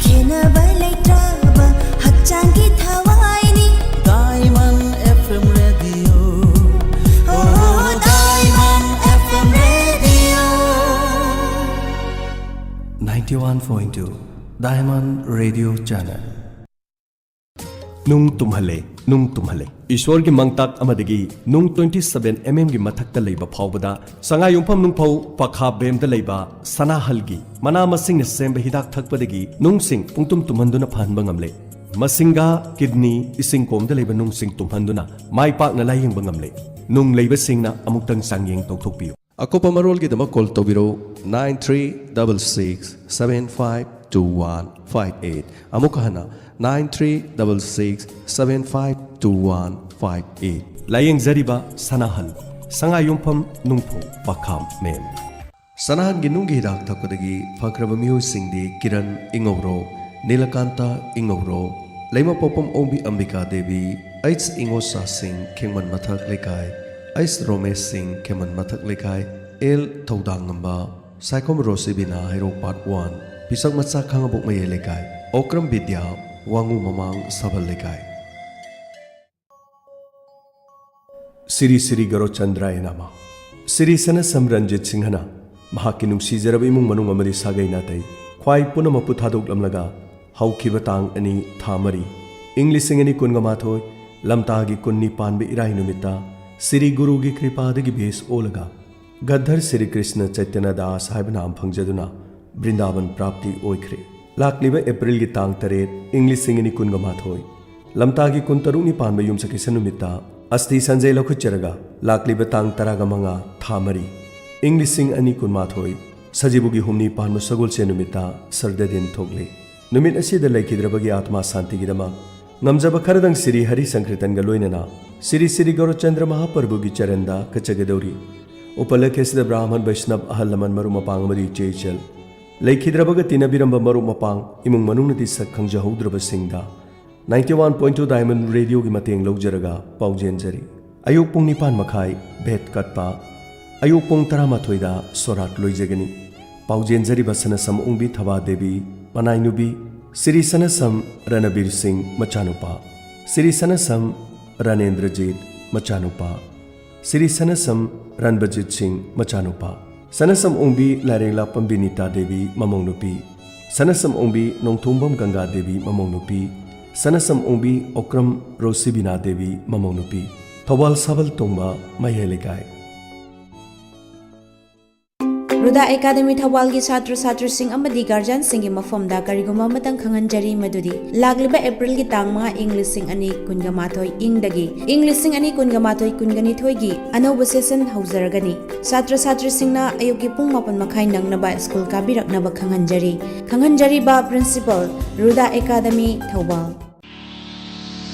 ꯈꯦꯟꯅꯕ ꯂꯩꯇ꯭ꯔꯕ ꯍꯛꯆꯥꯡꯒꯤ ꯊꯋꯥꯏꯅꯤ꯫ Diamond F M Radio. Oh, Diamond F M Radio. Ninety one point two Diamond Radio Channel. ꯅꯨꯡ ꯇꯨꯝꯍꯜꯂꯦ, ꯅꯨꯡ ꯇꯨꯝꯍꯜꯂꯦ꯫ ꯏꯁꯣꯔꯒꯤ ꯃꯪꯇꯥꯛ ꯑꯃꯗꯒꯤ ꯅꯨꯡ twenty seven M M ꯒꯤ ꯃꯊꯛꯇ ꯂꯩꯕ ꯐꯥꯎꯕꯗ ꯁꯉꯥꯏꯌꯨꯝꯐꯝ ꯅꯨꯡꯐꯧ ꯄꯈꯥ ꯕꯦꯝꯗ ꯂꯩꯕ ꯁꯅꯥꯍꯜꯒꯤ ꯃꯅꯥ ꯃꯁꯤꯡꯅ ꯁꯦꯝꯕ ꯍꯤꯗꯥꯛ ꯊꯛꯄꯗꯒꯤ ꯅꯨꯡꯁꯤꯡ ꯄꯨꯡꯇꯨꯝ ꯇꯨꯝꯍꯟꯗꯨꯅ ꯐꯍꯟꯕ ꯉꯝꯂꯦ꯫ ꯃꯁꯤꯡꯒꯥ, ꯀꯤꯗꯅꯤ, ꯏꯁꯤꯡ ꯀꯣꯝꯗ ꯂꯩꯕ ꯅꯨꯡꯁꯤꯡ ꯇꯨꯝꯍꯟꯗꯨꯅ ꯃꯥꯏ ꯄꯥꯛꯅ ꯂꯥꯌꯦꯡꯕ ꯉꯝꯂꯦ꯫ ꯅꯨꯡ ꯂꯩꯕꯁꯤꯡꯅ ꯑꯃꯨꯛꯇꯪ ꯆꯥꯡꯌꯦꯡ ꯇꯧꯊꯣꯛꯄꯤꯌꯨ꯫ ꯑꯀꯨꯞꯄ ꯃꯔꯣꯜꯒꯤꯗꯃꯛ call ꯇꯧꯕꯤꯔꯧ, nine three double six seven five two one five eight꯫ ꯑꯃꯨꯛꯀ ꯍꯟꯅ, nine three double six seven five two one five eight꯫ ꯂꯥꯌꯦꯡꯖꯔꯤꯕ ꯁꯅꯥꯍꯟ, ꯁꯉꯥꯏꯌꯨꯝꯐꯝ ꯅꯨꯡꯐꯧ ꯄꯈꯥꯝ ꯃꯦꯝ꯫ ꯁꯅꯥꯍꯟꯒꯤ ꯅꯨꯡꯒꯤ ꯍꯤꯗꯥꯛ ꯊꯛꯄꯗꯒꯤ ꯐꯈ꯭ꯔꯕ ꯃꯤꯑꯣꯏꯁꯤꯡꯗꯤ ꯀꯤꯔꯟ ꯏꯉꯧꯔꯣ, ꯅꯤꯂꯀꯥꯟꯇ ꯏꯉꯧꯔꯣ, ꯂꯩꯃꯄꯣꯛꯄꯝ ꯑꯣꯡꯕꯤ ꯑꯝꯕꯤꯀꯥ ꯗꯦꯕꯤ, ꯑꯩꯆ ꯏꯉꯣꯆꯥꯁꯤꯡ ꯈꯦꯡꯃꯟ ꯃꯊꯛ ꯂꯩꯀꯥꯏ, ꯑꯩꯆ ꯔꯣꯃꯦꯁ ꯁꯤꯡ ꯈꯦꯡꯃꯟ ꯃꯊꯛ ꯂꯩꯀꯥꯏ, ꯑꯦꯜ ꯊꯧꯗꯥꯡꯉꯝꯕ, ꯁꯥꯏꯈꯣꯝ ꯔꯣꯁꯤꯕꯤꯅꯥ ꯍꯩꯔꯣꯛ ꯄꯥꯔꯠ ꯋꯥꯟ, ꯄꯤꯁꯛ ꯃꯆꯥ ꯈꯥꯉꯕꯣꯛ ꯃꯌꯥꯏ ꯂꯩꯀꯥꯏ, ꯑꯣꯀ꯭ꯔꯝ ꯕꯤꯗ꯭ꯌꯥ ꯋꯥꯉꯨ ꯃꯃꯥꯡ ꯁꯥꯕꯜ ꯂꯩꯀꯥꯏ꯫ ꯁꯤꯔꯤ ꯁꯤꯔꯤ ꯒꯔꯣꯆꯟꯗ꯭ꯔꯥꯌ ꯅꯃ꯫ ꯁꯤꯔꯤ ꯁꯅꯥꯁꯝ ꯔꯟꯖꯤꯠ ꯁꯤꯡꯍꯅ ꯃꯍꯥꯛꯀꯤ ꯅꯨꯡꯁꯤꯖꯔꯕ ꯏꯃꯨꯡ ꯃꯅꯨꯡ ꯑꯃꯗꯤ ꯁꯥꯒꯩ ꯅꯥꯇꯩ ꯈ꯭ꯋꯥꯏ ꯄꯨꯝꯅꯃꯛꯄꯨ ꯊꯥꯗꯣꯛꯂꯝꯂꯒ ꯍꯧꯈꯤꯕ ꯇꯥꯡ ꯑꯅꯤ, ꯊꯥ ꯃꯔꯤ, ꯏꯪ ꯂꯤꯁꯤꯡ ꯑꯅꯤ ꯀꯨꯟꯒ ꯃꯥꯊꯣꯏ, ꯂꯝꯇꯥꯒꯤ ꯀꯨꯟꯅꯤ ꯄꯥꯟꯕ ꯏꯔꯥꯏ ꯅꯨꯃꯤꯠꯇ ꯁ꯭ꯔꯤ ꯒꯨꯔꯨꯒꯤ ꯀ꯭ꯔꯤꯄꯥꯗꯒꯤ ꯕꯦꯁ ꯑꯣꯜꯂꯒ ꯒꯗꯔ ꯁ꯭ꯔꯤ ꯀ꯭ꯔꯤꯁꯅ ꯆꯩꯇꯟꯌ ꯗꯥꯁ ꯍꯥꯏꯕ ꯅꯥꯝ ꯐꯪꯖꯗꯨꯅ ꯕ꯭ꯔꯤꯟꯗꯥꯕꯟ ꯄ꯭ꯔꯥꯞꯇꯤ ꯑꯣꯏꯈ꯭ꯔꯦ꯫ ꯂꯥꯛꯂꯤꯕ ꯑꯦꯄ꯭ꯔꯤꯜꯒꯤ ꯇꯥꯡ ꯇꯔꯦꯠ, ꯏꯪ ꯂꯤꯁꯤꯡ ꯑꯅꯤ ꯀꯨꯟꯒ ꯃꯥꯊꯣꯏ, ꯂꯝꯇꯥꯒꯤ ꯀꯨꯟꯇꯔꯨꯛꯅꯤ ꯄꯥꯟꯕ ꯌꯨꯝꯁꯀꯩꯁ ꯅꯨꯃꯤꯠꯇ ꯑꯁꯊꯤ ꯁꯟꯖꯩ ꯂꯧꯈꯠꯆꯔꯒ ꯂꯥꯛꯂꯤꯕ ꯇꯥꯡ ꯇꯔꯥꯒ ꯃꯉꯥ, ꯊꯥ ꯃꯔꯤ, ꯏꯪ ꯂꯤꯁꯤꯡ ꯑꯅꯤ ꯀꯨꯟꯃꯥꯊꯣꯏ, ꯁꯖꯤꯕꯨꯒꯤ ꯍꯨꯝꯅꯤ ꯄꯥꯟꯕ ꯁꯒꯣꯜꯁꯦꯟ ꯅꯨꯃꯤꯠꯇ ꯁꯔꯗꯗꯤꯟ ꯊꯣꯛꯂꯤ꯫ ꯅꯨꯃꯤꯠ ꯑꯁꯤꯗ ꯂꯩꯈꯤꯗ꯭ꯔꯕꯒꯤ ꯑꯥꯇꯃꯥ ꯁꯥꯟꯇꯤꯒꯤꯗꯃꯛ ꯉꯝꯖꯕ ꯈꯔꯗꯪ ꯁ꯭ꯔꯤ ꯍꯔꯤ ꯁꯪꯀ꯭ꯔꯤꯇꯟꯒ ꯂꯣꯏꯅꯅ ꯁ꯭ꯔꯤ ꯁ꯭ꯔꯤ ꯒꯧꯔꯆꯟꯗ꯭ꯔ ꯃꯍꯥꯄ꯭ꯔꯚꯨꯒꯤ ꯆꯔꯟꯗ ꯀꯠꯆꯒꯗꯧꯔꯤ꯫ ꯎꯄꯂꯛꯈ꯭ꯌꯁꯤꯗ ꯕ꯭ꯔꯥꯍꯃꯟ ꯕꯩꯁꯅꯕ ꯑꯍꯜ ꯂꯃꯟ ꯃꯔꯨꯞ ꯃꯄꯥꯡ ꯑꯃꯗꯤ ꯏꯆꯦ ꯏꯆꯜ, ꯂꯩꯈꯤꯗ꯭ꯔꯕꯒ ꯇꯤꯟꯅꯕꯤꯔꯝꯕ ꯃꯔꯨꯞ ꯃꯄꯥꯡ ꯏꯃꯨꯡ ꯃꯅꯨꯡꯅꯗꯤ ꯁꯛ ꯈꯪꯖꯍꯧꯗ꯭ꯔꯕꯁꯤꯡꯗ ninety one point two Diamond Radioꯒꯤ ꯃꯇꯦꯡ ꯂꯧꯖꯔꯒ ꯄꯥꯎꯖꯦꯟꯖꯔꯤ꯫ ꯑꯌꯨꯛ ꯄꯨꯡ ꯅꯤꯄꯥꯟ ꯃꯈꯥꯏ ꯚꯦꯠ ꯀꯠꯄ, ꯑꯌꯨꯛ ꯄꯨꯡ ꯇꯔꯥꯃꯥꯊꯣꯏꯗ ꯁꯣꯔꯥꯠ ꯂꯣꯏꯖꯒꯅꯤ꯫ ꯄꯥꯎꯖꯦꯟꯖꯔꯤꯕ ꯁꯅꯁꯝ ꯑꯣꯡꯕꯤ ꯊꯕꯥ ꯗꯦꯕꯤ ꯃꯅꯥꯏꯅꯨꯕꯤ, ꯁ꯭ꯔꯤ ꯁꯅꯁꯝ ꯔꯅꯕꯤꯔ ꯁꯤꯡ ꯃꯆꯥꯅꯨꯄꯥ, ꯁ꯭ꯔꯤ ꯁꯅꯁꯝ ꯔꯅꯦꯟꯗ꯭ꯔꯖꯤꯠ ꯃꯆꯥꯅꯨꯄꯥ, ꯁ꯭ꯔꯤ ꯁꯅꯁꯝ ꯔꯟꯕꯖꯤꯠ ꯁꯤꯡ ꯃꯆꯥꯅꯨꯄꯥ, ꯁꯅꯁꯝ ꯑꯣꯡꯕꯤ ꯂꯥꯏꯔꯦꯡꯂꯥꯛꯄꯝ ꯕꯤꯅꯤꯇꯥ ꯗꯦꯕꯤ ꯃꯃꯧ ꯅꯨꯄꯤ, ꯁꯅꯁꯝ ꯑꯣꯡꯕꯤ ꯅꯣꯡꯊꯣꯡꯕꯝ ꯒꯪꯒꯥ ꯗꯦꯕꯤ ꯃꯃꯧ ꯅꯨꯄꯤ, ꯁꯅꯁꯝ ꯑꯣꯡꯕꯤ ꯑꯣꯀ꯭ꯔꯝ ꯔꯣꯁꯤꯕꯤꯅꯥ ꯗꯦꯕꯤ ꯃꯃꯧ ꯅꯨꯄꯤ꯫ ꯊꯧꯕꯥꯜ ꯁꯥꯕꯜ ꯇꯣꯡꯕ ꯃꯌꯥꯏ ꯂꯩꯀꯥꯏ꯫ ꯔꯨꯗꯥ ꯑꯦꯀꯥꯗꯃꯤ ꯊꯧꯕꯥꯜꯒꯤ ꯁꯥꯇ꯭ꯔ ꯁꯥꯇ꯭ꯔꯤꯁꯤꯡ ꯑꯃꯗꯤ ꯒꯥꯔꯖꯤꯌꯥꯟꯁꯤꯡꯒꯤ ꯃꯐꯝꯗ ꯀꯔꯤꯒꯨꯝꯕ ꯑꯃꯇꯪ ꯈꯪꯍꯟꯖꯔꯤ, ꯃꯗꯨꯗꯤ ꯂꯥꯛꯂꯤꯕ ꯑꯦꯄ꯭ꯔꯤꯜꯒꯤ ꯇꯥꯡ ꯃꯉꯥ, ꯏꯪ ꯂꯤꯁꯤꯡ ꯑꯅꯤ ꯀꯨꯟꯒ ꯃꯥꯊꯣꯏ, ꯏꯪꯗꯒꯤ ꯏꯪ ꯂꯤꯁꯤꯡ ꯑꯅꯤ ꯀꯨꯟꯒ ꯃꯥꯊꯣꯏ ꯀꯨꯟꯒ ꯅꯤꯊꯣꯏꯒꯤ ꯑꯅꯧꯕ ꯁꯦꯁꯟ ꯍꯧꯖꯔꯒꯅꯤ꯫ ꯁꯥꯇ꯭ꯔ ꯁꯥꯇ꯭ꯔꯤꯁꯤꯡꯅ ꯑꯌꯨꯛꯀꯤ ꯄꯨꯡ ꯃꯥꯄꯟ ꯃꯈꯥꯏ ꯅꯪꯅꯕ ꯁ꯭ꯀꯨꯜ ꯀꯥꯕꯤꯔꯛꯅꯕ ꯈꯪꯍꯟꯖꯔꯤ꯫ ꯈꯪꯍꯟꯖꯔꯤꯕ ꯄ꯭ꯔꯤꯟꯁꯤꯄꯜ, ꯔꯨꯗꯥ ꯑꯦꯀꯥꯗꯃꯤ ꯊꯧꯕꯥꯜ꯫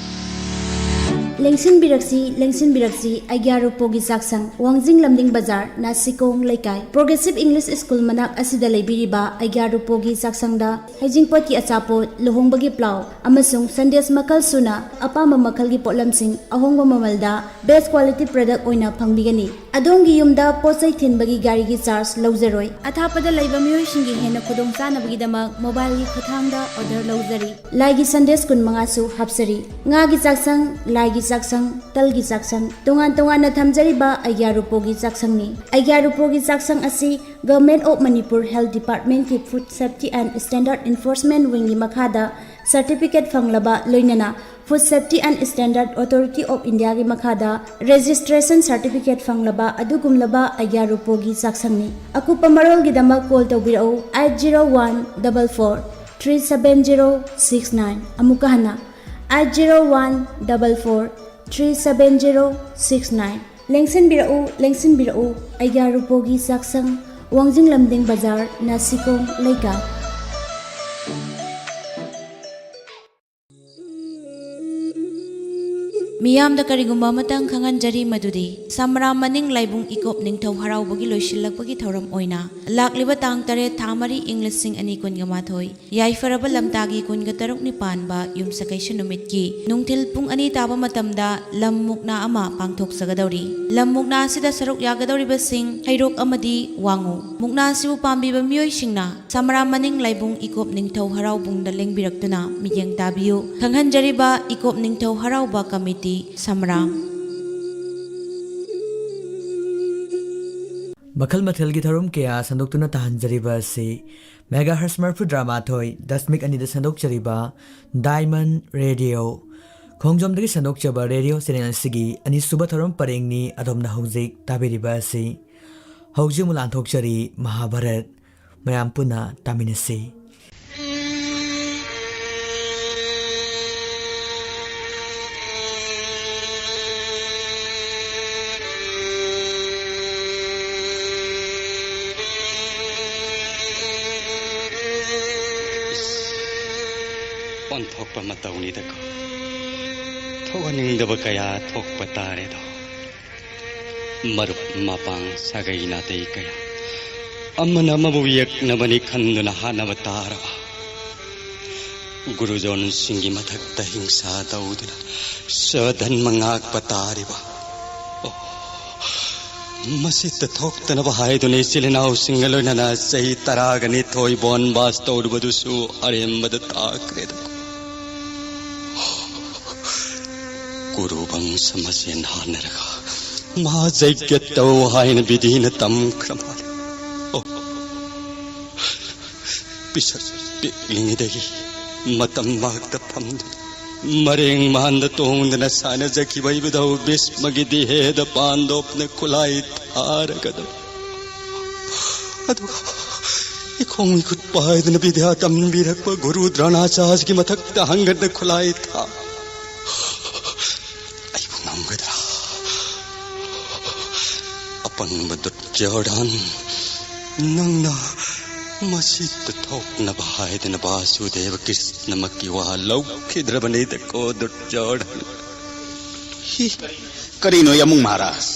ꯂꯦꯡꯁꯤꯟꯕꯤꯔꯛꯁꯤ, ꯂꯦꯡꯁꯤꯟꯕꯤꯔꯛꯁꯤ, ꯑꯩꯒ꯭ꯌꯥ ꯔꯨꯄꯣꯒꯤ ꯆꯥꯛꯁꯪ, ꯋꯥꯡꯖꯤꯡ ꯂꯝꯗꯤꯡ ꯕꯖꯥꯔ, ꯅꯥꯁꯤꯀꯣꯡ ꯂꯩꯀꯥꯏ, ꯄ꯭ꯔꯣꯒ꯭ꯔꯦꯁꯤꯞ ꯏꯪꯂꯤꯁ ꯁ꯭ꯀꯨꯜ ꯃꯅꯥꯛ ꯑꯁꯤꯗ ꯂꯩꯕꯤꯔꯤꯕ ꯑꯩꯒ꯭ꯌꯥ ꯔꯨꯄꯣꯒꯤ ꯆꯥꯛꯁꯪꯗ ꯍꯩꯖꯤꯡꯄꯣꯠꯀꯤ ꯑꯆꯥꯄꯣꯠ, ꯂꯨꯍꯣꯡꯕꯒꯤ ꯄ꯭ꯂꯥꯎ ꯑꯃꯁꯨꯡ ꯁꯟꯗꯦꯁ ꯃꯈꯜ ꯁꯨꯅ ꯑꯄꯥꯝꯕ ꯃꯈꯜꯒꯤ ꯄꯣꯠꯂꯝꯁꯤꯡ ꯑꯍꯣꯡꯕ ꯃꯃꯜꯗ best quality product ꯑꯣꯏꯅ ꯐꯪꯕꯤꯒꯅꯤ꯫ ꯑꯗꯣꯝꯒꯤ ꯌꯨꯝꯗ ꯄꯣꯠ ꯆꯩ ꯊꯤꯟꯕꯒꯤ ꯒꯥꯔꯤꯒꯤ ꯆꯥꯔꯖ ꯂꯧꯖꯔꯣꯏ꯫ ꯑꯊꯥꯞꯄꯗ ꯂꯩꯕ ꯃꯤꯑꯣꯏꯁꯤꯡꯒꯤ ꯍꯦꯟꯅ ꯈꯨꯗꯣꯡꯆꯥꯅꯕꯒꯤꯗꯃꯛ ꯃꯣꯕꯥꯏꯜꯒꯤ ꯈꯨꯠꯊꯥꯡꯗ ꯑꯣꯔꯗꯔ ꯂꯧꯖꯔꯤ꯫ ꯂꯥꯏꯒꯤ ꯁꯟꯗꯦꯁ ꯀꯨꯟꯃꯉꯥꯁꯨ ꯍꯥꯞꯆꯔꯤ꯫ ꯉꯥꯒꯤ ꯆꯥꯛꯁꯪ, ꯂꯥꯏꯒꯤ ꯆꯥꯛꯁꯪ, ꯇꯜꯒꯤ ꯆꯥꯛꯁꯪ, ꯇꯣꯉꯥꯟ ꯇꯣꯉꯥꯟꯅ ꯊꯝꯖꯔꯤꯕ ꯑꯩꯒ꯭ꯌꯥ ꯔꯨꯄꯣꯒꯤ ꯆꯥꯛꯁꯪꯅꯤ꯫ ꯑꯩꯒ꯭ꯌꯥ ꯔꯨꯄꯣꯒꯤ ꯆꯥꯛꯁꯪ ꯑꯁꯤ Government of Manipur Health Department ꯀꯤ Food Safety and Standard Enforcement Wing ꯒꯤ ꯃꯈꯥꯗ certificate ꯐꯪꯂꯕ, ꯂꯣꯏꯅꯅ Food Safety and Standard Authority of India ꯒꯤ ꯃꯈꯥꯗ registration certificate ꯐꯪꯂꯕ ꯑꯗꯨꯒꯨꯝꯂꯕ ꯑꯩꯒ꯭ꯌꯥ ꯔꯨꯄꯣꯒꯤ ꯆꯥꯛꯁꯪꯅꯤ꯫ ꯑꯀꯨꯞꯄ ꯃꯔꯣꯜꯒꯤꯗꯃꯛ call ꯇꯧꯕꯤꯔꯛꯎ, eight zero one double four three seven zero six nine꯫ ꯑꯃꯨꯛꯀ ꯍꯟꯅ, eight zero one double four three seven zero six nine꯫ ꯂꯦꯡꯁꯤꯟꯕꯤꯔꯛꯎ, ꯂꯦꯡꯁꯤꯟꯕꯤꯔꯛꯎ, ꯑꯩꯒ꯭ꯌꯥ ꯔꯨꯄꯣꯒꯤ ꯆꯥꯛꯁꯪ, ꯋꯥꯡꯖꯤꯡ ꯂꯝꯗꯤꯡ ꯕꯖꯥꯔ, ꯅꯥꯁꯤꯀꯣꯡ ꯂꯩꯀꯥꯏ꯫ ꯃꯤꯌꯥꯝꯗ ꯀꯔꯤꯒꯨꯝꯕ ꯑꯃꯇꯪ ꯈꯪꯍꯟꯖꯔꯤ, ꯃꯗꯨꯗꯤ ꯁꯝꯔꯥꯝ ꯃꯅꯤꯡ ꯂꯥꯏꯕꯨꯡ ꯏꯀꯣꯞ ꯅꯤꯡꯊꯧ ꯍꯔꯥꯎꯕꯒꯤ ꯂꯣꯏꯁꯤꯜꯂꯛꯄꯒꯤ ꯊꯧꯔꯝ ꯑꯣꯏꯅ ꯂꯥꯛꯂꯤꯕ ꯇꯥꯡ ꯇꯔꯦꯠ, ꯊꯥ ꯃꯔꯤ, ꯏꯪ ꯂꯤꯁꯤꯡ ꯑꯅꯤ ꯀꯨꯟꯒ ꯃꯥꯊꯣꯏ, ꯌꯥꯏꯐꯔꯕ ꯂꯝꯇꯥꯒꯤ ꯀꯨꯟꯒ ꯇꯔꯨꯛꯅꯤ ꯄꯥꯟꯕ ꯌꯨꯝꯁꯀꯩꯁ ꯅꯨꯃꯤꯠꯀꯤ ꯅꯨꯡꯊꯤꯜ ꯄꯨꯡ ꯑꯅꯤ ꯇꯥꯕ ꯃꯇꯝꯗ ꯂꯝ ꯃꯨꯛꯅꯥ ꯑꯃ ꯄꯥꯡꯊꯣꯛꯆꯒꯗꯧꯔꯤ꯫ ꯂꯝ ꯃꯨꯛꯅꯥ ꯑꯁꯤꯗ ꯁꯔꯨꯛ ꯌꯥꯒꯗꯧꯔꯤꯕꯁꯤꯡ ꯍꯩꯔꯣꯛ ꯑꯃꯗꯤ ꯋꯥꯉꯨ꯫ ꯃꯨꯛꯅꯥ ꯑꯁꯤꯕꯨ ꯄꯥꯝꯕꯤꯕ ꯃꯤꯑꯣꯏꯁꯤꯡꯅ ꯁꯃꯔꯥ ꯃꯅꯤꯡ ꯂꯥꯏꯕꯨꯡ ꯏꯀꯣꯞ ꯅꯤꯡꯊꯧ ꯍꯔꯥꯎꯕꯨꯡꯗ ꯂꯦꯡꯕꯤꯔꯛꯇꯨꯅ ꯃꯤꯠꯌꯦꯡ ꯇꯥꯕꯤꯌꯨ꯫ ꯈꯪꯍꯟꯖꯔꯤꯕ ꯏꯀꯣꯞ ꯅꯤꯡꯊꯧ ꯍꯔꯥꯎꯕ ꯀꯃꯤꯇꯤ, ꯁꯃꯔꯥ꯫ ꯃꯈꯜ ꯃꯊꯦꯜꯒꯤ ꯊꯧꯔꯝ ꯀꯌꯥ ꯁꯟꯗꯣꯛꯇꯨꯅ ꯇꯥꯍꯟꯖꯔꯤꯕ ꯑꯁꯤ megahertz ꯃꯔꯤꯐꯨꯇꯔꯥ ꯃꯥꯊꯣꯏ ꯗꯁꯃꯤꯛ ꯑꯅꯤꯗ ꯁꯟꯗꯣꯛꯆꯔꯤꯕ Diamond Radio, ꯈꯣꯡꯖꯣꯝꯗꯒꯤ ꯁꯟꯗꯣꯛꯆꯕ ꯔꯦꯗꯤꯑꯣ ꯆꯦꯅꯦꯜ ꯑꯁꯤꯒꯤ ꯑꯅꯤꯁꯨꯕ ꯊꯧꯔꯝ ꯄꯔꯦꯡꯅꯤ ꯑꯗꯣꯝꯅ ꯍꯧꯖꯤꯛ ꯇꯥꯕꯤꯔꯤꯕ ꯑꯁꯤ꯫ ꯍꯧꯖꯤꯛ ꯑꯃꯨꯛ ꯂꯥꯟꯊꯣꯛꯆꯔꯤ ꯃꯍꯥꯚꯥꯔꯠ꯫ ꯃꯌꯥꯝ ꯄꯨꯟꯅ ꯇꯥꯃꯤꯟꯅꯁꯤ꯫ ꯑꯣꯟꯊꯣꯛꯄ ꯃꯇꯧꯅꯤꯗꯀꯣ꯫ ꯊꯣꯛꯍꯟꯅꯤꯡꯗꯕ ꯀꯌꯥ ꯊꯣꯛꯄ ꯇꯥꯔꯦꯗꯣ꯫ ꯃꯔꯨꯞ ꯃꯄꯥꯡ ꯁꯥꯒꯩ ꯅꯥꯇꯩ ꯀꯌꯥ ꯑꯃꯅ ꯑꯃꯕꯨ ꯌꯦꯛꯅꯕꯅꯤ ꯈꯟꯗꯨꯅ ꯍꯥꯠꯅꯕ ꯇꯥꯔꯕ꯫ ꯒꯨꯔꯨꯖꯣꯟꯁꯤꯡꯒꯤ ꯃꯊꯛꯇ ꯍꯤꯡꯁꯥ ꯇꯧꯗꯨꯅ ꯁ꯭ꯋꯙꯟꯃ ꯉꯥꯛꯄ ꯇꯥꯔꯤꯕ꯫ ꯑꯣ, ꯃꯁꯤꯇ ꯊꯣꯛꯇꯅꯕ ꯍꯥꯏꯗꯨꯅ ꯏꯆꯤꯜ ꯏꯅꯥꯎꯁꯤꯡꯒ ꯂꯣꯏꯅꯅ ꯆꯍꯤ ꯇꯔꯥꯒ ꯅꯤꯊꯣꯏ ꯕꯣꯟꯕꯥꯁ ꯇꯧꯔꯨꯕꯗꯨꯁꯨ ꯑꯔꯦꯝꯕꯗ ꯇꯥꯈ꯭ꯔꯦꯗ꯫ ꯀꯨꯔꯨ ꯕꯪꯁ ꯃꯁꯦꯟ ꯍꯥꯟꯅꯔꯒ ꯃꯍꯥꯖꯩꯒ꯭ꯌ ꯇꯧ ꯍꯥꯏꯅ ꯕꯤꯙꯤꯅ ꯇꯝꯈ꯭ꯔ ꯃꯥꯜꯂꯦ꯫ ꯑꯣ, ꯄꯤꯁꯛ ꯄꯤꯛꯂꯤꯉꯩꯗꯒꯤ ꯃꯇꯝ ꯃꯍꯥꯛꯇ ꯐꯝꯗꯨꯅ ꯃꯔꯦꯡ ꯃꯍꯥꯟꯗ ꯇꯣꯡꯗꯨꯅ ꯁꯥꯟꯅꯖꯈꯤꯕ ꯏꯕꯨꯙꯧ ꯚꯤꯁꯃꯒꯤ ꯗꯤꯍꯦꯗ ꯄꯥꯟꯗꯣꯞꯅ ꯈꯨꯠꯂꯥꯏ ꯊꯥꯔꯒ ꯑꯗꯨꯝ ꯑꯗꯨꯒ ꯏꯈꯣꯡ ꯏꯈꯨꯠ ꯄꯥꯏꯗꯨꯅ ꯕꯤꯗ꯭ꯌꯥ ꯇꯝꯕꯤꯔꯛꯄ ꯒꯨꯔꯨ ꯗ꯭ꯔꯣꯅꯥꯆꯥꯔꯌꯒꯤ ꯃꯊꯛꯇ ꯍꯪꯒꯠꯅ ꯈꯨꯠꯂꯥꯏ ꯊꯥ꯫ ꯑꯩꯕꯨ ꯉꯝꯒꯗ꯭ꯔꯥ? ꯑꯄꯪꯕ ꯗꯨꯔꯖꯣꯙꯟ, ꯅꯪꯅ ꯃꯁꯤ ꯇꯨꯊꯣꯛꯅꯕ ꯍꯥꯏꯗꯅ ꯚꯥꯁꯨꯗꯦꯕ ꯀ꯭ꯔꯤꯁꯅꯃꯛꯀꯤ ꯋꯥ ꯂꯧꯈꯤꯗ꯭ꯔꯕꯅꯤꯗꯀꯣ ꯗꯨꯔꯖꯣꯙꯟ꯫ ꯍꯤ, ꯀꯔꯤꯅꯣ ꯌꯥꯝꯕꯨꯡ ꯃꯍꯥꯔꯥꯖ?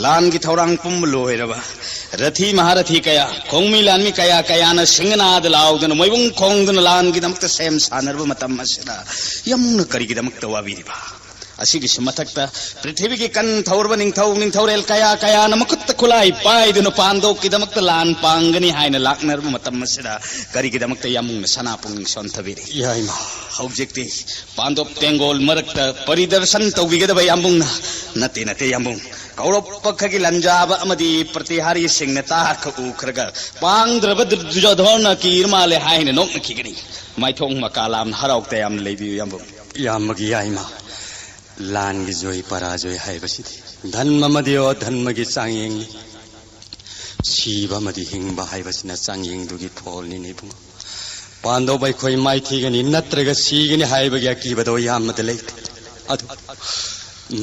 ꯂꯥꯟꯒꯤ ꯊꯧꯔꯥꯡ ꯄꯨꯝꯕ ꯂꯣꯏꯔꯕ, ꯔꯊꯤ ꯃꯍꯥꯔꯊꯤ ꯀꯌꯥ, ꯈꯣꯡꯃꯤ ꯂꯥꯟꯃꯤ ꯀꯌꯥ ꯀꯌꯥꯅ ꯁꯤꯡꯒꯅꯥꯗ ꯂꯥꯎꯗꯨꯅ ꯃꯣꯏꯕꯨꯡ ꯈꯣꯡꯗꯨꯅ ꯂꯥꯟꯒꯤꯗꯃꯛꯇ ꯁꯦꯝ ꯁꯥꯟꯅꯔꯕ ꯃꯇꯝ ꯑꯁꯤꯗ ꯌꯥꯝꯕꯨꯡꯅ ꯀꯔꯤꯒꯤꯗꯃꯛꯇ ꯋꯥꯕꯤꯔꯤꯕ? ꯑꯁꯤꯒꯤꯁꯨ ꯃꯊꯛꯇ ꯄ꯭ꯔꯤꯊꯤꯕꯤꯒꯤ ꯀꯟ ꯊꯧꯔꯕ ꯅꯤꯡꯊꯧ ꯅꯤꯡꯊꯧꯔꯦꯜ ꯀꯌꯥ ꯀꯌꯥꯅ ꯃꯈꯨꯠꯇ ꯈꯨꯠꯂꯥꯏ ꯄꯥꯏꯗꯨꯅ ꯄꯥꯟꯗꯣꯞꯀꯤꯗꯃꯛꯇ ꯂꯥꯟ ꯄꯥꯡꯒꯅꯤ ꯍꯥꯏꯅ ꯂꯥꯛꯅꯔꯕ ꯃꯇꯝ ꯑꯁꯤꯗ ꯀꯔꯤꯒꯤꯗꯃꯛꯇ ꯌꯥꯝꯕꯨꯡꯅ ꯁꯅꯥ ꯄꯨꯡ ꯁꯣꯟꯊꯕꯤꯔꯤ? ꯌꯥꯏꯃ, ꯍꯧꯖꯤꯛꯇꯤ ꯄꯥꯟꯗꯣꯞ ꯇꯦꯡꯒꯣꯜ ꯃꯔꯛꯇ ꯄꯔꯤꯗꯔꯁꯟ ꯇꯧꯕꯤꯒꯗꯕ ꯌꯥꯝꯕꯨꯡꯅ ꯅꯠꯇꯦ, ꯅꯠꯇꯦ ꯌꯥꯝꯕꯨꯡ꯫ ꯀꯧꯔꯕ ꯄꯈꯒꯤ ꯂꯟꯖꯥꯕ ꯑꯃꯗꯤ ꯄ꯭ꯔꯇꯤꯍꯥꯔꯤꯁꯤꯡꯅ ꯇꯥꯈ ꯎꯈ꯭ꯔꯒ ꯄꯥꯡꯗ꯭ꯔꯕ ꯗꯨꯔꯖꯣꯙꯅ ꯀꯤꯔ ꯃꯥꯜꯂꯦ ꯍꯥꯏꯅ ꯅꯣꯛꯅꯈꯤꯒꯅꯤ꯫ ꯃꯥꯏꯊꯣꯡ ꯃꯀꯥ ꯂꯥꯝꯅ ꯍꯔꯥꯎ ꯇꯌꯥꯝꯅ ꯂꯩꯕꯤꯌꯨ ꯌꯥꯝꯕꯨꯡ꯫ ꯏꯌꯥꯝꯕꯒꯤ ꯌꯥꯏꯃ, ꯂꯥꯟꯒꯤ ꯖꯣꯏ ꯄꯔꯥꯖꯣꯏ ꯍꯥꯏꯕꯁꯤꯗꯤ ꯙꯟꯃ ꯑꯃꯗꯤ ꯑꯣ ꯙꯟꯃꯒꯤ ꯆꯥꯡꯌꯦꯡꯅꯤ꯫ ꯁꯤꯕ ꯑꯃꯗꯤ ꯍꯤꯡꯕ ꯍꯥꯏꯕꯁꯤꯅ ꯆꯥꯡꯌꯦꯡꯗꯨꯒꯤ ꯐꯣꯜꯅꯤꯅꯦ ꯏꯕꯨꯡꯉꯣ꯫ ꯄꯥꯟꯗꯧꯕ ꯑꯩꯈꯣꯏ ꯃꯥꯏꯊꯤꯒꯅꯤ ꯅꯠꯇ꯭ꯔꯒ ꯁꯤꯒꯅꯤ ꯍꯥꯏꯕꯒꯤ ꯑꯀꯤꯕꯗꯣ ꯏꯌꯥꯝꯕꯗ ꯂꯩꯇꯦ꯫ ꯑꯗꯨ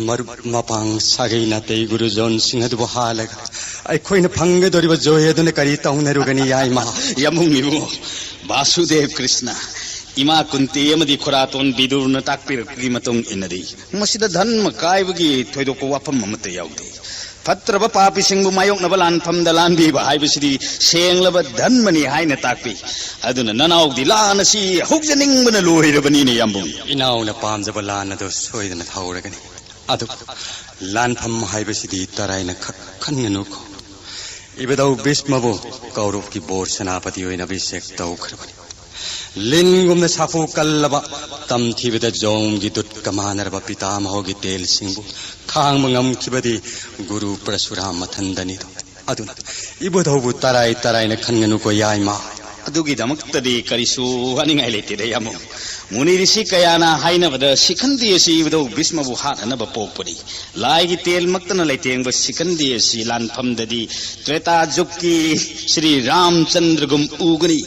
ꯃꯔꯨꯞ ꯃꯄꯥꯡ ꯁꯥꯒꯩ ꯅꯥꯇꯩ ꯒꯨꯔꯨꯖꯣꯟꯁꯤꯡ ꯑꯗꯨꯕꯨ ꯍꯥꯜꯂꯒ ꯑꯩꯈꯣꯏꯅ ꯐꯪꯒꯗꯧꯔꯤꯕ ꯖꯣꯏ ꯑꯗꯨꯅ ꯀꯔꯤ ꯇꯧꯅꯔꯨꯒꯅꯤ ꯌꯥꯏꯃ? ꯌꯥꯝꯕꯨꯡ ꯏꯕꯨꯡꯉꯣ, ꯚꯥꯁꯨꯗꯦꯕ ꯀ꯭ꯔꯤꯁꯅ, ꯏꯃꯥ ꯀꯨꯟꯇꯤ ꯑꯃꯗꯤ ꯈꯨꯔꯥꯇꯣꯟ ꯕꯤꯗꯨꯔꯅ ꯇꯥꯛꯄꯤꯔꯛꯄꯒꯤ ꯃꯇꯨꯡ ꯏꯟꯅꯗꯤ ꯃꯁꯤꯗ ꯙꯟꯃ ꯀꯥꯏꯕꯒꯤ ꯊꯣꯏꯗꯣꯛꯄ ꯋꯥꯐꯝ ꯑꯃꯠꯇ ꯌꯥꯎꯗꯦ꯫ ꯐꯠꯇ꯭ꯔꯕ ꯄꯥꯄꯤꯁꯤꯡꯕꯨ ꯃꯥꯌꯣꯛꯅꯕ ꯂꯥꯟꯐꯝꯗ ꯂꯥꯟꯕꯤꯕ ꯍꯥꯏꯕꯁꯤꯗꯤ ꯁꯦꯡꯂꯕ ꯙꯟꯃꯅꯤ ꯍꯥꯏꯅ ꯇꯥꯛꯄꯤ꯫ ꯑꯗꯨꯅ ꯅꯅꯥꯎꯗꯤ ꯂꯥꯟ ꯑꯁꯤ ꯍꯧꯖꯅꯤꯡꯕꯅ ꯂꯣꯏꯔꯕꯅꯤꯅꯦ ꯌꯥꯝꯕꯨꯡ꯫ ꯏꯅꯥꯎꯅ ꯄꯥꯝꯖꯕ ꯂꯥꯟ ꯑꯗꯨ ꯁꯣꯏꯗꯅ ꯍꯧꯔꯒꯅꯤ꯫ ꯑꯗꯨ ꯂꯥꯟꯐꯝ ꯍꯥꯏꯕꯁꯤꯗꯤ ꯇꯔꯥꯏꯅ ꯈꯛ ꯈꯟꯒꯅꯨꯀꯣ꯫ ꯏꯕꯨꯙꯧ ꯚꯤꯁꯃꯕꯨ ꯀꯧꯔꯕꯀꯤ ꯕꯣꯔ ꯁꯦꯅꯥꯄꯇꯤ ꯑꯣꯏꯅ ꯑꯚꯤꯁꯦꯛ ꯇꯧꯈ꯭ꯔꯕꯅꯤ꯫ ꯂꯤꯟꯒꯨꯝꯅ ꯁꯥꯐꯨ ꯀꯜꯂꯕ, ꯇꯝꯊꯤꯕꯗ ꯖꯣꯝꯒꯤ ꯗꯨꯠ ꯃꯥꯟꯅꯔꯕ ꯄꯤꯇꯥꯃꯍꯒꯤ ꯇꯦꯜꯁꯤꯡꯕꯨ ꯈꯥꯡꯕ ꯉꯝꯈꯤꯕꯗꯤ ꯒꯨꯔꯨ ꯄ꯭ꯔꯁꯨꯔꯥꯝ ꯃꯊꯟꯗꯅꯤꯗꯣ꯫ ꯑꯗꯨꯅ ꯏꯕꯨꯙꯧꯕꯨ ꯇꯔꯥꯏ ꯇꯔꯥꯏꯅ ꯈꯟꯒꯅꯨꯀꯣ ꯌꯥꯏꯃ꯫ ꯑꯗꯨꯒꯤꯗꯃꯛꯇꯗꯤ ꯀꯔꯤꯁꯨ ꯋꯥꯅꯤꯡꯉꯥꯏ ꯂꯩꯇꯦꯗ ꯌꯥꯃꯨ꯫ ꯃꯨꯅꯤ ꯔꯤꯁꯤ ꯀꯌꯥꯅ ꯍꯥꯏꯅꯕꯗ ꯁꯤꯈꯟꯗꯤ ꯑꯁꯤ ꯏꯕꯨꯙꯧ ꯚꯤꯁꯃꯕꯨ ꯍꯥꯠꯅꯅꯕ ꯄꯣꯛꯄꯅꯤ꯫ ꯂꯥꯏꯒꯤ ꯇꯦꯜꯃꯛꯇꯅ ꯂꯩꯇꯦꯡꯕ ꯁꯤꯈꯟꯗꯤ ꯑꯁꯤ ꯂꯥꯟꯐꯝꯗꯗꯤ ꯇ꯭ꯔꯦꯇꯥ ꯖꯨꯒꯀꯤ ꯁ꯭ꯔꯤ ꯔꯥꯝꯆꯟꯗ꯭ꯔꯒꯨꯝ ꯎꯒꯅꯤ꯫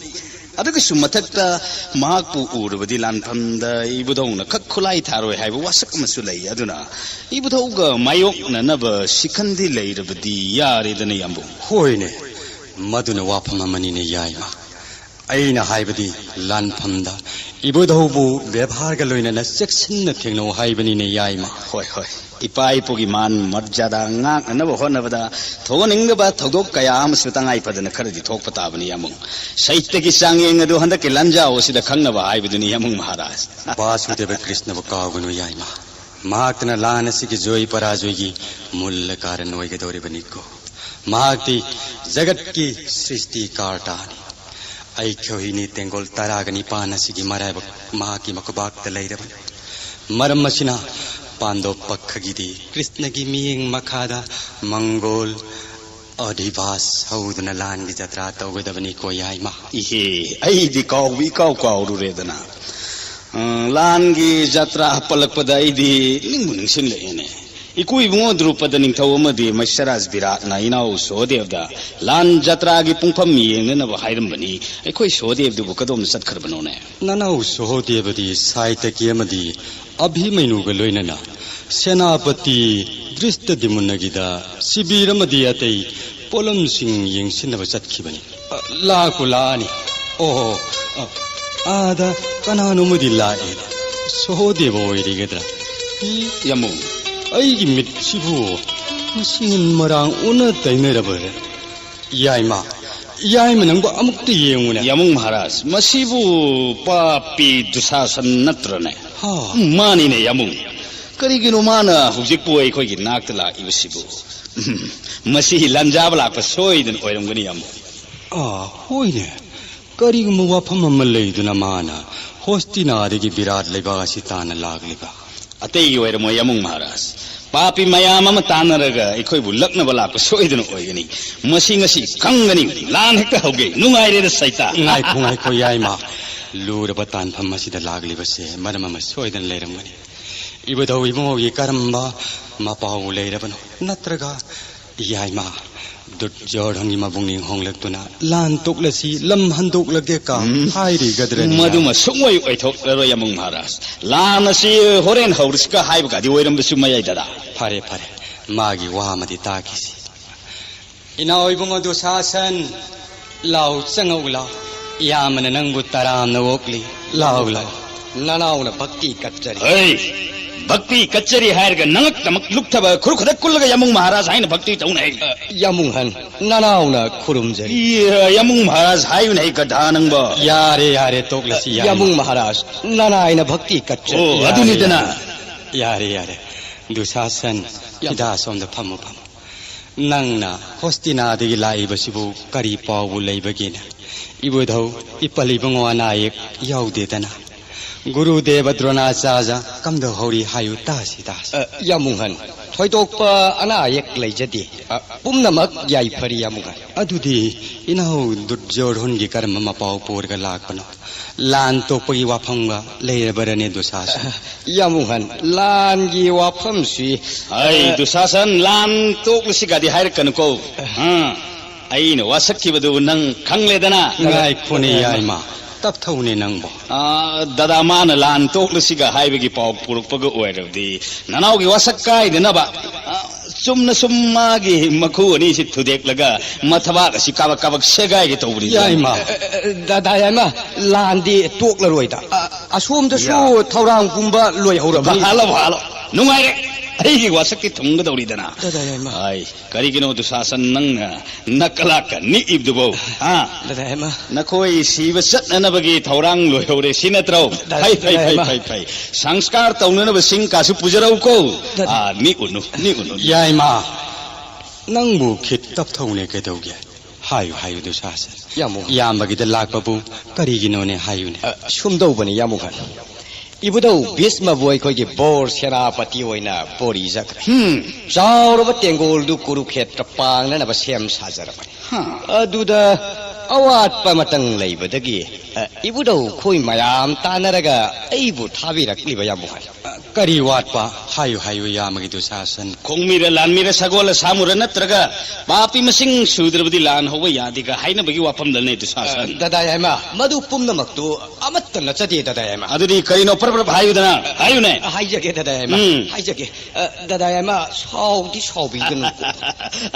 ꯑꯗꯨꯒꯤꯁꯨ ꯃꯊꯛꯇ ꯃꯍꯥꯛꯄꯨ ꯎꯔꯕꯗꯤ ꯂꯥꯟꯐꯝꯗ ꯏꯕꯨꯙꯧꯅ ꯈꯛ ꯈꯨꯠꯂꯥꯏ ꯊꯥꯔꯣꯏ ꯍꯥꯏꯕ ꯋꯥꯁꯛ ꯑꯃꯁꯨ ꯂꯩ꯫ ꯑꯗꯨꯅ ꯏꯕꯨꯙꯧꯒ ꯃꯥꯌꯣꯛꯅꯅꯕ ꯁꯤꯈꯟꯗꯤ ꯂꯩꯔꯕꯗꯤ ꯌꯥꯔꯦꯗꯅ ꯌꯥꯝꯕꯨꯡ꯫ ꯍꯣꯏꯅꯦ, ꯃꯗꯨꯅ ꯋꯥꯐꯝ ꯑꯃꯅꯤꯅꯦ ꯌꯥꯏꯃ꯫ ꯑꯩꯅ ꯍꯥꯏꯕꯗꯤ ꯂꯥꯟꯐꯝꯗ ꯏꯕꯨꯙꯧꯕꯨ ꯕꯦꯕꯥꯔꯒ ꯂꯣꯏꯅꯅ ꯆꯦꯛꯁꯤꯟꯅ ꯊꯦꯡꯅꯧ ꯍꯥꯏꯕꯅꯤꯅꯦ ꯌꯥꯏꯃ꯫ ꯍꯣꯏ, ꯍꯣꯏ꯫ ꯏꯄꯥ ꯏꯄꯨꯒꯤ ꯃꯥꯟ ꯃꯔꯖꯥꯗꯥ ꯉꯥꯛꯅꯅꯕ ꯍꯣꯠꯅꯕꯗ ꯊꯣꯛꯍꯟꯅꯤꯡꯗꯕ ꯊꯧꯗꯣꯛ ꯀꯌꯥ ꯑꯃꯁꯨ ꯇꯉꯥꯏ ꯐꯗꯅ ꯈꯔꯗꯤ ꯊꯣꯛꯄ ꯇꯥꯕꯅꯤ ꯌꯥꯃꯨꯡ꯫ ꯁꯍꯤꯇ꯭ꯌꯒꯤ ꯆꯥꯡꯌꯦꯡ ꯑꯗꯨ ꯍꯟꯗꯛꯀꯤ ꯂꯥꯟꯖꯥꯎ ꯑꯁꯤꯗ ꯈꯪꯅꯕ ꯍꯥꯏꯕꯗꯨꯅꯤ ꯌꯥꯃꯨꯡ ꯃꯍꯥꯔꯥꯖ꯫ ꯕꯥꯁꯨꯗꯦꯕ ꯀ꯭ꯔꯤꯁꯅꯕꯨ ꯀꯥꯎꯒꯅꯨ ꯌꯥꯏꯃ꯫ ꯃꯍꯥꯛꯇꯅ ꯂꯥꯟ ꯑꯁꯤꯒꯤ ꯖꯣꯏ ꯄꯔꯥꯖꯣꯏꯒꯤ ꯃꯨꯜꯂ ꯀꯥꯔꯟ ꯑꯣꯏꯒꯗꯧꯔꯤꯕꯅꯤꯀꯣ꯫ ꯃꯍꯥꯛꯇꯤ ꯖꯒꯠꯀꯤ ꯁ꯭ꯔꯤꯁꯇꯤ ꯀꯥꯔꯇꯥꯅꯤ꯫ ꯑꯩꯈꯣꯏꯅꯤ ꯇꯦꯡꯒꯣꯜ ꯇꯔꯥꯒ ꯅꯤꯄꯥꯟ ꯑꯁꯤꯒꯤ ꯃꯔꯥꯏꯕꯛ ꯃꯍꯥꯛꯀꯤ ꯃꯈꯨꯕꯥꯛꯇ ꯂꯩꯔꯕꯅꯤ꯫ ꯃꯔꯝ ꯑꯁꯤꯅ ꯄꯥꯟꯗꯣꯞ ꯄꯛꯈꯒꯤꯗꯤ ꯀ꯭ꯔꯤꯁꯅꯒꯤ ꯃꯤꯠꯌꯦꯡ ꯃꯈꯥꯗ ꯃꯪꯒꯣꯜ ꯑꯣꯙꯤꯕꯥꯁ ꯍꯧꯗꯨꯅ ꯂꯥꯟꯒꯤ ꯖꯇ꯭ꯔꯥ ꯇꯧꯒꯗꯕꯅꯤꯀꯣ ꯌꯥꯏꯃ꯫ ꯏꯍꯦ, ꯑꯩꯗꯤ ꯀꯥꯎꯕ ꯏꯀꯥꯎ ꯀꯥꯎꯔꯨꯔꯦꯗꯅ꯫ ꯑ, ꯂꯥꯟꯒꯤ ꯖꯇ꯭ꯔꯥ ꯄꯜꯂꯛꯄꯗ ꯑꯩꯗꯤ ꯅꯤꯡꯕꯨ ꯅꯤꯡꯁꯤꯡꯂꯛꯑꯦꯅꯦ꯫ ꯏꯀꯨ ꯏꯕꯨꯡꯉꯣ ꯗ꯭ꯔꯨꯄꯗ ꯅꯤꯡꯊꯧ ꯑꯃꯗꯤ ꯃꯩꯁꯔꯥꯖ ꯕꯤꯔꯥꯠꯅ ꯏꯅꯥꯎ ꯁꯣꯍꯗꯦꯕꯗ ꯂꯥꯟ ꯖꯇ꯭ꯔꯥꯒꯤ ꯄꯨꯡꯐꯝ ꯌꯦꯡꯅꯅꯕ ꯍꯥꯏꯔꯝꯕꯅꯤ꯫ ꯑꯩꯈꯣꯏ ꯁꯣꯍꯗꯦꯕꯗꯨꯕꯨ ꯀꯗꯣꯝꯗ ꯆꯠꯈ꯭ꯔꯕꯅꯣꯅꯦ? ꯅꯅꯥꯎ ꯁꯣꯍꯗꯦꯕꯗꯤ ꯁꯥꯏꯇꯀꯤ ꯑꯃꯗꯤ ꯑꯚꯤꯃꯩꯅꯨꯒ ꯂꯣꯏꯅꯅ ꯁꯦꯅꯥꯄꯇꯤ ꯗ꯭ꯔꯤꯁꯇꯗꯤꯃꯨꯟꯅꯒꯤꯗ ꯁꯤꯕꯤꯔ ꯑꯃꯗꯤ ꯑꯇꯩ ꯄꯣꯠꯂꯝꯁꯤꯡ ꯌꯦꯡꯁꯤꯟꯅꯕ ꯆꯠꯈꯤꯕꯅꯤ꯫ ꯑ, ꯂꯥꯛꯄꯨ ꯂꯥꯛꯑꯅꯤ꯫ ꯑꯣꯍꯣ, ꯑ, ꯑꯥꯗ ꯀꯅꯥꯅꯣꯝꯃꯗꯤ ꯂꯥꯛꯑꯦ꯫ ꯁꯣꯍꯣꯗꯦꯕ ꯑꯣꯏꯔꯤꯒꯗ꯭ꯔꯥ? ꯏ, ꯌꯥꯃꯨꯡ꯫ ꯑꯩꯒꯤ ꯃꯤꯠꯁꯤꯕꯨ ꯃꯁꯤ ꯃꯔꯥꯡ ꯑꯣꯟꯅ ꯇꯩꯅꯔꯕꯔꯦ꯫ ꯌꯥꯏꯃ, ꯌꯥꯏꯃ ꯅꯪꯕꯨ ꯑꯃꯨꯛꯇ ꯌꯦꯡꯉꯨꯅꯦ꯫ ꯌꯥꯃꯨꯡ ꯃꯍꯥꯔꯥꯖ, ꯃꯁꯤꯕꯨ ꯄꯥꯄꯤ ꯗꯨꯁꯥꯁꯟ ꯅꯠꯇ꯭ꯔꯅꯦ? ꯍꯥ꯫ ꯎꯝ, ꯃꯥꯅꯤꯅꯦ ꯌꯥꯃꯨꯡ꯫ ꯀꯔꯤꯒꯤꯅꯣ ꯃꯥꯅ ꯍꯧꯖꯤꯛꯄꯨ ꯑꯩꯈꯣꯏꯒꯤ ꯅꯥꯛꯇ ꯂꯥꯛꯏꯕꯁꯤꯕꯨ? ꯎꯝ, ꯃꯁꯤ ꯂꯥꯟꯖꯥꯕ ꯂꯥꯛꯄ ꯁꯣꯏꯗꯅ ꯑꯣꯏꯔꯝꯒꯅꯤ ꯌꯥꯃꯨꯡ꯫ ꯑꯥ, ꯍꯣꯏꯅꯦ꯫ ꯀꯔꯤꯒꯨꯝꯕ ꯋꯥꯐꯝ ꯑꯃ ꯂꯩꯗꯨꯅ ꯃꯥꯅ ꯍꯣꯁꯇꯤꯅꯥꯗꯒꯤ ꯕꯤꯔꯥꯠ ꯂꯩꯕꯥꯛ ꯑꯁꯤ ꯇꯥꯟꯅ ꯂꯥꯛꯂꯤꯕ? ꯑꯇꯩꯒꯤ ꯑꯣꯏꯔꯝꯃꯣꯏ, ꯌꯥꯃꯨꯡ ꯃꯍꯥꯔꯥꯖ꯫ ꯄꯥꯄꯤ ꯃꯌꯥꯝ ꯑꯃ ꯇꯥꯟꯅꯔꯒ ꯑꯩꯈꯣꯏꯕꯨ ꯂꯛꯅꯕ ꯂꯥꯛꯄ ꯁꯣꯏꯗꯅ ꯑꯣꯏꯒꯅꯤ꯫ ꯃꯁꯤ ꯉꯁꯤ ꯈꯪꯒꯅꯤ꯫ ꯂꯥꯟ ꯍꯦꯛꯇ ꯍꯧꯒꯦ꯫ ꯅꯨꯡꯉꯥꯏꯔꯦꯗ, ꯁꯩꯇꯥ꯫ ꯉꯥꯏꯈꯣ, ꯉꯥꯏꯈꯣ, ꯌꯥꯏꯃ꯫ ꯂꯨꯔꯕ ꯇꯥꯟꯐꯝ ꯑꯁꯤꯗ ꯂꯥꯛꯂꯤꯕꯁꯦ ꯃꯔꯝ ꯑꯃ ꯁꯣꯏꯗꯅ ꯂꯩꯔꯝꯒꯅꯤ꯫ ꯏꯕꯨꯙꯧ ꯏꯕꯨꯡꯉꯣꯒꯤ ꯀꯔꯝꯕ ꯃꯄꯥꯎ ꯂꯩꯔꯕꯅꯣ? ꯅꯠꯇ꯭ꯔꯒ ꯌꯥꯏꯃ, ꯗꯨꯔꯖꯣꯙꯟꯒꯤ ꯃꯕꯨꯛꯅꯤꯡ ꯍꯣꯡꯂꯛꯇꯨꯅ ꯂꯥꯟ ꯇꯣꯛꯂꯁꯤ, ꯂꯝ ꯍꯟꯗꯣꯛꯂꯒꯦ ꯀ ꯎꯝ꯫ ꯍꯥꯏꯔꯤꯒꯗ꯭ꯔꯅꯤ? ꯃꯗꯨꯃ ꯁꯨꯡꯑꯣꯏ ꯑꯣꯏꯊꯣꯛꯂꯔꯣꯏ, ꯌꯥꯃꯨꯡ ꯃꯍꯥꯔꯥꯖ꯫ ꯂꯥꯟ ꯑꯁꯤ ꯍꯣꯔꯦꯟ ꯍꯧꯔꯁꯤꯀ ꯍꯥꯏꯕꯒꯗꯤ ꯑꯣꯏꯔꯝꯕꯁꯨ ꯃꯌꯥꯏꯗꯔ꯫ ꯐꯔꯦ, ꯐꯔꯦ, ꯃꯥꯒꯤ ꯋꯥ ꯑꯃꯗꯤ ꯇꯥꯈꯤꯁꯤ꯫ ꯏꯅꯥꯎ ꯏꯕꯨꯡ ꯑꯗꯨ ꯁꯥꯁꯟ, ꯂꯥꯎ, ꯆꯪꯉꯛꯎ ꯂꯥꯎ꯫ ꯏꯌꯥꯝꯕꯅ ꯅꯪꯕꯨ ꯇꯔꯥꯝꯅ ꯑꯣꯛꯂꯤ꯫ ꯂꯥꯎ, ꯂꯥꯎ꯫ ꯅꯅꯥꯎꯅ ꯚꯛꯇꯤ ꯀꯠꯆꯔꯤ꯫ ꯍꯩ! ꯚꯛꯇꯤ ꯀꯠꯆꯔꯤ ꯍꯥꯏꯔꯒ ꯅꯉꯛꯇꯃꯛ ꯂꯨꯛꯊꯕ ꯈꯨꯔꯨ ꯈꯨꯗꯛ ꯀꯨꯜꯂꯒ ꯌꯥꯃꯨꯡ ꯃꯍꯥꯔꯥꯖ ꯍꯥꯏꯅ ꯚꯛꯇꯤ ꯇꯧꯅꯩ꯫ ꯑ, ꯌꯥꯃꯨꯡꯍꯟ, ꯅꯅꯥꯎꯅ ꯈꯨꯔꯨꯝꯖꯔꯤ꯫ ꯏ, ꯌꯥꯃꯨꯡ ꯃꯍꯥꯔꯥꯖ ꯍꯥꯏꯌꯨꯅꯦ, ꯒꯙꯥ ꯅꯪꯕꯣ꯫ ꯌꯥꯔꯦ, ꯌꯥꯔꯦ, ꯇꯣꯛꯂꯁꯤ, ꯌꯥꯔꯦ꯫ ꯌꯥꯃꯨꯡ ꯃꯍꯥꯔꯥꯖ, ꯅꯅꯥꯏꯅ ꯚꯛꯇꯤ ꯀꯠꯆꯔꯤ꯫ ꯑꯣ, ꯌꯥꯔꯦ, ꯑꯗꯨꯅꯤꯗꯅ꯫ ꯌꯥꯔꯦ, ꯌꯥꯔꯦ꯫ ꯗꯨꯁꯥꯁꯟ, ꯌꯥꯝ ꯁꯤꯗ ꯑꯁꯣꯝꯗ ꯐꯝꯃꯨ, ꯐꯝꯃꯨ꯫ ꯅꯪꯅ ꯍꯣꯁꯇꯤꯅꯥꯗꯒꯤ ꯂꯥꯛꯏꯕꯁꯤꯕꯨ ꯀꯔꯤ ꯄꯥꯎꯕꯨ ꯂꯩꯕꯒꯦꯅꯦ? ꯏꯕꯨꯙꯧ, ꯏꯄꯜ ꯏꯕꯨꯡꯉꯣ ꯑꯅꯥ ꯑꯌꯦꯛ ꯌꯥꯎꯗꯦꯗꯅ? ꯒꯨꯔꯨꯗꯦꯕ ꯗ꯭ꯔꯣꯅꯥꯆꯥꯔꯖ ꯀꯝꯗꯧꯍꯧꯔꯤ ꯍꯥꯏꯌꯨ ꯇꯥꯁꯤ, ꯇꯥꯁꯤ꯫ ꯑ, ꯌꯥꯃꯨꯡꯍꯟ, ꯊꯣꯏꯗꯣꯛꯄ ꯑꯅꯥ ꯑꯌꯦꯛ ꯂꯩꯖꯗꯦ꯫ ꯑ, ꯄꯨꯝꯅꯃꯛ ꯌꯥꯏꯐꯔꯤ, ꯌꯥꯃꯨꯡꯍꯟ꯫ ꯑꯗꯨꯗꯤ ꯏꯅꯥꯎ ꯗꯨꯔꯖꯣꯙꯟꯒꯤ ꯀꯔꯝꯕ ꯃꯄꯥꯎ ꯄꯨꯔꯒ ꯂꯥꯛꯄꯅꯣ? ꯂꯥꯟ ꯇꯣꯛꯄꯒꯤ ꯋꯥꯐꯝꯒ ꯂꯩꯔꯕꯔꯅꯦ, ꯗꯨꯁꯥꯁꯟ? ꯌꯥꯃꯨꯡꯍꯟ, ꯂꯥꯟꯒꯤ ꯋꯥꯐꯝꯁꯤ, ꯍꯩ, ꯑ, ꯗꯨꯁꯥꯁꯟ, ꯂꯥꯟ ꯇꯣꯛꯂꯁꯤꯒꯗꯤ ꯍꯥꯏꯔꯛꯀꯅꯨꯀꯣ꯫ ꯑ, ꯑꯩꯅ ꯋꯥꯁꯛꯈꯤꯕꯗꯨ ꯅꯪ ꯈꯪꯂꯦꯗꯅ꯫ ꯉꯥꯏꯈꯣꯅꯦ, ꯌꯥꯏꯃ, ꯇꯞꯊꯧꯅꯦ ꯅꯪꯕꯣ꯫ ꯑ, ꯗꯗꯥ, ꯃꯥꯅ ꯂꯥꯟ ꯇꯣꯛꯂꯁꯤꯒ ꯍꯥꯏꯕꯒꯤ ꯄꯥꯎ ꯄꯨꯔꯛꯄꯒ ꯑꯣꯏꯔꯕꯗꯤ ꯅꯅꯥꯎꯒꯤ ꯋꯥꯁꯛ ꯀꯥꯏꯗꯅꯕ꯫ ꯑ, ꯆꯨꯝꯅ ꯁꯨꯝ ꯃꯥꯒꯤ ꯃꯈꯨ ꯑꯅꯤꯁꯤ ꯊꯨꯗꯦꯛꯂꯒ ꯃꯊꯕꯥꯛ ꯑꯁꯤ ꯀꯥꯕꯛ ꯀꯥꯕꯛ ꯁꯦꯒꯥꯏꯒꯦ ꯇꯧꯕꯅꯤ꯫ ꯌꯥꯏꯃ꯫ ꯑ, ꯑ, ꯑ, ꯗꯗꯥ ꯌꯥꯏꯃ, ꯂꯥꯟꯗꯤ ꯇꯣꯛꯂꯔꯣꯏꯗ꯫ ꯑ, ꯑꯁꯣꯝꯗꯁꯨ ꯌꯥ꯫ ꯊꯧꯔꯥꯡ ꯄꯨꯝꯕ ꯂꯣꯏꯍꯧꯔꯕꯅꯤ꯫ Hello, hello. ꯅꯨꯡꯉꯥꯏꯔꯦ꯫ ꯑꯩꯒꯤ ꯋꯥꯁꯛꯇꯤ ꯊꯨꯡꯒꯗꯧꯔꯤꯗꯅ꯫ ꯗꯗꯥ ꯌꯥꯏꯃ꯫ ꯑꯩ, ꯀꯔꯤꯒꯤꯅꯣ ꯗꯨꯁꯥꯁꯟ ꯅꯪꯅ ꯅꯀꯂꯥꯛꯀ ꯅꯤꯛꯏꯕꯗꯨꯕꯣ? ꯍꯥ? ꯗꯗꯥ ꯌꯥꯏꯃ꯫ ꯅꯈꯣꯏ ꯁꯤꯕ ꯆꯠꯅꯅꯕꯒꯤ ꯊꯧꯔꯥꯡ ꯂꯣꯏꯍꯧꯔꯦ, ꯁꯤ ꯅꯠꯇ꯭ꯔꯣ? ꯗꯗꯥ, ꯐꯩ, ꯐꯩ, ꯗꯗꯥ ꯐꯩ, ꯌꯥꯏꯃ꯫ ꯐꯩ, ꯐꯩ꯫ ꯁꯪꯁꯀꯥꯔ ꯇꯧꯅꯅꯕꯁꯤꯡ ꯀꯥꯁꯨ ꯄꯨꯖꯔꯧꯀꯣ꯫ ꯗꯗꯥ꯫ ꯑꯥ, ꯅꯤꯛꯎꯅꯨ, ꯅꯤꯛꯎꯅꯨ꯫ ꯌꯥꯏꯃ, ꯅꯪꯕꯨ ꯈꯤꯠ ꯇꯞꯊꯧꯅꯦ ꯀꯩꯗꯧꯒꯦ? ꯍꯥꯏꯌꯨ, ꯍꯥꯏꯌꯨ, ꯗꯨꯁꯥꯁꯟ꯫ ꯌꯥꯃꯨ꯫ ꯏꯌꯥꯝꯕꯒꯤꯗ ꯂꯥꯛꯄꯕꯨ ꯀꯔꯤꯒꯤꯅꯣꯅꯦ ꯍꯥꯏꯌꯨꯅꯦ꯫ ꯑ, ꯁꯨꯝꯗꯧꯕꯅꯤ, ꯌꯥꯃꯨ ꯈꯥꯟ꯫ ꯏꯕꯨꯙꯧ ꯚꯤꯁꯃꯕꯨ ꯑꯩꯈꯣꯏꯒꯤ ꯕꯣꯔ ꯁꯦꯅꯥꯄꯇꯤ ꯑꯣꯏꯅ ꯕꯣꯔꯤꯖꯈ꯭ꯔꯦ꯫ ꯆꯥꯎꯔꯕ ꯇꯦꯡꯒꯣꯜꯗꯨ ꯀꯨꯔꯨꯈꯦꯇ꯭ꯔ ꯄꯥꯡꯅꯅꯕ ꯁꯦꯝ ꯁꯥꯖꯔꯕꯅꯤ꯫ ꯍꯥ꯫ ꯑꯗꯨꯗ ꯑꯋꯥꯠꯄ ꯑꯃꯇꯪ ꯂꯩꯕꯗꯒꯤ, ꯑ, ꯏꯕꯨꯙꯧ ꯈꯣꯏ ꯃꯌꯥꯝ ꯇꯥꯟꯅꯔꯒ ꯑꯩꯕꯨ ꯊꯥꯕꯤꯔꯛꯂꯤꯕ ꯌꯥꯝꯕꯨꯡ꯫ ꯀꯔꯤ ꯋꯥꯠꯄ? ꯍꯥꯏꯌꯨ, ꯍꯥꯏꯌꯨ, ꯌꯥꯝꯕꯒꯤ ꯗꯨꯁꯥꯁꯟ꯫ ꯈꯣꯡꯃꯤꯔ, ꯂꯥꯟꯃꯤꯔ, ꯁꯒꯣꯜꯂ, ꯁꯥꯃꯨꯔ ꯅꯠꯇ꯭ꯔꯒ ꯄꯥꯄꯤ ꯃꯁꯤꯡ ꯁꯨꯗ꯭ꯔꯕꯗꯤ ꯂꯥꯟ ꯍꯧꯕ ꯌꯥꯗꯦꯒ ꯍꯥꯏꯅꯕꯒꯤ ꯋꯥꯐꯝꯗꯅꯦ, ꯗꯨꯁꯥꯁꯟ꯫ ꯑ, ꯗꯗꯥ ꯌꯥꯏꯃ, ꯃꯗꯨ ꯄꯨꯝꯅꯃꯛꯇꯨ ꯑꯃꯠꯇ ꯅꯠꯆꯗꯦ, ꯗꯗꯥ ꯌꯥꯏꯃ꯫ ꯑꯗꯨꯗꯤ ꯀꯔꯤꯅꯣ? ꯄ꯭ꯔꯞ ꯄ꯭ꯔꯞ ꯍꯥꯏꯌꯨꯗꯅ, ꯍꯥꯏꯌꯨꯅꯦ꯫ ꯍꯥꯏꯖꯒꯦ, ꯗꯗꯥ ꯌꯥꯏꯃ, ꯎꯝ꯫ ꯍꯥꯏꯖꯒꯦ꯫ ꯑ, ꯗꯗꯥ ꯌꯥꯏꯃ, ꯁꯥꯎꯗꯤ ꯁꯥꯎꯕꯤꯒꯅꯨꯀꯣ꯫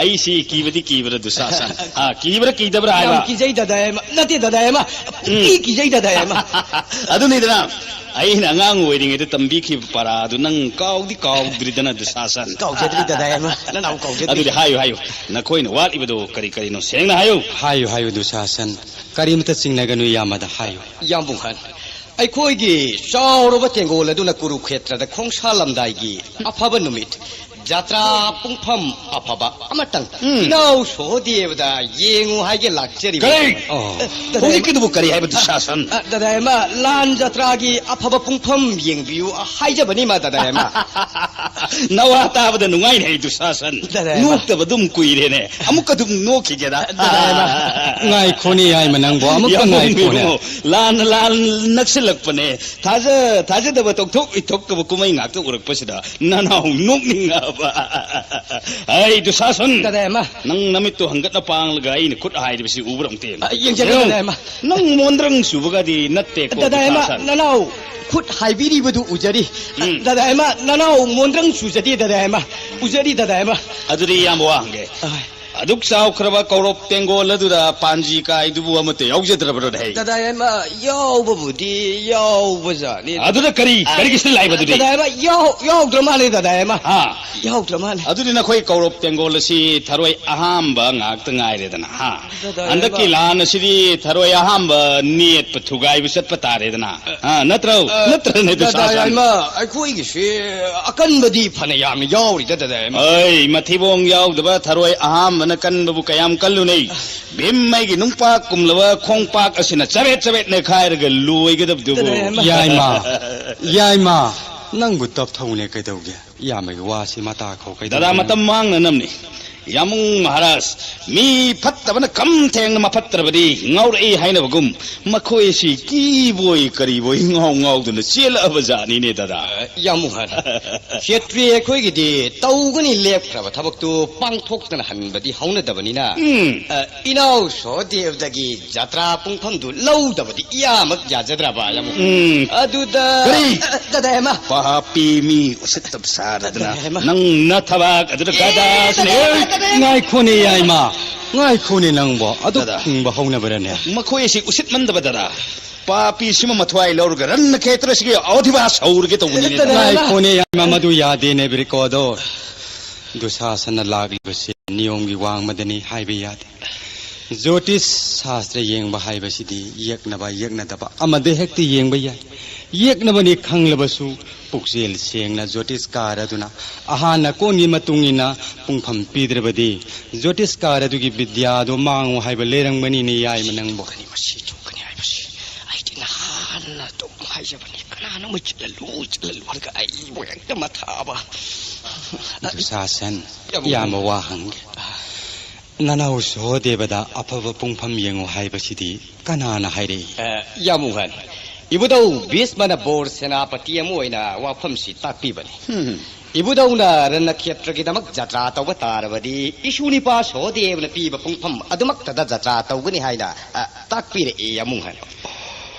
ꯑꯩꯁꯤ ꯀꯤꯕꯗꯤ ꯀꯤꯕ꯭ꯔꯥ, ꯗꯨꯁꯥꯁꯟ? ꯑ, ꯀꯤꯕ꯭ꯔꯥ ꯀꯤꯗꯕ꯭ꯔꯥ ꯍꯥꯏꯕ? ꯌꯥꯝ ꯀꯤꯖꯩ, ꯗꯗꯥ ꯌꯥꯏꯃ꯫ ꯅꯠꯇꯦ, ꯗꯗꯥ ꯌꯥꯏꯃ꯫ ꯎꯝ꯫ ꯄꯨꯛꯀꯤ ꯀꯤꯖꯩ, ꯗꯗꯥ ꯌꯥꯏꯃ꯫ ꯑꯗꯨꯅꯤꯗꯅ, ꯑꯩꯅ ꯑꯉꯥꯡ ꯑꯣꯏꯔꯤꯉꯩꯗ ꯇꯝꯕꯤꯈꯤꯕ ꯄꯔꯥꯗꯨ ꯅꯪ ꯀꯥꯎꯗꯤ ꯀꯥꯎꯗ꯭ꯔꯤꯗꯅ, ꯗꯨꯁꯥꯁꯟ? ꯀꯥꯎꯖꯗ꯭ꯔꯤ, ꯗꯗꯥ ꯌꯥꯏꯃ꯫ ꯅꯅꯥꯎ ꯀꯥꯎꯖꯗ꯭ꯔꯤ꯫ ꯑꯗꯨꯗꯤ ꯍꯥꯏꯌꯨ, ꯍꯥꯏꯌꯨ꯫ ꯅꯈꯣꯏꯅ ꯋꯥꯠꯂꯤꯕꯗꯨ ꯀꯔꯤ ꯀꯔꯤꯅꯣ? ꯁꯦꯡꯅ ꯍꯥꯏꯌꯨ꯫ ꯍꯥꯏꯌꯨ, ꯍꯥꯏꯌꯨ, ꯗꯨꯁꯥꯁꯟ꯫ ꯀꯔꯤꯃꯇ ꯆꯤꯡꯅꯒꯅꯨ, ꯏꯌꯥꯝꯕꯗ ꯍꯥꯏꯌꯨ꯫ ꯌꯥꯝꯕꯨꯡ ꯑꯍꯟ, ꯑꯩꯈꯣꯏꯒꯤ ꯆꯥꯎꯔꯕ ꯇꯦꯡꯒꯣꯜ ꯑꯗꯨꯅ ꯀꯨꯔꯨꯈꯦꯇ꯭ꯔꯗ ꯈꯣꯡꯁꯥꯜꯂꯝꯗꯥꯏꯒꯤ ꯑꯐꯕ ꯅꯨꯃꯤꯠ, ꯖꯇ꯭ꯔꯥ ꯄꯨꯡꯐꯝ ꯑꯐꯕ ꯑꯃꯇꯪ ꯎꯝ꯫ ꯏꯅꯥꯎ ꯁꯣꯍꯗꯦꯕꯗ ꯌꯦꯡꯉꯨ ꯍꯥꯏꯒꯦ ꯂꯥꯛꯆꯔꯤꯕ꯫ ꯀꯔꯤ? ꯑꯣ꯫ ꯑ, ꯗꯗꯥ ꯍꯧꯖꯤꯛꯀꯤꯗꯨꯕꯨ ꯀꯔꯤ ꯍꯥꯏꯕ, ꯗꯨꯁꯥꯁꯟ? ꯑ, ꯗꯗꯥ ꯌꯥꯏꯃ, ꯂꯥꯟ ꯖꯇ꯭ꯔꯥꯒꯤ ꯑꯐꯕ ꯄꯨꯡꯐꯝ ꯌꯦꯡꯕꯤꯌꯨ ꯍꯥꯏꯖꯕꯅꯤ ꯃꯥ, ꯗꯗꯥ ꯌꯥꯏꯃ꯫ ꯅꯋꯥ ꯇꯥꯕꯗ ꯅꯨꯡꯉꯥꯏꯅꯦ, ꯑꯩ ꯗꯨꯁꯥꯁꯟ꯫ ꯗꯗꯥ ꯌꯥꯏꯃ꯫ ꯅꯣꯛꯇꯕ ꯑꯗꯨꯝ ꯀꯨꯏꯔꯦꯅꯦ꯫ ꯑꯃꯨꯛꯀ ꯑꯗꯨꯝ ꯅꯣꯛꯈꯤꯒꯦꯗ꯫ ꯗꯗꯥ ꯌꯥꯏꯃ꯫ ꯉꯥꯏꯈꯣꯅꯦ, ꯌꯥꯏꯃ, ꯅꯪꯕꯨ ꯑꯃꯨꯛꯇ ꯌꯥꯝ ꯉꯥꯏꯈꯣꯅꯦ꯫ ꯏꯕꯨꯡꯉꯣ, ꯂꯥꯟ, ꯂꯥꯟ ꯅꯛꯁꯤꯜꯂꯛꯄꯅꯦ꯫ ꯊꯥꯖ-, ꯊꯥꯖꯗꯕ ꯇꯧꯊꯣꯛ ꯏꯊꯣꯛꯇꯕ ꯀꯨꯝꯍꯩ ꯉꯥꯛꯇ ꯎꯔꯛꯄꯁꯤꯗ ꯅꯅꯥꯎ ꯅꯣꯛꯅꯤꯡꯉꯕ꯫ ꯑꯩ ꯗꯨꯁꯥꯁꯟ! ꯗꯗꯥ ꯌꯥꯏꯃ꯫ ꯅꯪ ꯅꯃꯤꯠꯇꯣ ꯍꯪꯒꯠꯅ ꯄꯥꯡꯂꯒ ꯑꯩꯅ ꯈꯨꯠ ꯍꯥꯏꯔꯤꯕꯁꯤ ꯎꯕ꯭ꯔꯥ ꯑꯝꯇ ꯌꯦꯡꯉꯨ꯫ ꯑ, ꯌꯦꯡꯖꯒꯦ, ꯌꯦꯡꯉꯨ꯫ ꯗꯗꯥ ꯌꯥꯏꯃ꯫ ꯅꯪ ꯃꯣꯟꯗ꯭ꯔꯪ ꯆꯨꯕꯒꯗꯤ ꯅꯠꯇꯦꯀꯣ, ꯗꯗꯥ ꯌꯥꯏꯃ, ꯗꯨꯁꯥꯁꯟ꯫ ꯅꯅꯥꯎ ꯈꯨꯠ ꯍꯥꯏꯕꯤꯔꯤꯕꯗꯨ ꯎꯖꯔꯤ꯫ ꯎꯝ꯫ ꯗꯗꯥ ꯌꯥꯏꯃ, ꯅꯅꯥꯎ ꯃꯣꯟꯗ꯭ꯔꯪ ꯆꯨꯖꯗꯦ, ꯗꯗꯥ ꯌꯥꯏꯃ꯫ ꯎꯖꯔꯤ, ꯗꯗꯥ ꯌꯥꯏꯃ꯫ ꯑꯗꯨꯗꯤ ꯏꯌꯥꯝꯕ ꯋꯥ ꯍꯪꯒꯦ꯫ ꯑ꯫ ꯑꯗꯨꯛ ꯆꯥꯎꯈ꯭ꯔꯕ ꯀꯧꯔꯞ ꯇꯦꯡꯒꯣꯜ ꯑꯗꯨꯗ ꯄꯥꯟꯖꯤ ꯀꯥꯏꯗꯨꯕꯨ ꯑꯃꯠꯇ ꯌꯥꯎꯖꯗ꯭ꯔꯕ꯭ꯔꯅꯦ? ꯗꯗꯥ ꯌꯥꯏꯃ, ꯌꯥꯎꯕꯕꯨꯗꯤ ꯌꯥꯎꯕꯖꯥꯠꯅꯤ꯫ ꯑꯗꯨꯗ ꯀꯔꯤ, ꯑ, ꯀꯔꯤꯒꯤ ꯁꯤꯜ ꯂꯥꯛꯏꯕ ꯑꯗꯨꯗꯤ? ꯗꯗꯥ ꯌꯥꯏꯃ, ꯌꯥꯎ-, ꯌꯥꯎꯗ꯭ꯔ ꯃꯥꯜꯂꯦ, ꯗꯗꯥ ꯌꯥꯏꯃ꯫ ꯍꯥ? ꯌꯥꯎꯗ꯭ꯔ ꯃꯥꯜꯂꯦ꯫ ꯑꯗꯨꯗꯤ ꯅꯈꯣꯏ ꯀꯧꯔꯞ ꯇꯦꯡꯒꯣꯜ ꯑꯁꯤ ꯊꯔꯣꯏ ꯑꯍꯥꯝꯕ ꯉꯥꯛꯇ ꯉꯥꯏꯔꯦꯗꯅ, ꯍꯥ? ꯗꯗꯥ ꯌꯥꯏꯃ꯫ ꯍꯟꯗꯛꯀꯤ ꯂꯥꯟ ꯑꯁꯤꯗꯤ ꯊꯔꯣꯏ ꯑꯍꯥꯝꯕ ꯅꯦꯠꯄ ꯊꯨꯒꯥꯏꯕ ꯆꯠꯄ ꯇꯥꯔꯦꯗꯅ꯫ ꯑ, ꯅꯠꯇ꯭ꯔꯣ? ꯑ, ꯅꯠꯇ꯭ꯔꯅꯦ, ꯗꯗꯥ ꯗꯨꯁꯥꯁꯟ? ꯌꯥꯏꯃ, ꯑꯩꯈꯣꯏꯒꯤꯁꯦ ꯑꯀꯟꯕꯗꯤ ꯐꯅ ꯌꯥꯝꯅ ꯌꯥꯎꯔꯤꯗ, ꯗꯗꯥ ꯌꯥꯏꯃ꯫ ꯑꯩ, ꯃꯊꯤꯕꯣꯡ ꯌꯥꯎꯗꯕ ꯊꯔꯣꯏ ꯑꯍꯥꯝꯕ ꯅ ꯀꯟꯕꯕꯨ ꯀꯌꯥꯝ ꯀꯜꯂꯨꯅꯤ? ꯚꯤꯝ ꯑꯩꯒꯤ ꯅꯨꯡꯄꯥꯛ ꯀꯨꯝꯂꯕ ꯈꯣꯡꯄꯥꯛ ꯑꯁꯤꯅ ꯆꯕꯦꯠ ꯆꯕꯦꯠ ꯅꯩꯈꯥꯏꯔꯒ ꯂꯣꯏꯒꯗꯕꯗꯨꯕꯨ꯫ ꯌꯥꯏꯃ, ꯌꯥꯏꯃ, ꯅꯪꯕꯨ ꯇꯞ ꯊꯧꯅꯦ ꯀꯩꯗꯧꯒꯦ? ꯏꯌꯥꯝꯕꯒꯤ ꯋꯥꯁꯤ ꯃꯇꯥ ꯈꯧ ꯀꯩꯗꯧꯒꯦ? ꯗꯗꯥ, ꯃꯇꯝ ꯃꯥꯡꯅꯅꯕꯅꯤ꯫ ꯌꯥꯃꯨꯡ ꯃꯍꯥꯔꯥꯖ, ꯃꯤ ꯐꯠꯇꯕꯅ ꯀꯝ ꯊꯦꯡꯅ ꯃꯐꯠꯇ꯭ꯔꯕꯗꯤ ꯉꯥꯎꯔꯛꯏ ꯍꯥꯏꯅꯕꯒꯨꯝ, ꯃꯈꯣꯏ ꯑꯁꯤ ꯀꯤꯕꯣꯏ ꯀꯔꯤꯕꯣꯏ ꯉꯥꯎ ꯉꯥꯎꯗꯨꯅ ꯆꯦꯜꯂꯛꯑꯕ ꯖꯥꯠꯅꯤꯅꯦ, ꯗꯗꯥ꯫ ꯌꯥꯃꯨꯡ ꯍꯥꯏꯔ, ꯈꯦꯇ꯭ꯔꯤ ꯑꯩꯈꯣꯏꯒꯤꯗꯤ ꯇꯧꯒꯅꯤ ꯂꯦꯞꯈ꯭ꯔꯕ ꯊꯕꯛꯇꯨ ꯄꯥꯡꯊꯣꯛꯇꯅ ꯍꯟꯕꯗꯤ ꯍꯧꯅꯗꯕꯅꯤꯅ, ꯎꯝ꯫ ꯑ, ꯏꯅꯥꯎ ꯁꯣꯍꯗꯦꯕꯗꯒꯤ ꯖꯇ꯭ꯔꯥ ꯄꯨꯡꯐꯝꯗꯨ ꯂꯧꯗꯕꯗꯤ ꯏꯌꯥꯃꯛ ꯌꯥꯖꯗ꯭ꯔꯕ, ꯌꯥꯃꯨꯡ꯫ ꯎꯝ꯫ ꯑꯗꯨꯗ ꯀꯔꯤ? ꯑ, ꯗꯗꯥ ꯍꯦꯃ꯫ ꯄꯥꯄꯤ ꯃꯤ ꯎꯁꯤꯠꯇꯕ ꯁꯥꯔꯗꯅ ꯗꯗꯥ ꯍꯦꯃ꯫ ꯅꯪ ꯅꯊꯕꯥꯛ ꯑꯗꯨꯗ ꯑꯦ, ꯒꯗꯥꯁꯤꯅꯦ꯫ ꯗꯗꯥ ꯍꯦꯃ, ꯗꯗꯥ ꯍꯦꯃ꯫ ꯉꯥꯏꯈꯣꯅꯦ ꯌꯥꯏꯃ, ꯉꯥꯏꯈꯣꯅꯦ ꯅꯪꯕꯣ, ꯑꯗꯨ ꯗꯗꯥ꯫ ꯈꯪꯕ ꯍꯧꯅꯕ꯭ꯔꯅꯦ? ꯃꯈꯣꯏ ꯑꯁꯤ ꯎꯁꯤꯠꯃꯟꯗꯕ ꯗꯗꯥ꯫ ꯄꯥꯄꯤꯁꯤꯃ ꯃꯊ꯭ꯋꯥꯏ ꯂꯧꯔꯒ ꯔꯟꯅ ꯈꯦꯇ꯭ꯔꯁꯤꯒꯤ ꯑꯣꯙꯤꯕꯥꯁ ꯍꯧꯔꯒꯦ ꯇꯧꯕꯅꯤꯅꯦ꯫ ꯗꯗꯥ ꯍꯦꯃ꯫ ꯉꯥꯏꯈꯣꯅꯦ ꯌꯥꯏꯃ, ꯃꯗꯨ ꯌꯥꯗꯦꯅꯦ ꯕ꯭ꯔꯤꯀꯣꯗꯣ꯫ ꯗꯨꯁꯥꯁꯅ ꯂꯥꯛꯂꯤꯕꯁꯤ ꯅꯤꯌꯣꯝꯒꯤ ꯋꯥꯡꯃꯗꯅꯤ ꯍꯥꯏꯕ ꯌꯥꯗꯦ꯫ ꯖꯣꯇꯤꯁ ꯁꯥꯁꯇ꯭ꯔ ꯌꯦꯡꯕ ꯍꯥꯏꯕꯁꯤꯗꯤ ꯌꯦꯛꯅꯕ ꯌꯦꯛꯅꯗꯕ ꯑꯃꯗ ꯍꯦꯛꯇ ꯌꯦꯡꯕ ꯌꯥꯏ꯫ ꯌꯦꯛꯅꯕꯅꯤ ꯈꯪꯂꯕꯁꯨ ꯄꯨꯛꯆꯦꯜ ꯁꯦꯡꯅ ꯖꯣꯇꯤꯁꯀꯥꯔ ꯑꯗꯨꯅ ꯑꯍꯥꯟ ꯑꯀꯣꯟꯒꯤ ꯃꯇꯨꯡ ꯏꯟꯅ ꯄꯨꯡꯐꯝ ꯄꯤꯗ꯭ꯔꯕꯗꯤ ꯖꯣꯇꯤꯁꯀꯥꯔ ꯑꯗꯨꯒꯤ ꯕꯤꯗ꯭ꯌꯥꯗꯣ ꯃꯥꯡꯉꯨ ꯍꯥꯏꯕ ꯂꯩꯔꯝꯒꯅꯤꯅꯦ ꯌꯥꯏꯃ ꯅꯪꯕꯨ꯫ ꯃꯁꯤ ꯊꯣꯛꯀꯅꯤ ꯍꯥꯏꯕꯁꯤ ꯑꯩꯗꯤ ꯅꯍꯥꯟꯅ ꯑꯗꯨꯝ ꯍꯥꯏꯖꯕꯅꯤ꯫ ꯀꯅꯥꯅꯣꯝꯃ ꯆꯠꯍꯜꯂꯨ, ꯆꯠꯍꯜꯂꯨ ꯍꯥꯏꯔꯒ ꯑꯩꯕꯨ ꯍꯦꯛꯇ ꯃꯊꯥꯕ꯫ ꯗꯨꯁꯥꯁꯟ, ꯌꯥꯝ ꯏꯌꯥꯝꯕ ꯋꯥ ꯍꯪꯒꯦ꯫ ꯅꯅꯥꯎ ꯁꯣꯍꯗꯦꯕꯗ ꯑꯐꯕ ꯄꯨꯡꯐꯝ ꯌꯦꯡꯉꯨ ꯍꯥꯏꯕꯁꯤꯗꯤ ꯀꯅꯥꯅ ꯍꯥꯏꯔꯛꯏ? ꯑ, ꯌꯥꯝ ꯋꯥꯍꯟ꯫ ꯏꯕꯨꯙꯧ ꯚꯤꯁꯃꯅ ꯕꯣꯔ ꯁꯦꯅꯥꯄꯇꯤ ꯑꯃ ꯑꯣꯏꯅ ꯋꯥꯐꯝꯁꯤ ꯇꯥꯛꯄꯤꯕꯅꯤ꯫ ꯍꯝ꯫ ꯏꯕꯨꯙꯧꯅ ꯔꯟꯅꯈꯦꯇ꯭ꯔꯒꯤꯗꯃꯛ ꯖꯇ꯭ꯔꯥ ꯇꯧꯕ ꯇꯥꯔꯕꯗꯤ ꯏꯁꯨ ꯅꯤꯄꯥ ꯁꯣꯍꯗꯦꯕꯅ ꯄꯤꯕ ꯄꯨꯡꯐꯝ ꯑꯗꯨꯃꯛꯇꯗ ꯖꯇ꯭ꯔꯥ ꯇꯧꯒꯅꯤ ꯍꯥꯏꯅ, ꯑ, ꯇꯥꯛꯄꯤꯔꯛꯏ, ꯌꯥꯃꯨꯡ ꯍꯥꯏꯅ꯫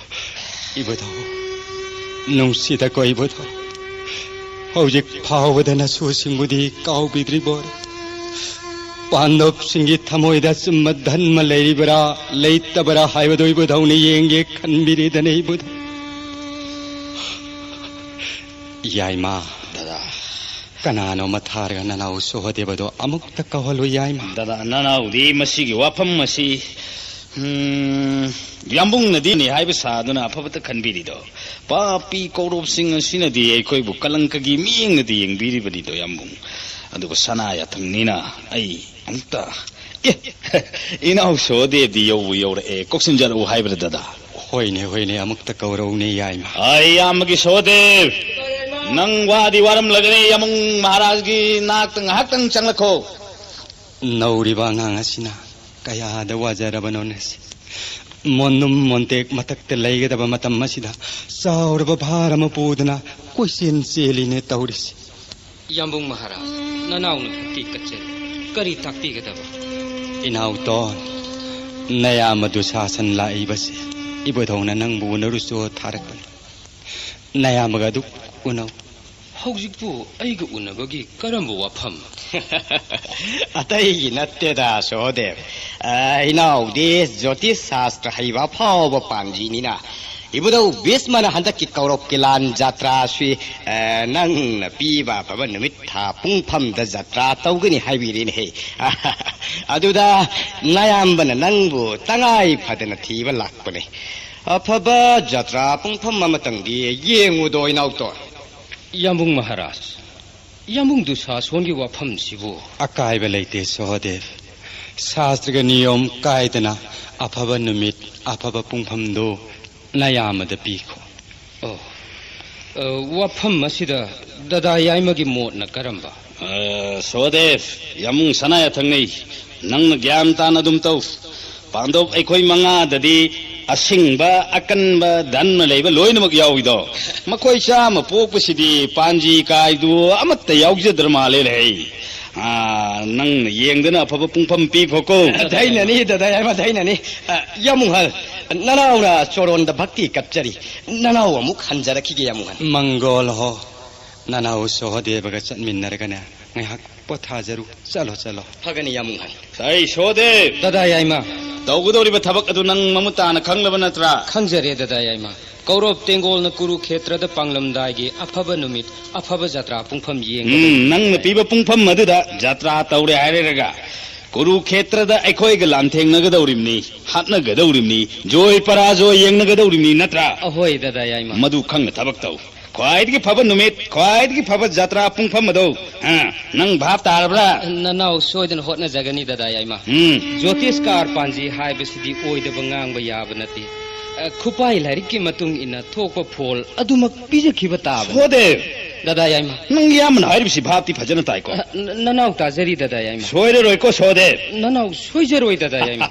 ꯏꯕꯨꯙꯧ, ꯅꯨꯡꯁꯤꯗꯀꯣ ꯏꯕꯨꯙꯧ, ꯍꯧꯖꯤꯛ ꯐꯥꯎꯕꯗ ꯅꯁꯨꯁꯤꯡꯕꯨꯗꯤ ꯀꯥꯎꯕꯤꯗ꯭ꯔꯤꯕꯣ? ꯄꯥꯟꯗꯕꯁꯤꯡꯒꯤ ꯊꯃꯣꯏꯗ ꯑꯆꯨꯝꯕ ꯙꯟꯃ ꯂꯩꯔꯤꯕ꯭ꯔꯥ ꯂꯩꯇꯕ꯭ꯔꯥ ꯍꯥꯏꯕꯗꯨ ꯏꯕꯨꯙꯧꯅ ꯌꯦꯡꯒꯦ ꯈꯟꯕꯤꯔꯤꯗꯅ ꯏꯕꯨꯙꯧ꯫ ꯌꯥꯏꯃ, ꯗꯗꯥ꯫ ꯀꯅꯥꯅꯣꯃ ꯊꯥꯔꯒ ꯅꯅꯥꯎ ꯁꯣꯍꯗꯦꯕꯗꯣ ꯑꯃꯨꯛꯇ ꯀꯧꯍꯜꯂꯨ ꯌꯥꯏꯃ꯫ ꯗꯗꯥ, ꯅꯅꯥꯎꯗꯤ ꯃꯁꯤꯒꯤ ꯋꯥꯐꯝ ꯑꯁꯤ, ꯎꯝ, ꯌꯥꯝꯕꯨꯡꯅꯗꯤꯅꯤ ꯍꯥꯏꯕ ꯁꯥꯗꯨꯅ ꯑꯐꯕꯇ ꯈꯟꯕꯤꯔꯤꯗꯣ꯫ ꯄꯥꯄꯤ ꯀꯧꯔꯣꯞꯁꯤꯡ ꯑꯁꯤꯅꯗꯤ ꯑꯩꯈꯣꯏꯕꯨ ꯀꯂꯪꯀꯒꯤ ꯃꯤꯠꯌꯦꯡꯅꯗꯤ ꯌꯦꯡꯕꯤꯔꯤꯕꯅꯤꯗꯣ, ꯌꯥꯝꯕꯨꯡ꯫ ꯑꯗꯨꯒ ꯁꯅꯥ ꯌꯥꯊꯪꯅꯤꯅ ꯑꯩ ꯑꯃꯨꯛꯇ, ꯑꯦ, ꯏꯅꯥꯎ ꯁꯣꯗꯦꯕꯗꯤ ꯌꯧꯕꯨ ꯌꯧꯔꯛꯑꯦ, ꯀꯧꯁꯤꯟꯖꯔꯛꯎ ꯍꯥꯏꯕ꯭ꯔꯥ, ꯗꯗꯥ? ꯍꯣꯏꯅꯦ, ꯍꯣꯏꯅꯦ, ꯑꯃꯨꯛꯇ ꯀꯧꯔꯧꯅꯦ, ꯌꯥꯏꯃ꯫ ꯑꯩ ꯏꯌꯥꯝꯕꯒꯤ ꯁꯣꯗꯦꯕ, ꯅꯪ ꯋꯥꯗꯤ ꯋꯥꯔꯝꯂꯒꯅꯤ, ꯌꯥꯝꯕꯨꯡ ꯃꯍꯥꯔꯥꯖꯒꯤ ꯅꯥꯛꯇ ꯉꯥꯏꯍꯥꯛꯇꯪ ꯆꯪꯂꯛꯈꯣ꯫ ꯅꯧꯔꯤꯕ ꯑꯉꯥꯡ ꯑꯁꯤꯅ ꯀꯌꯥꯗ ꯋꯥꯖꯔꯕꯅꯣꯅꯦ ꯁꯤ꯫ ꯃꯣꯟꯗꯨꯝ ꯃꯣꯟꯇꯦꯛ ꯃꯊꯛꯇ ꯂꯩꯒꯗꯕ ꯃꯇꯝ ꯑꯁꯤꯗ ꯆꯥꯎꯔꯕ ꯚꯥꯔ ꯑꯃ ꯄꯨꯗꯨꯅ ꯀꯣꯏꯆꯦꯟ ꯆꯦꯜꯂꯤꯅꯦ ꯇꯧꯔꯤꯁꯤ꯫ ꯌꯥꯝꯕꯨꯡ ꯃꯍꯥꯔꯥꯖ, ꯅꯅꯥꯎꯅ ꯍꯛꯇꯤ ꯀꯠꯆꯔꯤ꯫ ꯀꯔꯤ ꯇꯥꯛꯄꯤꯒꯗꯕ? ꯏꯅꯥꯎꯇꯣꯟ, ꯅꯌꯥꯝꯕ ꯗꯨꯁꯥꯁꯟ ꯂꯥꯛꯏꯕꯁꯦ ꯏꯕꯨꯙꯧꯅ ꯅꯪꯕꯨ ꯎꯅꯔꯨꯆꯣ ꯊꯥꯔꯛꯄꯅꯤ꯫ ꯅꯌꯥꯝꯕꯒ ꯑꯗꯨ ꯎꯅꯧ꯫ ꯍꯧꯖꯤꯛꯄꯨ ꯑꯩꯒ ꯎꯅꯕꯒꯤ ꯀꯔꯝꯕ ꯋꯥꯐꯝ? ꯑꯇꯩꯒꯤ ꯅꯠꯇꯦꯗ, ꯁꯣꯍꯗꯦꯕ꯫ ꯑ, ꯏꯅꯥꯎꯗꯤ ꯖꯣꯇꯤꯁ ꯁꯥꯁꯇ꯭ꯔ ꯍꯩꯕ ꯑꯐꯥꯎꯕ ꯄꯥꯟꯖꯤꯅꯤꯅ, ꯏꯕꯨꯙꯧ ꯚꯤꯁꯃꯅ ꯍꯟꯗꯛꯀꯤ ꯀꯧꯔꯣꯛ ꯀꯤꯂꯥꯟ ꯖꯥꯇ꯭ꯔꯥꯁꯤ, ꯑ, ꯅꯪꯅ ꯄꯤꯕ ꯑꯐꯕ ꯅꯨꯃꯤꯠ ꯊꯥ ꯄꯨꯡꯐꯝꯗ ꯖꯥꯇ꯭ꯔꯥ ꯇꯧꯒꯅꯤ ꯍꯥꯏꯕꯤꯔꯦꯅꯦꯍꯦ꯫ ꯑꯗꯨꯗ ꯅꯌꯥꯝꯕꯅ ꯅꯪꯕꯨ ꯇꯉꯥꯏ ꯐꯗꯅ ꯊꯤꯕ ꯂꯥꯛꯄꯅꯦ꯫ ꯑꯐꯕ ꯖꯥꯇ꯭ꯔꯥ ꯄꯨꯡꯐꯝ ꯑꯃꯇꯪꯗꯤ ꯌꯦꯡꯉꯨꯗꯣ, ꯏꯅꯥꯎꯇꯣꯟ꯫ ꯌꯥꯝꯕꯨꯡ ꯃꯍꯥꯔꯥꯖ, ꯌꯥꯝꯕꯨꯡ ꯗꯨꯁꯥꯁꯣꯟꯒꯤ ꯋꯥꯐꯝꯁꯤꯕꯨ? ꯑꯀꯥꯏꯕ ꯂꯩꯇꯦ, ꯁꯣꯍꯗꯦꯕ꯫ ꯁꯥꯁꯇ꯭ꯔꯒ ꯅꯤꯌꯣꯝ ꯀꯥꯏꯗꯅ ꯑꯐꯕ ꯅꯨꯃꯤꯠ, ꯑꯐꯕ ꯄꯨꯡꯐꯝꯗꯨ ꯅꯌꯥꯝꯕꯗ ꯄꯤꯈꯣ꯫ ꯑꯣ, ꯑ, ꯋꯥꯐꯝ ꯑꯁꯤꯗ ꯗꯗꯥ ꯌꯥꯏꯃꯒꯤ ꯃꯣꯠꯅ ꯀꯔꯝꯕ? ꯑ, ꯁꯣꯍꯗꯦꯕ, ꯌꯥꯝꯕꯨꯡ ꯁꯅꯥ ꯌꯥꯊꯪꯅꯤ, ꯅꯪꯅ ꯒ꯭ꯌꯥꯟ ꯇꯥꯅ ꯑꯗꯨꯝ ꯇꯧ꯫ ꯄꯥꯟꯗꯣꯞ ꯑꯩꯈꯣꯏ ꯃꯉꯥꯗꯗꯤ ꯑꯁꯤꯡꯕ, ꯑꯀꯟꯕ, ꯙꯟꯅ ꯂꯩꯕ ꯂꯣꯏꯅꯃꯛ ꯌꯥꯎꯏꯗꯣ꯫ ꯃꯈꯣꯏ ꯆꯥꯝꯃ ꯄꯣꯛꯄꯁꯤꯗꯤ ꯄꯥꯟꯖꯤ ꯀꯥꯏꯗꯨ ꯑꯃꯠꯇ ꯌꯥꯎꯖꯗ꯭ꯔ ꯃꯥꯜꯂꯦ ꯂꯩ꯫ ꯑꯥ, ꯅꯪꯅ ꯌꯦꯡꯗꯅ ꯑꯐꯕ ꯄꯨꯡꯐꯝ ꯄꯤꯈꯣꯀꯣ꯫ ꯙꯩꯅꯅꯤ, ꯗꯗꯥ ꯌꯥꯏꯃ, ꯙꯩꯅꯅꯤ꯫ ꯑ, ꯌꯥꯝꯕꯨꯡꯍꯜ, ꯅꯅꯥꯎꯅ ꯆꯣꯔꯣꯟꯗ ꯚꯛꯇꯤ ꯀꯠꯆꯔꯤ꯫ ꯅꯅꯥꯎ ꯑꯃꯨꯛ ꯍꯟꯖꯔꯛꯈꯤꯒꯦ, ꯌꯥꯝꯕꯨꯡꯍꯜ꯫ ꯃꯪꯒꯣꯜ ꯍꯣ, ꯅꯅꯥꯎ ꯁꯣꯍꯗꯦꯕꯒ ꯆꯠꯃꯤꯟꯅꯔꯒꯅꯦ, ꯉꯥꯏꯍꯥꯛ ꯄꯣꯊꯥꯖꯔꯨ꯫ ꯆꯠꯂꯣ, ꯆꯠꯂꯣ꯫ ꯐꯒꯅꯤ, ꯌꯥꯝꯕꯨꯡꯍꯜ꯫ ꯑꯩ ꯁꯣꯍꯗꯦꯕ! ꯗꯗꯥ ꯌꯥꯏꯃ! ꯇꯧꯒꯗꯧꯔꯤꯕ ꯊꯕꯛ ꯑꯗꯨ ꯅꯪ ꯃꯃꯨꯠ ꯇꯥꯅ ꯈꯪꯂꯕ ꯅꯠꯇ꯭ꯔꯥ? ꯈꯪꯖꯔꯦ, ꯗꯗꯥ ꯌꯥꯏꯃ꯫ ꯀꯧꯔꯕ ꯇꯦꯡꯒꯣꯜꯅ ꯀꯨꯔꯨꯈꯦꯇ꯭ꯔꯗ ꯄꯥꯡꯂꯝꯗꯥꯏꯒꯤ ꯑꯐꯕ ꯅꯨꯃꯤꯠ, ꯑꯐꯕ ꯖꯇ꯭ꯔꯥ ꯄꯨꯡꯐꯝ ꯌꯦꯡꯒꯗꯕꯅꯤ꯫ ꯎꯝ, ꯅꯪꯅ ꯄꯤꯕ ꯄꯨꯡꯐꯝ ꯑꯗꯨꯗ ꯖꯇ꯭ꯔꯥ ꯇꯧꯔꯦ ꯍꯥꯏꯔꯒ ꯀꯨꯔꯨꯈꯦꯇ꯭ꯔꯗ ꯑꯩꯈꯣꯏꯒ ꯂꯥꯟꯊꯦꯡꯅꯒꯗꯧꯔꯤꯕꯅꯤ, ꯍꯥꯠꯅꯒꯗꯧꯔꯤꯕꯅꯤ, ꯖꯣꯏ ꯄꯔꯥꯖꯣꯏ ꯌꯦꯡꯅꯒꯗꯧꯔꯤꯕꯅꯤ ꯅꯠꯇ꯭ꯔꯥ? ꯑꯍꯣꯏ, ꯗꯗꯥ ꯌꯥꯏꯃ꯫ ꯃꯗꯨ ꯈꯪꯅ ꯊꯕꯛ ꯇꯧ꯫ ꯈ꯭ꯋꯥꯏꯗꯒꯤ ꯐꯕ ꯅꯨꯃꯤꯠ, ꯈ꯭ꯋꯥꯏꯗꯒꯤ ꯐꯕ ꯖꯇ꯭ꯔꯥ ꯄꯨꯡꯐꯝ ꯑꯗꯣ, ꯑ, ꯅꯪ ꯚꯥꯞ ꯇꯥꯔꯕ꯭ꯔꯥ? ꯅꯅꯥꯎ ꯁꯣꯏꯗꯅ ꯍꯣꯠꯅꯖꯒꯅꯤ, ꯗꯗꯥ ꯌꯥꯏꯃ꯫ ꯎꯝ꯫ ꯖꯣꯇꯤꯁ ꯀꯥꯔꯄꯥꯟꯖꯤ ꯍꯥꯏꯕꯁꯤꯗꯤ ꯑꯣꯏꯗꯕ ꯉꯥꯡꯕ ꯌꯥꯕ ꯅꯠꯇꯦ꯫ ꯑ, ꯈꯨꯄꯥꯏ ꯂꯥꯏꯔꯤꯛꯀꯤ ꯃꯇꯨꯡ ꯏꯟꯅ ꯊꯣꯛꯄ ꯐꯣꯜ ꯑꯗꯨꯃꯛ ꯄꯤꯖꯈꯤꯕ ꯇꯥꯕꯅꯤ꯫ ꯁꯣꯗꯦ! ꯗꯗꯥ ꯌꯥꯏꯃ꯫ ꯅꯪ ꯏꯌꯥꯝꯕꯅ ꯍꯥꯏꯔꯤꯕꯁꯤ ꯚꯥꯞꯇꯤ ꯐꯖꯅ ꯇꯥꯏꯀꯣ? ꯑ, ꯅ-, ꯅꯅꯥꯎ ꯇꯥꯖꯔꯤ, ꯗꯗꯥ ꯌꯥꯏꯃ꯫ ꯁꯣꯏꯔꯔꯣꯏꯀꯣ, ꯁꯣꯗꯦ? ꯅꯅꯥꯎ ꯁꯣꯏꯖꯔꯣꯏ, ꯗꯗꯥ ꯌꯥꯏꯃ꯫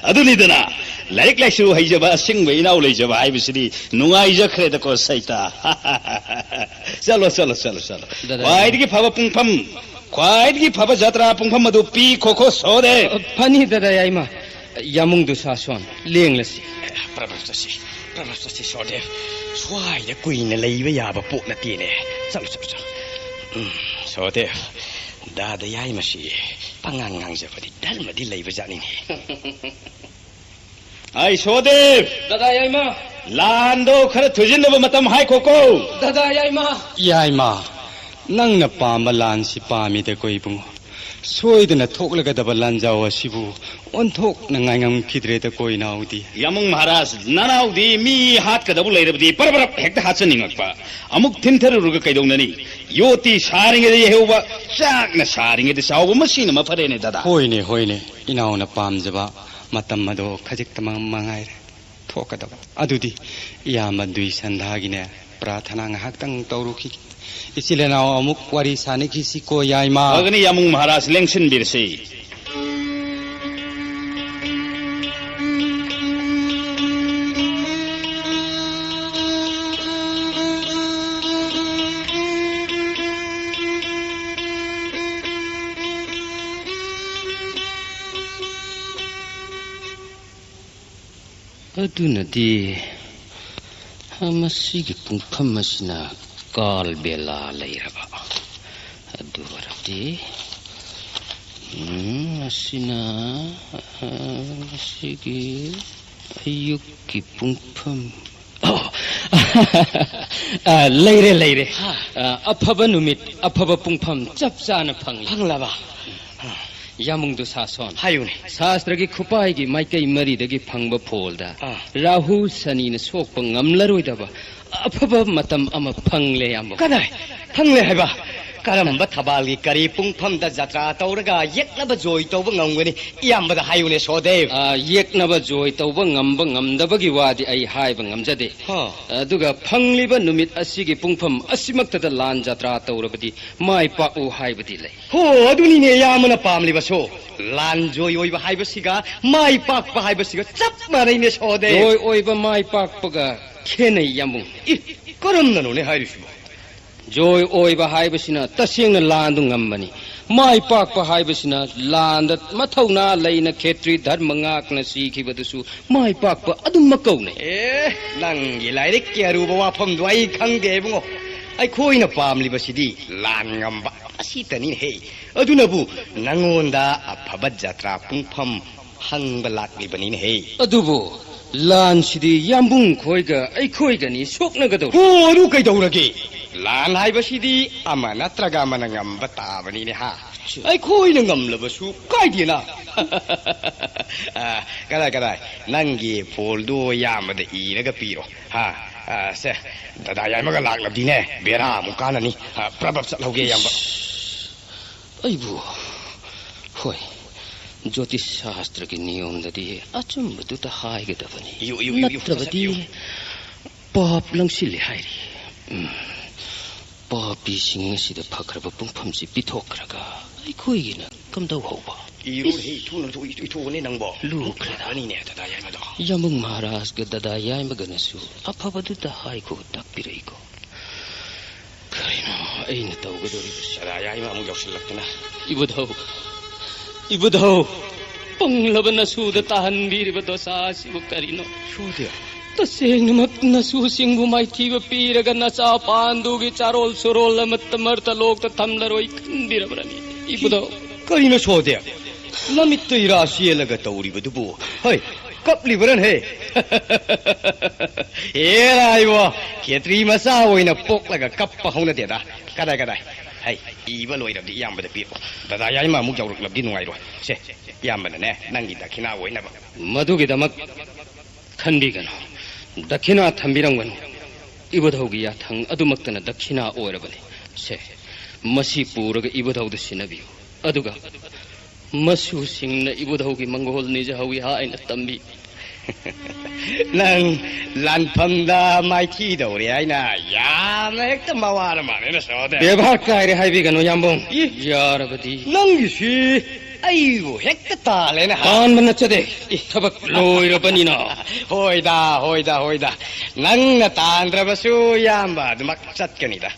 ꯑꯗꯨꯅꯤꯗꯅ, ꯂꯥꯏꯔꯤꯛ ꯂꯥꯏꯁꯨ ꯍꯩꯖꯕ ꯑꯁꯦꯡꯕ ꯏꯅꯥꯎ ꯂꯩꯖꯕ ꯍꯥꯏꯕꯁꯤꯗꯤ ꯅꯨꯡꯉꯥꯏꯖꯈ꯭ꯔꯦꯗꯀꯣ, ꯁꯩꯇꯥ꯫ ꯆꯠꯂꯣ, ꯆꯠꯂꯣ, ꯆꯠꯂꯣ, ꯆꯠꯂꯣ꯫ ꯗꯗꯥ, ꯈ꯭ꯋꯥꯏꯗꯒꯤ ꯐꯕ ꯄꯨꯡꯐꯝ, ꯈ꯭ꯋꯥꯏꯗꯒꯤ ꯐꯕ ꯖꯇ꯭ꯔꯥ ꯄꯨꯡꯐꯝ ꯑꯗꯨ ꯄꯤꯈꯣꯀꯣ, ꯁꯣꯗꯦ꯫ ꯑ, ꯐꯅꯤ, ꯗꯗꯥ ꯌꯥꯏꯃ꯫ ꯌꯥꯃꯨꯡꯗꯨ ꯁꯥꯁꯣꯟ, ꯂꯦꯡꯂꯁꯤ꯫ ꯄ꯭ꯔꯚꯨ ꯆꯠꯁꯤ, ꯄ꯭ꯔꯚꯨ ꯆꯠꯁꯤ, ꯁꯣꯗꯦ꯫ ꯁ꯭ꯋꯥꯏꯗ ꯀꯨꯏꯅ ꯂꯩꯕ ꯌꯥꯕ ꯄꯣꯠ ꯅꯠꯇꯦꯅꯦ꯫ ꯆꯠꯂꯣ, ꯆꯠꯂꯣ, ꯆꯠꯂꯣ꯫ ꯎꯝ, ꯁꯣꯗꯦ, ꯗꯥꯗꯥ ꯌꯥꯏꯃꯁꯤ ꯄꯉꯥꯡ ꯉꯥꯡꯖꯕꯗꯤ ꯙꯔꯃꯗꯤ ꯂꯩꯕ ꯖꯥꯠꯅꯤꯅꯦ꯫ ꯑꯩ ꯁꯣꯗꯦ! ꯗꯗꯥ ꯌꯥꯏꯃ! ꯂꯥꯟꯗꯣ ꯈꯔ ꯊꯨꯖꯤꯟꯅꯕ ꯃꯇꯝ ꯍꯥꯏꯈꯣꯀꯣ! ꯗꯗꯥ ꯌꯥꯏꯃ! ꯌꯥꯏꯃ, ꯅꯪꯅ ꯄꯥꯝꯕ ꯂꯥꯟꯁꯤ ꯄꯥꯝꯃꯤꯗꯀꯣ ꯏꯕꯨꯡꯉꯣ꯫ ꯁꯣꯏꯗꯅ ꯊꯣꯛꯂꯒꯗꯕ ꯂꯥꯟꯖꯥꯎ ꯑꯁꯤꯕꯨ ꯑꯣꯟꯊꯣꯛꯅ ꯉꯥꯏꯉꯝꯈꯤꯗ꯭ꯔꯦꯗꯀꯣ ꯏꯅꯥꯎꯗꯤ꯫ ꯌꯥꯃꯨꯡ ꯃꯍꯥꯔꯥꯖ, ꯅꯅꯥꯎꯗꯤ ꯃꯤ ꯍꯥꯠꯀꯗꯕ ꯂꯩꯔꯕꯗꯤ ꯄꯔꯞ ꯄꯔꯞ ꯍꯦꯛꯇ ꯍꯥꯠꯆꯅꯤꯡꯉꯛꯄ꯫ ꯑꯃꯨꯛ ꯊꯤꯟꯊꯔꯨꯔꯒ ꯀꯩꯗꯧꯅꯅꯤ? ꯌꯣꯠꯇꯤ ꯁꯥꯔꯤꯉꯩꯗ ꯌꯩꯍꯧꯕ, ꯆꯥꯛꯅ ꯁꯥꯔꯤꯉꯩꯗ ꯆꯥꯍꯧꯕ, ꯃꯁꯤꯅ ꯃꯐꯔꯦꯅꯦ, ꯗꯗꯥ꯫ ꯍꯣꯏꯅꯦ, ꯍꯣꯏꯅꯦ, ꯏꯅꯥꯎꯅ ꯄꯥꯝꯖꯕ ꯃꯇꯝ ꯑꯗꯣ ꯈꯖꯤꯛꯇꯃꯛ ꯃꯉꯥꯏꯔꯦ ꯊꯣꯛꯀꯗꯕ꯫ ꯑꯗꯨꯗꯤ ꯏꯌꯥꯝꯕ ꯗ꯭ꯋꯤꯁꯟꯙꯥꯒꯤꯅꯦ, ꯄ꯭ꯔꯥꯊꯅꯥ ꯉꯥꯏꯍꯥꯛꯇꯪ ꯇꯧꯔꯨꯈꯤꯒꯦ꯫ ꯏꯆꯤꯜ ꯏꯅꯥꯎ ꯑꯃꯨꯛ ꯋꯥꯔꯤ ꯁꯥꯅꯈꯤꯁꯤꯀꯣ, ꯌꯥꯏꯃ꯫ ꯐꯒꯅꯤ, ꯌꯥꯃꯨꯡ ꯃꯍꯥꯔꯥꯖ, ꯂꯦꯡꯁꯤꯟꯕꯤꯔꯁꯤ꯫ ꯑꯗꯨꯅꯗꯤ, ꯃꯁꯤꯒꯤ ꯄꯨꯡꯐꯝ ꯑꯁꯤꯅ ꯀꯥꯜ ꯕꯦꯂꯥ ꯂꯩꯔꯕ꯫ ꯑꯗꯨ ꯑꯣꯏꯔꯗꯤ, ꯎꯝ, ꯃꯁꯤꯅ, ꯑ, ꯃꯁꯤꯒꯤ ꯑꯌꯨꯛꯀꯤ ꯄꯨꯡꯐꯝ꯫ ꯑꯣ! ꯑ, ꯂꯩꯔꯦ, ꯂꯩꯔꯦ꯫ ꯍꯥ? ꯑ, ꯑꯐꯕ ꯅꯨꯃꯤꯠ, ꯑꯐꯕ ꯄꯨꯡꯐꯝ ꯆꯞ ꯆꯥꯅ ꯐꯪꯂꯦ꯫ ꯐꯪꯂꯕ? ꯌꯥꯝꯕꯨꯡ ꯗꯨꯁꯥꯁꯣꯟ꯫ ꯍꯥꯏꯌꯨꯅꯦ꯫ ꯁꯥꯁꯇ꯭ꯔꯒꯤ ꯈꯨꯄꯥꯏꯒꯤ ꯃꯥꯏꯀꯩ ꯃꯔꯤꯗꯒꯤ ꯐꯪꯕ ꯐꯣꯜꯗ ꯑꯥ꯫ ꯔꯥꯍꯨ ꯁꯅꯤꯅ ꯁꯣꯛꯄ ꯉꯝꯂꯔꯣꯏꯗꯕ ꯑꯐꯕ ꯃꯇꯝ ꯑꯃ ꯐꯪꯂꯦ, ꯌꯥꯝꯕꯨꯡ꯫ ꯀꯗꯥꯏ? ꯐꯪꯂꯦ ꯍꯥꯏꯕ? ꯀꯔꯝꯕ ꯊꯕꯥꯜꯒꯤ ꯀꯔꯤ ꯄꯨꯡꯐꯝꯗ ꯖꯇ꯭ꯔꯥ ꯇꯧꯔꯒ ꯌꯦꯛꯅꯕ ꯖꯣꯏ ꯇꯧꯕ ꯉꯝꯒꯅꯤ? ꯏꯌꯥꯝꯕꯗ ꯍꯥꯏꯌꯨꯅꯦ, ꯁꯣꯗꯦꯕ꯫ ꯑꯥ, ꯌꯦꯛꯅꯕ ꯖꯣꯏ ꯇꯧꯕ ꯉꯝꯕ ꯉꯝꯗꯕꯒꯤ ꯋꯥꯗꯤ ꯑꯩ ꯍꯥꯏꯕ ꯉꯝꯖꯗꯦ꯫ ꯍꯥ꯫ ꯑꯗꯨꯒ ꯐꯪꯂꯤꯕ ꯅꯨꯃꯤꯠ ꯑꯁꯤꯒꯤ ꯄꯨꯡꯐꯝ ꯑꯁꯤꯃꯛꯇꯗ ꯂꯥꯟ ꯖꯇ꯭ꯔꯥ ꯇꯧꯔꯕꯗꯤ ꯃꯥꯏ ꯄꯥꯛꯎ ꯍꯥꯏꯕꯗꯤ ꯂꯩ꯫ ꯍꯣ, ꯑꯗꯨꯅꯤꯅꯦ ꯏꯌꯥꯝꯕꯅ ꯄꯥꯝꯂꯤꯕꯁꯨ꯫ ꯂꯥꯟ ꯖꯣꯏ ꯑꯣꯏꯕ ꯍꯥꯏꯕꯁꯤꯒ ꯃꯥꯏ ꯄꯥꯛꯄ ꯍꯥꯏꯕꯁꯤꯒ ꯆꯞ ꯃꯥꯟꯅꯩꯅꯦ, ꯁꯣꯗꯦꯕ꯫ ꯖꯣꯏ ꯑꯣꯏꯕ ꯃꯥꯏ ꯄꯥꯛꯄꯒ ꯈꯦꯠꯅꯩ, ꯌꯥꯝꯕꯨꯡ꯫ ꯏ, ꯀꯔꯝꯅꯅꯣꯅꯦ ꯍꯥꯏꯔꯤꯁꯤꯕꯣ? ꯖꯣꯏ ꯑꯣꯏꯕ ꯍꯥꯏꯕꯁꯤꯅ ꯇꯁꯦꯡꯅ ꯂꯥꯟꯗꯨ ꯉꯝꯕꯅꯤ꯫ ꯃꯥꯏ ꯄꯥꯛꯄ ꯍꯥꯏꯕꯁꯤꯅ ꯂꯥꯟꯗ ꯃꯊꯧꯅꯥ ꯂꯩꯅ ꯈꯦꯇ꯭ꯔꯤ ꯙꯔꯃ ꯉꯥꯛꯅ ꯁꯤꯈꯤꯕꯗꯨꯁꯨ ꯃꯥꯏ ꯄꯥꯛꯄ ꯑꯗꯨꯃꯛ ꯀꯧꯅꯩ꯫ ꯑꯦ, ꯅꯪꯒꯤ ꯂꯥꯏꯔꯤꯛꯀꯤ ꯑꯔꯨꯕ ꯋꯥꯐꯝꯗꯨ ꯑꯩ ꯈꯪꯗꯦ, ꯏꯕꯨꯡꯉꯣ꯫ ꯑꯩꯈꯣꯏꯅ ꯄꯥꯝꯂꯤꯕꯁꯤꯗꯤ ꯂꯥꯟ ꯉꯝꯕ ꯑꯁꯤꯇꯅꯤꯅꯦꯍꯦ꯫ ꯑꯗꯨꯅꯕꯨ ꯅꯉꯣꯟꯗ ꯑꯐꯕ ꯖꯇ꯭ꯔꯥ ꯄꯨꯡꯐꯝ ꯍꯪꯕ ꯂꯥꯛꯂꯤꯕꯅꯤꯅꯦꯍꯦ꯫ ꯑꯗꯨꯕꯨ ꯂꯥꯟꯁꯤꯗꯤ ꯌꯥꯝꯕꯨꯡ ꯈꯣꯏꯒ ꯑꯩꯈꯣꯏꯒꯅꯤ ꯁꯣꯛꯅꯒꯗꯧꯔꯤ꯫ ꯍꯣ, ꯑꯗꯨ ꯀꯩꯗꯧꯔꯒꯦ? ꯂꯥꯟ ꯍꯥꯏꯕꯁꯤꯗꯤ ꯑꯃ ꯅꯠꯇ꯭ꯔꯒ ꯑꯃꯅ ꯉꯝꯕ ꯇꯥꯕꯅꯤꯅꯦ, ꯍꯥ? ꯆꯨ- ꯑꯩꯈꯣꯏꯅ ꯉꯝꯂꯕꯁꯨ ꯀꯥꯏꯗꯦꯅ꯫ ꯑ, ꯀꯗꯥꯏ, ꯀꯗꯥꯏ? ꯅꯪꯒꯤ ꯐꯣꯜꯗꯨ ꯏꯌꯥꯝꯕꯗ ꯏꯔꯒ ꯄꯤꯔꯣ꯫ ꯍꯥ? ꯑ, ꯁꯦ, ꯗꯗꯥ ꯌꯥꯏꯃꯒ ꯂꯥꯛꯂꯕꯗꯤꯅꯦ, ꯕꯦꯔꯥ ꯑꯃꯨꯛ ꯀꯥꯅꯅꯤ꯫ ꯑ, ꯄ꯭ꯔꯕꯞ ꯆꯠꯍꯧꯒꯦ, ꯏꯌꯥꯝꯕ꯫ ꯑꯩꯕꯨ, ꯍꯣꯏ, ꯖꯣꯇꯤꯁ ꯁꯥꯁꯇ꯭ꯔꯒꯤ ꯅꯤꯌꯣꯝꯗꯗꯤ ꯑꯆꯨꯝꯕꯗꯨꯇ ꯍꯥꯏꯒꯗꯕꯅꯤ꯫ ꯏꯌꯨ, ꯏꯌꯨ, ꯏꯌꯨ, ꯏꯌꯨ, ꯅꯠꯇ꯭ꯔꯕꯗꯤ ꯏꯌꯨ꯫ ꯄꯥꯞ ꯂꯪꯁꯤꯜꯂꯤ ꯍꯥꯏꯔꯤ꯫ ꯎꯝ, ꯄꯥꯄꯤꯁꯤꯡ ꯑꯁꯤꯗ ꯐꯈ꯭ꯔꯕ ꯄꯨꯡꯐꯝꯁꯤ ꯄꯤꯊꯣꯛꯈ꯭ꯔꯒ ꯑꯩꯈꯣꯏꯒꯤꯅ ꯀꯝꯗꯧꯍꯧꯕ? ꯏꯔꯨꯅꯦ, ꯏꯁ! ꯏꯊꯨ ꯅꯪꯁꯨ ꯏꯊꯨ-, ꯏꯊꯨꯑꯣꯅꯦ ꯅꯪꯕꯣ꯫ ꯂꯨꯈ꯭ꯔꯦꯗ꯫ ꯂꯨꯈ꯭ꯔꯕꯅꯤꯅꯦ, ꯗꯗꯥ ꯌꯥꯏꯃꯗꯣ꯫ ꯌꯥꯝꯕꯨꯡ ꯃꯍꯥꯔꯥꯖꯒ ꯗꯗꯥ ꯌꯥꯏꯃꯒꯅꯁꯨ ꯑꯐꯕꯗꯨꯗ ꯍꯥꯏꯈꯣ, ꯇꯥꯛꯄꯤꯔꯛꯏꯀꯣ꯫ ꯀꯔꯤꯅꯣ ꯑꯩꯅ ꯇꯧꯒꯗꯧꯔꯤꯕꯁꯤ? ꯗꯗꯥ ꯌꯥꯏꯃ ꯑꯃꯨꯛ ꯌꯥꯎꯁꯤꯜꯂꯛꯇꯅ꯫ ꯏꯕꯨꯙꯧ, ꯏꯕꯨꯙꯧ, ꯄꯪꯂꯕ ꯅꯁꯨꯗ ꯇꯥꯍꯟꯕꯤꯔꯤꯕ ꯗꯣꯁꯥ ꯑꯁꯤꯕꯨ ꯀꯔꯤꯅꯣ? ꯁꯣꯗꯦ꯫ ꯇꯁꯦꯡꯅꯃꯛ ꯅꯁꯨꯁꯤꯡꯕꯨ ꯃꯥꯏꯊꯤꯕ ꯄꯤꯔꯒ ꯅꯆꯥ ꯄꯥꯟꯗꯨꯒꯤ ꯆꯥꯔꯣꯜ ꯁꯨꯔꯣꯜ ꯑꯃꯠꯇ ꯃꯔꯛꯇ ꯂꯣꯛꯇ ꯊꯝꯂꯔꯣꯏ ꯈꯟꯕꯤꯔꯕ꯭ꯔꯅꯤ, ꯏꯕꯨꯙꯧ? ꯀꯔꯤꯅꯣ ꯁꯣꯗꯦ? ꯅꯃꯤꯠꯇ ꯏꯔꯥ ꯆꯦꯜꯂꯒ ꯇꯧꯔꯤꯕꯗꯨꯕꯨ? ꯍꯩ, ꯀꯞꯂꯤꯕꯔꯅꯦ? ꯑꯦꯔꯥ ꯏꯕꯣ, ꯈꯦꯇ꯭ꯔꯤ ꯃꯆꯥ ꯑꯣꯏꯅ ꯄꯣꯛꯂꯒ ꯀꯞꯄ ꯍꯧꯅꯗꯦꯗ꯫ ꯀꯗꯥꯏ, ꯀꯗꯥꯏ? ꯍꯩ, ꯏꯕ ꯂꯣꯏꯔꯕꯗꯤ ꯏꯌꯥꯝꯕꯗ ꯄꯤꯔꯛꯑꯣ꯫ ꯗꯗꯥ ꯌꯥꯏꯃ ꯑꯃꯨꯛ ꯌꯧꯔꯛꯂꯕꯗꯤ ꯅꯨꯡꯉꯥꯏꯔꯣꯏ꯫ ꯁꯦ, ꯏꯌꯥꯝꯕꯅꯅꯦ, ꯅꯪꯒꯤ ꯗꯈꯤꯅꯥ ꯑꯣꯏꯅꯕ꯫ ꯃꯗꯨꯒꯤꯗꯃꯛ ꯈꯟꯕꯤꯒꯅꯨ꯫ ꯗꯈꯤꯅꯥ ꯊꯝꯕꯤꯔꯝꯒꯅꯨ꯫ ꯏꯕꯨꯙꯧꯒꯤ ꯌꯥꯊꯪ ꯑꯗꯨꯃꯛꯇꯅ ꯗꯈꯤꯅꯥ ꯑꯣꯏꯔꯕꯅꯤ꯫ ꯁꯦ, ꯃꯁꯤ ꯄꯨꯔꯒ ꯏꯕꯨꯙꯧꯗ ꯁꯤꯟꯅꯕꯤꯌꯨ꯫ ꯑꯗꯨꯒ ꯃꯁꯨꯁꯤꯡꯅ ꯏꯕꯨꯙꯧꯒꯤ ꯃꯪꯒꯣꯜ ꯅꯤꯖꯍꯧꯏ ꯍꯥꯏꯅ ꯇꯝꯕꯤ꯫ ꯅꯪ ꯂꯥꯟꯐꯝꯗ ꯃꯥꯏꯊꯤꯗꯧꯔꯦ ꯍꯥꯏꯅ ꯌꯥꯝꯅ ꯍꯦꯛꯇ ꯃꯋꯥ ꯂꯧꯃꯥꯟꯅꯦꯅ ꯁꯣꯗꯦ꯫ ꯕꯦꯕꯥꯔ ꯀꯥꯏꯔꯦ ꯍꯥꯏꯕꯤꯒꯅꯨ, ꯌꯥꯝꯕꯨꯡ꯫ ꯏ? ꯌꯥꯔꯕꯗꯤ꯫ ꯅꯪꯒꯤꯁꯤ ꯑꯩꯕꯨ ꯍꯦꯛꯇ ꯇꯥꯜꯂꯦꯅ ꯍꯥ? ꯇꯥꯟꯕ ꯅꯠꯆꯗꯦ꯫ ꯏ, ꯊꯕꯛ ꯂꯣꯏꯔꯕꯅꯤꯅ꯫ ꯍꯣꯏꯗ, ꯍꯣꯏꯗ, ꯍꯣꯏꯗ꯫ ꯅꯪꯅ ꯇꯥꯟꯗ꯭ꯔꯕꯁꯨ ꯏꯌꯥꯝꯕ ꯑꯗꯨꯃꯛ ꯆꯠꯀꯅꯤꯗ꯫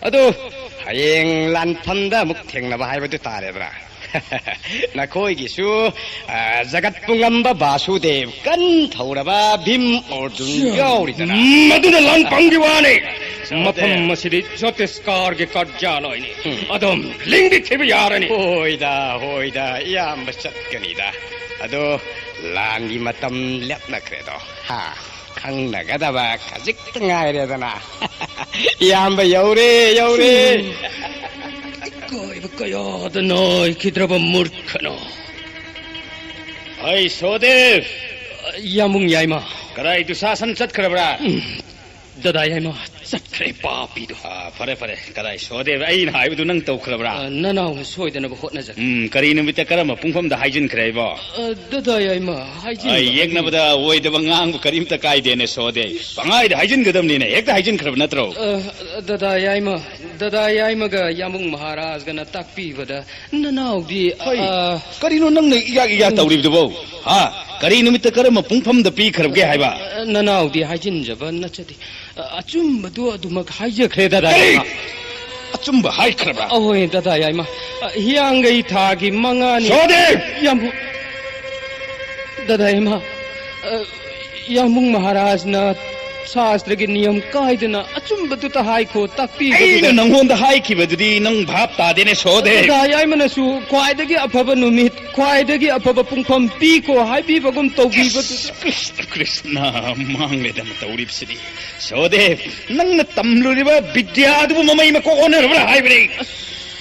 ꯑꯗꯨ ꯍꯌꯦꯡ ꯂꯥꯟꯐꯝꯗ ꯑꯃꯨꯛ ꯊꯦꯡꯅꯕ ꯍꯥꯏꯕꯗꯨ ꯇꯥꯔꯦꯗꯅ꯫ ꯅꯈꯣꯏꯒꯤꯁꯨ, ꯑ, ꯖꯒꯠ ꯄꯨꯡꯉꯝꯕ ꯕꯥꯁꯨꯗꯦꯕ, ꯀꯟ ꯊꯧꯔꯕ ꯚꯤꯝ ꯑꯔꯖꯨꯟ ꯌꯥꯎꯔꯤꯗꯅ꯫ ꯃꯗꯨꯅ ꯂꯥꯟꯐꯝꯒꯤ ꯋꯥꯅꯤ꯫ ꯁꯣꯗꯦ꯫ ꯃꯐꯝ ꯑꯁꯤꯗꯤ ꯖꯣꯇꯤꯁꯀꯥꯔꯒꯤ ꯀꯥꯔꯖꯥꯂꯣꯏꯅꯤ꯫ ꯎꯝ꯫ ꯑꯗꯨꯝ ꯂꯤꯡꯕꯤꯈꯤꯕ ꯌꯥꯔꯅꯤ꯫ ꯍꯣꯏꯗ, ꯍꯣꯏꯗ, ꯏꯌꯥꯝꯕ ꯆꯠꯀꯅꯤꯗ꯫ ꯑꯗꯣ ꯂꯥꯟꯒꯤ ꯃꯇꯝ ꯂꯦꯞꯅꯈ꯭ꯔꯦꯗꯣ꯫ ꯍꯥ? ꯈꯪꯅꯒꯗꯕ ꯈꯖꯤꯛꯇ ꯉꯥꯏꯔꯦꯗꯅ꯫ ꯏꯌꯥꯝꯕ ꯌꯧꯔꯦ, ꯌꯧꯔꯦ꯫ ꯏꯀꯥꯏꯕ ꯀꯌꯥꯗ ꯅꯥꯏꯈꯤꯗ꯭ꯔꯕ ꯃꯨꯔꯈꯅꯣ꯫ ꯑꯩ ꯁꯣꯗꯦꯕ꯫ ꯌꯥꯝꯕꯨꯡ ꯌꯥꯏꯃ꯫ ꯀꯗꯥꯏ ꯗꯨꯁꯥꯁꯟ ꯆꯠꯈ꯭ꯔꯕ꯭ꯔꯥ? ꯎꯝ, ꯗꯗꯥ ꯌꯥꯏꯃ ꯆꯠꯈ꯭ꯔꯦ ꯄꯥꯄꯤꯗꯣ꯫ ꯑꯥ, ꯐꯔꯦ, ꯐꯔꯦ꯫ ꯀꯗꯥꯏ ꯁꯣꯗꯦꯕ? ꯑꯩꯅ ꯍꯥꯏꯕꯗꯨ ꯅꯪ ꯇꯧꯈ꯭ꯔꯕ꯭ꯔꯥ? ꯑ, ꯅꯅꯥꯎꯅ ꯁꯣꯏꯗꯅꯕ ꯍꯣꯠꯅꯖꯒꯦ꯫ ꯎꯝ, ꯀꯔꯤ ꯅꯨꯃꯤꯠꯇ ꯀꯔꯝꯕ ꯄꯨꯡꯐꯝꯗ ꯍꯥꯏꯖꯤꯟꯈ꯭ꯔꯦ ꯍꯥꯏꯕꯣ? ꯑ, ꯗꯗꯥ ꯌꯥꯏꯃ, ꯍꯥꯏꯖꯤꯟꯕ ꯑꯩ ꯌꯦꯛꯅꯕꯗ ꯑꯣꯏꯗꯕ ꯉꯥꯡꯕ ꯀꯔꯤꯝꯇ ꯀꯥꯏꯗꯦꯅꯦ ꯁꯣꯗꯦ꯫ ꯄꯪꯍꯥꯏꯗ ꯍꯥꯏꯖꯤꯟꯒꯗꯕꯅꯤꯅꯦ꯫ ꯍꯦꯛꯇ ꯍꯥꯏꯖꯤꯟꯈ꯭ꯔꯕ ꯅꯠꯇ꯭ꯔꯣ? ꯑ, ꯗꯗꯥ ꯌꯥꯏꯃ, ꯗꯗꯥ ꯌꯥꯏꯃꯒ ꯌꯥꯝꯕꯨꯡ ꯃꯍꯥꯔꯥꯖꯒꯅ ꯇꯥꯛꯄꯤꯕꯗ ꯅꯅꯥꯎꯗꯤ, ꯍꯩ, ꯑ, ꯀꯔꯤꯅꯣ ꯅꯪꯅ ꯏꯌꯥꯛ ꯏꯌꯥꯛ ꯇꯧꯔꯤꯕꯗꯨꯕꯣ? ꯍꯥ? ꯀꯔꯤ ꯅꯨꯃꯤꯠꯇ ꯀꯔꯝꯕ ꯄꯨꯡꯐꯝꯗ ꯄꯤꯈ꯭ꯔꯕꯒꯦ ꯍꯥꯏꯕ? ꯑ, ꯅꯅꯥꯎꯗꯤ ꯍꯥꯏꯖꯤꯟꯖꯕ ꯅꯠꯆꯗꯦ꯫ ꯑ, ꯑꯆꯨꯝꯕꯗꯨ ꯑꯗꯨꯃꯛ ꯍꯥꯏꯖꯈ꯭ꯔꯦ, ꯗꯗꯥ ꯀꯔꯤ? ꯌꯥꯏꯃ꯫ ꯑꯆꯨꯝꯕ ꯍꯥꯏꯈ꯭ꯔꯕ꯭ꯔꯥ? ꯑꯍꯣꯏ, ꯗꯗꯥ ꯌꯥꯏꯃ꯫ ꯑ, ꯍꯤꯌꯥꯡꯒꯩ ꯊꯥꯒꯤ ꯃꯉꯥꯅꯤ꯫ ꯁꯣꯗꯦ! ꯌꯥꯝꯕꯨ-, ꯗꯗꯥ ꯌꯥꯏꯃ, ꯑ, ꯌꯥꯝꯕꯨꯡ ꯃꯍꯥꯔꯥꯖꯅ ꯁꯥꯁꯇ꯭ꯔꯒꯤ ꯅꯤꯌꯝ ꯀꯥꯏꯗꯅ ꯑꯆꯨꯝꯕꯗꯨꯇ ꯍꯥꯏꯈꯣ, ꯇꯥꯛꯄꯤꯕꯗꯨꯗ꯫ ꯑꯩꯅ ꯅꯪꯉꯣꯟꯗ ꯍꯥꯏꯈꯤꯕꯗꯨꯗꯤ ꯅꯪ ꯚꯥꯞ ꯇꯥꯗꯦꯅꯦ, ꯁꯣꯗꯦ꯫ ꯗꯗꯥ ꯌꯥꯏꯃꯅꯁꯨ ꯈ꯭ꯋꯥꯏꯗꯒꯤ ꯑꯐꯕ ꯅꯨꯃꯤꯠ, ꯈ꯭ꯋꯥꯏꯗꯒꯤ ꯑꯐꯕ ꯄꯨꯡꯐꯝ ꯄꯤꯈꯣ ꯍꯥꯏꯕꯤꯕꯒꯨꯝ ꯇꯧꯕꯤꯕꯗꯨꯗ꯫ ꯏꯁ, ꯀ꯭ꯔꯤꯁꯅ, ꯀ꯭ꯔꯤꯁꯅ, ꯃꯥꯡꯂꯦꯗꯅ ꯇꯧꯔꯤꯕꯁꯤꯗꯤ꯫ ꯁꯣꯗꯦ, ꯅꯪꯅ ꯇꯝꯂꯨꯔꯤꯕ ꯕꯤꯗ꯭ꯌꯥ ꯑꯗꯨꯕꯨ ꯃꯃꯩ ꯃꯀꯣꯛ ꯑꯣꯟꯅꯔꯕ꯭ꯔꯥ ꯍꯥꯏꯕꯅꯤ? ꯑꯁ꯫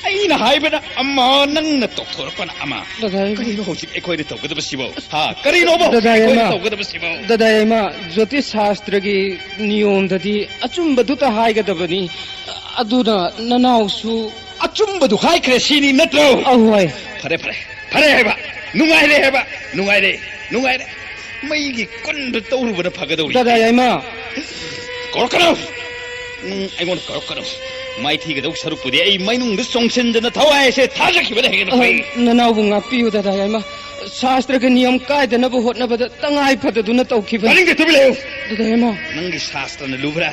ꯑꯩꯅ ꯍꯥꯏꯕꯅ ꯑꯃ, ꯅꯪꯅ ꯇꯧꯊꯣꯔꯛꯄꯅ ꯑꯃ꯫ ꯗꯗꯥ ꯌꯥꯏꯃ꯫ ꯀꯔꯤꯅꯣ ꯍꯧꯖꯤꯛ ꯑꯩꯈꯣꯏꯅ ꯇꯧꯒꯗꯕꯁꯤꯕꯣ? ꯍꯥ? ꯀꯔꯤꯅꯣꯕ ꯍꯧꯖꯤꯛ ꯗꯗꯥ ꯑꯩꯈꯣꯏꯅ ꯌꯥꯏꯃ꯫ ꯇꯧꯒꯗꯕꯁꯤꯕꯣ? ꯗꯗꯥ ꯌꯥꯏꯃ, ꯖꯣꯇꯤꯁ ꯁꯥꯁꯇ꯭ꯔꯒꯤ ꯅꯤꯌꯣꯝꯗꯗꯤ ꯑꯆꯨꯝꯕꯗꯨꯇ ꯍꯥꯏꯒꯗꯕꯅꯤ꯫ ꯑꯗꯨꯅ ꯅꯅꯥꯎꯁꯨ ꯑꯆꯨꯝꯕꯗꯨ ꯍꯥꯏꯈ꯭ꯔꯦ ꯁꯤꯅꯤ ꯅꯠꯇ꯭ꯔꯣ? ꯑꯍꯣꯏ꯫ ꯐꯔꯦ, ꯐꯔꯦ꯫ ꯐꯔꯦ ꯍꯥꯏꯕ꯫ ꯅꯨꯡꯉꯥꯏꯔꯦ ꯍꯥꯏꯕ꯫ ꯅꯨꯡꯉꯥꯏꯔꯦ꯫ ꯅꯨꯡꯉꯥꯏꯔꯦ꯫ ꯃꯩꯒꯤ ꯀꯨꯟꯗ ꯇꯧꯔꯨꯕꯅ ꯐꯒꯗꯧꯔꯤ꯫ ꯗꯗꯥ ꯌꯥꯏꯃ꯫ ꯀꯧꯔꯛꯀꯅꯨ! ꯎꯝ, ꯑꯩꯉꯣꯟꯗ ꯀꯧꯔꯛꯀꯅꯨ꯫ ꯃꯥꯏꯊꯤꯒꯗꯧ ꯁꯔꯨꯛꯄꯨꯗꯤ ꯑꯩ ꯃꯅꯨꯡꯗ ꯆꯣꯡꯁꯤꯟꯗꯅ ꯊꯋꯥꯏ ꯑꯁꯦ ꯊꯥꯖꯈꯤꯕꯅ ꯍꯦꯟꯅ ꯐꯩ꯫ ꯑ, ꯅꯅꯥꯎꯕꯨ ꯉꯥꯛꯄꯤꯌꯨ, ꯗꯗꯥ ꯌꯥꯏꯃ꯫ ꯁꯥꯁꯇ꯭ꯔꯒꯤ ꯅꯤꯌꯝ ꯀꯥꯏꯗꯅꯕ ꯍꯣꯠꯅꯕꯗ ꯇꯉꯥꯏ ꯐꯗꯗꯨꯅ ꯇꯧꯈꯤꯕꯅꯤ꯫ ꯇꯥꯅꯤꯡꯗꯦ, ꯇꯨꯃꯤꯟ ꯂꯩꯌꯨ꯫ ꯗꯗꯥ ꯌꯥꯏꯃ꯫ ꯅꯪꯒꯤ ꯁꯥꯁꯇ꯭ꯔꯅ ꯂꯨꯕ꯭ꯔꯥ?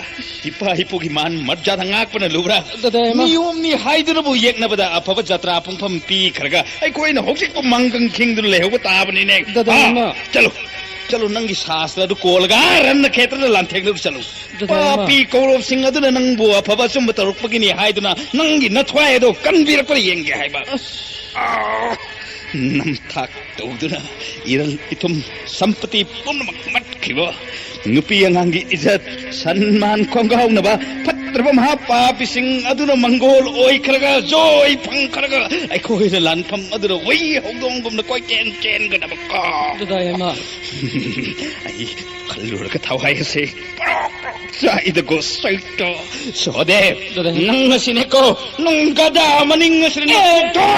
ꯏꯄꯥ ꯏꯄꯨꯒꯤ ꯃꯥꯟ ꯃꯔꯖꯥꯗ ꯉꯥꯛꯄꯅ ꯂꯨꯕ꯭ꯔꯥ? ꯗꯗꯥ ꯌꯥꯏꯃ꯫ ꯅꯤꯌꯣꯝꯅꯤ ꯍꯥꯏꯗꯨꯅꯕꯨ ꯌꯦꯛꯅꯕꯗ ꯑꯐꯕ ꯖꯇ꯭ꯔꯥ ꯄꯨꯡꯐꯝ ꯄꯤꯈ꯭ꯔꯒ ꯑꯩꯈꯣꯏꯅ ꯍꯧꯖꯤꯛꯄꯨ ꯃꯥꯡꯒꯪ ꯈꯤꯡꯗꯨꯅ ꯂꯩꯍꯧꯕ ꯇꯥꯕꯅꯤꯅꯦ꯫ ꯗꯗꯥ ꯍꯥ? ꯌꯥꯏꯃ꯫ ꯆꯠꯂꯨ, ꯆꯠꯂꯨ, ꯅꯪꯒꯤ ꯁꯥꯁꯇ꯭ꯔ ꯑꯗꯨ ꯀꯣꯜꯂꯒ ꯔꯟꯅ ꯈꯦꯇ꯭ꯔꯗ ꯂꯥꯟꯊꯦꯡꯅꯕ ꯆꯠꯂꯨ꯫ ꯗꯗꯥ ꯌꯥꯏꯃ꯫ ꯄꯥꯄꯤ ꯀꯧꯔꯣꯞꯁꯤꯡ ꯑꯗꯨꯅ ꯅꯪꯕꯨ ꯑꯐꯕ ꯑꯆꯨꯝꯕ ꯇꯧꯔꯛꯄꯒꯤꯅꯤ ꯍꯥꯏꯗꯨꯅ ꯅꯪꯒꯤ ꯅꯊ꯭ꯋꯥꯏ ꯑꯗꯣ ꯀꯟꯕꯤꯔꯛꯄ꯭ꯔꯥ ꯌꯦꯡꯒꯦ ꯍꯥꯏꯕ꯫ ꯑꯁ꯫ ꯑꯥ! ꯅꯝꯊꯥꯛ ꯇꯧꯗꯨꯅ ꯏꯔꯪ ꯏꯊꯨꯝ ꯁꯝꯄꯇꯤ ꯄꯨꯝꯅꯃꯛ ꯃꯠꯈꯤꯕ, ꯅꯨꯄꯤ ꯑꯉꯥꯡꯒꯤ ꯏꯖꯠ, ꯁꯟꯃꯥꯟ ꯈꯣꯡꯒꯥꯎꯅꯕ ꯐꯠꯇ꯭ꯔꯕ ꯃꯍꯥꯄꯥꯄꯤꯁꯤꯡ ꯑꯗꯨꯅ ꯃꯪꯒꯣꯜ ꯑꯣꯏꯈ꯭ꯔꯒ, ꯖꯣꯏ ꯐꯪꯈ꯭ꯔꯒ, ꯑꯩꯈꯣꯏꯅ ꯂꯥꯟꯐꯝ ꯑꯗꯨꯗ ꯍꯨꯏ ꯍꯧꯗꯣꯡꯒꯨꯝꯅ ꯀꯣꯏꯆꯦꯟ ꯆꯦꯟꯒꯗꯕ ꯀꯣ꯫ ꯗꯗꯥ ꯌꯥꯏꯃ꯫ ꯑꯩ ꯈꯜꯂꯨꯔꯒ ꯊꯋꯥꯏ ꯑꯁꯦ ꯄ꯭ꯔꯣꯛ ꯄ꯭ꯔꯣꯛ ꯆꯥꯛꯏꯗꯀꯣ, ꯁꯩꯇꯣ꯫ ꯁꯣꯗꯦ, ꯗꯗꯥ ꯌꯥꯏꯃ꯫ ꯅꯪ ꯑꯁꯤꯅꯦꯀꯣ, ꯅꯪ ꯒꯗꯥ ꯃꯅꯤꯡ ꯑꯁꯤꯅꯦ, ꯑꯦ! ꯅꯪ ꯗꯣ!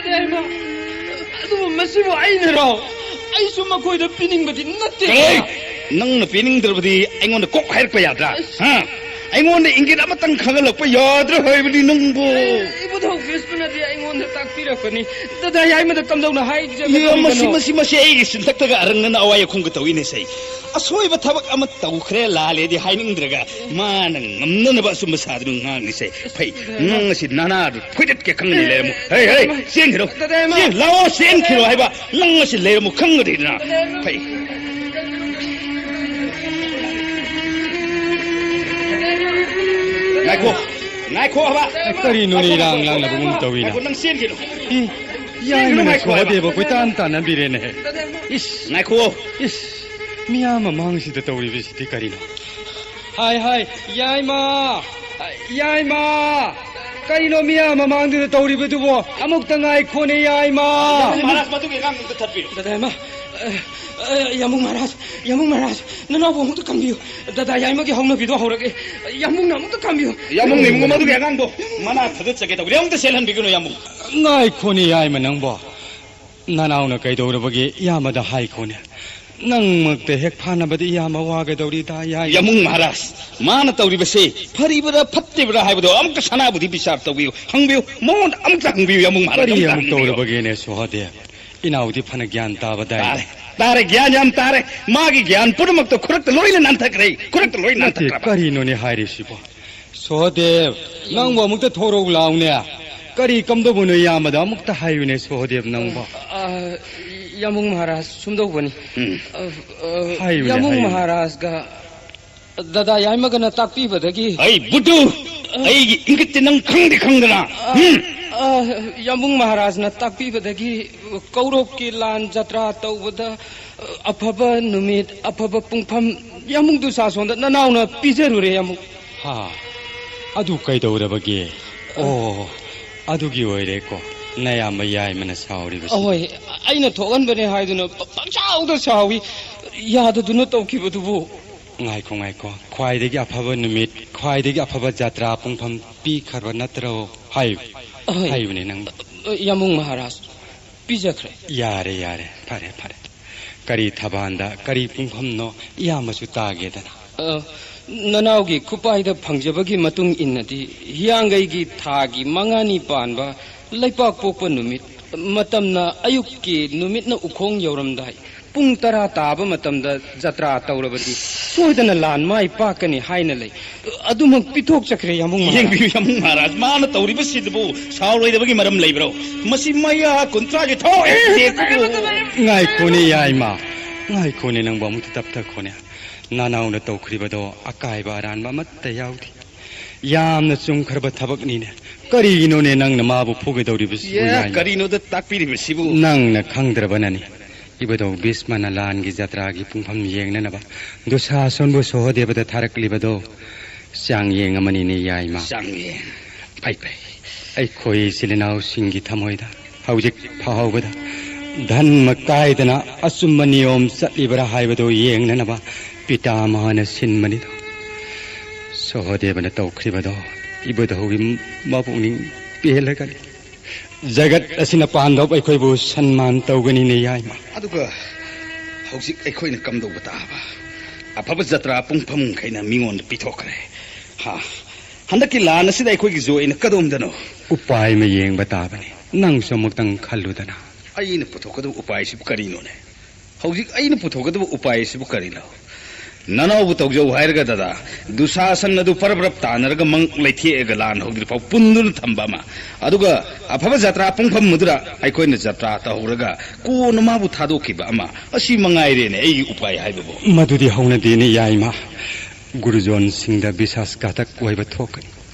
ꯗꯗꯥ ꯌꯥꯏꯃ, ꯑꯗꯨꯕꯨ ꯃꯁꯤꯕꯨ ꯑꯩꯅꯔꯣ? ꯑꯩꯁꯨ ꯃꯈꯣꯏꯗ ꯄꯤꯅꯤꯡꯕꯗꯤ ꯅꯠꯇꯦ꯫ ꯀꯔꯤ? ꯅꯪꯅ ꯄꯤꯅꯤꯡꯗ꯭ꯔꯕꯗꯤ ꯑꯩꯉꯣꯟꯗ ꯀꯣꯛ ꯍꯥꯏꯔꯛꯄ ꯌꯥꯗ꯭ꯔꯥ? ꯑꯁ꯫ ꯍꯥ? ꯑꯩꯉꯣꯟꯗ ꯏꯪꯒꯤꯠ ꯑꯃꯇꯪ ꯈꯪꯍꯜꯂꯛꯄ ꯌꯥꯗ꯭ꯔꯥ ꯍꯥꯏꯕꯅꯤ ꯅꯪꯕꯨ? ꯑꯦ, ꯏꯕꯨꯙꯧ ꯀ꯭ꯔꯤꯁꯅꯗꯤ ꯑꯩꯉꯣꯟꯗ ꯇꯥꯛꯄꯤꯔꯛꯄꯅꯤ꯫ ꯗꯗꯥ ꯌꯥꯏꯃꯗ ꯀꯝꯗꯧꯅ ꯍꯥꯏꯖꯒꯦ ꯏꯌꯥ, ꯃꯁꯤ, ꯇꯧꯔꯤꯕꯅꯣ? ꯃꯁꯤ, ꯃꯁꯤ ꯑꯩꯒꯤ ꯆꯤꯟꯊꯛꯇꯒ ꯑꯔꯪꯅꯅ ꯑꯋꯥꯏ ꯑꯈꯨꯝꯒ ꯇꯧꯏꯅꯦ ꯁꯦ꯫ ꯑꯁꯣꯏꯕ ꯊꯕꯛ ꯑꯃ ꯇꯧꯈ꯭ꯔꯦ, ꯂꯥꯜꯂꯦꯗꯤ ꯍꯥꯏꯅꯤꯡꯗ꯭ꯔꯒ ꯃꯥꯅ ꯉꯝꯅꯅꯕ ꯑꯆꯨꯝꯕ ꯁꯥꯗꯨꯅ ꯉꯥꯡꯂꯤꯁꯦ꯫ ꯐꯩ, ꯅꯪ ꯑꯁꯤ ꯅꯅꯥꯗꯨ ꯐꯣꯏꯗꯠꯀꯦ ꯈꯪꯒꯅꯤ, ꯂꯩꯔꯝꯃꯨ꯫ ꯍꯩ, ꯍꯩ, ꯆꯦꯟꯈꯤꯔꯣ꯫ ꯆꯦꯟ, ꯂꯥꯛꯑꯣ, ꯆꯦꯟꯈꯤꯔꯣ ꯍꯥꯏꯕ꯫ ꯅꯪ ꯑꯁꯤ ꯂꯩꯔꯝꯃꯨ ꯈꯪꯒꯅꯤꯗꯅ꯫ ꯐꯩ꯫ ꯉꯥꯏꯈꯣ, ꯉꯥꯏꯈꯣ ꯍꯥꯏꯕ꯫ ꯑꯦ, ꯀꯔꯤꯅꯣꯅꯦ ꯉꯥꯏꯈꯣ, ꯏꯔꯥꯡ ꯉꯥꯏꯈꯣ, ꯂꯥꯡꯅꯕꯒꯨꯝ ꯇꯧꯋꯤꯅ? ꯉꯥꯏꯈꯣ, ꯅꯪ ꯆꯦꯟꯈꯤꯅꯨ꯫ ꯏ, ꯆꯦꯟꯈꯤꯅꯨ, ꯌꯥꯏꯃꯅ ꯉꯥꯏꯈꯣ ꯍꯥꯏꯕ꯫ ꯁꯣꯍꯗꯦꯕ ꯀꯣꯏꯇꯥꯟ ꯇꯥꯟꯅꯕꯤꯔꯦꯅꯦ꯫ ꯏꯁ, ꯉꯥꯏꯈꯣ꯫ ꯏꯁ, ꯃꯤꯌꯥꯝ ꯃꯃꯥꯡꯁꯤꯗ ꯇꯧꯔꯤꯕꯁꯤꯗꯤ ꯀꯔꯤꯅꯣ? ꯍꯥꯏ, ꯍꯥꯏ, ꯌꯥꯏꯃ! ꯌꯥꯏꯃ! ꯀꯔꯤꯅꯣ ꯃꯤꯌꯥꯝ ꯃꯃꯥꯡꯗꯨꯗ ꯇꯧꯔꯤꯕꯗꯨꯕꯣ? ꯑꯃꯨꯛꯇ ꯉꯥꯏꯈꯣꯅꯦ, ꯌꯥꯏꯃ! ꯃꯍꯥꯔꯥꯖ, ꯃꯗꯨꯒꯤ ꯑꯉꯥꯡꯗꯨ ꯑꯝꯇ ꯊꯠꯄꯤꯌꯨ꯫ ꯗꯥꯗꯥ ꯌꯥꯏꯃ, ꯑ, ꯑ, ꯌꯥꯃꯨꯡ ꯃꯍꯥꯔꯥꯖ, ꯌꯥꯃꯨꯡ ꯃꯍꯥꯔꯥꯖ, ꯅꯅꯥꯎꯕꯨ ꯑꯃꯨꯛꯇ ꯀꯟꯕꯤꯌꯨ꯫ ꯗꯥꯗꯥ ꯌꯥꯏꯃꯒꯤ ꯍꯧꯅꯕꯤꯗꯣ ꯍꯧꯔꯒꯦ꯫ ꯌꯥꯃꯨꯡꯅ ꯑꯃꯨꯛꯇ ꯀꯟꯕꯤꯌꯨ꯫ ꯌꯥꯃꯨꯡ, ꯌꯥꯃꯨꯡ, ꯃꯗꯨꯒꯤ ꯑꯉꯥꯡꯗꯣ ꯃꯅꯥ ꯊꯥꯗꯠꯆꯒꯦ ꯇꯧꯕꯅꯦ꯫ ꯑꯃꯨꯛꯇ ꯆꯦꯜꯍꯟꯕꯤꯒꯅꯨ, ꯌꯥꯃꯨꯡ꯫ ꯉꯥꯏꯈꯣꯅꯦ, ꯌꯥꯏꯃ ꯅꯪꯕꯣ꯫ ꯅꯅꯥꯎꯅ ꯀꯩꯗꯧꯔꯕꯒꯦ ꯏꯌꯥꯝꯕꯗ ꯍꯥꯏꯈꯣꯅꯦ꯫ ꯅꯪꯃꯛꯇ ꯍꯦꯛ ꯐꯥꯅꯕꯗ ꯏꯌꯥꯝꯕ ꯋꯥꯒꯗꯧꯔꯤꯗ, ꯌꯥꯏꯃ꯫ ꯌꯥꯃꯨꯡ ꯃꯍꯥꯔꯥꯖ, ꯃꯥꯅ ꯇꯧꯔꯤꯕꯁꯦ ꯐꯔꯤꯕꯔꯥ ꯐꯠꯇ꯭ꯔꯤꯕꯔꯥ ꯍꯥꯏꯕꯗꯣ ꯑꯃꯨꯛꯇ ꯁꯅꯥꯕꯨꯗꯤ ꯕꯤꯆꯥꯔ ꯇꯧꯕꯤꯌꯨ, ꯍꯪꯕꯤꯌꯨ, ꯃꯉꯣꯟꯗ ꯑꯃꯨꯛꯇ ꯍꯪꯕꯤꯌꯨ, ꯌꯥꯃꯨꯡ ꯃꯍꯥꯔꯥꯖ, ꯀꯔꯤ ꯑꯃꯨꯛꯇ ꯑꯃꯨꯛ ꯍꯪꯕꯤꯌꯨ꯫ ꯇꯧꯔꯕꯒꯦꯅꯦ, ꯁꯣꯍꯗꯦꯕ? ꯏꯅꯥꯎꯗꯤ ꯐꯅ ꯒ꯭ꯌꯥꯟ ꯇꯥꯕꯗꯥꯏꯅꯦ꯫ ꯇꯥꯔꯦ, ꯇꯥꯔꯦ, ꯒ꯭ꯌꯥꯟ ꯌꯥꯝ ꯇꯥꯔꯦ꯫ ꯃꯥꯒꯤ ꯒ꯭ꯌꯥꯟ ꯄꯨꯝꯅꯃꯛꯇꯣ ꯈꯨꯗꯛꯇ ꯂꯣꯏꯅ ꯅꯥꯟꯊꯈ꯭ꯔꯦ, ꯈꯨꯗꯛꯇ ꯂꯣꯏꯅ ꯅꯠꯇꯦ, ꯅꯥꯟꯊꯈ꯭ꯔꯕ꯫ ꯀꯔꯤꯅꯣꯅꯦ ꯍꯥꯏꯔꯤꯁꯤꯕꯣ? ꯁꯣꯍꯗꯦꯕ, ꯅꯪꯕꯨ ꯑꯃꯨꯛꯇ ꯊꯣꯔꯛꯎ ꯂꯥꯎꯅꯦ꯫ ꯀꯔꯤ ꯀꯝꯗꯧꯕꯅꯣ ꯏꯌꯥꯝꯕꯗ ꯑꯃꯨꯛꯇ ꯍꯥꯏꯌꯨꯅꯦ, ꯁꯣꯍꯗꯦꯕ ꯅꯪꯕꯣ꯫ ꯑ, ꯌꯥꯃꯨꯡ ꯃꯍꯥꯔꯥꯖ, ꯁꯨꯝꯗꯧꯕꯅꯤ꯫ ꯎꯝ꯫ ꯑ, ꯑ, ꯍꯥꯏꯌꯨꯅꯦ, ꯌꯥꯃꯨꯡ ꯍꯥꯏꯌꯨꯅꯦ꯫ ꯃꯍꯥꯔꯥꯖꯒ ꯗꯥꯗꯥ ꯌꯥꯏꯃꯒꯅ ꯇꯥꯛꯄꯤꯕꯗꯒꯤ ꯑꯩ ꯕꯨꯇꯨ! ꯑꯩꯒꯤ ꯏꯪꯒꯤꯠꯇꯤ ꯅꯪ ꯈꯪꯗꯤ ꯈꯪꯗꯅ? ꯑ, ꯎꯝ? ꯑ, ꯌꯥꯃꯨꯡ ꯃꯍꯥꯔꯥꯖꯅ ꯇꯥꯛꯄꯤꯕꯗꯒꯤ ꯀꯧꯔꯣꯛꯀꯤ ꯂꯥꯟ ꯖꯇ꯭ꯔꯥ ꯇꯧꯕꯗ, ꯑ, ꯑꯐꯕ ꯅꯨꯃꯤꯠ, ꯑꯐꯕ ꯄꯨꯡꯐꯝ ꯌꯥꯃꯨꯡ ꯗꯨꯁꯥꯁꯣꯟꯗ ꯅꯅꯥꯎꯅ ꯄꯤꯖꯔꯨꯔꯦ, ꯌꯥꯃꯨꯡ꯫ ꯍꯥ, ꯑꯗꯨ ꯀꯩꯗꯧꯔꯕꯒꯦ? ꯑꯣ, ꯑꯗꯨꯒꯤ ꯑꯣꯏꯔꯦꯀꯣ ꯅꯌꯥꯝꯕ ꯌꯥꯏꯃꯅ ꯁꯥꯎꯔꯤꯕꯁꯤ꯫ ꯑꯍꯣꯏ, ꯑꯩꯅ ꯊꯣꯛꯍꯟꯕꯅꯦ ꯍꯥꯏꯗꯨꯅ ꯄ-, ꯄꯪꯁꯥꯎꯗ ꯁꯥꯎꯏ꯫ ꯌꯥꯗꯗꯨꯅ ꯇꯧꯈꯤꯕꯗꯨꯕꯨ꯫ ꯉꯥꯏꯈꯣ, ꯉꯥꯏꯈꯣ꯫ ꯈ꯭ꯋꯥꯏꯗꯒꯤ ꯑꯐꯕ ꯅꯨꯃꯤꯠ, ꯈ꯭ꯋꯥꯏꯗꯒꯤ ꯑꯐꯕ ꯖꯇ꯭ꯔꯥ ꯄꯨꯡꯐꯝ ꯄꯤꯈ꯭ꯔꯕ ꯅꯠꯇ꯭ꯔꯣ? ꯍꯥꯏꯌꯨ꯫ ꯑꯍꯣꯏ꯫ ꯍꯥꯏꯌꯨꯅꯦ ꯅꯪ꯫ ꯑ, ꯌꯥꯃꯨꯡ ꯃꯍꯥꯔꯥꯖ, ꯄꯤꯖꯈ꯭ꯔꯦ꯫ ꯌꯥꯔꯦ, ꯌꯥꯔꯦ꯫ ꯐꯔꯦ, ꯐꯔꯦ꯫ ꯀꯔꯤ ꯊꯕꯥꯟꯗ, ꯀꯔꯤ ꯄꯨꯡꯐꯝꯅꯣ, ꯏꯌꯥꯝꯕꯁꯨ ꯇꯥꯒꯦꯗꯅ꯫ ꯑ, ꯅꯅꯥꯎꯒꯤ ꯈꯨꯄꯥꯏꯗ ꯐꯪꯖꯕꯒꯤ ꯃꯇꯨꯡ ꯏꯟꯅꯗꯤ, ꯍꯤꯌꯥꯡꯒꯩꯒꯤ ꯊꯥꯒꯤ ꯃꯉꯥꯅꯤ ꯄꯥꯟꯕ ꯂꯩꯄꯥꯛ ꯄꯣꯛꯄ ꯅꯨꯃꯤꯠ, ꯃꯇꯝꯅ ꯑꯌꯨꯛꯀꯤ ꯅꯨꯃꯤꯠꯅ ꯎꯈꯣꯡ ꯌꯧꯔꯝꯗꯥꯏ, ꯄꯨꯡ ꯇꯔꯥ ꯇꯥꯕ ꯃꯇꯝꯗ ꯖꯇ꯭ꯔꯥ ꯇꯧꯔꯕꯗꯤ ꯁꯣꯏꯗꯅ ꯂꯥꯟ ꯃꯥꯏ ꯄꯥꯛꯀꯅꯤ ꯍꯥꯏꯅ ꯂꯩ꯫ ꯑꯗꯨꯃꯛ ꯄꯤꯊꯣꯛꯆꯈ꯭ꯔꯦ, ꯌꯥꯃꯨꯡ ꯃꯍꯥꯔꯥꯖ꯫ ꯌꯦꯡꯕꯤꯌꯨ, ꯌꯥꯃꯨꯡ ꯃꯍꯥꯔꯥꯖ, ꯃꯥꯅ ꯇꯧꯔꯤꯕꯁꯤꯗꯕꯨ ꯁꯥꯎꯔꯣꯏꯗꯕꯒꯤ ꯃꯔꯝ ꯂꯩꯕ꯭ꯔꯣ? ꯃꯁꯤ ꯃꯌꯥ ꯀꯨꯟꯊ꯭ꯔꯥꯒꯤ ꯊꯧ ꯑꯦꯛꯁꯤꯗꯦꯟꯠꯇꯨꯕꯨ꯫ ꯉꯥꯏꯈꯣꯅꯦ, ꯌꯥꯏꯃ꯫ ꯉꯥꯏꯈꯣꯅꯦ, ꯅꯪꯕꯨ ꯑꯃꯨꯛꯇ ꯇꯞꯊꯈꯣꯅꯦ꯫ ꯅꯅꯥꯎꯅ ꯇꯧꯈ꯭ꯔꯤꯕꯗꯣ ꯑꯀꯥꯏꯕ ꯑꯔꯥꯟꯕ ꯑꯃꯠꯇ ꯌꯥꯎꯗꯦ꯫ ꯌꯥꯝꯅ ꯆꯨꯝꯈ꯭ꯔꯕ ꯊꯕꯛꯅꯤꯅꯦ꯫ ꯀꯔꯤꯒꯤꯅꯣꯅꯦ ꯅꯪꯅ ꯃꯥꯕꯨ ꯐꯨꯒꯗꯧꯔꯤꯕꯁꯤꯕꯨ, ꯌꯥꯏꯃ? ꯀꯔꯤꯅꯣꯗ ꯇꯥꯛꯄꯤꯔꯤꯕꯁꯤꯕꯨ? ꯅꯪꯅ ꯈꯪꯗ꯭ꯔꯕꯅꯅꯤ꯫ ꯏꯕꯨꯙꯧ ꯚꯤꯁꯃꯅ ꯂꯥꯟꯒꯤ ꯖꯇ꯭ꯔꯥꯒꯤ ꯄꯨꯡꯐꯝ ꯌꯦꯡꯅꯅꯕ ꯗꯨꯁꯥꯁꯣꯟꯕꯨ ꯁꯣꯍꯗꯦꯕꯗ ꯊꯥꯔꯛꯂꯤꯕꯗꯣ ꯆꯥꯡꯌꯦꯡ ꯑꯃꯅꯤꯅꯦ, ꯌꯥꯏꯃ꯫ ꯆꯥꯡꯌꯦꯡ꯫ ꯐꯩ, ꯐꯩ꯫ ꯑꯩꯈꯣꯏ ꯏꯆꯤꯜ ꯏꯅꯥꯎꯁꯤꯡꯒꯤ ꯊꯃꯣꯏꯗ ꯍꯧꯖꯤꯛ ꯐꯥꯎꯕꯗ ꯙꯔꯃ ꯀꯥꯏꯗꯅ ꯑꯆꯨꯝꯕ ꯅꯤꯌꯣꯝ ꯆꯠꯂꯤꯕ꯭ꯔꯥ ꯍꯥꯏꯕꯗꯨ ꯌꯦꯡꯅꯅꯕ ꯄꯤꯇꯥꯃꯍꯅ ꯁꯤꯟꯕꯅꯤꯗꯣ꯫ ꯁꯣꯍꯗꯦꯕꯅ ꯇꯧꯈ꯭ꯔꯤꯕꯗꯣ ꯏꯕꯨꯙꯧꯒꯤ ꯃꯄꯨꯛꯅꯤꯡ ꯄꯦꯜꯂꯒꯅꯤ꯫ ꯖꯒꯠ ꯑꯁꯤꯅ ꯄꯥꯟꯗꯧꯕ ꯑꯩꯈꯣꯏꯕꯨ ꯁꯟꯃꯥꯟ ꯇꯧꯒꯅꯤꯅꯦ, ꯌꯥꯏꯃ꯫ ꯑꯗꯨꯒ ꯍꯧꯖꯤꯛ ꯑꯩꯈꯣꯏꯅ ꯀꯝꯗꯧꯕ ꯇꯥꯕ? ꯑꯐꯕ ꯖꯇ꯭ꯔꯥ ꯄꯨꯡꯐꯝꯈꯩꯅ ꯃꯤꯉꯣꯟꯗ ꯄꯤꯊꯣꯛꯈ꯭ꯔꯦ꯫ ꯍꯥ? ꯍꯟꯗꯛꯀꯤ ꯂꯥꯟ ꯑꯁꯤꯗ ꯑꯩꯈꯣꯏꯒꯤ ꯖꯣꯏꯅ ꯀꯗꯣꯝꯗꯅꯣ? ꯎꯄꯥꯏ ꯑꯃ ꯌꯦꯡꯕ ꯇꯥꯕꯅꯤ꯫ ꯅꯪꯁꯨ ꯑꯃꯨꯛꯇꯪ ꯈꯜꯂꯨꯗꯅ꯫ ꯑꯩꯅ ꯄꯨꯊꯣꯛꯀꯗꯕ ꯎꯄꯥꯏꯁꯤꯕꯨ ꯀꯔꯤꯅꯣꯅꯦ? ꯍꯧꯖꯤꯛ ꯑꯩꯅ ꯄꯨꯊꯣꯛꯀꯗꯕ ꯎꯄꯥꯏꯁꯤꯕꯨ ꯀꯔꯤꯅꯣ? ꯅꯅꯥꯎꯕꯨ ꯇꯧꯖꯧ ꯍꯥꯏꯔꯒ, ꯗꯗꯥ, ꯗꯨꯁꯥꯁꯟ ꯑꯗꯨ ꯄꯔꯞ ꯄꯔꯞ ꯇꯥꯟꯅꯔꯒ ꯃꯉꯛ ꯂꯩꯊꯦꯛꯑꯒ ꯂꯥꯟ ꯍꯧꯗ꯭ꯔꯤꯐꯥꯎ ꯄꯨꯟꯗꯨꯅ ꯊꯝꯕ ꯑꯃ, ꯑꯗꯨꯒ ꯑꯐꯕ ꯖꯇ꯭ꯔꯥ ꯄꯨꯡꯐꯝ ꯑꯗꯨꯗ ꯑꯩꯈꯣꯏꯅ ꯖꯇ꯭ꯔꯥ ꯇꯧꯍꯧꯔꯒ ꯀꯣꯟꯅ ꯃꯥꯕꯨ ꯊꯥꯗꯣꯛꯈꯤꯕ ꯑꯃ, ꯑꯁꯤ ꯃꯉꯥꯏꯔꯦꯅꯦ ꯑꯩꯒꯤ ꯎꯄꯥꯏ ꯍꯥꯏꯕꯕꯨ꯫ ꯃꯗꯨꯗꯤ ꯍꯧꯅꯗꯦꯅꯦ, ꯌꯥꯏꯃ꯫ ꯒꯨꯔꯨꯖꯣꯟꯁꯤꯡꯗ ꯕꯤꯁꯥꯁ ꯘꯥꯇꯛ ꯑꯣꯏꯕ ꯊꯣꯛꯀꯅꯤ꯫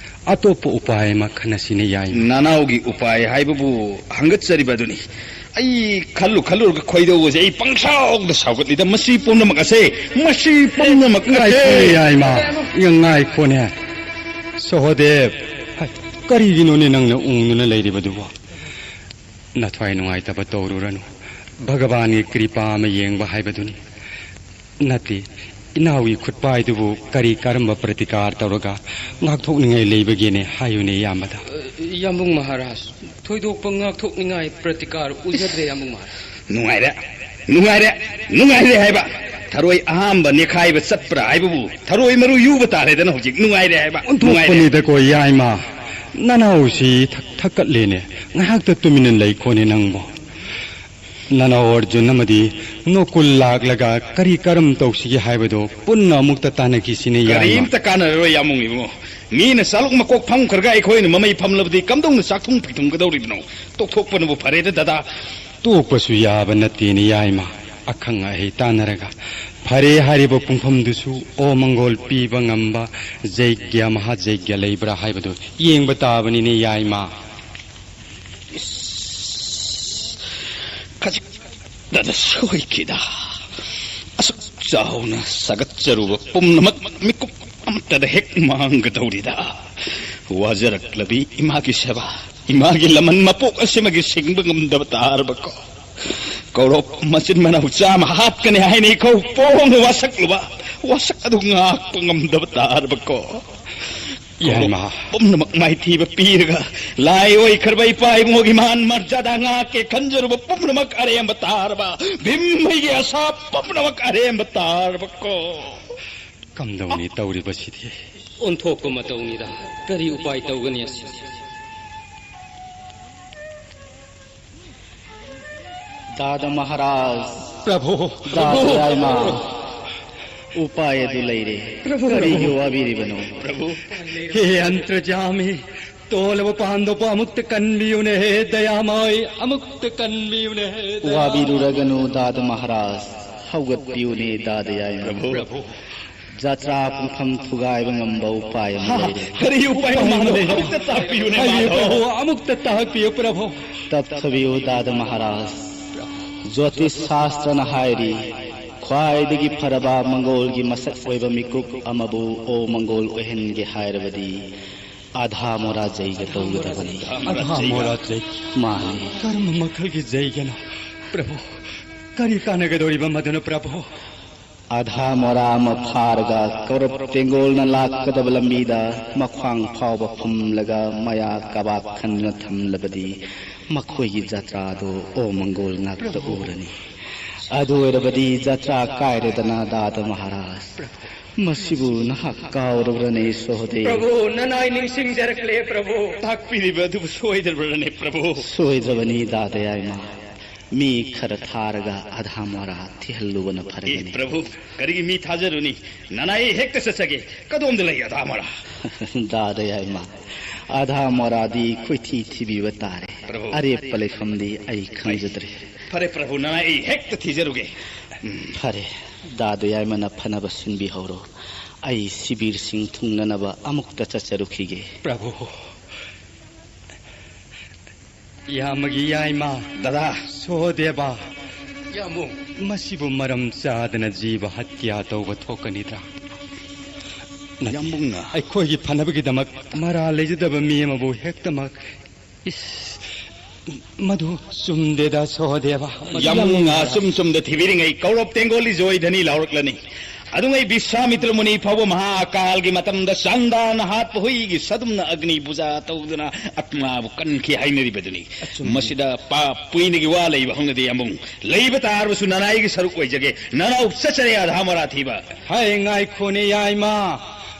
ꯑꯇꯣꯞꯄ ꯎꯄꯥꯏ ꯑꯃ ꯈꯟꯅꯁꯤꯅꯦ, ꯌꯥꯏꯃ꯫ ꯅꯅꯥꯎꯒꯤ ꯎꯄꯥꯏ ꯍꯥꯏꯕꯕꯨ ꯍꯪꯒꯠꯆꯔꯤꯕ ꯑꯗꯨꯅꯤ꯫ ꯑꯩ ꯈꯜꯂꯨ ꯈꯜꯂꯨꯔꯒ ꯈꯣꯏꯗꯧ ꯑꯁꯦ ꯑꯩ ꯄꯪꯁꯥꯎꯗ ꯁꯥꯎꯒꯠꯂꯤꯗ꯫ ꯃꯁꯤ ꯄꯨꯝꯅꯃꯛ ꯑꯁꯦ, ꯃꯁꯤ ꯄꯨꯝꯅꯃꯛ ꯑꯁꯦ꯫ ꯉꯥꯏꯈꯣꯅꯦ, ꯌꯥꯏꯃ꯫ ꯉꯥꯏꯈꯣꯅꯦ꯫ ꯁꯣꯍꯗꯦꯕ, ꯍꯥꯏ, ꯀꯔꯤꯒꯤꯅꯣꯅꯦ ꯅꯪꯅ ꯎꯪꯗꯨꯅ ꯂꯩꯔꯤꯕꯗꯨꯕꯣ? ꯅꯊ꯭ꯋꯥꯏ ꯅꯨꯡꯉꯥꯏꯇꯕ ꯇꯧꯔꯨꯔꯅꯨ꯫ ꯚꯒꯕꯥꯟꯒꯤ ꯀ꯭ꯔꯤꯄꯥ ꯑꯃ ꯌꯦꯡꯕ ꯍꯥꯏꯕꯗꯨꯅꯤ꯫ ꯅꯠꯇꯦ, ꯏꯅꯥꯎꯒꯤ ꯈꯨꯠꯄꯥꯏꯗꯨꯕꯨ ꯀꯔꯤ ꯀꯔꯝꯕ ꯄ꯭ꯔꯇꯤꯀꯥꯔ ꯇꯧꯔꯒ ꯉꯥꯛꯊꯣꯛꯅꯤꯡꯉꯥꯏ ꯂꯩꯕꯒꯦꯅꯦ? ꯍꯥꯏꯌꯨꯅꯦ, ꯏꯌꯥꯝꯕꯗ꯫ ꯏꯌꯥꯝꯕꯨꯡ ꯃꯍꯥꯔꯥꯖ, ꯊꯣꯏꯗꯣꯛꯄ ꯉꯥꯛꯊꯣꯛꯅꯤꯡꯉꯥꯏ ꯄ꯭ꯔꯇꯤꯀꯥꯔ ꯎꯖꯗ꯭ꯔꯦ, ꯏꯌꯥꯝꯕꯨꯡ ꯃꯍꯥꯔꯥꯖ꯫ ꯅꯨꯡꯉꯥꯏꯔꯦ, ꯅꯨꯡꯉꯥꯏꯔꯦ, ꯅꯨꯡꯉꯥꯏꯔꯦ ꯍꯥꯏꯕ꯫ ꯊꯔꯣꯏ ꯑꯍꯥꯝꯕ ꯅꯦꯈꯥꯏꯕ ꯆꯠꯄ꯭ꯔꯥ ꯍꯥꯏꯕꯕꯨ ꯊꯔꯣꯏ ꯃꯔꯨ ꯌꯨꯕ ꯇꯥꯔꯦꯗꯅ ꯍꯧꯖꯤꯛ꯫ ꯅꯨꯡꯉꯥꯏꯔꯦ ꯍꯥꯏꯕ, ꯅꯨꯡꯉꯥꯏꯔꯦ꯫ ꯑꯣꯟꯊꯣꯛꯄꯅꯤꯗꯀꯣ, ꯌꯥꯏꯃ꯫ ꯅꯅꯥꯎꯁꯤ ꯊꯛ-, ꯊꯛꯀꯠꯂꯦꯅꯦ꯫ ꯉꯥꯏꯍꯥꯛꯇ ꯇꯨꯃꯤꯟꯅ ꯂꯩꯈꯣꯅꯦ ꯅꯪꯕꯣ꯫ ꯅꯅꯥꯎ ꯑꯔꯖꯨꯟ ꯑꯃꯗꯤ ꯅꯣꯀꯨꯜ ꯂꯥꯛꯂꯒ ꯀꯔꯤ ꯀꯔꯝ ꯇꯧꯁꯤꯒꯦ ꯍꯥꯏꯕꯗꯣ ꯄꯨꯟꯅ ꯑꯃꯨꯛꯇ ꯇꯥꯟꯅꯈꯤꯁꯤꯅꯦ, ꯌꯥꯏꯃ꯫ ꯀꯔꯤꯝꯇ ꯀꯥꯟꯅꯔꯔꯣꯏ, ꯌꯥꯝꯕꯨꯡ ꯏꯕꯨꯡꯉꯣ꯫ ꯃꯤꯅ ꯆꯥꯂꯨꯛ ꯃꯀꯣꯛ ꯐꯝꯈ꯭ꯔꯒ ꯑꯩꯈꯣꯏꯅ ꯃꯃꯩ ꯐꯝꯂꯕꯗꯤ ꯀꯝꯗꯧꯅ ꯆꯥꯛ ꯊꯣꯡ ꯄꯤꯊꯨꯝꯒꯗꯧꯔꯤꯕꯅꯣ? ꯇꯣꯛꯊꯣꯛꯄꯅꯕꯨ ꯐꯔꯦꯗ, ꯗꯗꯥ꯫ ꯇꯣꯛꯄꯁꯨ ꯌꯥꯕ ꯅꯠꯇꯦꯅꯦ, ꯌꯥꯏꯃ꯫ ꯑꯈꯪ ꯑꯍꯩ ꯇꯥꯟꯅꯔꯒ ꯐꯔꯦ ꯍꯥꯏꯔꯤꯕ ꯄꯨꯡꯐꯝꯗꯨꯁꯨ ꯑꯣ ꯃꯪꯒꯣꯜ ꯄꯤꯕ ꯉꯝꯕ ꯖꯩꯒ꯭ꯌ ꯃꯍꯥꯖꯩꯒ꯭ꯌ ꯂꯩꯕ꯭ꯔꯥ ꯍꯥꯏꯕꯗꯨ ꯌꯦꯡꯕ ꯇꯥꯕꯅꯤꯅꯦ ꯌꯥꯏꯃ꯫ ꯏꯁ, ꯈꯖꯤꯛꯇꯗ ꯁꯣꯏꯈꯤꯗ꯫ ꯑꯁꯨꯛ ꯆꯥꯎꯅ ꯁꯥꯒꯠꯆꯔꯨꯕ ꯄꯨꯝꯅꯃꯛ ꯃꯤꯀꯨꯞ ꯑꯃꯠꯇꯗ ꯍꯦꯛ ꯃꯥꯡꯒꯗꯧꯔꯤꯗ꯫ ꯋꯥꯖꯔꯛꯂꯕꯤ ꯏꯃꯥꯒꯤ ꯁꯦꯕꯥ, ꯏꯃꯥꯒꯤ ꯂꯃꯟ ꯃꯄꯣꯛ ꯑꯁꯤꯃꯒꯤ ꯁꯤꯡꯕ ꯉꯝꯗꯕ ꯇꯥꯔꯕꯀꯣ꯫ ꯀꯧꯔꯣꯞ ꯃꯆꯤꯟ ꯃꯅꯥꯎ ꯆꯥꯝꯃ ꯍꯥꯠꯀꯅꯤ ꯍꯥꯏꯅ ꯏꯈꯧ ꯄꯣꯡꯅ ꯋꯥꯁꯛꯂꯨꯕ, ꯋꯥꯁꯛ ꯑꯗꯨ ꯉꯥꯛꯄ ꯉꯝꯗꯕ ꯇꯥꯔꯕꯀꯣ꯫ ꯌꯥꯏꯃ꯫ ꯄꯨꯝꯅꯃꯛ ꯃꯥꯏꯊꯤꯕ ꯄꯤꯔꯒ ꯂꯥꯏ ꯑꯣꯏꯈ꯭ꯔꯕ ꯏꯄꯥ ꯏꯕꯨꯡꯉꯣꯒꯤ ꯃꯥꯟ ꯃꯔꯖꯥꯗꯥ ꯉꯥꯛꯀꯦ ꯈꯟꯖꯔꯨꯕ ꯄꯨꯝꯅꯃꯛ ꯑꯔꯦꯝꯕ ꯇꯥꯔꯕ, ꯚꯤꯝꯍꯩꯒꯤ ꯑꯁꯥ ꯄꯨꯝꯅꯃꯛ ꯑꯔꯦꯝꯕ ꯇꯥꯔꯕꯀꯣ꯫ ꯀꯝꯗꯧꯅꯤ ꯇꯧꯔꯤꯕꯁꯤꯗꯤ? ꯑꯣꯟꯊꯣꯛꯄ ꯃꯇꯧꯅꯤꯗ, ꯀꯔꯤ ꯎꯄꯥꯏ ꯇꯧꯒꯅꯤ ꯑꯁꯤ? ꯗꯥꯗꯥ ꯃꯍꯥꯔꯥꯖ꯫ ꯄ꯭ꯔꯚꯨ꯫ ꯗꯥꯗꯥ ꯌꯥꯏꯃ꯫ ꯎꯄꯥꯏ ꯑꯗꯨ ꯂꯩꯔꯦ꯫ ꯄ꯭ꯔꯚꯨ, ꯀꯔꯤꯒꯤ ꯄ꯭ꯔꯚꯨ꯫ ꯋꯥꯕꯤꯔꯤꯕꯅꯣ? ꯄ꯭ꯔꯚꯨ꯫ ꯍꯦ ꯑꯟꯇ꯭ꯔꯖꯥꯃꯤ, ꯇꯣꯜꯂꯕ ꯄꯥꯟꯗꯣꯞꯄ ꯑꯃꯨꯛꯇ ꯀꯟꯕꯤꯌꯨꯅꯦ, ꯍꯦ ꯗꯌꯥꯃꯥꯏ, ꯑꯃꯨꯛꯇ ꯀꯟꯕꯤꯌꯨꯅꯦ, ꯍꯦ ꯗꯌꯥꯃꯥꯏ꯫ ꯋꯥꯕꯤꯔꯨꯔꯒꯅꯨ ꯗꯥꯗꯥ ꯃꯍꯥꯔꯥꯖ, ꯍꯧꯒꯠꯄꯤꯌꯨꯅꯦ ꯗꯥꯗꯥ ꯌꯥꯏꯃ꯫ ꯄ꯭ꯔꯚꯨ꯫ ꯖꯥꯇ꯭ꯔꯥ ꯄꯨꯡꯐꯝ ꯊꯨꯒꯥꯏꯕ ꯉꯝꯕ ꯎꯄꯥꯏ ꯑꯃ ꯍꯥ, ꯂꯩꯔꯦ꯫ ꯀꯔꯤ ꯎꯄꯥꯏ ꯑꯃ ꯂꯩꯔꯦ? ꯑꯃꯨꯛꯇ ꯇꯥꯛꯄꯤꯌꯨꯅꯦ, ꯍꯥꯏꯕꯤꯌꯨ, ꯃꯥꯙꯕ꯫ ꯄ꯭ꯔꯚꯨ, ꯑꯃꯨꯛꯇ ꯇꯥꯛꯄꯤꯌꯨ, ꯄ꯭ꯔꯚꯨ꯫ ꯇꯞꯊꯕꯤꯌꯨ, ꯗꯥꯗꯥ ꯃꯍꯥꯔꯥꯖ꯫ ꯖꯣꯇꯤꯁ ꯁꯥꯁꯇ꯭ꯔꯅ ꯍꯥꯏꯔꯤ, ꯈ꯭ꯋꯥꯏꯗꯒꯤ ꯐꯔꯕ ꯃꯪꯒꯣꯜꯒꯤ ꯃꯁꯛ ꯑꯣꯏꯕ ꯃꯤꯀꯨꯞ ꯑꯃꯕꯨ ꯑꯣ ꯃꯪꯒꯣꯜ ꯑꯣꯏꯍꯟꯒꯦ ꯍꯥꯏꯔꯕꯗꯤ ꯑꯥꯙꯥ ꯃꯣꯔꯥ ꯖꯩꯒ ꯇꯧꯒꯗꯕꯅꯤ꯫ ꯑꯥꯙꯥ ꯃꯣꯔꯥ ꯖꯩ? ꯃꯥꯅꯤ꯫ ꯀꯔꯝꯕ ꯃꯈꯜꯒꯤ ꯖꯩꯒꯅꯣ, ꯄ꯭ꯔꯚꯨ? ꯀꯔꯤ ꯀꯥꯟꯅꯒꯗꯧꯔꯤꯕ ꯃꯗꯨꯅ, ꯄ꯭ꯔꯚꯨ? ꯑꯥꯙꯥ ꯃꯣꯔꯥ ꯑꯃ ꯐꯥꯔꯒ ꯀꯧꯔꯞ ꯇꯦꯡꯒꯣꯜꯅ ꯂꯥꯛꯀꯗꯕ ꯂꯝꯕꯤꯗ ꯃꯈ꯭ꯋꯥꯡ ꯐꯥꯎꯕ ꯐꯨꯝꯂꯒ ꯃꯌꯥ ꯀꯕꯥꯛ ꯈꯟꯗꯨꯅ ꯊꯝꯂꯕꯗꯤ ꯃꯈꯣꯏꯒꯤ ꯖꯇ꯭ꯔꯥꯗꯨ ꯑꯣ ꯃꯪꯒꯣꯜ ꯉꯥꯛꯇ ꯎꯔꯅꯤ꯫ ꯑꯗꯨ ꯑꯣꯏꯔꯕꯗꯤ ꯖꯇ꯭ꯔꯥ ꯀꯥꯏꯔꯦꯗꯅ, ꯗꯥꯗꯥ ꯃꯍꯥꯔꯥꯖ꯫ ꯃꯁꯤꯕꯨ ꯅꯍꯥꯛ ꯀꯥꯎꯔꯕ꯭ꯔꯅꯦ, ꯁꯣꯍꯗꯦꯕ? ꯄ꯭ꯔꯚꯨ, ꯅꯅꯥꯏ ꯅꯤꯡꯁꯤꯡꯖꯔꯛꯂꯦ, ꯄ꯭ꯔꯚꯨ꯫ ꯇꯥꯛꯄꯤꯔꯤꯕ ꯑꯗꯨꯕꯨ ꯁꯣꯏꯗ꯭ꯔꯕ꯭ꯔꯅꯦ, ꯄ꯭ꯔꯚꯨ? ꯁꯣꯏꯗ꯭ꯔꯕꯅꯤ, ꯗꯥꯗꯥ ꯌꯥꯏꯃ꯫ ꯃꯤ ꯈꯔ ꯊꯥꯔꯒ ꯑꯥꯙꯥ ꯃꯣꯔꯥ ꯊꯤꯍꯜꯂꯨꯕꯅ ꯑꯦ, ꯐꯔꯒꯅꯤ꯫ ꯄ꯭ꯔꯚꯨ, ꯀꯔꯤꯒꯤ ꯃꯤ ꯊꯥꯖꯔꯨꯅꯤ? ꯅꯅꯥꯏ ꯍꯦꯛꯇ ꯆꯠꯆꯒꯦ꯫ ꯀꯗꯣꯝꯗ ꯂꯩ ꯑꯥꯙꯥ ꯃꯣꯔꯥ? ꯗꯥꯗꯥ ꯌꯥꯏꯃ, ꯑꯥꯙꯥ ꯃꯣꯔꯥꯗꯤ ꯈꯣꯏꯊꯤ ꯊꯤꯕꯤꯕ ꯇꯥꯔꯦ꯫ ꯄ꯭ꯔꯚꯨ꯫ ꯑꯔꯦꯞꯄ ꯂꯩꯐꯝꯗꯤ ꯑꯩ ꯈꯪꯖꯗ꯭ꯔꯦ꯫ ꯐꯔꯦ ꯄ꯭ꯔꯚꯨ, ꯅꯅꯥꯏ ꯑꯩ ꯍꯦꯛꯇ ꯊꯤꯖꯔꯨꯒꯦ꯫ ꯎꯝ꯫ ꯐꯔꯦ, ꯗꯥꯗꯨ ꯌꯥꯏꯃꯅ ꯐꯅꯕ ꯁꯤꯟꯕꯤꯍꯧꯔꯣ꯫ ꯑꯩ ꯁꯤꯕꯤꯔ ꯁꯤꯡ ꯊꯨꯡꯅꯅꯕ ꯑꯃꯨꯛꯇ ꯆꯠꯆꯔꯨꯈꯤꯒꯦ꯫ ꯄ꯭ꯔꯚꯨ, ꯏꯌꯥꯝꯕꯒꯤ ꯌꯥꯏꯃ꯫ ꯗꯗꯥ꯫ ꯁꯣꯍꯗꯦꯕ꯫ ꯏꯌꯥꯝꯕꯨꯡ꯫ ꯃꯁꯤꯕꯨ ꯃꯔꯝ ꯆꯥꯗꯅ ꯖꯤꯕ ꯍꯠꯌꯥ ꯇꯧꯕ ꯊꯣꯛꯀꯅꯤꯗ꯭ꯔꯥ? ꯅꯠꯇꯦ꯫ ꯏꯌꯥꯝꯕꯨꯡꯅ꯫ ꯑꯩꯈꯣꯏꯒꯤ ꯐꯅꯕꯒꯤꯗꯃꯛ ꯃꯔꯥ ꯂꯩꯖꯗꯕ ꯃꯤ ꯑꯃꯕꯨ ꯍꯦꯛꯇꯃꯛ꯫ ꯏꯁ, ꯃꯗꯨ ꯆꯨꯝꯗꯦꯗ, ꯁꯣꯍꯗꯦꯕ꯫ ꯌꯥꯝꯅ ꯑꯆꯨꯝ ꯆꯨꯝꯗ ꯊꯤꯕꯤꯔꯤꯉꯩ ꯀꯧꯔꯕ ꯇꯦꯡꯒꯣꯜ ꯏꯖꯣꯏ ꯙꯅꯤ ꯂꯥꯎꯔꯛꯂꯅꯤ꯫ ꯑꯗꯨꯉꯩ ꯕꯤꯁ꯭ꯋꯥꯃꯤꯇ꯭ꯔ ꯃꯨꯅꯤ ꯐꯥꯎꯕ ꯃꯍꯥ ꯑꯀꯥꯜꯒꯤ ꯃꯇꯝꯗ ꯆꯥꯟꯗꯥꯅ ꯍꯥꯠꯄ ꯍꯨꯏꯒꯤ ꯁꯗꯨꯝꯅ ꯑꯒ꯭ꯅꯤ ꯄꯨꯖꯥ ꯇꯧꯗꯨꯅ ꯑꯥꯇꯃꯥꯕꯨ ꯀꯟꯈꯤ ꯍꯥꯏꯅꯔꯤꯕꯗꯨꯅꯤ꯫ ꯑꯆꯨꯝꯕꯅꯤ꯫ ꯃꯁꯤꯗ ꯄꯥꯞ ꯄꯨꯏꯅꯒꯤ ꯋꯥ ꯂꯩꯕ ꯍꯧꯅꯗꯦ, ꯌꯥꯝꯕꯨꯡ꯫ ꯂꯩꯕ ꯇꯥꯔꯕꯁꯨ ꯅꯅꯥꯏꯒꯤ ꯁꯔꯨꯛ ꯑꯣꯏꯖꯒꯦ꯫ ꯅꯅꯥꯎ ꯆꯠꯆꯔꯦ ꯑꯙꯥ ꯃꯣꯔꯥ ꯊꯤꯕ꯫ ꯍꯩ, ꯉꯥꯏꯈꯣꯅꯦ, ꯌꯥꯏꯃ꯫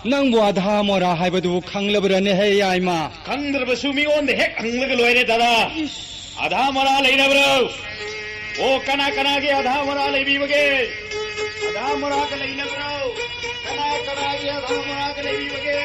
ꯅꯪꯕꯨ ꯑꯙꯥ ꯃꯣꯔꯥ ꯍꯥꯏꯕꯗꯨꯕꯨ ꯈꯪꯂꯕ꯭ꯔꯅꯦ, ꯍꯦ ꯌꯥꯏꯃ? ꯈꯪꯗ꯭ꯔꯕꯁꯨ ꯃꯤꯉꯣꯟꯗ ꯍꯦꯛ ꯍꯪꯂꯒ ꯂꯣꯏꯔꯦ, ꯗꯗꯥ꯫ ꯏꯁ꯫ ꯑꯙꯥ ꯃꯣꯔꯥ ꯂꯩꯅꯕ꯭ꯔꯣ? ꯑꯣ, ꯀꯅꯥ ꯀꯅꯥꯒꯤ ꯑꯙꯥ ꯃꯣꯔꯥ ꯂꯩꯕꯤꯕꯒꯦ? ꯑꯙꯥ ꯃꯣꯔꯥꯒ ꯂꯩꯅꯕ꯭ꯔꯣ? ꯀꯅꯥ ꯀꯅꯥꯒꯤ ꯑꯙꯥ ꯃꯣꯔꯥꯒ ꯂꯩꯕꯤꯕꯒꯦ?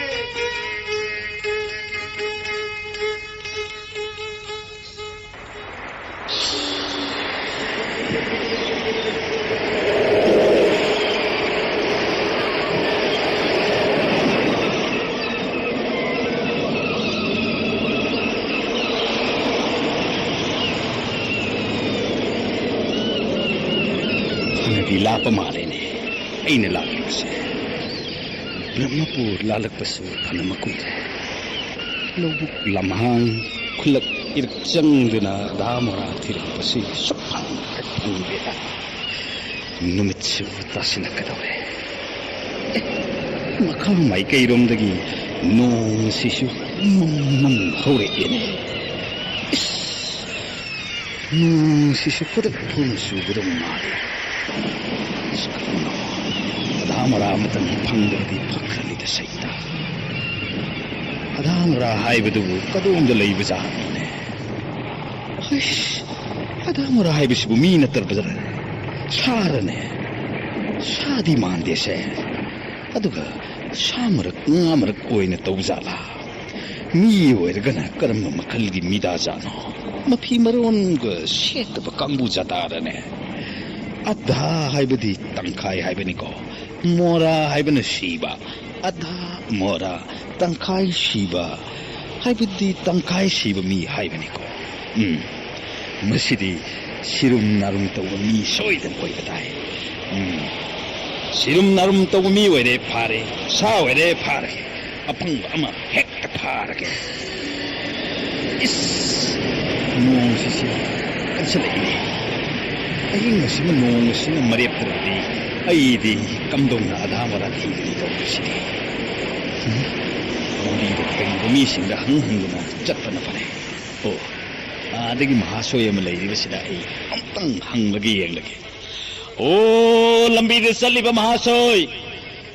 ꯐꯅꯗꯤ ꯂꯥꯞꯄ ꯃꯥꯜꯂꯦꯅꯦ ꯑꯩꯅ ꯂꯥꯛꯂꯤꯕꯁꯦ꯫ ꯕ꯭ꯔꯍ꯭ꯃꯄꯨꯔ ꯂꯥꯜꯂꯛꯄꯁꯨ ꯐꯅ ꯃꯀꯨꯏꯔꯦ꯫ ꯂꯧꯕꯨꯛ ꯂꯝꯍꯥꯡ, ꯈꯨꯜꯂꯛ ꯏꯔꯛ ꯆꯪꯗꯨꯅ ꯑꯙꯥ ꯃꯣꯔꯥ ꯊꯤꯔꯛꯄꯁꯤ ꯁꯨꯛꯐꯪ ꯍꯦꯛ ꯐꯪꯗꯦꯗ꯫ ꯅꯨꯃꯤꯠꯁꯨ ꯇꯥꯁꯤꯜꯂꯛꯀꯗꯧꯔꯦ꯫ ꯑꯦ, ꯃꯈꯥ ꯃꯥꯏꯀꯩꯔꯣꯝꯗꯒꯤ ꯅꯣꯡꯁꯤꯁꯨ ꯃꯝ ꯃꯝ ꯍꯧꯔꯛꯑꯦꯅꯦ꯫ ꯏꯁ! ꯅꯣꯡꯁꯤꯁꯨ ꯈꯨꯗꯛ ꯊꯣꯡ ꯆꯨꯒꯗꯕ ꯃꯥꯜꯂꯤ꯫ ꯑꯁ, ꯀꯔꯤꯅꯣ? ꯑꯙꯥ ꯃꯣꯔꯥ ꯑꯃꯇꯪ ꯐꯪꯗ꯭ꯔꯗꯤ ꯐꯈ꯭ꯔꯅꯤꯗ ꯁꯩꯇ꯫ ꯑꯙꯥ ꯃꯣꯔꯥ ꯍꯥꯏꯕꯗꯨꯕꯨ ꯀꯗꯣꯝꯗ ꯂꯩꯕ ꯖꯥꯠꯅꯣꯅꯦ? ꯍꯩꯁ, ꯑꯙꯥ ꯃꯣꯔꯥ ꯍꯥꯏꯕꯁꯤꯕꯨ ꯃꯤ ꯅꯠꯇ꯭ꯔꯕꯗꯅꯦ? ꯁꯥꯔꯅꯦ? ꯁꯥꯗꯤ ꯃꯥꯟꯗꯦꯁꯦ꯫ ꯑꯗꯨꯒ ꯁꯥ ꯃꯔꯛ, ꯉꯥ ꯃꯔꯛ ꯑꯣꯏꯅ ꯇꯧꯕ ꯖꯥꯠꯂꯥ? ꯃꯤ ꯑꯣꯏꯔꯒꯅ ꯀꯔꯝꯕ ꯃꯈꯜꯒꯤ ꯃꯤꯗꯥ ꯖꯥꯠꯅꯣ? ꯃꯐꯤ ꯃꯔꯣꯟꯒ ꯁꯦꯠꯇꯕ ꯀꯥꯡꯕꯨ ꯖꯥꯇꯥꯔꯅꯦ? ꯑꯙꯥ ꯍꯥꯏꯕꯗꯤ ꯇꯪꯈꯥꯏ ꯍꯥꯏꯕꯅꯤꯀꯣ꯫ ꯃꯣꯔꯥ ꯍꯥꯏꯕꯅ ꯁꯤꯕ꯫ ꯑꯙꯥ ꯃꯣꯔꯥ, ꯇꯪꯈꯥꯏ ꯁꯤꯕ ꯍꯥꯏꯕꯗꯤ ꯇꯪꯈꯥꯏ ꯁꯤꯕ ꯃꯤ ꯍꯥꯏꯕꯅꯤꯀꯣ꯫ ꯎꯝ, ꯃꯁꯤꯗꯤ ꯁꯤꯔꯨꯝ ꯅꯥꯔꯨꯝ ꯇꯧꯕ ꯃꯤ ꯁꯣꯏꯗꯅ ꯑꯣꯏꯕ ꯇꯥꯏ꯫ ꯎꯝ, ꯁꯤꯔꯨꯝ ꯅꯥꯔꯨꯝ ꯇꯧꯕ ꯃꯤ ꯑꯣꯏꯔꯦ ꯐꯥꯔꯦ, ꯁꯥ ꯑꯣꯏꯔꯦ ꯐꯥꯔꯦ, ꯑꯄꯪꯕ ꯑꯃ ꯍꯦꯛꯇ ꯐꯥꯔꯒꯦ꯫ ꯏꯁ! ꯅꯣꯡꯁꯤꯁꯨ ꯀꯟꯁꯤꯜꯂꯛꯏꯅꯦ꯫ ꯑꯍꯤꯡ ꯑꯁꯤꯅ ꯅꯣꯡ ꯑꯁꯤꯅ ꯃꯔꯦꯞꯇ꯭ꯔꯕꯗꯤ ꯑꯩꯗꯤ ꯀꯝꯗꯧꯅ ꯑꯙꯥ ꯃꯣꯔꯥ ꯊꯤꯒꯅꯤ ꯇꯧꯔꯤꯁꯤꯗꯤ? ꯎꯝ? ꯂꯝꯕꯤꯗ ꯊꯦꯡꯅꯕ ꯃꯤꯁꯤꯡꯗ ꯍꯪ ꯍꯪꯗꯨꯅ ꯆꯠꯄꯅ ꯐꯔꯦ꯫ ꯑꯣ, ꯑꯥꯗꯒꯤ ꯃꯍꯥꯁꯣꯏ ꯑꯃ ꯂꯩꯔꯤꯕꯁꯤꯗ ꯑꯩ ꯑꯝꯇꯪ ꯍꯪꯂꯒ ꯌꯦꯡꯂꯒꯦ꯫ ꯑꯣ, ꯂꯝꯕꯤꯗ ꯆꯠꯂꯤꯕ ꯃꯍꯥꯁꯣꯏ,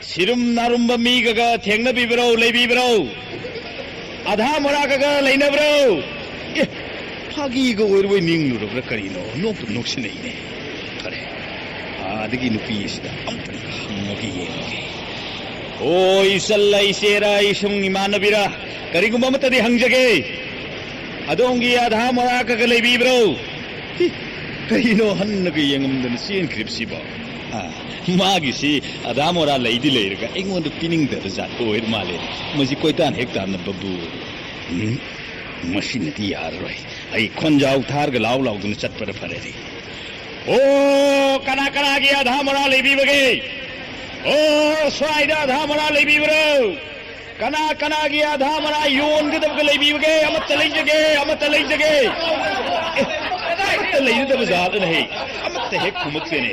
ꯁꯤꯔꯨꯝ ꯅꯥꯔꯨꯝꯕ ꯃꯤꯒꯒ ꯊꯦꯡꯅꯕꯤꯕ꯭ꯔꯣ, ꯂꯩꯕꯤꯕ꯭ꯔꯣ? ꯑꯙꯥ ꯃꯣꯔꯥꯒꯒ ꯂꯩꯅꯕ꯭ꯔꯣ? ꯑꯦ, ꯐꯥꯒꯤꯒ ꯑꯣꯏꯔꯕꯣꯏ ꯅꯤꯡꯂꯨꯔꯕ꯭ꯔꯥ ꯀꯔꯤꯅꯣ? ꯅꯣꯛꯇꯨꯝ ꯅꯣꯛꯁꯤꯟꯅꯩꯅꯦ꯫ ꯐꯔꯦ, ꯑꯥꯗꯒꯤ ꯅꯨꯄꯤ ꯑꯁꯤꯗ ꯑꯝꯇꯪ ꯍꯪꯉꯒ ꯌꯦꯡꯉꯒꯦ꯫ ꯑꯣ, ꯏꯆꯜꯂ, ꯏꯆꯦꯔ, ꯏꯁꯨꯡ ꯏꯃꯥꯟꯅꯕꯤꯔ, ꯀꯔꯤꯒꯨꯝꯕ ꯑꯃꯠꯇꯗꯤ ꯍꯪꯖꯒꯦ꯫ ꯑꯗꯣꯝꯒꯤ ꯑꯙꯥ ꯃꯣꯔꯥꯒꯒ ꯂꯩꯕꯤꯕ꯭ꯔꯣ? ꯍꯤ, ꯀꯩꯅꯣ ꯍꯟꯅꯒ ꯌꯦꯡꯉꯝꯗꯅ ꯆꯦꯟꯈ꯭ꯔꯤꯕꯁꯤꯕꯣ? ꯑꯥ, ꯃꯥꯒꯤꯁꯤ ꯑꯙꯥ ꯃꯣꯔꯥ ꯂꯩꯗꯤ ꯂꯩꯔꯒ ꯑꯩꯉꯣꯟꯗ ꯄꯤꯅꯤꯡꯗꯕ ꯖꯥꯠ ꯑꯣꯏꯔ ꯃꯥꯜꯂꯦ꯫ ꯃꯁꯤ ꯀꯣꯏꯇꯥꯟ ꯍꯦꯛ ꯇꯥꯟꯅꯕꯕꯨ꯫ ꯎꯝ, ꯃꯁꯤꯅꯗꯤ ꯌꯥꯔꯔꯣꯏ꯫ ꯑꯩ ꯈꯣꯟꯖꯥꯎ ꯊꯥꯔꯒ ꯂꯥꯎ ꯂꯥꯎꯗꯨꯅ ꯆꯠꯄꯅ ꯐꯔꯦ꯫ ꯑꯣ, ꯀꯅꯥ ꯀꯅꯥꯒꯤ ꯑꯙꯥ ꯃꯣꯔꯥ ꯂꯩꯕꯤꯕꯒꯦ? ꯑꯣ, ꯁ꯭ꯋꯥꯏꯗ ꯑꯙꯥ ꯃꯣꯔꯥ ꯂꯩꯕꯤꯕ꯭ꯔꯣ? ꯀꯅꯥ ꯀꯅꯥꯒꯤ ꯑꯙꯥ ꯃꯣꯔꯥ ꯌꯣꯟꯒꯗꯕꯒ ꯂꯩꯕꯤꯕꯒꯦ? ꯑꯃꯠꯇ ꯂꯩꯖꯒꯦ, ꯑꯃꯠꯇ ꯂꯩꯖꯒꯦ꯫ ꯑꯦ, ꯑꯃꯠꯇ ꯂꯩꯖꯗꯕ ꯖꯥꯠꯂꯅꯦ ꯍꯦ? ꯑꯃꯠꯇ ꯍꯦꯛ ꯈꯨꯝꯃꯛꯇꯦꯅꯦ꯫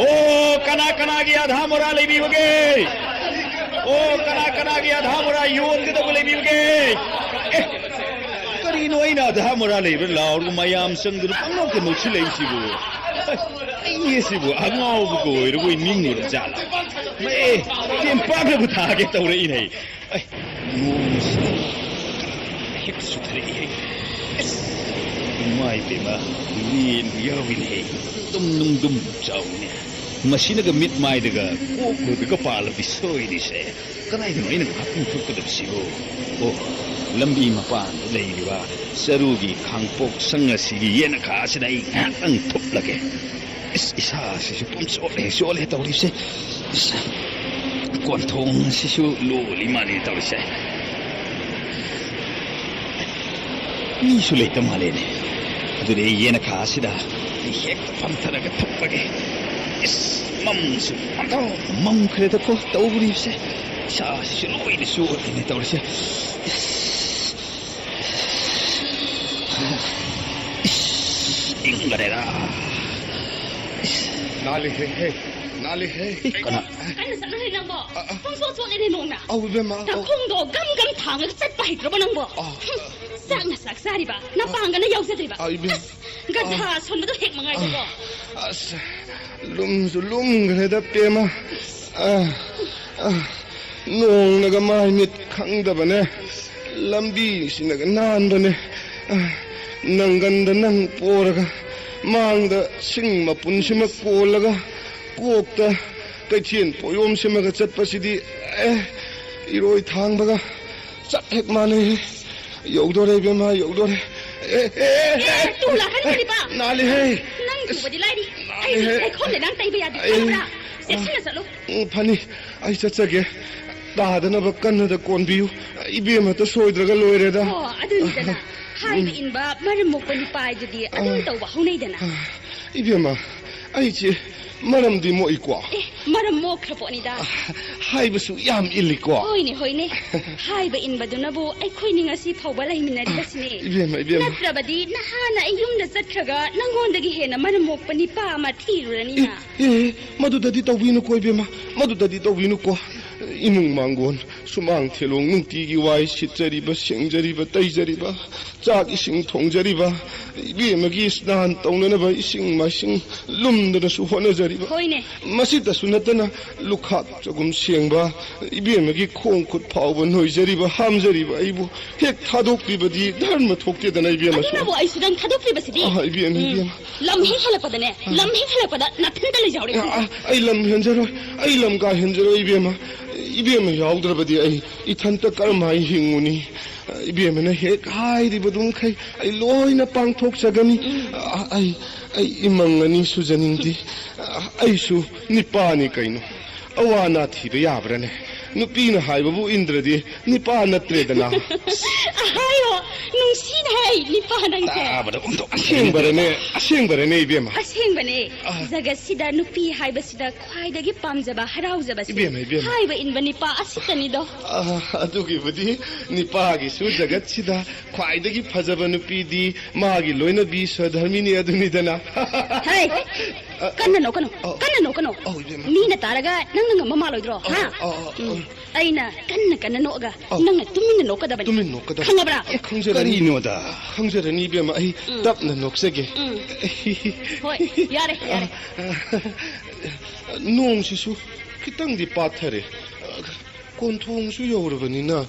ꯑꯣ, ꯀꯅꯥ ꯀꯅꯥꯒꯤ ꯑꯙꯥ ꯃꯣꯔꯥ ꯂꯩꯕꯤꯕꯒꯦ? ꯑꯣ, ꯀꯅꯥ ꯀꯅꯥꯒꯤ ꯑꯙꯥ ꯃꯣꯔꯥ ꯌꯣꯟꯒꯗꯕ ꯂꯩꯕꯤꯕꯒꯦ? ꯑꯦ, ꯀꯔꯤꯅꯣ ꯑꯩꯅ ꯑꯙꯥ ꯃꯣꯔꯥ ꯂꯩꯕ꯭ꯔꯥ ꯂꯥꯎꯔꯒ ꯃꯌꯥꯝ ꯆꯪꯗꯨꯅ ꯄꯪꯅꯣꯛꯇ ꯅꯣꯛꯁꯤꯜꯂꯛꯏꯁꯤꯕꯨ? ꯑꯩ ꯑꯁꯤꯕꯨ ꯑꯉꯥꯎꯕꯒ ꯑꯣꯏꯔꯕꯣꯏ ꯅꯤꯡꯉꯨꯔ ꯖꯥꯠꯂꯥ? ꯃꯦ, ꯆꯦꯝꯄꯥꯛꯅꯕꯨ ꯊꯥꯒꯦ ꯇꯧꯔꯛꯏꯅꯦ꯫ ꯑꯩ, ꯅꯣꯡꯁꯤꯅ ꯍꯦꯛ ꯆꯨꯊꯔꯛꯏꯍꯦ꯫ ꯑꯁ, ꯏꯃꯥ ꯏꯕꯦꯝꯃ, ꯂꯦꯟꯕꯨ ꯌꯥꯎꯏꯅꯦꯍꯦ꯫ ꯗꯨꯝ ꯗꯨꯝ ꯗꯨꯝ ꯆꯥꯎꯏꯅꯦ꯫ ꯃꯁꯤꯅꯒ ꯃꯤꯠ ꯃꯥꯏꯗꯒ ꯀꯣꯛ ꯂꯣꯏꯕꯒ ꯄꯥꯜꯂꯕꯗꯤ ꯁꯣꯏꯔꯤꯁꯦ꯫ ꯀꯗꯥꯏꯗꯅꯣ ꯑꯩꯅ ꯉꯥꯏꯍꯥꯛ ꯄꯨꯊꯣꯛꯀꯗꯕꯁꯤꯕꯨ? ꯑꯣ, ꯂꯝꯕꯤ ꯃꯄꯥꯟꯗ ꯂꯩꯔꯤꯕ ꯆꯔꯨꯒꯤ ꯈꯥꯡꯄꯣꯛ ꯁꯪ ꯑꯁꯤꯒꯤ ꯌꯦꯅꯈꯥ ꯑꯁꯤꯗ ꯑꯩ ꯉꯥꯏꯍꯥꯛꯇꯪ ꯊꯨꯞꯂꯒꯦ꯫ ꯏꯁ, ꯏꯁꯥꯁꯤꯁꯨ ꯄꯨꯝꯆꯣꯠ ꯍꯦꯛ ꯆꯣꯠꯂꯦ ꯇꯧꯔꯤꯁꯦ꯫ ꯏꯁ, ꯀꯣꯟꯊꯣꯡ ꯑꯁꯤꯁꯨ ꯂꯣꯜꯂꯤ ꯃꯥꯜꯂꯦ ꯇꯧꯔꯤꯁꯦ꯫ ꯃꯤꯁꯨ ꯂꯩꯇ ꯃꯥꯜꯂꯦꯅꯦ꯫ ꯑꯗꯨꯗꯤ ꯑꯩ ꯌꯦꯅꯈꯥ ꯑꯁꯤꯗ ꯑꯩ ꯍꯦꯛꯇ ꯐꯝꯊꯔꯒ ꯊꯨꯞꯄꯒꯦ꯫ ꯏꯁ, ꯃꯝꯁꯨ ꯄꯪꯊꯧ ꯃꯝꯈ꯭ꯔꯦꯗꯀꯣ ꯇꯧꯔꯤꯕꯁꯦ꯫ ꯏꯁꯥꯁꯤꯁꯨ ꯂꯣꯏꯅ ꯆꯣꯠꯂꯤꯅꯦ ꯇꯧꯔꯤꯁꯦ꯫ ꯏꯁ, ꯏꯁ, ꯏꯪꯈ꯭ꯔꯦꯗ꯫ ꯏꯁ꯫ ꯅꯥꯜꯂꯤꯍꯦ, ꯍꯦ, ꯅꯥꯜꯂꯤꯍꯦ꯫ ꯀꯅꯥ? ꯀꯟꯅ ꯆꯠꯂꯨꯍꯦ ꯅꯪꯕꯣ꯫ ꯑ, ꯑ꯫ ꯄꯪꯆꯣꯠ ꯆꯣꯠꯂꯦꯅꯦ ꯅꯣꯡꯅ꯫ ꯑꯧ, ꯏꯕꯦꯝꯃ, ꯑꯧ꯫ ꯅꯈꯣꯡꯗꯣ ꯒꯝ ꯒꯝ ꯊꯥꯡꯉꯒ ꯆꯠꯄ ꯍꯩꯇ꯭ꯔꯕꯣ ꯅꯪꯕꯣ? ꯑ꯫ ꯍꯨꯝ, ꯆꯥꯛꯅ ꯆꯥꯛ ꯆꯥꯔꯤꯕ, ꯅꯄꯥꯡꯒꯜꯅ ꯌꯥꯎꯖꯗ꯭ꯔꯤꯕ꯫ ꯑ, ꯏꯕꯦꯝ-, ꯑꯁ, ꯒꯟꯊꯥ ꯑ꯫ ꯁꯣꯟꯕꯗꯣ ꯍꯦꯛ ꯃꯉꯥꯏꯗꯀꯣ꯫ ꯑ, ꯑꯁ, ꯂꯨꯝꯁꯨ ꯂꯨꯝꯈ꯭ꯔꯦꯗ ꯄꯦꯝꯃ꯫ ꯑ, ꯑ, ꯅꯣꯡꯅꯒ ꯃꯥꯏ ꯃꯤꯠ ꯈꯪꯗꯕꯅꯦ꯫ ꯂꯝꯕꯤꯁꯤꯅꯒ ꯅꯥꯟꯕꯅꯦ꯫ ꯑ, ꯅꯪꯒꯟꯗ ꯅꯪ ꯄꯣꯔꯒ, ꯃꯥꯡꯗ ꯁꯤꯡ ꯃꯄꯨꯟꯁꯤꯃ ꯀꯣꯜꯂꯒ, ꯀꯣꯛꯇ ꯀꯩꯊꯦꯜ ꯄꯣꯌꯣꯝꯁꯤꯃꯒ ꯆꯠꯄꯁꯤꯗꯤ, ꯑꯦ, ꯏꯔꯣꯏ ꯊꯥꯡꯕꯒ ꯆꯞ ꯍꯦꯛ ꯃꯥꯟꯅꯩꯍꯦ꯫ ꯌꯧꯗꯣꯔꯦ, ꯏꯕꯦꯝꯃ, ꯌꯧꯗꯣꯔꯦ꯫ ꯑꯦ, ꯑꯦ, ꯑꯦ, ꯑꯦ, ꯑꯦ, ꯇꯨ ꯂꯥꯛꯀꯅꯤ, ꯀꯔꯤꯕ? ꯅꯥꯜꯂꯤꯍꯦ꯫ ꯅꯪ ꯇꯨꯕꯗꯤ ꯂꯥꯏꯔꯤ꯫ ꯅꯥꯜꯂꯤꯍꯦ꯫ ꯑꯩ ꯂꯩꯈꯣꯝ ꯂꯩꯅꯥꯡ ꯇꯩꯕ ꯌꯥꯗꯦ, ꯑꯩ ꯈꯪꯕ꯭ꯔꯥ? ꯆꯦꯛꯁꯤꯟꯅ ꯆꯠꯂꯨ꯫ ꯎꯝ, ꯐꯅꯤ꯫ ꯑꯩ ꯆꯠꯆꯒꯦ꯫ ꯇꯥꯗꯅꯕ ꯀꯟꯅꯗ ꯀꯣꯟꯕꯤꯌꯨ꯫ ꯏꯕꯦꯝꯃꯇ ꯁꯣꯏꯗ꯭ꯔꯒ ꯂꯣꯏꯔꯦꯗ꯫ ꯑꯣ, ꯑꯗꯨꯅꯤꯗꯅ꯫ ꯍꯥꯏꯕ ꯎꯝ꯫ ꯏꯟꯕ ꯃꯔꯝ ꯃꯣꯛꯄ ꯅꯨꯄꯥ ꯍꯥꯏꯗꯨꯗꯤ ꯑꯗꯨꯝ ꯑ꯫ ꯇꯧꯕ ꯍꯧꯅꯩꯗꯅ꯫ ꯑ, ꯏꯕꯦꯝꯃ, ꯑꯩꯁꯦ ꯃꯔꯝꯗꯤ ꯃꯣꯛꯏꯀꯣ꯫ ꯑꯦ, ꯃꯔꯝ ꯃꯣꯛꯈ꯭ꯔ ꯄꯣꯠꯅꯤꯗ꯫ ꯑ, ꯍꯥꯏꯕꯁꯨ ꯌꯥꯝ ꯏꯜꯂꯤꯀꯣ꯫ ꯍꯣꯏꯅꯦ, ꯍꯣꯏꯅꯦ꯫ ꯍꯥꯏꯕ ꯏꯟꯕꯗꯨꯅꯕꯨ ꯑꯩꯈꯣꯏꯅꯤ ꯉꯁꯤ ꯐꯥꯎꯕ ꯂꯩꯃꯤꯟꯅꯔꯤꯕꯁꯤꯅꯦ꯫ ꯏꯕꯦꯝꯃ, ꯏꯕꯦꯝꯃ꯫ ꯅꯠꯇ꯭ꯔꯕꯗꯤ ꯅꯍꯥꯟꯅ ꯑꯩ ꯌꯨꯝꯗ ꯆꯠꯈ꯭ꯔꯒ ꯅꯪꯉꯣꯟꯗꯒꯤ ꯍꯦꯟꯅ ꯃꯔꯝ ꯃꯣꯛꯄ ꯅꯤꯄꯥ ꯑꯃ ꯊꯤꯔꯨꯔꯅꯤꯅ꯫ ꯑꯦ, ꯑꯦ, ꯃꯗꯨꯗꯗꯤ ꯇꯧꯕꯤꯅꯨꯀꯣ, ꯏꯕꯦꯝꯃ꯫ ꯃꯗꯨꯗꯗꯤ ꯇꯧꯕꯤꯅꯨꯀꯣ꯫ ꯏꯃꯨꯡ ꯃꯥꯡꯒꯣꯟ ꯁꯨꯃꯥꯡ ꯊꯦꯂꯣꯡ ꯅꯨꯡꯇꯤꯒꯤ ꯋꯥꯏ ꯁꯤꯠꯆꯔꯤꯕ, ꯁꯦꯡꯖꯔꯤꯕ, ꯇꯩꯖꯔꯤꯕ, ꯆꯥꯛ ꯏꯁꯤꯡ ꯊꯣꯡꯖꯔꯤꯕ, ꯏꯕꯦꯝꯃꯒꯤ ꯁ꯭ꯅꯥꯟ ꯇꯧꯅꯅꯕ ꯏꯁꯤꯡ ꯃꯥꯏꯁꯤꯡ ꯂꯨꯝꯗꯅꯁꯨ ꯍꯣꯠꯅꯖꯔꯤꯕ꯫ ꯍꯣꯏꯅꯦ꯫ ꯃꯁꯤꯇꯁꯨ ꯅꯠꯇꯅ ꯂꯨꯈꯥꯛ ꯆꯒꯨꯝ ꯁꯦꯡꯕ, ꯏꯕꯦꯝꯃꯒꯤ ꯈꯣꯡ ꯈꯨꯠ ꯐꯥꯎꯕ ꯅꯣꯏꯖꯔꯤꯕ, ꯍꯥꯝꯖꯔꯤꯕ ꯑꯩꯕꯨ ꯍꯦꯛ ꯊꯥꯗꯣꯛꯄꯤꯕꯗꯤ ꯙꯔꯃ ꯊꯣꯛꯇꯦꯗꯅ, ꯏꯕꯦꯝꯃꯁꯨ꯫ ꯑꯗꯨꯅꯕꯨ ꯑꯩꯁꯨ ꯅꯪ ꯊꯥꯗꯣꯛꯄꯤꯕꯁꯤꯗꯤ꯫ ꯑꯥ, ꯏꯕꯦꯝꯃ, ꯎꯝ, ꯏꯕꯦꯝꯃ꯫ ꯂꯝ ꯍꯦꯛ ꯍꯦꯜꯂꯛꯄꯗꯅꯦ, ꯑꯥ꯫ ꯂꯝ ꯍꯦꯛ ꯍꯦꯜꯂꯛꯄꯗ ꯅꯥꯊꯟꯗ ꯂꯩꯖꯍꯧꯔꯦ ꯑꯥ, ꯈꯪꯕ꯭ꯔꯥ? ꯑꯥ, ꯑꯩ ꯂꯝ ꯍꯦꯟꯖꯔꯣꯏ, ꯑꯩ ꯂꯝ ꯀꯥ ꯍꯦꯟꯖꯔꯣꯏ, ꯏꯕꯦꯝꯃ꯫ ꯏꯕꯦꯝꯃ ꯌꯥꯎꯗ꯭ꯔꯕꯗꯤ ꯑꯩ ꯏꯊꯟꯇ ꯀꯔꯝꯍꯥꯏꯅ ꯍꯤꯡꯉꯨꯅꯤ? ꯏꯕꯦꯝꯃꯅ ꯍꯦꯛ ꯍꯥꯏꯔꯤꯕꯗꯨ ꯃꯈꯩ ꯑꯩ ꯂꯣꯏꯅ ꯄꯥꯡꯊꯣꯛꯆꯒꯅꯤ꯫ ꯑ, ꯑꯩ, ꯑꯩ ꯏꯃꯪ ꯑꯅꯤ ꯁꯨꯖꯅꯤꯡꯗꯦ꯫ ꯑ, ꯑꯩꯁꯨ ꯅꯤꯄꯥꯅꯤ ꯀꯩꯅꯣ꯫ ꯑꯋꯥ ꯑꯅꯥ ꯊꯤꯕ ꯌꯥꯕ꯭ꯔꯥꯅꯦ? ꯅꯨꯄꯤꯅ ꯍꯥꯏꯕꯕꯨ ꯏꯟꯗ꯭ꯔꯗꯤ ꯅꯤꯄꯥ ꯅꯠꯇ꯭ꯔꯦꯗꯅ꯫ ꯍꯥꯏꯌꯣ, ꯅꯨꯡꯁꯤꯅ ꯍꯥꯏ, ꯅꯤꯄꯥ ꯅꯪꯁꯦ꯫ ꯇꯥꯕꯗ ꯑꯣꯟꯊꯣꯛ-, ꯑꯁꯦꯡꯕꯔꯅꯦ, ꯑꯁꯦꯡꯕꯔꯅꯦ, ꯏꯕꯦꯝꯃ? ꯑꯁꯦꯡꯕꯅꯦ꯫ ꯑ꯫ ꯖꯒꯠꯁꯤꯗ ꯅꯨꯄꯤ ꯍꯥꯏꯕꯁꯤꯗ ꯈ꯭ꯋꯥꯏꯗꯒꯤ ꯄꯥꯝꯖꯕ, ꯍꯔꯥꯎꯖꯕꯁꯦ ꯏꯕꯦꯝꯃ, ꯏꯕꯦꯝꯃ꯫ ꯍꯥꯏꯕ ꯏꯟꯕ ꯅꯤꯄꯥ ꯑꯁꯤꯇꯅꯤꯗꯣ꯫ ꯑ, ꯑꯗꯨꯒꯤꯕꯨꯗꯤ ꯅꯤꯄꯥꯒꯤꯁꯨ ꯖꯒꯠꯁꯤꯗ ꯈ꯭ꯋꯥꯏꯗꯒꯤ ꯐꯖꯕ ꯅꯨꯄꯤꯗꯤ ꯃꯥꯒꯤ ꯂꯣꯏꯅꯕꯤ ꯁꯍꯙꯔꯃꯤꯅꯤ ꯑꯗꯨꯅꯤꯗꯅ꯫ ꯍꯩ! ꯀꯟꯅ ꯅꯣꯛꯀꯅꯨ, ꯑꯧ꯫ ꯀꯟꯅ ꯅꯣꯛꯀꯅꯨ꯫ ꯑꯧ, ꯏꯕꯦꯝꯃ꯫ ꯃꯤꯅ ꯇꯥꯔꯒ ꯅꯪꯅ ꯉꯝꯕ ꯃꯥꯜꯂꯣꯏꯗ꯭ꯔꯣ, ꯍꯥ? ꯑꯧ, ꯑꯧ, ꯎꯝ꯫ ꯑꯧ꯫ ꯑꯩꯅ ꯀꯟꯅ ꯀꯟꯅ ꯅꯣꯛꯑꯒ ꯑꯧ꯫ ꯅꯪꯅ ꯇꯨꯃꯤꯟꯅ ꯅꯣꯛꯀꯗꯕꯅꯤ꯫ ꯇꯨꯃꯤꯟ ꯅꯣꯛꯀꯗꯕ꯫ ꯈꯪꯉꯕ꯭ꯔꯥ? ꯑꯩ ꯈꯪꯖꯔꯅꯤ꯫ ꯀꯔꯤꯅꯣꯗ? ꯈꯪꯖꯔꯅꯤ, ꯏꯕꯦꯝꯃ꯫ ꯑꯩ ꯎꯝ꯫ ꯇꯞꯅ ꯅꯣꯛꯆꯒꯦ꯫ ꯎꯝ꯫ ꯍꯣꯏ, ꯌꯥꯔꯦ, ꯌꯥꯔꯦ꯫ ꯅꯣꯡꯁꯤꯁꯨ ꯈꯤꯇꯪꯗꯤ ꯄꯥꯊꯔꯦ꯫ ꯀꯣꯟꯊꯣꯡꯁꯨ ꯌꯧꯔꯕꯅꯤꯅ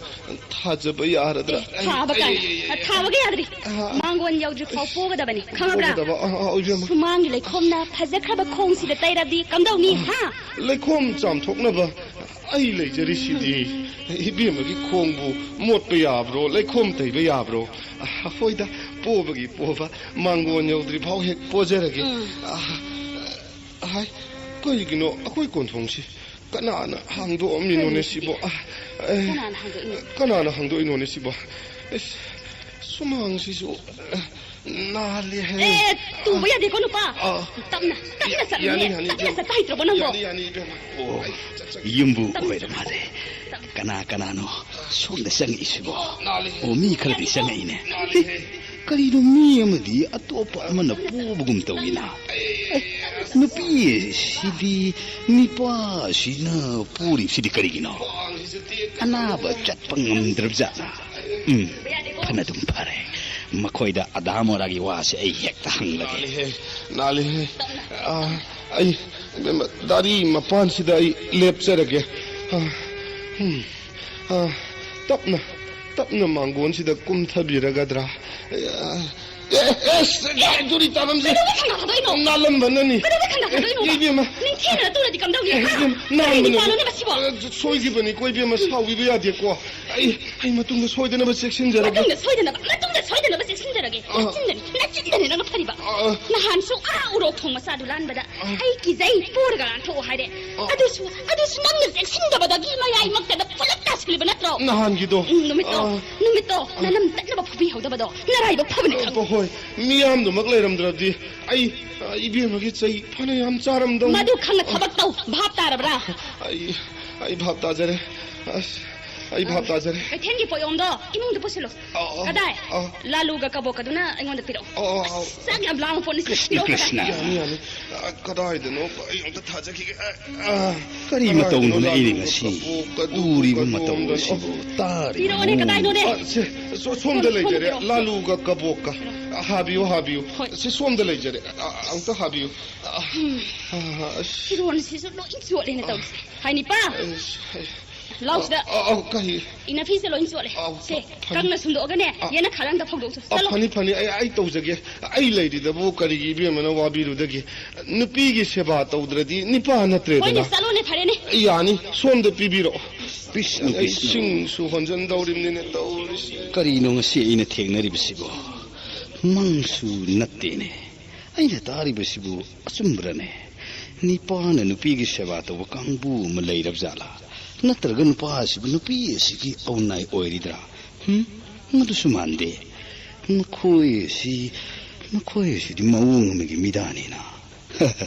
ꯊꯥꯖꯕ ꯌꯥꯔꯗ꯭ꯔꯥ? ꯑꯦ, ꯊꯥꯕ ꯀꯥꯏꯅ꯫ ꯑꯩ, ꯑꯩ, ꯑꯩ, ꯑꯩ꯫ ꯊꯥꯕꯒ ꯌꯥꯗ꯭ꯔꯤ꯫ ꯑ, ꯑ꯫ ꯃꯥꯡꯒꯣꯟ ꯌꯧꯗ꯭ꯔꯤ ꯐꯥꯎ ꯄꯣꯒꯗꯕꯅꯤ꯫ ꯈꯪꯉꯕ꯭ꯔꯥ? ꯄꯣꯒꯗꯕ꯫ ꯑ, ꯑ, ꯏꯕꯦꯝꯃ꯫ ꯁꯨꯃꯥꯡꯒꯤ ꯂꯩꯈꯣꯝꯅ ꯐꯖꯈ꯭ꯔꯕ ꯈꯣꯡꯁꯤꯗ ꯇꯩꯔꯕꯗꯤ ꯀꯝꯗꯧꯅꯤ, ꯑ, ꯍꯥ? ꯂꯩꯈꯣꯝ ꯆꯥꯝꯊꯣꯛꯅꯕ ꯑꯩ ꯂꯩꯖꯔꯤꯁꯤꯗꯤ꯫ ꯏꯕꯦꯝꯃꯒꯤ ꯈꯣꯡꯕꯨ ꯃꯣꯠꯄ ꯌꯥꯕ꯭ꯔꯣ? ꯂꯩꯈꯣꯝ ꯇꯩꯕ ꯌꯥꯕ꯭ꯔꯣ? ꯑ, ꯍꯣꯏꯗ, ꯄꯣꯕꯒꯤ ꯄꯣꯕ, ꯃꯥꯡꯒꯣꯟ ꯌꯧꯗ꯭ꯔꯤ ꯐꯥꯎ ꯍꯦꯛ ꯄꯣꯖꯔꯒꯦ꯫ ꯎꯝ꯫ ꯑ, ꯍꯥꯏ, ꯀꯔꯤꯒꯤꯅꯣ ꯑꯩꯈꯣꯏ ꯀꯣꯟꯊꯣꯡꯁꯤ ꯀꯅꯥꯅ ꯍꯥꯡꯗꯣꯛꯑꯝꯃꯤꯅꯣꯅꯦ ꯀꯔꯤꯅꯣ ꯁꯤꯕꯣ? ꯁꯤꯗꯤ? ꯑ, ꯑꯦ, ꯀꯅꯥꯅ ꯍꯥꯡꯗꯣꯛꯏꯅꯣ? ꯀꯅꯥꯅ ꯍꯥꯡꯗꯣꯛꯏꯅꯣꯅꯦ ꯁꯤꯕꯣ? ꯑꯁ, ꯁꯨꯃꯥꯡꯁꯤꯁꯨ, ꯑ, ꯅꯥꯜꯂꯦꯍꯦ꯫ ꯑꯦ, ꯇꯨꯕ ꯌꯥꯗꯦꯀꯣ, ꯅꯨꯄꯥ꯫ ꯑ, ꯇꯞꯅ, ꯇꯞꯅ ꯌꯥ-, ꯆꯠꯂꯨꯅꯦ꯫ ꯌꯥꯅꯤ, ꯌꯥꯅꯤ, ꯇꯞꯅ ꯏꯕꯦꯝꯃ꯫ ꯆꯠꯄ ꯍꯩꯇ꯭ꯔꯕꯣ ꯅꯪꯕꯣ? ꯌꯥꯅꯤ, ꯌꯥꯅꯤ, ꯏꯕꯦꯝꯃ꯫ ꯑꯣ, ꯑꯩ ꯆꯠꯆꯒꯦ꯫ ꯌꯨꯝꯕꯨ ꯇꯞꯅ ꯑꯣꯏꯔ ꯆꯠꯂꯨ꯫ ꯃꯥꯜꯂꯦ꯫ ꯇꯞꯅ꯫ ꯀꯅꯥ ꯀꯅꯥꯅꯣ ꯁꯣꯝꯗ ꯆꯪꯉꯛꯏꯁꯤꯕꯣ? ꯅꯥꯜꯂꯦꯍꯦ꯫ ꯑꯣ, ꯃꯤ ꯈꯔꯗꯤ ꯆꯪꯉꯛꯏꯅꯦ꯫ ꯅꯥꯜꯂꯦꯍꯦ꯫ ꯀꯔꯤꯅꯣ ꯃꯤ ꯑꯃꯗꯤ ꯑꯇꯣꯞꯄ ꯑꯃꯅ ꯄꯨꯕꯒꯨꯝ ꯇꯧꯏꯅ꯫ ꯑꯦ, ꯅꯨꯄꯤ ꯑꯁꯤꯗꯤ ꯅꯤꯄꯥꯁꯤꯅ ꯄꯨꯔꯤꯕꯁꯤꯗꯤ ꯀꯔꯤꯒꯤꯅꯣ? ꯑꯅꯥꯕ ꯆꯠꯄ ꯉꯝꯗ꯭ꯔꯕꯖꯥꯠꯂ? ꯎꯝ, ꯐꯅ ꯑꯗꯨꯝ ꯐꯔꯦ꯫ ꯃꯈꯣꯏꯗ ꯑꯗꯥ ꯃꯣꯔꯥꯒꯤ ꯋꯥꯁꯦ ꯑꯩ ꯍꯦꯛꯇ ꯍꯪꯂꯒꯦ꯫ ꯅꯥꯜꯂꯤꯍꯦ, ꯅꯥꯜꯂꯤꯍꯦ꯫ ꯑꯥ, ꯑꯩ ꯗꯥꯔꯤ ꯃꯄꯥꯟꯁꯤꯗ ꯑꯩ ꯂꯦꯞꯆꯔꯒꯦ꯫ ꯑꯥ, ꯎꯝ, ꯑꯥ, ꯇꯞꯅ, ꯇꯞꯅ ꯃꯥꯡꯒꯣꯟꯁꯤꯗ ꯀꯨꯝꯊꯕꯤꯔꯒꯗ꯭ꯔꯥ? ꯑꯥ, ꯑꯦ, ꯑꯦ, ꯑꯦ, ꯑꯗꯨꯗꯤ ꯇꯥꯔꯝꯁꯦ꯫ ꯀꯩꯗꯧꯕꯩ ꯈꯪꯉꯛꯀꯗꯣꯏꯅꯣ? ꯅꯥꯜꯂꯝꯕꯅꯅꯤ꯫ ꯀꯩꯗꯧꯕꯩ ꯈꯪꯉꯛꯀꯗꯣꯏꯅꯣ? ꯑꯦ, ꯏꯕꯦꯝꯃ꯫ ꯅꯤꯡꯊꯤꯅ ꯇꯨꯔꯗꯤ ꯀꯝꯗꯧꯅꯤ? ꯑꯦ, ꯍꯥ? ꯏꯕꯦꯝꯃ, ꯀꯔꯤ ꯅꯥꯟꯕꯅꯤ꯫ ꯅꯨꯄꯥꯅꯣꯅꯦ ꯃꯁꯤꯕꯣ? ꯑ, ꯁꯣꯏꯈꯤꯕꯅꯤꯀꯣ, ꯏꯕꯦꯝꯃ, ꯁꯥꯎꯕꯤꯕ ꯌꯥꯗꯦꯀꯣ꯫ ꯑꯩ, ꯑꯩ ꯃꯇꯨꯡꯗ ꯁꯣꯏꯗꯅꯕ ꯆꯦꯛꯁꯤꯟꯖꯔꯒꯦ꯫ ꯃꯇꯨꯡꯗ ꯁꯣꯏꯗꯅꯕ, ꯃꯇꯨꯡꯗ ꯁꯣꯏꯗꯅꯕ ꯆꯦꯛꯁꯤꯟꯖꯔꯒꯦ꯫ ꯑ꯫ ꯅꯆꯤꯟꯗꯅꯤ, ꯅꯆꯤꯟꯗꯅꯤ ꯅꯪꯅ ꯐꯔꯤꯕ꯫ ꯑ꯫ ꯅꯍꯥꯟꯁꯨ ꯑꯥ ꯎꯔꯣꯛ ꯊꯣꯡ ꯃꯆꯥꯗꯨ ꯂꯥꯟꯕꯗ ꯑ꯫ ꯑꯩ ꯀꯤꯖꯩ, ꯄꯣꯔꯒ ꯂꯥꯟꯊꯣꯛꯑꯣ ꯍꯥꯏꯔꯦ꯫ ꯑ꯫ ꯑꯗꯨꯁꯨ, ꯑꯗꯨꯁꯨ ꯅꯪꯅ ꯆꯦꯛꯁꯤꯟꯗꯕꯗꯒꯤ ꯃꯌꯥꯏꯃꯛꯇꯗ ꯄꯨꯂꯞ ꯇꯥꯁꯤꯜꯂꯤꯕ ꯅꯠꯇ꯭ꯔꯣ? ꯅꯍꯥꯟꯒꯤꯗꯣ꯫ ꯎꯝ, ꯅꯨꯃꯤꯠꯇꯣ, ꯑ꯫ ꯅꯨꯃꯤꯠꯇꯣ ꯑ꯫ ꯅꯅꯝ ꯇꯠꯅꯕ ꯐꯨꯕꯤꯍꯧꯗꯕꯗꯣ ꯅꯔꯥꯏꯕꯛ ꯐꯕꯅꯤ ꯑ, ꯈꯪꯉꯨ꯫ ꯍꯣꯏ, ꯃꯤꯌꯥꯝꯗꯨꯃꯛ ꯂꯩꯔꯝꯗ꯭ꯔꯕꯗꯤ ꯑꯩ, ꯑ, ꯏꯕꯦꯝꯃꯒꯤ ꯆꯩ ꯐꯅ ꯌꯥꯝ ꯆꯥꯔꯝꯗꯧ꯫ ꯃꯗꯨ ꯈꯪꯅ ꯊꯕꯛ ꯇꯧ, ꯚꯥꯞ ꯇꯥꯔꯕ꯭ꯔꯥ? ꯑꯩ, ꯑꯩ ꯚꯥꯞ ꯇꯥꯖꯔꯦ꯫ ꯑꯁ, ꯑꯩ ꯚꯥꯞ ꯇꯥꯖꯔꯦ꯫ ꯀꯩꯊꯦꯜꯒꯤ ꯄꯣꯠꯌꯣꯝꯗꯣ ꯏꯃꯨꯡꯗ ꯄꯨꯁꯤꯜꯂꯣ꯫ ꯑ, ꯑ, ꯀꯗꯥꯏ? ꯑ꯫ ꯂꯥꯂꯨꯒ ꯀꯕꯣꯛꯀꯗꯨꯅ ꯑꯩꯉꯣꯟꯗ ꯄꯤꯔꯛꯑꯣ꯫ ꯑ, ꯑ, ꯑ꯫ ꯑꯁ, ꯆꯥꯛ ꯌꯥꯝ ꯂꯥꯝꯃ ꯄꯣꯠꯅꯤ꯫ ꯀ꯭ꯔꯤꯁꯅ, ꯄꯤꯔꯛꯑꯣ, ꯀꯗꯥꯏ? ꯀ꯭ꯔꯤꯁꯅ꯫ ꯌꯥꯅꯤ, ꯌꯥꯅꯤ꯫ ꯑ, ꯀꯗꯥꯏꯗꯅꯣ? ꯑꯩ ꯑꯝꯇ ꯊꯥꯖꯈꯤꯒꯦ꯫ ꯑ, ꯑ꯫ ꯀꯔꯤ ꯀꯗꯥꯏꯗꯅꯣ ꯃꯇꯧꯅꯣꯅꯦ ꯑꯩꯅ ꯂꯥꯂꯨꯒ ꯉꯁꯤ ꯀꯕꯣꯛꯀꯗꯨꯕꯨ ꯎꯔꯤꯕ ꯀꯗꯣꯝꯗꯅꯣ? ꯃꯇꯧ ꯑꯁꯤꯕꯨ? ꯇꯥꯔꯤꯕ ꯄꯤꯔꯛꯑꯣꯅꯦ, ꯃꯑꯣꯡ ꯀꯗꯥꯏꯅꯣꯅꯦ? ꯑ, ꯁꯦ, ꯁꯣ-, ꯁꯣꯝꯗ ꯁꯣꯝ-, ꯂꯩꯖꯔꯦ꯫ ꯁꯣꯝꯗ ꯄꯤꯔꯛꯑꯣ꯫ ꯂꯥꯂꯨꯒ ꯀꯕꯣꯛꯀ꯫ ꯄꯤꯔꯛꯑꯣ꯫ ꯍꯥꯕꯤꯌꯨ, ꯍꯥꯕꯤꯌꯨ꯫ ꯍꯣꯏ꯫ ꯁꯤ ꯁꯣꯝꯗ ꯂꯩꯖꯔꯦ꯫ ꯑ, ꯑ, ꯑꯝꯇ ꯍꯥꯕꯤꯌꯨ꯫ ꯑ, ꯎꯝ꯫ ꯑ, ꯑꯁ꯫ ꯐꯤꯔꯣꯟꯁꯤꯁꯨ ꯂꯣꯏ ꯆꯣꯠꯂꯦꯅ ꯇꯧꯔꯤꯁꯦ꯫ ꯍꯥꯏ, ꯅꯤꯄꯥ꯫ ꯑꯁ, ꯍꯥꯏ꯫ ꯂꯥꯎ ꯁꯤꯗ꯫ ꯑ, ꯑ, ꯑ, ꯀꯔꯤ? ꯏꯅꯐꯤꯁꯦ ꯂꯣꯏ ꯆꯣꯠꯂꯦ꯫ ꯑ, ꯁꯦ, ꯐꯅꯤ꯫ ꯀꯪꯅ ꯁꯨꯝꯗꯣꯛꯑꯒꯅꯦ, ꯑ, ꯌꯦꯅꯈꯥ ꯂꯪꯗ ꯐꯧꯗꯣꯛꯁꯨ꯫ ꯑ, ꯆꯠꯂꯣ꯫ ꯐꯅꯤ, ꯐꯅꯤ꯫ ꯑꯩ, ꯑꯩ ꯇꯧꯖꯒꯦ꯫ ꯑꯩ ꯂꯩꯔꯤꯗꯕꯨ ꯀꯔꯤꯒꯤ ꯏꯕꯦꯝꯃꯅ ꯋꯥꯕꯤꯔꯨꯗꯒꯦ? ꯅꯨꯄꯤꯒꯤ ꯁꯦꯕꯥ ꯇꯧꯗ꯭ꯔꯗꯤ ꯅꯤꯄꯥ ꯅꯠꯇ꯭ꯔꯦꯗꯅ꯫ ꯍꯣꯏꯅꯦ, ꯆꯠꯂꯣꯅꯦ, ꯐꯔꯦꯅꯦ꯫ ꯌꯥꯅꯤ, ꯁꯣꯝꯗ ꯄꯤꯕꯤꯔꯛꯑꯣ꯫ ꯀ꯭ꯔꯤꯁꯅ, ꯑꯩ ꯀ꯭ꯔꯤꯁꯅ꯫ ꯏꯁꯤꯡꯁꯨ ꯍꯣꯟꯖꯟꯗꯧꯔꯤꯕꯅꯤꯅꯦ ꯇꯧꯔꯤꯁꯤ꯫ ꯀꯔꯤꯅꯣ ꯉꯁꯤ ꯑꯩꯅ ꯊꯦꯡꯅꯔꯤꯕꯁꯤꯕꯣ? ꯃꯪꯁꯨ ꯅꯠꯇꯦꯅꯦ꯫ ꯑꯩꯅ ꯇꯥꯔꯤꯕꯁꯤꯕꯨ ꯑꯆꯨꯝꯕ꯭ꯔꯅꯦ? ꯅꯤꯄꯥꯅ ꯅꯨꯄꯤꯒꯤ ꯁꯦꯕꯥ ꯇꯧꯕ ꯀꯥꯡꯕꯨ ꯑꯃ ꯂꯩꯔꯕ ꯖꯥꯠꯂꯥ? ꯅꯠꯇ꯭ꯔꯒ ꯅꯨꯄꯥ ꯑꯁꯤꯕꯨ ꯅꯨꯄꯤ ꯑꯁꯤꯒꯤ ꯑꯧꯅꯥꯏ ꯑꯣꯏꯔꯤꯗ꯭ꯔꯥ? ꯍꯨꯝ? ꯃꯗꯨꯁꯨ ꯃꯥꯟꯗꯦ꯫ ꯃꯈꯣꯏ ꯑꯁꯤ, ꯃꯈꯣꯏ ꯑꯁꯤꯗꯤ ꯃꯑꯣꯡ ꯑꯃꯒꯤ ꯃꯤꯗꯥꯅꯤꯅ꯫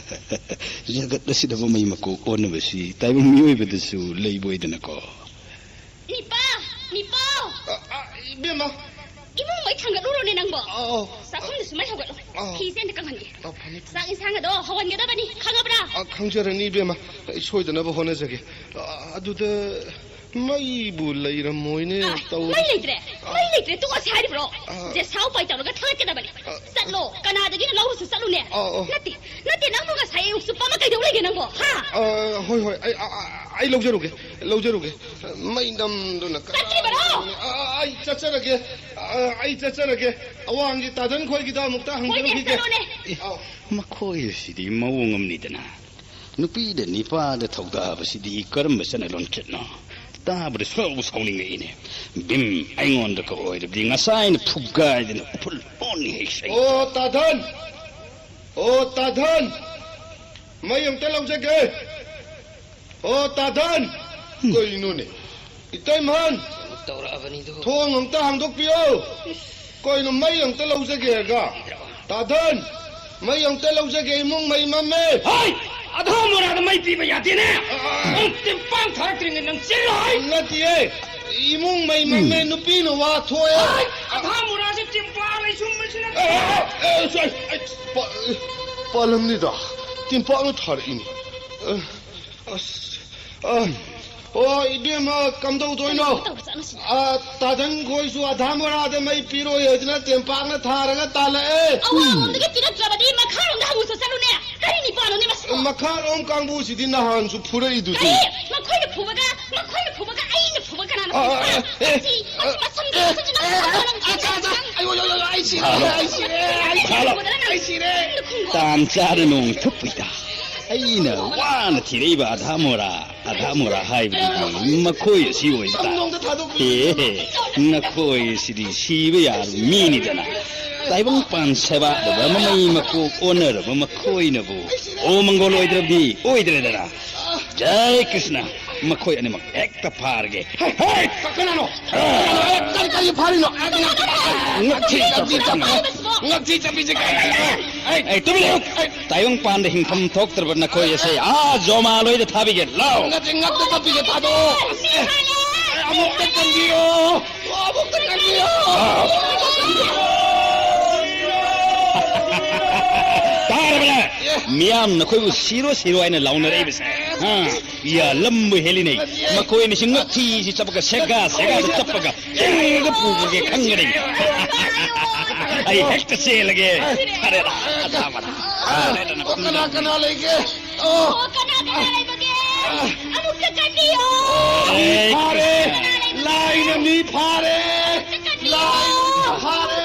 ꯖꯒꯠ ꯑꯁꯤꯗꯕꯨ ꯃꯩ ꯃꯀꯣꯛ ꯑꯣꯟꯅꯕꯁꯤ ꯇꯥꯏꯕꯪ ꯃꯤꯑꯣꯏꯕꯗꯁꯨ ꯂꯩꯕ ꯑꯣꯏꯗꯅꯀꯣ꯫ ꯅꯤꯄꯥ! ꯅꯤꯄꯥ! ꯑ, ꯑ, ꯏꯕꯦꯝꯃ! ꯏꯃꯨꯡ ꯃꯩ ꯊꯥꯡꯒꯠꯂꯨꯔꯣꯅꯦ ꯅꯪꯕꯣ? ꯑ, ꯑ꯫ ꯆꯥꯛꯈꯨꯝꯗꯁꯨ ꯃꯩ ꯍꯧꯒꯠꯂꯣ꯫ ꯑ꯫ ꯐꯤꯁꯦ ꯑꯝꯇ ꯀꯪꯍꯟꯒꯦ꯫ ꯑ, ꯐꯅꯤ, ꯐꯅꯤ꯫ ꯆꯥꯛ ꯏꯟꯁꯥꯡ ꯑꯗꯣ ꯍꯧꯍꯟꯒꯗꯕꯅꯤ, ꯈꯪꯉꯕ꯭ꯔꯥ? ꯑ, ꯈꯪꯖꯔꯅꯤ, ꯏꯕꯦꯝꯃ꯫ ꯑꯩ ꯁꯣꯏꯗꯅꯕ ꯍꯣꯠꯅꯖꯒꯦ꯫ ꯑ, ꯑꯗꯨꯗ ꯃꯩꯕꯨ ꯂꯩꯔꯝꯃꯣꯏꯅꯦ ꯑ, ꯇꯧꯔꯤ꯫ ꯃꯩ ꯂꯩꯇ꯭ꯔꯦ? ꯑ꯫ ꯃꯩ ꯂꯩꯇ꯭ꯔꯦ, ꯇꯣꯛꯑꯁꯦ ꯍꯥꯏꯔꯤꯕ꯭ꯔꯣ? ꯑ꯫ ꯖꯦꯁꯥ ꯎꯄꯥꯏ ꯇꯧꯔꯒ ꯊꯥꯒꯠꯀꯗꯕꯅꯤ꯫ ꯑ꯫ ꯆꯠꯂꯣ, ꯀꯅꯥꯗꯒꯤꯅꯣ ꯂꯧꯔꯨꯁꯨ ꯆꯠꯂꯨꯅꯦ꯫ ꯑ, ꯑ꯫ ꯅꯠꯇꯦ, ꯅꯠꯇꯦ, ꯅꯪꯕꯨ ꯉꯁꯥꯏ ꯑꯌꯨꯛ ꯆꯨꯞꯄ ꯑꯃ ꯀꯩꯗꯧ ꯂꯩꯒꯦ ꯅꯪꯕꯣ? ꯍꯥ? ꯑ, ꯍꯣꯏ, ꯍꯣꯏ, ꯑꯩ, ꯑ, ꯑ, ꯑꯩ ꯂꯧꯖꯔꯨꯒꯦ, ꯂꯧꯖꯔꯨꯒꯦ꯫ ꯃꯩ ꯅꯝꯗꯨꯅ ꯀꯅꯥ ꯆꯠꯇ꯭ꯔꯤꯕꯔꯣ? ꯑ, ꯑ, ꯑꯩ ꯆꯠꯆꯔꯒꯦ꯫ ꯑ, ꯑꯩ ꯆꯠꯆꯔꯒꯦ꯫ ꯑꯋꯥꯡꯒꯤ ꯇꯥꯗꯟ ꯈꯣꯏꯒꯤꯗ ꯑꯃꯨꯛꯇ ꯍꯣꯏꯅꯦ, ꯍꯪꯖꯔꯨꯈꯤꯒꯦ꯫ ꯆꯠꯂꯣꯅꯦ꯫ ꯑꯦ, ꯑꯥꯎ꯫ ꯃꯈꯣꯏ ꯑꯁꯤꯗꯤ ꯃꯑꯣꯡ ꯑꯃꯅꯤꯗꯅ꯫ ꯅꯨꯄꯤꯗ ꯅꯤꯄꯥꯗ ꯊꯧꯗꯥꯕꯁꯤꯗꯤ ꯀꯔꯝꯕ ꯆꯠꯅ ꯂꯣꯟꯆꯠꯅꯣ? ꯇꯥꯕꯗ ꯁꯥꯎꯕꯨ ꯁꯥꯎꯅꯤꯡꯉꯛꯏꯅꯦ꯫ ꯚꯤꯝ, ꯑꯩꯉꯣꯟꯗꯒ ꯑꯣꯏꯔꯕꯗꯤ ꯉꯁꯥꯏꯅ ꯐꯨꯒꯥꯏꯗꯅ ꯐꯨꯜ ꯑꯣꯟꯅꯤ ꯍꯩꯁꯩ꯫ ꯑꯣ, ꯇꯥꯗꯟ! ꯑꯣ, ꯇꯥꯗꯟ! ꯃꯩ ꯑꯝꯇ ꯂꯧꯖꯒꯦ꯫ ꯑꯣ, ꯇꯥꯗꯟ! ꯀꯩꯅꯣꯅꯦ? ꯏꯇꯩꯃꯍꯟ! ꯇꯧꯔꯛꯑꯕꯅꯤꯗꯣ꯫ ꯊꯣꯡ ꯑꯝꯇ ꯍꯥꯡꯗꯣꯛꯄꯤꯌꯣ꯫ ꯀꯩꯅꯣ, ꯃꯩ ꯑꯝꯇ ꯂꯧꯖꯒꯦ ꯍꯥꯏꯔꯒ? ꯇꯥꯗꯟ! ꯃꯩ ꯑꯝꯇ ꯂꯧꯖꯒꯦ, ꯏꯃꯨꯡ ꯃꯩ ꯃꯝꯃꯦ꯫ ꯍꯣꯏ! ꯑꯙꯥ ꯃꯣꯔꯥꯗ ꯃꯩ ꯄꯤꯕ ꯌꯥꯗꯦꯅꯦ! ꯑ, ꯑ, ꯑ꯫ ꯅꯪ ꯇꯤꯝꯄꯥꯡ ꯊꯥꯔꯛꯇ꯭ꯔꯤꯉꯩ ꯅꯪ ꯆꯦꯜꯂꯣ ꯍꯥꯏ! ꯅꯠꯇꯤꯌꯦ, ꯏꯃꯨꯡ ꯃꯩ ꯃꯝꯃꯦ, ꯎꯝ꯫ ꯅꯨꯄꯤꯅ ꯋꯥ ꯊꯣꯛꯑꯦ꯫ ꯍꯣꯏ! ꯑꯙꯥ ꯃꯣꯔꯥꯁꯦ ꯇꯤꯝꯄꯥꯡ ꯂꯩꯁꯨꯝꯕꯁꯤꯅ ꯑ, ꯑ, ꯑ, ꯑ, ꯑ, ꯄꯥ-, ꯄꯥꯜꯂꯝꯅꯤꯗ, ꯇꯤꯝꯄꯥꯡꯅ ꯊꯥꯔꯛꯏꯅꯤ꯫ ꯑ, ꯑꯁ, ꯑ, ꯑꯣ, ꯏꯕꯦꯝꯃ, ꯀꯝꯗꯧꯗꯣꯏꯅꯣ? ꯀꯩꯅꯣ ꯇꯧꯔꯖꯥꯠꯅꯣ ꯁꯤꯕꯣ? ꯑ, ꯇꯥꯗꯟ ꯈꯣꯏꯁꯨ ꯑꯙꯥ ꯃꯣꯔꯥꯗ ꯃꯩ ꯄꯤꯔꯣꯏ ꯍꯥꯏꯗꯅ ꯇꯦꯝꯄꯥꯛꯅ ꯊꯥꯔꯒ ꯇꯥꯜꯂꯛꯑꯦ꯫ ꯑꯋꯥꯡꯂꯣꯝꯗꯒꯤ ꯄꯤꯔꯛꯇ꯭ꯔꯕꯗꯤ ꯃꯈꯥꯔꯣꯝꯗ ꯍꯪꯉꯨꯆꯣ ꯆꯠꯂꯨꯅꯦ꯫ ꯀꯔꯤ ꯅꯤꯄꯥꯅꯣꯅꯦ ꯃꯁꯤꯕꯣ? ꯃꯈꯥꯔꯣꯝ ꯀꯥꯡꯕꯨꯁꯤꯗꯤ ꯅꯍꯥꯟꯁꯨ ꯐꯨꯔꯛꯏꯗꯨꯗꯤ꯫ ꯀꯔꯤ? ꯃꯈꯣꯏꯅ ꯐꯨꯕꯒ, ꯃꯈꯣꯏꯅ ꯐꯨꯕꯒ ꯑꯩꯅ ꯐꯨꯕ ꯀꯅꯥꯅ ꯑ, ꯑ, ꯐꯩ? ꯑ, ꯑꯦ, ꯃꯁꯤ, ꯃꯁꯤ, ꯃꯁꯤ, ꯑ, ꯃꯁꯤ, ꯃꯁꯤ, ꯑ, ꯑ, ꯃꯁꯤ, ꯑ, ꯑ, ꯑ, ꯑꯌꯣ, ꯑꯌꯣ, ꯑꯌꯣ, ꯑꯩ ꯁꯤꯔꯦ, ꯍꯜꯂꯣ꯫ ꯑꯩ ꯁꯤꯔꯦ, ꯑꯩ ꯁꯤꯔꯦ, ꯍꯜꯂꯣ꯫ ꯑꯩ ꯁꯤꯔꯦ꯫ ꯇꯥꯟ ꯆꯥꯗ ꯅꯣꯡ ꯊꯨꯞꯄꯩꯗ꯫ ꯑꯩꯅ ꯋꯥꯅ ꯊꯤꯔꯛꯏꯕ ꯑꯙꯥ ꯃꯣꯔꯥ, ꯑꯙꯥ ꯃꯣꯔꯥ ꯍꯥꯏꯕꯗꯨꯗꯤ ꯃꯈꯣꯏ ꯑꯁꯤ ꯑꯣꯏꯕ ꯇꯥꯏ꯫ ꯅꯣꯡꯗ ꯊꯥꯗꯣꯛꯄꯤꯌꯨ꯫ ꯑꯦ, ꯅꯈꯣꯏ ꯑꯁꯤꯗꯤ ꯁꯤꯕ ꯌꯥꯔꯕ ꯃꯤꯅꯤꯗꯅ꯫ ꯇꯥꯏꯕꯪꯄꯥꯟ ꯁꯦꯕꯥꯗꯕ, ꯃꯃꯩ ꯃꯀꯣꯛ ꯑꯣꯟꯅꯔꯕ ꯃꯈꯣꯏꯅꯕꯨ ꯑꯣ ꯃꯪꯒꯣꯜ ꯑꯣꯏꯗ꯭ꯔꯕꯗꯤ ꯑꯣꯏꯗ꯭ꯔꯦꯗꯅ꯫ ꯖꯥꯏ ꯀ꯭ꯔꯤꯁꯅ, ꯃꯈꯣꯏ ꯑꯅꯤꯃꯛ ꯍꯦꯛꯇ ꯐꯥꯔꯒꯦ꯫ ꯍꯦ, ꯍꯦ! ꯀꯅꯥꯅꯣ? ꯀꯅꯥꯅꯣ? ꯑꯦ, ꯀꯔꯤ, ꯀꯔꯤ ꯐꯥꯔꯤꯅꯣ? ꯑꯦ, ꯉꯛ-, ꯉꯛꯊꯤ ꯆꯞꯄꯤ, ꯉꯛꯊꯤ ꯆꯞꯄꯤꯁꯦ ꯀꯔꯤꯅꯣ? ꯑꯦ, ꯑꯦ, ꯇꯨꯃꯤꯟ ꯂꯩꯌꯨ! ꯑꯦ, ꯇꯥꯏꯕꯪꯄꯥꯟꯗ ꯍꯤꯡꯐꯝ ꯊꯣꯛꯇ꯭ꯔꯕ ꯅꯈꯣꯏ ꯑꯁꯦ ꯑꯥ ꯖꯣꯃꯥ ꯂꯣꯏꯗ ꯊꯥꯕꯤꯒꯦ꯫ ꯂꯥꯎ! ꯅꯠꯇꯦ, ꯉꯛꯇ ꯆꯞꯄꯤꯁꯦ ꯊꯥꯗꯣꯛꯑꯣ! ꯑꯦ, ꯑꯃꯨꯛꯇ ꯀꯟꯕꯤꯌꯣ! ꯑꯃꯨꯛꯇ ꯀꯟꯕꯤꯌꯣ! ꯇꯥꯔꯕꯅꯦ? ꯃꯤꯌꯥꯝꯅ ꯑꯩꯈꯣꯏꯕꯨ ꯁꯤꯔꯣ, ꯁꯤꯔꯣ ꯍꯥꯏꯅ ꯂꯥꯎꯅꯔꯛꯏꯕꯁꯦ꯫ ꯍꯥ? ꯌꯥ, ꯂꯝꯕꯨ ꯍꯦꯜꯂꯤꯅꯦ꯫ ꯃꯈꯣꯏꯅꯤꯁꯨ ꯉꯛꯊꯤꯁꯤ ꯆꯞꯄꯒ, ꯁꯦꯒꯥ ꯁꯦꯒꯥꯗ ꯆꯞꯄꯒ, ꯆꯤꯡꯗ ꯄꯨꯕꯒꯦ ꯈꯪꯒꯅꯤ꯫ ꯑꯩ ꯍꯦꯛꯇ ꯆꯦꯜꯂꯒꯦ꯫ ꯐꯔꯦꯗ, ꯑꯊꯥꯕꯗ꯫ ꯐꯔꯦꯗ, ꯑꯣ, ꯀꯅꯥ, ꯀꯅꯥ ꯂꯩꯒꯦ? ꯑꯣ꯫ ꯑꯣ, ꯀꯅꯥ, ꯀꯅꯥ ꯂꯩꯕꯒꯦ? ꯑꯃꯨꯛꯇ ꯐꯥꯔꯦ! ꯂꯥꯏꯅ ꯃꯤ ꯐꯥꯔꯦ! ꯂꯥꯏꯅ ꯃꯤ ꯐꯥꯔꯦ!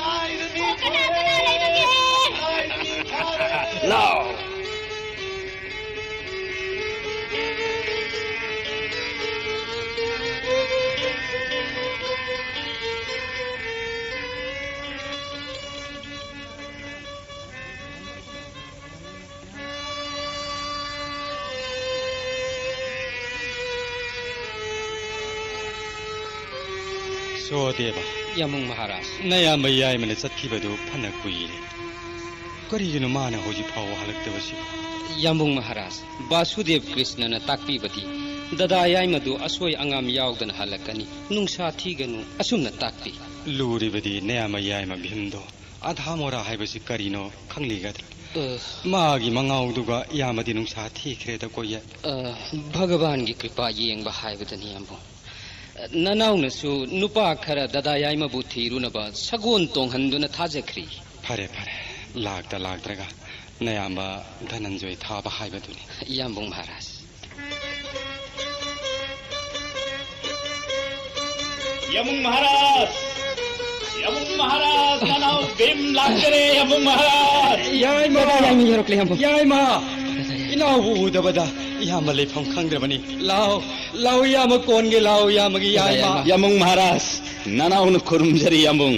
ꯂꯥꯏꯅ ꯃꯤ ꯐꯥꯔꯦ! ꯂꯥꯏꯅ ꯃꯤ ꯐꯥꯔꯦ! ꯂꯥꯎ! ꯁꯣꯗꯦꯕ꯫ ꯌꯥꯝꯕꯨꯡ ꯃꯍꯥꯔꯥꯖ꯫ ꯅꯌꯥꯝꯕ ꯌꯥꯏꯃꯅ ꯆꯠꯈꯤꯕꯗꯨ ꯐꯅ ꯀꯨꯏꯔꯦ꯫ ꯀꯔꯤꯒꯤꯅꯣ ꯃꯥꯅ ꯍꯧꯖꯤꯛ ꯐꯥꯎꯕ ꯍꯜꯂꯛꯇꯕꯁꯤꯕꯨ? ꯌꯥꯝꯕꯨꯡ ꯃꯍꯥꯔꯥꯖ, ꯕꯥꯁꯨꯗꯦꯕ ꯀ꯭ꯔꯤꯁꯅꯅ ꯇꯥꯛꯄꯤꯕꯗꯤ ꯗꯗꯥ ꯌꯥꯏꯃꯗꯨ ꯑꯁꯣꯏ ꯑꯉꯥꯝ ꯌꯥꯎꯗꯅ ꯍꯜꯂꯛꯀꯅꯤ, ꯅꯨꯡꯁꯥ ꯊꯤꯒꯅꯨ, ꯑꯁꯨꯝꯅ ꯇꯥꯛꯄꯤ꯫ ꯂꯨꯔꯤꯕꯗꯤ ꯅꯌꯥꯝꯕ ꯌꯥꯏꯃ ꯚꯤꯝꯗꯣ꯫ ꯑꯙꯥ ꯃꯣꯔꯥ ꯍꯥꯏꯕꯁꯤ ꯀꯔꯤꯅꯣ ꯈꯪꯂꯤꯒꯗ꯭ꯔꯥ? ꯑ, ꯃꯥꯒꯤ ꯃꯉꯥꯎꯗꯨꯒ ꯌꯥꯝꯕꯗꯤ ꯅꯨꯡꯁꯥ ꯊꯤꯈ꯭ꯔꯦꯗ ꯀꯣꯌꯦ꯫ ꯑ, ꯚꯒꯕꯥꯟꯒꯤ ꯀ꯭ꯔꯤꯄꯥ ꯌꯦꯡꯕ ꯍꯥꯏꯕꯗꯨꯅꯤ, ꯌꯥꯝꯕꯨꯡ꯫ ꯅꯅꯥꯎꯅꯁꯨ ꯅꯨꯄꯥ ꯈꯔ ꯗꯗꯥ ꯌꯥꯏꯃꯕꯨ ꯊꯤꯔꯨꯅꯕ ꯁꯒꯣꯜ ꯇꯣꯡꯍꯟꯗꯨꯅ ꯊꯥꯖꯈ꯭ꯔꯤ꯫ ꯐꯔꯦ, ꯐꯔꯦ꯫ ꯂꯥꯛꯇ ꯂꯥꯛꯇ꯭ꯔꯒ ꯅꯌꯥꯝꯕ ꯙꯅꯟꯖꯣꯏ ꯊꯥꯕ ꯍꯥꯏꯕꯗꯨꯅꯤ꯫ ꯌꯥꯝꯕꯨꯡ ꯃꯍꯥꯔꯥꯖ꯫ ꯌꯥꯝꯕꯨꯡ ꯃꯍꯥꯔꯥꯖ! ꯌꯥꯝꯕꯨꯡ ꯃꯍꯥꯔꯥꯖ! ꯅꯅꯥꯎ ꯚꯤꯝ ꯂꯥꯛꯆꯔꯦ, ꯌꯥꯝꯕꯨꯡ ꯃꯍꯥꯔꯥꯖ! ꯌꯥꯏꯃ! ꯗꯗꯥ ꯌꯥꯏꯃ ꯌꯧꯔꯛꯂꯦ, ꯌꯥꯝꯕꯨꯡ꯫ ꯌꯥꯏꯃ! ꯏꯅꯥꯎꯕꯨ ꯎꯗꯕꯗ ꯏꯌꯥꯝꯕ ꯂꯩꯐꯝ ꯈꯪꯗ꯭ꯔꯕꯅꯤ꯫ ꯂꯥꯎ, ꯂꯥꯎ ꯏꯌꯥꯝꯕ ꯀꯣꯟꯒꯦ, ꯂꯥꯎ ꯏꯌꯥꯝꯕꯒꯤ ꯌꯥꯏꯃ꯫ ꯌꯥꯏꯃ꯫ ꯌꯥꯝꯕꯨꯡ ꯃꯍꯥꯔꯥꯖ, ꯅꯅꯥꯎꯅ ꯈꯨꯔꯨꯝꯖꯔꯤ ꯌꯥꯝꯕꯨꯡ꯫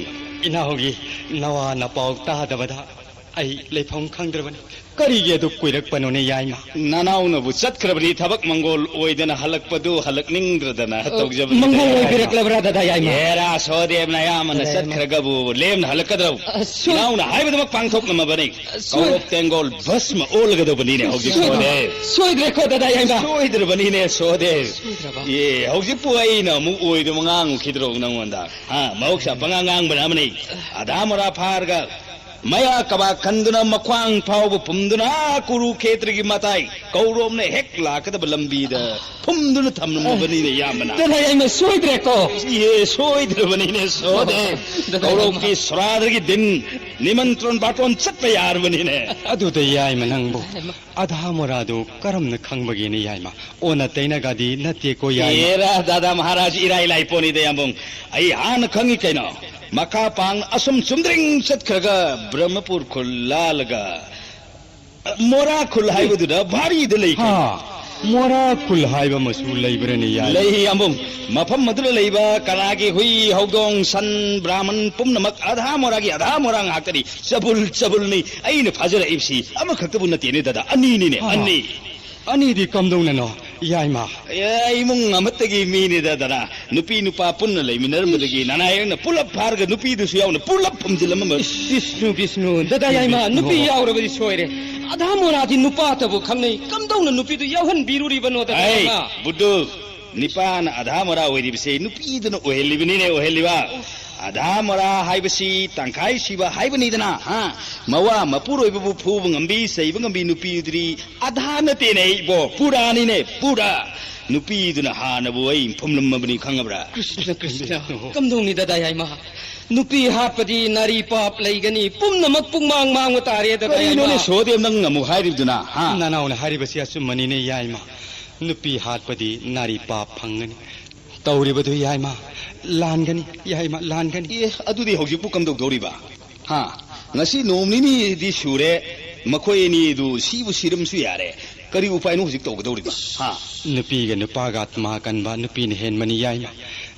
ꯏꯅꯥꯎꯒꯤ ꯅꯋꯥ ꯅꯄꯥꯎ ꯇꯥꯗꯕꯗ ꯑꯩ ꯂꯩꯐꯝ ꯈꯪꯗ꯭ꯔꯕꯅꯤ꯫ ꯀꯔꯤꯒꯤ ꯑꯗꯨꯛ ꯀꯨꯏꯔꯛꯄꯅꯣꯅꯦ ꯌꯥꯏꯃ? ꯅꯅꯥꯎꯅꯕꯨ ꯆꯠꯈ꯭ꯔꯕꯅꯤ, ꯊꯕꯛ ꯃꯪꯒꯣꯜ ꯑꯣꯏꯗꯅ ꯍꯜꯂꯛꯄꯗꯨ ꯍꯜꯂꯛꯅꯤꯡꯗ꯭ꯔꯗꯅ ꯑ, ꯇꯧꯖꯕꯅꯤ ꯃꯪꯒꯣꯜ ꯌꯥꯏꯃ꯫ ꯑꯣꯏꯕꯤꯔꯛꯂꯕ꯭ꯔꯥ ꯗꯗꯥ ꯌꯥꯏꯃ? ꯑꯦꯔꯥ ꯁꯣꯗꯦꯕ, ꯅꯌꯥꯝꯕꯅ ꯁꯣꯗꯦꯕ꯫ ꯆꯠꯈ꯭ꯔꯒꯕꯨ ꯂꯦꯝꯅ ꯍꯜꯂꯛꯀꯗ꯭ꯔꯣ? ꯑ, ꯁꯣ-, ꯏꯅꯥꯎꯅ ꯍꯥꯏꯕꯗꯨꯃꯛ ꯄꯥꯡꯊꯣꯛꯂꯝꯃꯕꯅꯤ꯫ ꯑ, ꯁꯣ-, ꯀꯧꯔꯣꯞ ꯇꯦꯡꯒꯣꯜ ꯚꯁꯃ ꯑꯣꯜꯂꯒꯗꯧꯕꯅꯤꯅꯦ ꯍꯧꯖꯤꯛ ꯁꯣꯏꯗ꯭ꯔꯦ꯫ ꯁꯣꯗꯦꯕ꯫ ꯁꯣꯏꯗ꯭ꯔꯦꯀꯣ ꯗꯗꯥ ꯌꯥꯏꯃ? ꯁꯣꯏꯗ꯭ꯔꯕꯅꯤꯅꯦ ꯁꯣꯗꯦꯕ꯫ ꯁꯣꯏꯗ꯭ꯔꯕ? ꯑꯦ, ꯍꯧꯖꯤꯛꯄꯨ ꯑꯩꯅ ꯑꯃꯨꯛ ꯑꯣꯏꯗꯕ ꯉꯥꯡꯉꯨꯈꯤꯗ꯭ꯔꯣ ꯅꯪꯉꯣꯟꯗ? ꯍꯥ, ꯃꯍꯧꯁꯥ ꯄꯉꯥꯡ ꯉꯥꯡꯕꯅ ꯑꯃꯅꯤ꯫ ꯑꯗꯥ ꯃꯣꯔꯥ ꯐꯥꯔꯒ ꯃꯌꯥ ꯀꯕꯥꯛ ꯈꯟꯗꯨꯅ ꯃꯈ꯭ꯋꯥꯡ ꯐꯥꯎꯕ ꯐꯨꯝꯗꯨꯅ ꯀꯨꯔꯨꯈꯦꯇ꯭ꯔꯒꯤ ꯃꯇꯥꯏ ꯀꯧꯔꯣꯝꯅ ꯍꯦꯛ ꯂꯥꯛꯀꯗꯕ ꯂꯝꯕꯤꯗ ꯐꯨꯝꯗꯨꯅ ꯊꯝꯂꯝꯃꯕꯅꯤꯅꯦ, ꯏꯌꯥꯝꯕꯅ꯫ ꯗꯗꯥ ꯌꯥꯏꯃ ꯁꯣꯏꯗ꯭ꯔꯦꯀꯣ꯫ ꯏꯍꯦ, ꯁꯣꯏꯗ꯭ꯔꯕꯅꯤꯅꯦ, ꯁꯣꯗꯦ꯫ ꯗꯗꯥ ꯀꯧꯔꯣꯛꯀꯤ ꯌꯥꯏꯃ꯫ ꯁꯣꯔꯥꯗꯒꯤ ꯗꯤꯟ ꯅꯤꯃꯟꯇ꯭ꯔꯣꯟ ꯕꯥꯇꯣꯟ ꯆꯠꯄ ꯌꯥꯔꯕꯅꯤꯅꯦ꯫ ꯑꯗꯨꯗ ꯌꯥꯏꯃ ꯅꯪꯕꯨ ꯑꯙꯥ ꯃꯣꯔꯥꯗꯨ ꯀꯔꯝꯅ ꯈꯪꯕꯒꯦꯅꯦ ꯌꯥꯏꯃ? ꯑꯣꯟꯅ ꯇꯩꯅꯒꯗꯤ ꯅꯠꯇꯦꯀꯣ ꯌꯥꯏꯃ꯫ ꯑꯦꯔꯥ, ꯗꯥꯗꯥ ꯃꯍꯥꯔꯥꯖ, ꯏꯔꯥꯏ ꯂꯥꯏ ꯄꯣꯠꯅꯤꯗ, ꯌꯥꯝꯕꯨꯡ꯫ ꯑꯩ ꯍꯥꯟꯅ ꯈꯪꯉꯤ ꯀꯩꯅꯣ꯫ ꯃꯈꯥ ꯄꯥꯡ ꯑꯁꯨꯝ ꯆꯨꯝꯗ꯭ꯔꯤꯡ ꯆꯠꯈ꯭ꯔꯒ ꯕ꯭ꯔꯍꯃꯄꯨꯔ ꯈꯨꯜ ꯂꯥꯜꯂꯒ ꯃꯣꯔꯥ ꯈꯨꯜ ꯍꯥꯏꯕꯗꯨꯗ ꯚꯥꯔꯤꯗ ꯂꯩ ꯀꯩꯅꯣ꯫ ꯍꯥ, ꯃꯣꯔꯥ ꯈꯨꯜ ꯍꯥꯏꯕ ꯑꯃꯁꯨ ꯂꯩꯕ꯭ꯔꯅꯦ ꯌꯥꯏꯃ? ꯂꯩ, ꯌꯥꯝꯕꯨꯡ꯫ ꯃꯐꯝ ꯑꯗꯨꯗ ꯂꯩꯕ ꯀꯅꯥꯒꯤ ꯍꯨꯏ, ꯍꯧꯗꯣꯡ, ꯁꯟ, ꯕ꯭ꯔꯥꯍꯃꯟ ꯄꯨꯝꯅꯃꯛ ꯑꯙꯥ ꯃꯣꯔꯥꯒꯤ ꯑꯙꯥ ꯃꯣꯔꯥ ꯉꯥꯛꯇꯅꯤ꯫ ꯆꯕꯨꯜ ꯆꯕꯨꯜꯅꯤ꯫ ꯑꯩꯅ ꯐꯥꯖꯔꯛꯏꯕꯁꯤ ꯑꯃꯈꯛꯇꯕꯨ ꯅꯠꯇꯦꯅꯦ, ꯗꯥꯗꯥ, ꯑꯅꯤꯅꯤꯅꯦ, ꯍꯥ꯫ ꯑꯅꯤ꯫ ꯑꯅꯤꯗꯤ ꯀꯝꯗꯧꯅꯅꯣ ꯌꯥꯏꯃ? ꯑꯦ, ꯏꯃꯨꯡ ꯑꯃꯠꯇꯒꯤ ꯃꯤꯅꯤꯗ, ꯗꯥꯗꯥ꯫ ꯅꯨꯄꯤ ꯅꯨꯄꯥ ꯄꯨꯟꯅ ꯂꯩꯃꯤꯟꯅꯔꯝꯕꯗꯒꯤ ꯅꯅꯥꯏ ꯑꯩꯅ ꯄꯨꯂꯞ ꯐꯥꯔꯒ ꯅꯨꯄꯤꯗꯨꯁꯨ ꯌꯥꯎꯅ ꯄꯨꯂꯞ ꯐꯨꯝꯖꯤꯜꯂꯝꯃꯕ꯫ ꯕꯤꯁꯅꯨ, ꯕꯤꯁꯅꯨ, ꯗꯗꯥ ꯌꯥꯏꯃ, ꯅꯨꯄꯤ ꯌꯥꯎꯔꯕꯗꯤ ꯁꯣꯏꯔꯦ꯫ ꯑꯙꯥ ꯃꯣꯔꯥꯗꯤ ꯅꯨꯄꯥꯇꯕꯨ ꯈꯪꯅꯩ, ꯀꯝꯗꯧꯅ ꯅꯨꯄꯤꯗꯨ ꯌꯥꯎꯍꯟꯕꯤꯔꯨꯔꯤꯕꯅꯣ, ꯗꯗꯥ ꯑꯩ, ꯌꯥꯏꯃ? ꯕꯨꯗꯨ, ꯅꯤꯄꯥꯅ ꯑꯙꯥ ꯃꯣꯔꯥ ꯑꯣꯏꯔꯤꯕꯁꯦ ꯅꯨꯄꯤꯗꯨꯅ ꯑꯣꯏꯍꯜꯂꯤꯕꯅꯤꯅꯦ, ꯑꯣꯏꯍꯜꯂꯤꯕ꯫ ꯑꯙꯥ ꯃꯣꯔꯥ ꯍꯥꯏꯕꯁꯤ ꯇꯪꯈꯥꯏ ꯁꯤꯕ ꯍꯥꯏꯕꯅꯤꯗꯅ, ꯍꯥ? ꯃꯋꯥ ꯃꯄꯨꯔꯣꯏꯕꯕꯨ ꯐꯨꯕ ꯉꯝꯕꯤ, ꯆꯩꯕ ꯉꯝꯕꯤ ꯅꯨꯄꯤꯗꯨꯗꯤ ꯑꯙꯥ ꯅꯠꯇꯦꯅꯦ, ꯏꯕꯣ, ꯄꯨꯔꯥꯅꯤꯅꯦ, ꯄꯨꯔꯥ꯫ ꯅꯨꯄꯤꯗꯨꯅ ꯍꯥꯟꯅꯕꯨ ꯑꯩ ꯐꯨꯝꯂꯝꯃꯕꯅꯤ, ꯈꯪꯉꯕ꯭ꯔꯥ? ꯀ꯭ꯔꯤꯁꯅ, ꯀ꯭ꯔꯤꯁꯅ, ꯀꯝꯗꯧꯅꯤ, ꯗꯗꯥ ꯌꯥꯏꯃ? ꯅꯨꯄꯤ ꯍꯥꯠꯄꯗꯤ ꯅꯥꯔꯤ ꯄꯥꯞ ꯂꯩꯒꯅꯤ, ꯄꯨꯝꯅꯃꯛ ꯄꯨꯡꯃꯥꯡ ꯃꯥꯡꯕ ꯇꯥꯔꯦ, ꯗꯗꯥ ꯌꯥꯏꯃ꯫ ꯀꯔꯤꯅꯣꯅꯦ ꯁꯣꯗꯦꯝ, ꯅꯪ ꯑꯃꯨꯛ ꯍꯥꯏꯔꯤꯕꯗꯨꯅ, ꯍꯥ? ꯅꯅꯥꯎꯅ ꯍꯥꯏꯔꯤꯕꯁꯤ ꯑꯆꯨꯝꯕꯅꯤꯅꯦ ꯌꯥꯏꯃ꯫ ꯅꯨꯄꯤ ꯍꯥꯠꯄꯗꯤ ꯅꯥꯔꯤ ꯄꯥꯞ ꯐꯪꯒꯅꯤ꯫ ꯇꯧꯔꯤꯕꯗꯨ ꯌꯥꯏꯃ, ꯂꯥꯟꯒꯅꯤ ꯌꯥꯏꯃ, ꯂꯥꯟꯒꯅꯤ꯫ ꯑꯦ, ꯑꯗꯨꯗꯤ ꯍꯧꯖꯤꯛꯄꯨ ꯀꯝꯗꯧꯗꯧꯔꯤꯕ? ꯍꯥ? ꯉꯁꯤ ꯅꯣꯡ ꯅꯤꯅꯤꯗꯤ ꯁꯨꯔꯦ, ꯃꯈꯣꯏ ꯑꯅꯤꯗꯨ ꯁꯤꯕꯨ ꯁꯤꯔꯝꯁꯨ ꯌꯥꯔꯦ꯫ ꯀꯔꯤ ꯎꯄꯥꯏꯅꯣ ꯍꯧꯖꯤꯛ ꯇꯧꯒꯗꯧꯔꯤꯕ? ꯍꯥ? ꯅꯨꯄꯤꯒ ꯅꯨꯄꯥꯒ ꯑꯥꯠꯃꯥ ꯀꯟꯕ ꯅꯨꯄꯤꯅ ꯍꯦꯟꯕꯅꯤ ꯌꯥꯏꯃ꯫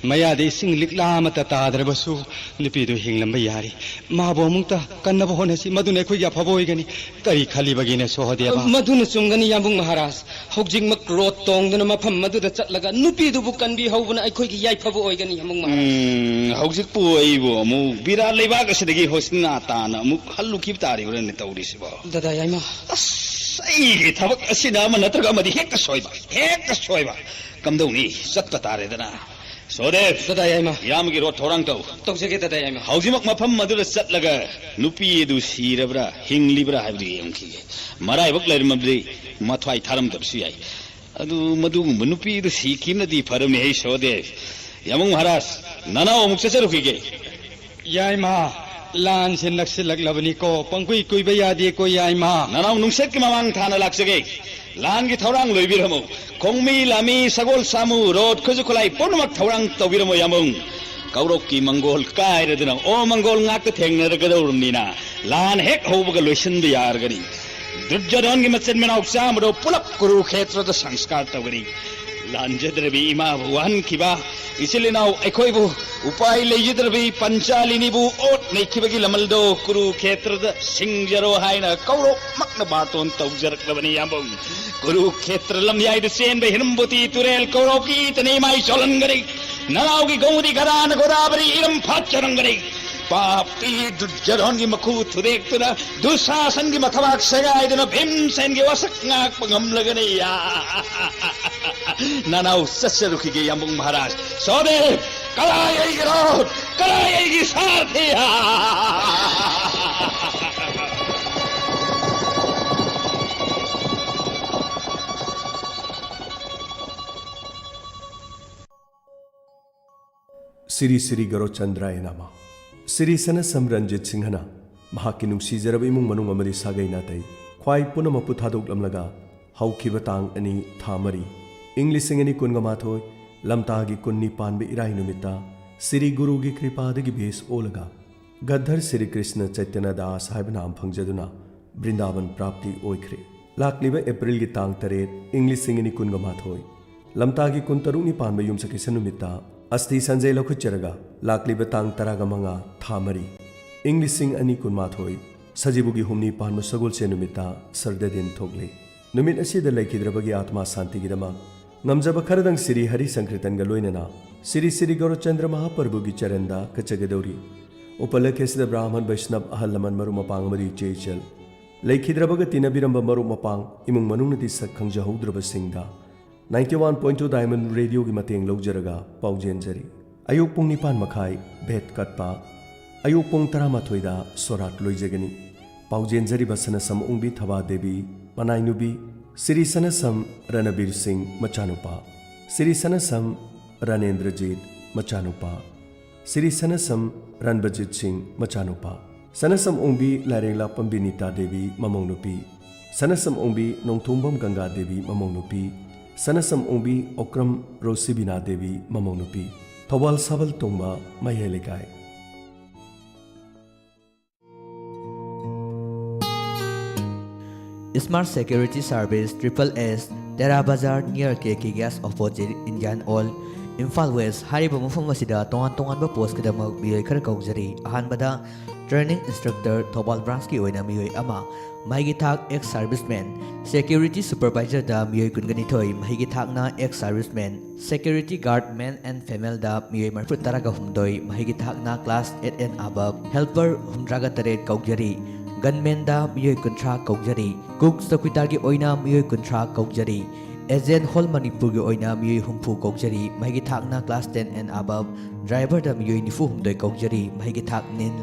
ꯃꯌꯥꯗ ꯏꯁꯤꯡ ꯂꯤꯛꯂꯥ ꯑꯃꯠꯇ ꯇꯥꯗ꯭ꯔꯕꯁꯨ ꯅꯨꯄꯤꯗꯨ ꯍꯤꯡꯂꯝꯕ ꯌꯥꯔꯤ꯫ ꯃꯥꯕꯨ ꯑꯃꯨꯛꯇ ꯀꯟꯅꯕ ꯍꯣꯠꯅꯁꯤ, ꯃꯗꯨꯅ ꯑꯩꯈꯣꯏꯒꯤ ꯑꯐꯕ ꯑꯣꯏꯒꯅꯤ꯫ ꯀꯔꯤ ꯈꯜꯂꯤꯕꯒꯤꯅꯦ ꯁꯣꯍꯗꯦꯕ? ꯃꯗꯨꯅ ꯆꯨꯝꯒꯅꯤ, ꯌꯥꯝꯕꯨꯡ ꯃꯍꯥꯔꯥꯖ꯫ ꯍꯧꯖꯤꯛꯃꯛ ꯔꯣꯠ ꯇꯣꯡꯗꯨꯅ ꯃꯐꯝ ꯑꯗꯨꯗ ꯆꯠꯂꯒ ꯅꯨꯄꯤꯗꯨꯕꯨ ꯀꯟꯕꯤꯍꯧꯕꯅ ꯑꯩꯈꯣꯏꯒꯤ ꯌꯥꯏꯐꯕ ꯑꯣꯏꯒꯅꯤ, ꯌꯥꯝꯕꯨꯡ ꯃꯍꯥꯔꯥꯖ꯫ ꯎꯝ, ꯍꯧꯖꯤꯛꯄꯨ ꯑꯩꯕꯨ ꯑꯃꯨꯛ ꯕꯤꯔꯥꯠ ꯂꯩꯕꯥꯛ ꯑꯁꯤꯗꯒꯤ ꯍꯣꯁꯅꯥ ꯇꯥꯅ ꯑꯃꯨꯛ ꯍꯜꯂꯨꯈꯤꯕ ꯇꯥꯔꯤꯕ꯭ꯔꯅꯦ ꯇꯧꯔꯤꯁꯤꯕꯣ? ꯗꯗꯥ ꯌꯥꯏꯃ꯫ ꯑꯁ, ꯑꯩꯒꯤ ꯊꯕꯛ ꯑꯁꯤꯅ ꯑꯃ ꯅꯠꯇ꯭ꯔꯒ ꯑꯃꯗꯤ ꯍꯦꯛꯇ ꯁꯣꯏꯕ, ꯍꯦꯛꯇ ꯁꯣꯏꯕ꯫ ꯀꯝꯗꯧꯅꯤ? ꯆꯠꯄ ꯇꯥꯔꯦꯗꯅ꯫ ꯁꯣꯗꯦꯕ! ꯇꯥꯗꯥ ꯌꯥꯏꯃ꯫ ꯏꯌꯥꯝꯕꯒꯤ ꯔꯣꯗ ꯊꯧꯔꯥꯡ ꯇꯧ꯫ ꯇꯧꯖꯒꯦ, ꯇꯥꯗꯥ ꯌꯥꯏꯃ꯫ ꯍꯧꯖꯤꯛꯃꯛ ꯃꯐꯝ ꯑꯗꯨꯗ ꯆꯠꯂꯒ ꯅꯨꯄꯤ ꯑꯗꯨ ꯁꯤꯔꯕ꯭ꯔꯥ, ꯍꯤꯡꯂꯤꯕ꯭ꯔꯥ ꯍꯥꯏꯕꯗꯨ ꯌꯦꯡꯈꯤꯒꯦ꯫ ꯃꯔꯥꯏꯕꯛ ꯂꯩꯔꯝꯂꯕꯗꯤ ꯃꯊ꯭ꯋꯥꯏ ꯊꯥꯔꯝꯗꯕꯁꯨ ꯌꯥꯏ꯫ ꯑꯗꯨ ꯃꯗꯨꯒꯨꯝꯕ ꯅꯨꯄꯤ ꯑꯗꯨ ꯁꯤꯈꯤꯕꯅꯗꯤ ꯐꯔꯝꯅꯤ, ꯍꯩ ꯁꯣꯗꯦꯕ꯫ ꯌꯥꯝꯕꯨꯡ ꯃꯍꯥꯔꯥꯖ, ꯅꯅꯥꯎ ꯑꯃꯨꯛ ꯆꯠꯆꯔꯨꯈꯤꯒꯦ꯫ ꯌꯥꯏꯃ, ꯂꯥꯟꯁꯦ ꯅꯛꯁꯤꯜꯂꯛꯂꯕꯅꯤꯀꯣ, ꯄꯪꯀꯨꯏ ꯀꯨꯏꯕ ꯌꯥꯗꯦꯀꯣ, ꯌꯥꯏꯃ꯫ ꯅꯅꯥꯎ ꯅꯨꯡꯁꯤꯠꯀꯤ ꯃꯃꯥꯡ ꯊꯥꯅ ꯂꯥꯛꯆꯒꯦ꯫ ꯂꯥꯟꯒꯤ ꯊꯧꯔꯥꯡ ꯂꯣꯏꯕꯤꯔꯝꯃꯨ꯫ ꯈꯣꯡꯃꯤ, ꯂꯥꯃꯤ, ꯁꯒꯣꯜ, ꯁꯥꯃꯨ, ꯔꯣꯗ, ꯈꯨꯠꯁꯨ ꯈꯨꯠꯂꯥꯏ ꯄꯨꯝꯅꯃꯛ ꯊꯧꯔꯥꯡ ꯇꯧꯕꯤꯔꯝꯃꯨ, ꯌꯥꯝꯕꯨꯡ꯫ ꯀꯧꯔꯣꯛꯀꯤ ꯃꯪꯒꯣꯜ ꯀꯥꯏꯔꯗꯨꯅ ꯑꯣ ꯃꯪꯒꯣꯜ ꯉꯥꯛꯇ ꯊꯦꯡꯅꯔꯒꯗꯧꯔꯕꯅꯤꯅ, ꯂꯥꯟ ꯍꯦꯛ ꯍꯧꯕꯒ ꯂꯣꯏꯁꯤꯟꯕ ꯌꯥꯔꯒꯅꯤ꯫ ꯗꯨꯔꯖꯣꯙꯟꯒꯤ ꯃꯆꯤꯟ ꯃꯅꯥꯎ ꯆꯥꯝꯃꯗꯣ ꯄꯨꯂꯞ ꯀꯨꯔꯨꯈꯦꯇ꯭ꯔꯗ ꯁꯪꯁꯀꯥꯔ ꯇꯧꯒꯅꯤ꯫ ꯂꯥꯟꯖꯗ꯭ꯔꯕꯤ ꯏꯃꯥꯕꯨ ꯋꯥꯍꯟꯈꯤꯕ, ꯏꯆꯤꯜ ꯏꯅꯥꯎ ꯑꯩꯈꯣꯏꯕꯨ ꯎꯄꯥꯏ ꯂꯩꯖꯗ꯭ꯔꯕꯤ ꯄꯟꯆꯥꯂꯤꯅꯤꯕꯨ ꯑꯣꯠ ꯅꯩꯈꯤꯕꯒꯤ ꯂꯃꯜꯗꯣ ꯀꯨꯔꯨꯈꯦꯇ꯭ꯔꯗ ꯁꯤꯡꯖꯔꯣ ꯍꯥꯏꯅ ꯀꯧꯔꯣꯛꯃꯛꯅ ꯕꯥꯔꯇꯣꯟ ꯇꯧꯖꯔꯛꯂꯕꯅꯤ, ꯌꯥꯝꯕꯨꯡ꯫ ꯀꯨꯔꯨꯈꯦꯇ꯭ꯔ ꯂꯝꯌꯥꯏꯗ ꯆꯦꯟꯕ ꯍꯤꯔꯝꯕꯨꯇꯤ ꯇꯨꯔꯦꯜ ꯀꯧꯔꯣꯛꯀꯤ ꯏꯇꯅ ꯏꯃꯥꯏ ꯆꯣꯜꯍꯟꯒꯅꯤ꯫ ꯅꯅꯥꯎꯒꯤ ꯒꯧꯗꯤ ꯒꯗꯥꯅ ꯒꯣꯗꯥꯕꯔꯤ ꯏꯔꯝ ꯐꯥꯠꯆꯔꯝꯒꯅꯤ꯫ ꯄꯥꯄꯤ ꯗꯨꯔꯖꯣꯙꯟꯒꯤ ꯃꯈꯨ ꯊꯨꯗꯦꯛꯇꯨꯅ, ꯗꯨꯁꯥꯁꯟꯒꯤ ꯃꯊꯕꯥꯛ ꯁꯦꯒꯥꯏꯗꯨꯅ, ꯚꯤꯝꯁꯦꯟꯒꯤ ꯋꯥꯁꯛ ꯉꯥꯛꯄ ꯉꯝꯂꯒꯅꯤ꯫ ꯅꯅꯥꯎ ꯆꯠꯆꯔꯨꯈꯤꯒꯦ, ꯌꯥꯝꯕꯨꯡ ꯃꯍꯥꯔꯥꯖ꯫ ꯁꯣꯗꯦ, ꯀꯗꯥꯏ ꯑꯩꯒꯤ ꯔꯣꯗ? ꯀꯗꯥꯏ ꯑꯩꯒꯤ ꯁꯥꯔꯊꯤ? ꯁꯤꯔꯤ ꯁꯤꯔꯤ ꯒꯧꯔꯆꯟꯗ꯭ꯔꯥꯌ ꯅꯃ꯫ ꯁꯤꯔꯤ ꯁꯅꯥꯁꯝ ꯔꯟꯖꯤꯠ ꯁꯤꯡꯍꯅ ꯃꯍꯥꯛꯀꯤ ꯅꯨꯡꯁꯤꯖꯔꯕ ꯏꯃꯨꯡ ꯃꯅꯨꯡ ꯑꯃꯗꯤ ꯁꯥꯒꯩ ꯅꯥꯇꯩ ꯈ꯭ꯋꯥꯏ ꯄꯨꯝꯅꯃꯛꯄꯨ ꯊꯥꯗꯣꯛꯂꯝꯂꯒ ꯍꯧꯈꯤꯕ ꯇꯥꯡ ꯑꯅꯤ ꯊꯥ ꯃꯔꯤ, ꯏꯪ ꯂꯤꯁꯤꯡ ꯑꯅꯤ ꯀꯨꯟꯒ ꯃꯥꯊꯣꯏ, ꯂꯝꯇꯥꯒꯤ ꯀꯨꯟꯅꯤ ꯄꯥꯟꯕ ꯏꯔꯥꯏ ꯅꯨꯃꯤꯠꯇ ꯁꯤꯔꯤ ꯒꯨꯔꯨꯒꯤ ꯀ꯭ꯔꯤꯄꯥꯗꯒꯤ ꯚꯦꯁ ꯑꯣꯜꯂꯒ ꯒꯗꯔ ꯁꯤꯔꯤ ꯀ꯭ꯔꯤꯁꯅ ꯆꯩꯇꯟꯌ ꯗꯥꯁ ꯍꯥꯏꯕ ꯅꯥꯝ ꯐꯪꯖꯗꯨꯅ ꯕ꯭ꯔꯤꯟꯗꯥꯕꯟ ꯄ꯭ꯔꯥꯞꯇꯤ ꯑꯣꯏꯈ꯭ꯔꯦ꯫ ꯂꯥꯛꯂꯤꯕ ꯑꯦꯄ꯭ꯔꯤꯜꯒꯤ ꯇꯥꯡ ꯇꯔꯦꯠ, ꯏꯪ ꯂꯤꯁꯤꯡ ꯑꯅꯤ ꯀꯨꯟꯒ ꯃꯥꯊꯣꯏ, ꯂꯝꯇꯥꯒꯤ ꯀꯨꯟꯇꯔꯨꯛꯅꯤ ꯄꯥꯟꯕ ꯌꯨꯝꯁꯀꯩꯁ ꯅꯨꯃꯤꯠꯇ ꯑꯁꯇꯤ ꯁꯟꯖꯩ ꯂꯧꯈꯠꯆꯔꯒ ꯂꯥꯛꯂꯤꯕ ꯇꯥꯡ ꯇꯔꯥꯒ ꯃꯉꯥ ꯊꯥ ꯃꯔꯤ, ꯏꯪ ꯂꯤꯁꯤꯡ ꯑꯅꯤ ꯀꯨꯟꯃꯥꯊꯣꯏ, ꯁꯖꯤꯕꯨꯒꯤ ꯍꯨꯝꯅꯤ ꯄꯥꯟꯕ ꯁꯒꯣꯜꯁꯦꯟ ꯅꯨꯃꯤꯠꯇ ꯁꯔꯗꯗꯤꯟ ꯊꯣꯛꯂꯤ꯫ ꯅꯨꯃꯤꯠ ꯑꯁꯤꯗ ꯂꯩꯈꯤꯗ꯭ꯔꯕꯒꯤ ꯑꯥꯇꯃꯥ ꯁꯥꯟꯇꯤꯒꯤꯗꯃꯛ ꯉꯝꯖꯕ ꯈꯔꯗꯪ ꯁꯤꯔꯤ ꯍꯔꯤ ꯁꯪꯀ꯭ꯔꯤꯇꯟꯒ ꯂꯣꯏꯅꯅ ꯁꯤꯔꯤ ꯁꯤꯔꯤ ꯒꯧꯔꯆꯟꯗ꯭ꯔ ꯃꯍꯥꯄ꯭ꯔꯚꯨꯒꯤ ꯆꯔꯟꯗ ꯀꯠꯆꯒꯗꯧꯔꯤ꯫ ꯎꯄꯂꯛꯈ꯭ꯌꯁꯤꯗ ꯕ꯭ꯔꯥꯍꯃꯟ ꯕꯩꯁꯅꯕ ꯑꯍꯜ ꯂꯃꯟ ꯃꯔꯨꯞ ꯃꯄꯥꯡ ꯑꯃꯗꯤ ꯏꯆꯦ ꯏꯆꯜ, ꯂꯩꯈꯤꯗ꯭ꯔꯕꯒ ꯇꯤꯟꯅꯕꯤꯔꯝꯕ ꯃꯔꯨꯞ ꯃꯄꯥꯡ ꯏꯃꯨꯡ ꯃꯅꯨꯡꯅꯗꯤ ꯁꯛ ꯈꯪꯖꯍꯧꯗ꯭ꯔꯕꯁꯤꯡꯗ Ninety one point two Diamond Radioꯒꯤ ꯃꯇꯦꯡ ꯂꯧꯖꯔꯒ ꯄꯥꯎꯖꯦꯟꯖꯔꯤ꯫ ꯑꯌꯨꯛ ꯄꯨꯡ ꯅꯤꯄꯥꯟ ꯃꯈꯥꯏ ꯚꯦꯠ ꯀꯠꯄ, ꯑꯌꯨꯛ ꯄꯨꯡ ꯇꯔꯥꯃꯥꯊꯣꯏꯗ ꯁꯣꯔꯥꯠ ꯂꯣꯏꯖꯒꯅꯤ꯫ ꯄꯥꯎꯖꯦꯟꯖꯔꯤꯕ ꯁꯅꯁꯝ ꯑꯣꯡꯕꯤ ꯊꯕꯥ ꯗꯦꯕꯤ ꯃꯅꯥꯏꯅꯨꯕꯤ, ꯁ꯭ꯔꯤ ꯁꯅꯁꯝ ꯔꯅꯕꯤꯔ ꯁꯤꯡ ꯃꯆꯥꯅꯨꯄꯥ, ꯁ꯭ꯔꯤ ꯁꯅꯁꯝ ꯔꯅꯦꯟꯗ꯭ꯔꯖꯤꯠ ꯃꯆꯥꯅꯨꯄꯥ, ꯁ꯭ꯔꯤ ꯁꯅꯁꯝ ꯔꯟꯕꯖꯤꯠ ꯁꯤꯡ ꯃꯆꯥꯅꯨꯄꯥ, ꯁꯅꯁꯝ ꯑꯣꯡꯕꯤ ꯂꯥꯏꯔꯦꯡꯂꯥꯛꯄꯝ ꯕꯤꯅꯤꯇꯥ ꯗꯦꯕꯤ ꯃꯃꯧ ꯅꯨꯄꯤ, ꯁꯅꯁꯝ ꯑꯣꯡꯕꯤ ꯅꯣꯡꯊꯣꯡꯕꯝ ꯒꯪꯒꯥ ꯗꯦꯕꯤ ꯃꯃꯧ ꯅꯨꯄꯤ, ꯁꯅꯁꯝ ꯑꯣꯡꯕꯤ ꯑꯣꯀ꯭ꯔꯝ ꯔꯣꯁꯤꯕꯤꯅꯥ ꯗꯦꯕꯤ ꯃꯃꯧ ꯅꯨꯄꯤ, ꯊꯧꯕꯥꯜ ꯁꯥꯕꯜ ꯇꯣꯡꯕ ꯃꯌꯥꯏ ꯂꯩꯀꯥꯏ꯫ Smart Security Service, Triple S, Tera Bazar, near K K Gas, opposite Indian Oil, Imphal West ꯍꯥꯏꯔꯤꯕ ꯃꯐꯝ ꯑꯁꯤꯗ ꯇꯣꯉꯥꯟ ꯇꯣꯉꯥꯟꯕ ꯄꯣꯁꯀꯤꯗꯃꯛ ꯃꯤꯑꯣꯏ ꯈꯔ ꯀꯧꯖꯔꯤ꯫ ꯑꯍꯥꯟꯕꯗ Training Instructor, ꯊꯧꯕꯥꯜ ꯕ꯭ꯔꯥꯟꯁꯀꯤ ꯑꯣꯏꯅ ꯃꯤꯑꯣꯏ ꯑꯃ꯫ ꯃꯍꯩꯒꯤ ꯊꯥꯛ ex serviceman꯫ Security Supervisorꯗ ꯃꯤꯑꯣꯏ ꯀꯨꯟꯒ ꯅꯤꯊꯣꯏ꯫ ꯃꯍꯩꯒꯤ ꯊꯥꯛꯅ ex serviceman꯫ Security Guard, male and femaleꯗ ꯃꯤꯑꯣꯏ ꯃꯔꯤꯐꯨ ꯇꯔꯥꯒ ꯍꯨꯝꯗꯣꯏ꯫ ꯃꯍꯩꯒꯤ ꯊꯥꯛꯅ class eight and above꯫ Helper ꯍꯨꯝꯗ꯭ꯔꯥꯒ ꯇꯔꯦꯠ ꯀꯧꯖꯔꯤ꯫ Gunmanꯗ ꯃꯤꯑꯣꯏ ꯀꯨꯟꯊ꯭ꯔꯥ ꯀꯧꯖꯔꯤ꯫ Cook ꯆꯧꯀꯤꯗꯥꯔꯒꯤ ꯑꯣꯏꯅ ꯃꯤꯑꯣꯏ ꯀꯨꯟꯊ꯭ꯔꯥ ꯀꯧꯖꯔꯤ꯫ Agent Hall ꯃꯅꯤꯄꯨꯔꯒꯤ ꯑꯣꯏꯅ ꯃꯤꯑꯣꯏ ꯍꯨꯝꯐꯨ ꯀꯧꯖꯔꯤ꯫ ꯃꯍꯩꯒꯤ ꯊꯥꯛꯅ class ten and above꯫ Driverꯗ ꯃꯤꯑꯣꯏ ꯅꯤꯐꯨ ꯍꯨꯝꯗꯣꯏ ꯀꯧꯖꯔꯤ꯫ ꯃꯍꯩꯒꯤ ꯊꯥꯛ nil꯫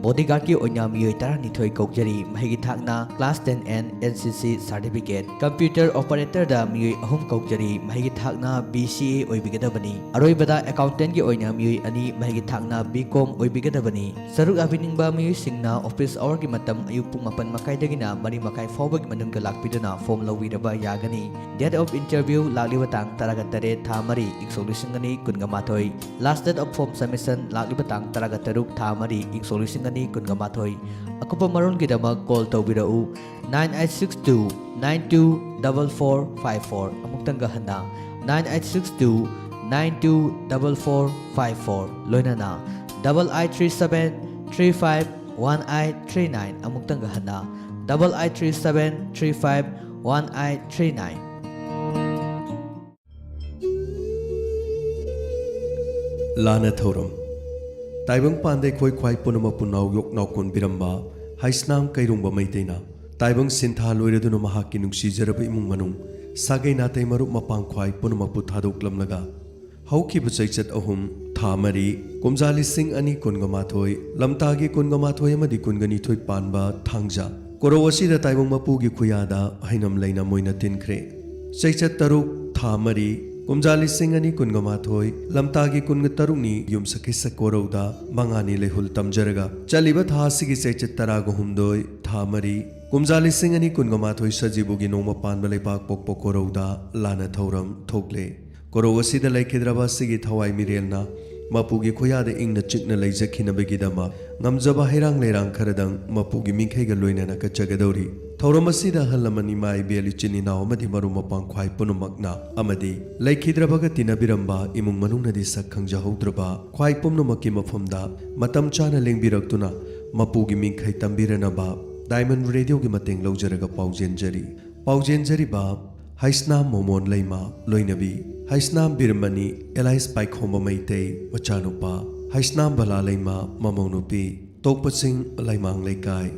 Bodyguardꯀꯤ ꯑꯣꯏꯅ ꯃꯤꯑꯣꯏ ꯇꯔꯥꯅꯤꯊꯣꯏ ꯀꯧꯖꯔꯤ꯫ ꯃꯍꯩꯒꯤ ꯊꯥꯛꯅ class ten and N C C certificate꯫ Computer Operatorꯗ ꯃꯤꯑꯣꯏ ꯑꯍꯨꯝ ꯀꯧꯖꯔꯤ꯫ ꯃꯍꯩꯒꯤ ꯊꯥꯛꯅ B C A ꯑꯣꯏꯕꯤꯒꯗꯕꯅꯤ꯫ ꯑꯔꯣꯏꯕꯗ Accountantꯀꯤ ꯑꯣꯏꯅ ꯃꯤꯑꯣꯏ ꯑꯅꯤ꯫ ꯃꯍꯩꯒꯤ ꯊꯥꯛꯅ B Com ꯑꯣꯏꯕꯤꯒꯗꯕꯅꯤ꯫ ꯁꯔꯨꯛ ꯌꯥꯕꯤꯅꯤꯡꯕ ꯃꯤꯑꯣꯏꯁꯤꯡꯅ office hourꯒꯤ ꯃꯇꯝ ꯑꯌꯨꯛ ꯄꯨꯡ ꯃꯥꯄꯟ ꯃꯈꯥꯏꯗꯒꯤꯅ ꯃꯔꯤ ꯃꯈꯥꯏ ꯐꯥꯎꯕꯒꯤ ꯃꯅꯨꯡꯗ ꯂꯥꯛꯄꯤꯗꯨꯅ form ꯂꯧꯕꯤꯔꯕ ꯌꯥꯒꯅꯤ꯫ Date of interview ꯂꯥꯛꯂꯤꯕ ꯇꯥꯡ ꯇꯔꯥꯒ ꯇꯔꯦꯠ, ꯊꯥ ꯃꯔꯤ, ꯏꯪ ꯁꯣꯛ ꯂꯤꯁꯤꯡ ꯑꯅꯤ ꯀꯨꯟꯒ ꯃꯥꯊꯣꯏ꯫ Last date of form submission ꯂꯥꯛꯂꯤꯕ ꯇꯥꯡ ꯇꯔꯥꯒ ꯇꯔꯨꯛ, ꯊꯥ ꯃꯔꯤ, ꯏꯪ ꯁꯣꯛ ꯂꯤꯁꯤꯡ ꯑꯅꯤ ꯀꯨꯟꯒ ꯃꯥꯊꯣꯏ꯫ ꯑꯀꯨꯞꯄ ꯃꯔꯣꯜꯒꯤꯗꯃꯛ call ꯇꯧꯕꯤꯔꯛꯎ, nine eight six two nine two double four five four꯫ ꯑꯃꯨꯛꯇꯪꯒ ꯍꯟꯅ, nine eight six two nine two double four five four꯫ ꯂꯣꯏꯅꯅ double eight three seven three five one eight three nine꯫ ꯑꯃꯨꯛꯇꯪꯒ ꯍꯟꯅ, double eight three seven three five one eight three nine꯫ ꯂꯥꯟꯅ ꯊꯧꯔꯝ꯫ ꯇꯥꯏꯕꯪ ꯄꯥꯟꯗ ꯑꯩꯈꯣꯏ ꯈ꯭ꯋꯥꯏ ꯄꯨꯝꯅꯃꯛꯄꯨ ꯅꯥꯎ ꯌꯣꯛ ꯅꯥꯎ ꯀꯣꯟꯕꯤꯔꯝꯕ ꯍꯩꯁꯅꯥꯝ ꯀꯩꯔꯣꯡꯕ ꯃꯩꯇꯩꯅ ꯇꯥꯏꯕꯪ ꯁꯤꯟꯊꯥ ꯂꯣꯏꯔꯗꯨꯅ ꯃꯍꯥꯛꯀꯤ ꯅꯨꯡꯁꯤꯖꯔꯕ ꯏꯃꯨꯡ ꯃꯅꯨꯡ, ꯁꯥꯒꯩ ꯅꯥꯇꯩ ꯃꯔꯨꯞ ꯃꯄꯥꯡ ꯈ꯭ꯋꯥꯏ ꯄꯨꯝꯅꯃꯛꯄꯨ ꯊꯥꯗꯣꯛꯂꯝꯂꯒ ꯍꯧꯈꯤꯕ ꯆꯩꯆꯠ ꯑꯍꯨꯝ, ꯊꯥ ꯃꯔꯤ, ꯀꯨꯝꯖꯥ ꯂꯤꯁꯤꯡ ꯑꯅꯤ ꯀꯨꯟꯒ ꯃꯥꯊꯣꯏ, ꯂꯝꯇꯥꯒꯤ ꯀꯨꯟꯒ ꯃꯥꯊꯣꯏ ꯑꯃꯗꯤ ꯀꯨꯟꯒ ꯅꯤꯊꯣꯏ ꯄꯥꯟꯕ ꯊꯥꯡꯖ ꯀꯣꯔꯧ ꯑꯁꯤꯗ ꯇꯥꯏꯕꯪ ꯃꯄꯨꯒꯤ ꯈꯨꯌꯥꯗ ꯍꯩꯅꯝ ꯂꯩꯅꯝ ꯑꯣꯏꯅ ꯇꯤꯟꯈ꯭ꯔꯦ꯫ ꯆꯩꯆꯠ ꯇꯔꯨꯛ, ꯊꯥ ꯃꯔꯤ, ꯀꯨꯝꯖꯥ ꯂꯤꯁꯤꯡ ꯑꯅꯤ ꯀꯨꯟꯒ ꯃꯥꯊꯣꯏ, ꯂꯝꯇꯥꯒꯤ ꯀꯨꯟꯒ ꯇꯔꯨꯛꯅꯤ ꯌꯨꯝꯁꯀꯩꯁ ꯀꯣꯔꯧꯗ ꯃꯉꯥꯅꯤ ꯂꯩꯍꯨꯜ ꯇꯝꯖꯔꯒ ꯆꯠꯂꯤꯕ ꯊꯥ ꯑꯁꯤꯒꯤ ꯆꯩꯆꯠ ꯇꯔꯥꯒ ꯍꯨꯝꯗꯣꯏ, ꯊꯥ ꯃꯔꯤ, ꯀꯨꯝꯖꯥ ꯂꯤꯁꯤꯡ ꯑꯅꯤ ꯀꯨꯟꯒ ꯃꯥꯊꯣꯏ ꯁꯖꯤꯕꯨꯒꯤ ꯅꯣꯡꯃ ꯄꯥꯟꯕ ꯂꯩꯕꯥꯛ ꯄꯣꯛꯄ ꯀꯣꯔꯧꯗ ꯂꯥꯟꯅ ꯊꯧꯔꯝ ꯊꯣꯛꯂꯦ꯫ ꯀꯣꯔꯧ ꯑꯁꯤꯗ ꯂꯩꯈꯤꯗ꯭ꯔꯕ ꯑꯁꯤꯒꯤ ꯊꯋꯥꯏ ꯃꯤꯔꯦꯜꯅ ꯃꯄꯨꯒꯤ ꯈꯨꯌꯥꯗ ꯏꯪꯅ ꯆꯤꯛꯅ ꯂꯩꯖꯈꯤꯅꯕꯒꯤꯗꯃꯛ ꯉꯝꯖꯕ ꯍꯩꯔꯥꯡ ꯂꯩꯔꯥꯡ ꯈꯔꯗꯪ ꯃꯄꯨꯒꯤ ꯃꯤꯡꯈꯩꯒ ꯂꯣꯏꯅꯅ ꯀꯠꯆꯒꯗꯧꯔꯤ꯫ ꯊꯧꯔꯝ ꯑꯁꯤꯗ ꯑꯍꯜ ꯂꯃꯟ, ꯏꯃꯥ ꯏꯕꯦꯜ, ꯏꯆꯤꯟ ꯏꯅꯥꯎ ꯑꯃꯗꯤ ꯃꯔꯨꯞ ꯃꯄꯥꯡ ꯈ꯭ꯋꯥꯏ ꯄꯨꯝꯅꯃꯛꯅ ꯑꯃꯗꯤ ꯂꯩꯈꯤꯗ꯭ꯔꯕꯒ ꯇꯤꯟꯅꯕꯤꯔꯝꯕ ꯏꯃꯨꯡ ꯃꯅꯨꯡꯅꯗꯤ ꯁꯛ ꯈꯪꯖꯍꯧꯗ꯭ꯔꯕ ꯈ꯭ꯋꯥꯏ ꯄꯨꯝꯅꯃꯛꯀꯤ ꯃꯐꯝꯗ ꯃꯇꯝ ꯆꯥꯅ ꯂꯦꯡꯕꯤꯔꯛꯇꯨꯅ ꯃꯄꯨꯒꯤ ꯃꯤꯡꯈꯩ ꯇꯝꯕꯤꯔꯅꯕ Diamond Radioꯒꯤ ꯃꯇꯦꯡ ꯂꯧꯖꯔꯒ ꯄꯥꯎꯖꯦꯟꯖꯔꯤ꯫ ꯄꯥꯎꯖꯦꯟꯖꯔꯤꯕ ꯍꯩꯁꯅꯥꯝ ꯃꯣꯃꯣꯟ ꯂꯩꯃ ꯂꯣꯏꯅꯕꯤ, ꯍꯩꯁꯅꯥꯝ ꯕꯤꯔꯃꯅꯤ ꯑꯦꯂꯥꯏꯁ ꯄꯥꯏꯈꯣꯝꯕ ꯃꯩꯇꯩ ꯃꯆꯥꯅꯨꯄꯥ, ꯍꯩꯁꯅꯥꯝ ꯕꯂꯥ ꯂꯩꯃ ꯃꯃꯧ ꯅꯨꯄꯤ, ꯇꯣꯛꯄꯁꯤꯡ ꯂꯩꯃꯥꯡ ꯂꯩꯀꯥꯏ꯫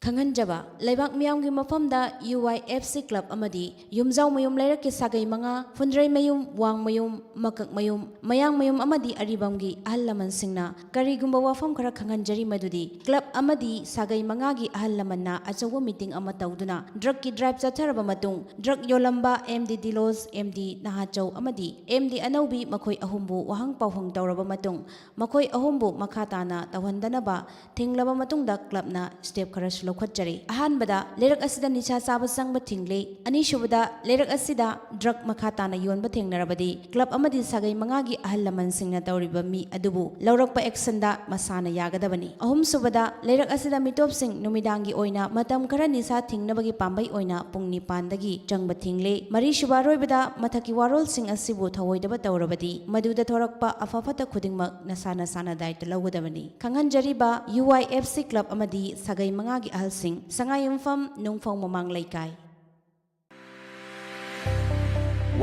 ꯈꯪꯍꯟꯖꯕ, ꯂꯩꯕꯥꯛ ꯃꯤꯌꯥꯝꯒꯤ ꯃꯐꯝꯗ ꯌꯨ ꯋꯥꯏ ꯑꯦꯐ ꯁꯤ ꯀ꯭ꯂꯕ ꯑꯃꯗꯤ ꯌꯨꯝꯖꯥꯎ ꯃꯌꯨꯝ ꯂꯩꯔꯛꯀꯤ ꯁꯥꯒꯩ ꯃꯉꯥ, ꯐꯨꯟꯗ꯭ꯔꯩꯃꯌꯨꯝ, ꯋꯥꯡꯃꯌꯨꯝ, ꯃꯀꯛꯃꯌꯨꯝ, ꯃꯌꯥꯡꯃꯌꯨꯝ ꯑꯃꯗꯤ ꯑꯔꯤꯕꯝꯒꯤ ꯑꯍꯜ ꯂꯃꯟꯁꯤꯡꯅ ꯀꯔꯤꯒꯨꯝꯕ ꯋꯥꯐꯝ ꯈꯔ ꯈꯪꯍꯟꯖꯔꯤ, ꯃꯗꯨꯗꯤ ꯀ꯭ꯂꯕ ꯑꯃꯗꯤ ꯁꯥꯒꯩ ꯃꯉꯥꯒꯤ ꯑꯍꯜ ꯂꯃꯟꯅ ꯑꯆꯧꯕ ꯃꯤꯇꯤꯡ ꯑꯃ ꯇꯧꯗꯨꯅ ꯗ꯭ꯔꯒꯀꯤ ꯗ꯭ꯔꯥꯏꯚ ꯆꯠꯊꯔꯕ ꯃꯇꯨꯡ, ꯗ꯭ꯔꯒ ꯌꯣꯜꯂꯝꯕ ꯑꯦꯝ ꯗꯤ ꯗꯤꯂꯣꯖ, ꯑꯦꯝ ꯗꯤ ꯅꯍꯥꯆꯧ ꯑꯃꯗꯤ ꯑꯦꯝ ꯗꯤ ꯑꯅꯧꯕꯤ ꯃꯈꯣꯏ ꯑꯍꯨꯝꯕꯨ ꯋꯥꯍꯪ ꯄꯥꯎꯍꯪ ꯇꯧꯔꯕ ꯃꯇꯨꯡ, ꯃꯈꯣꯏ ꯑꯍꯨꯝꯕꯨ ꯃꯈꯥ ꯇꯥꯅ ꯇꯧꯍꯟꯗꯅꯕ ꯊꯤꯡꯂꯕ ꯃꯇꯨꯡꯗ ꯀ꯭ꯂꯕꯅ ꯁ꯭ꯇꯦꯞ ꯈꯔꯁꯨ ꯂꯧꯈꯠꯆꯔꯤ꯫ ꯑꯍꯥꯟꯕꯗ ꯂꯩꯔꯛ ꯑꯁꯤꯗ ꯅꯤꯁꯥ ꯆꯥꯕ ꯆꯪꯕ ꯊꯤꯡꯂꯦ꯫ ꯑꯅꯤꯁꯨꯕꯗ ꯂꯩꯔꯛ ꯑꯁꯤꯗ ꯗ꯭ꯔꯒ ꯃꯈꯥ ꯇꯥꯅ ꯌꯣꯟꯕ ꯊꯦꯡꯅꯔꯕꯗꯤ ꯀ꯭ꯂꯕ ꯑꯃꯗꯤ ꯁꯥꯒꯩ ꯃꯉꯥꯒꯤ ꯑꯍꯜ ꯂꯃꯟꯁꯤꯡꯅ ꯇꯧꯔꯤꯕ ꯃꯤ ꯑꯗꯨꯕꯨ ꯂꯧꯔꯛꯄ ꯑꯦꯛꯁꯟꯗ ꯃꯁꯥꯅ ꯌꯥꯒꯗꯕꯅꯤ꯫ ꯑꯍꯨꯝꯁꯨꯕꯗ ꯂꯩꯔꯛ ꯑꯁꯤꯗ ꯃꯤꯇꯣꯞꯁꯤꯡ ꯅꯨꯃꯤꯗꯥꯡꯒꯤ ꯑꯣꯏꯅ ꯃꯇꯝ ꯈꯔ ꯅꯤꯁꯥ ꯊꯤꯡꯅꯕꯒꯤ ꯄꯥꯝꯕꯩ ꯑꯣꯏꯅ ꯄꯨꯡ ꯅꯤꯄꯥꯟꯗꯒꯤ ꯆꯪꯕ ꯊꯤꯡꯂꯦ꯫ ꯃꯔꯤꯁꯨꯕ ꯑꯔꯣꯏꯕꯗ ꯃꯊꯛꯀꯤ ꯋꯥꯔꯣꯜꯁꯤꯡ ꯑꯁꯤꯕꯨ ꯊꯧꯑꯣꯏꯗꯕ ꯇꯧꯔꯕꯗꯤ ꯃꯗꯨꯗ ꯊꯣꯔꯛꯄ ꯑꯐ ꯐꯠꯇ ꯈꯨꯗꯤꯡꯃꯛ ꯅꯁꯥ ꯅꯁꯥꯅ ꯗꯥꯏꯇ ꯂꯧꯒꯗꯕꯅꯤ꯫ ꯈꯪꯍꯟꯖꯔꯤꯕ ꯌꯨ ꯋꯥꯏ ꯑꯦꯐ ꯁꯤ ꯀ꯭ꯂꯕ ꯑꯃꯗꯤ ꯁꯥꯒꯩ ꯃꯉꯥꯒꯤ ꯑꯍꯜꯁꯤꯡ, ꯁꯉꯥꯏꯌꯨꯝꯐꯝ, ꯅꯨꯡꯐꯧ ꯃꯃꯥꯡ ꯂꯩꯀꯥꯏ꯫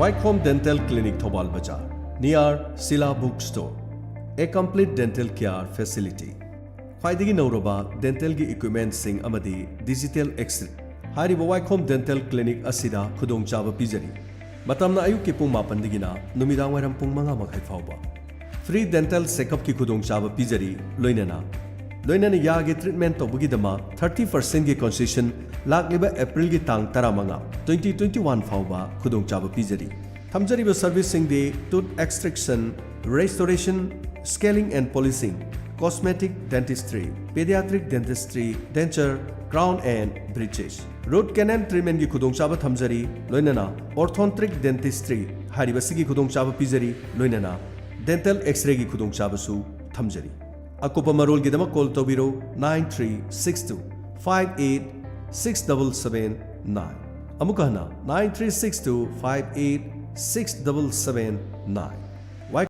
Wycom Dental Clinic, Thoubal Bazar, near Sila Book Store, a complete dental care facility. ꯈ꯭ꯋꯥꯏꯗꯒꯤ ꯅꯧꯔꯕ dentalꯒꯤ equipmentꯁꯤꯡ ꯑꯃꯗꯤ digital X-ray꯫ ꯍꯥꯏꯔꯤꯕ ꯋꯥꯏꯈꯣꯝ Dental Clinic ꯑꯁꯤꯗ ꯈꯨꯗꯣꯡꯆꯥꯕ ꯄꯤꯖꯔꯤ꯫ ꯃꯇꯝꯅ ꯑꯌꯨꯛꯀꯤ ꯄꯨꯡ ꯃꯥꯄꯟꯗꯒꯤꯅ ꯅꯨꯃꯤꯗꯥꯡ ꯋꯥꯏꯔꯝ ꯄꯨꯡ ꯃꯉꯥ ꯃꯈꯥꯏ ꯐꯥꯎꯕ꯫ Free dental checkupꯀꯤ ꯈꯨꯗꯣꯡꯆꯥꯕ ꯄꯤꯖꯔꯤ, ꯂꯣꯏꯅꯅ, ꯂꯣꯏꯅꯅ ꯌꯥꯒꯤ treatment ꯇꯧꯕꯒꯤꯗꯃꯛ thirty percentꯒꯤ concession ꯂꯥꯛꯂꯤꯕ Aprilꯒꯤ ꯇꯥꯡ ꯇꯔꯥꯃꯉꯥ, twenty twenty-one ꯐꯥꯎꯕ ꯈꯨꯗꯣꯡꯆꯥꯕ ꯄꯤꯖꯔꯤ꯫ ꯊꯝꯖꯔꯤꯕ serviceꯁꯤꯡꯗꯤ tooth extraction, restoration, scaling and polishing, cosmetic dentistry, pediatric dentistry, denture, crown and bridges, root canal treatmentꯀꯤ ꯈꯨꯗꯣꯡꯆꯥꯕ ꯊꯝꯖꯔꯤ, ꯂꯣꯏꯅꯅ orthodontic dentistry ꯍꯥꯏꯔꯤꯕꯁꯤꯒꯤ ꯈꯨꯗꯣꯡꯆꯥꯕ ꯄꯤꯖꯔꯤ, ꯂꯣꯏꯅꯅ dental X-rayꯒꯤ ꯈꯨꯗꯣꯡꯆꯥꯕꯁꯨ ꯊꯝꯖꯔꯤ꯫ ꯑꯀꯨꯞꯄ ꯃꯔꯣꯜꯒꯤꯗꯃꯛ call ꯇꯧꯕꯤꯔꯧ nine three six two five eight six double seven nine꯫ ꯑꯃꯨꯛꯀ ꯍꯟꯅ nine three six two five eight six double seven nine꯫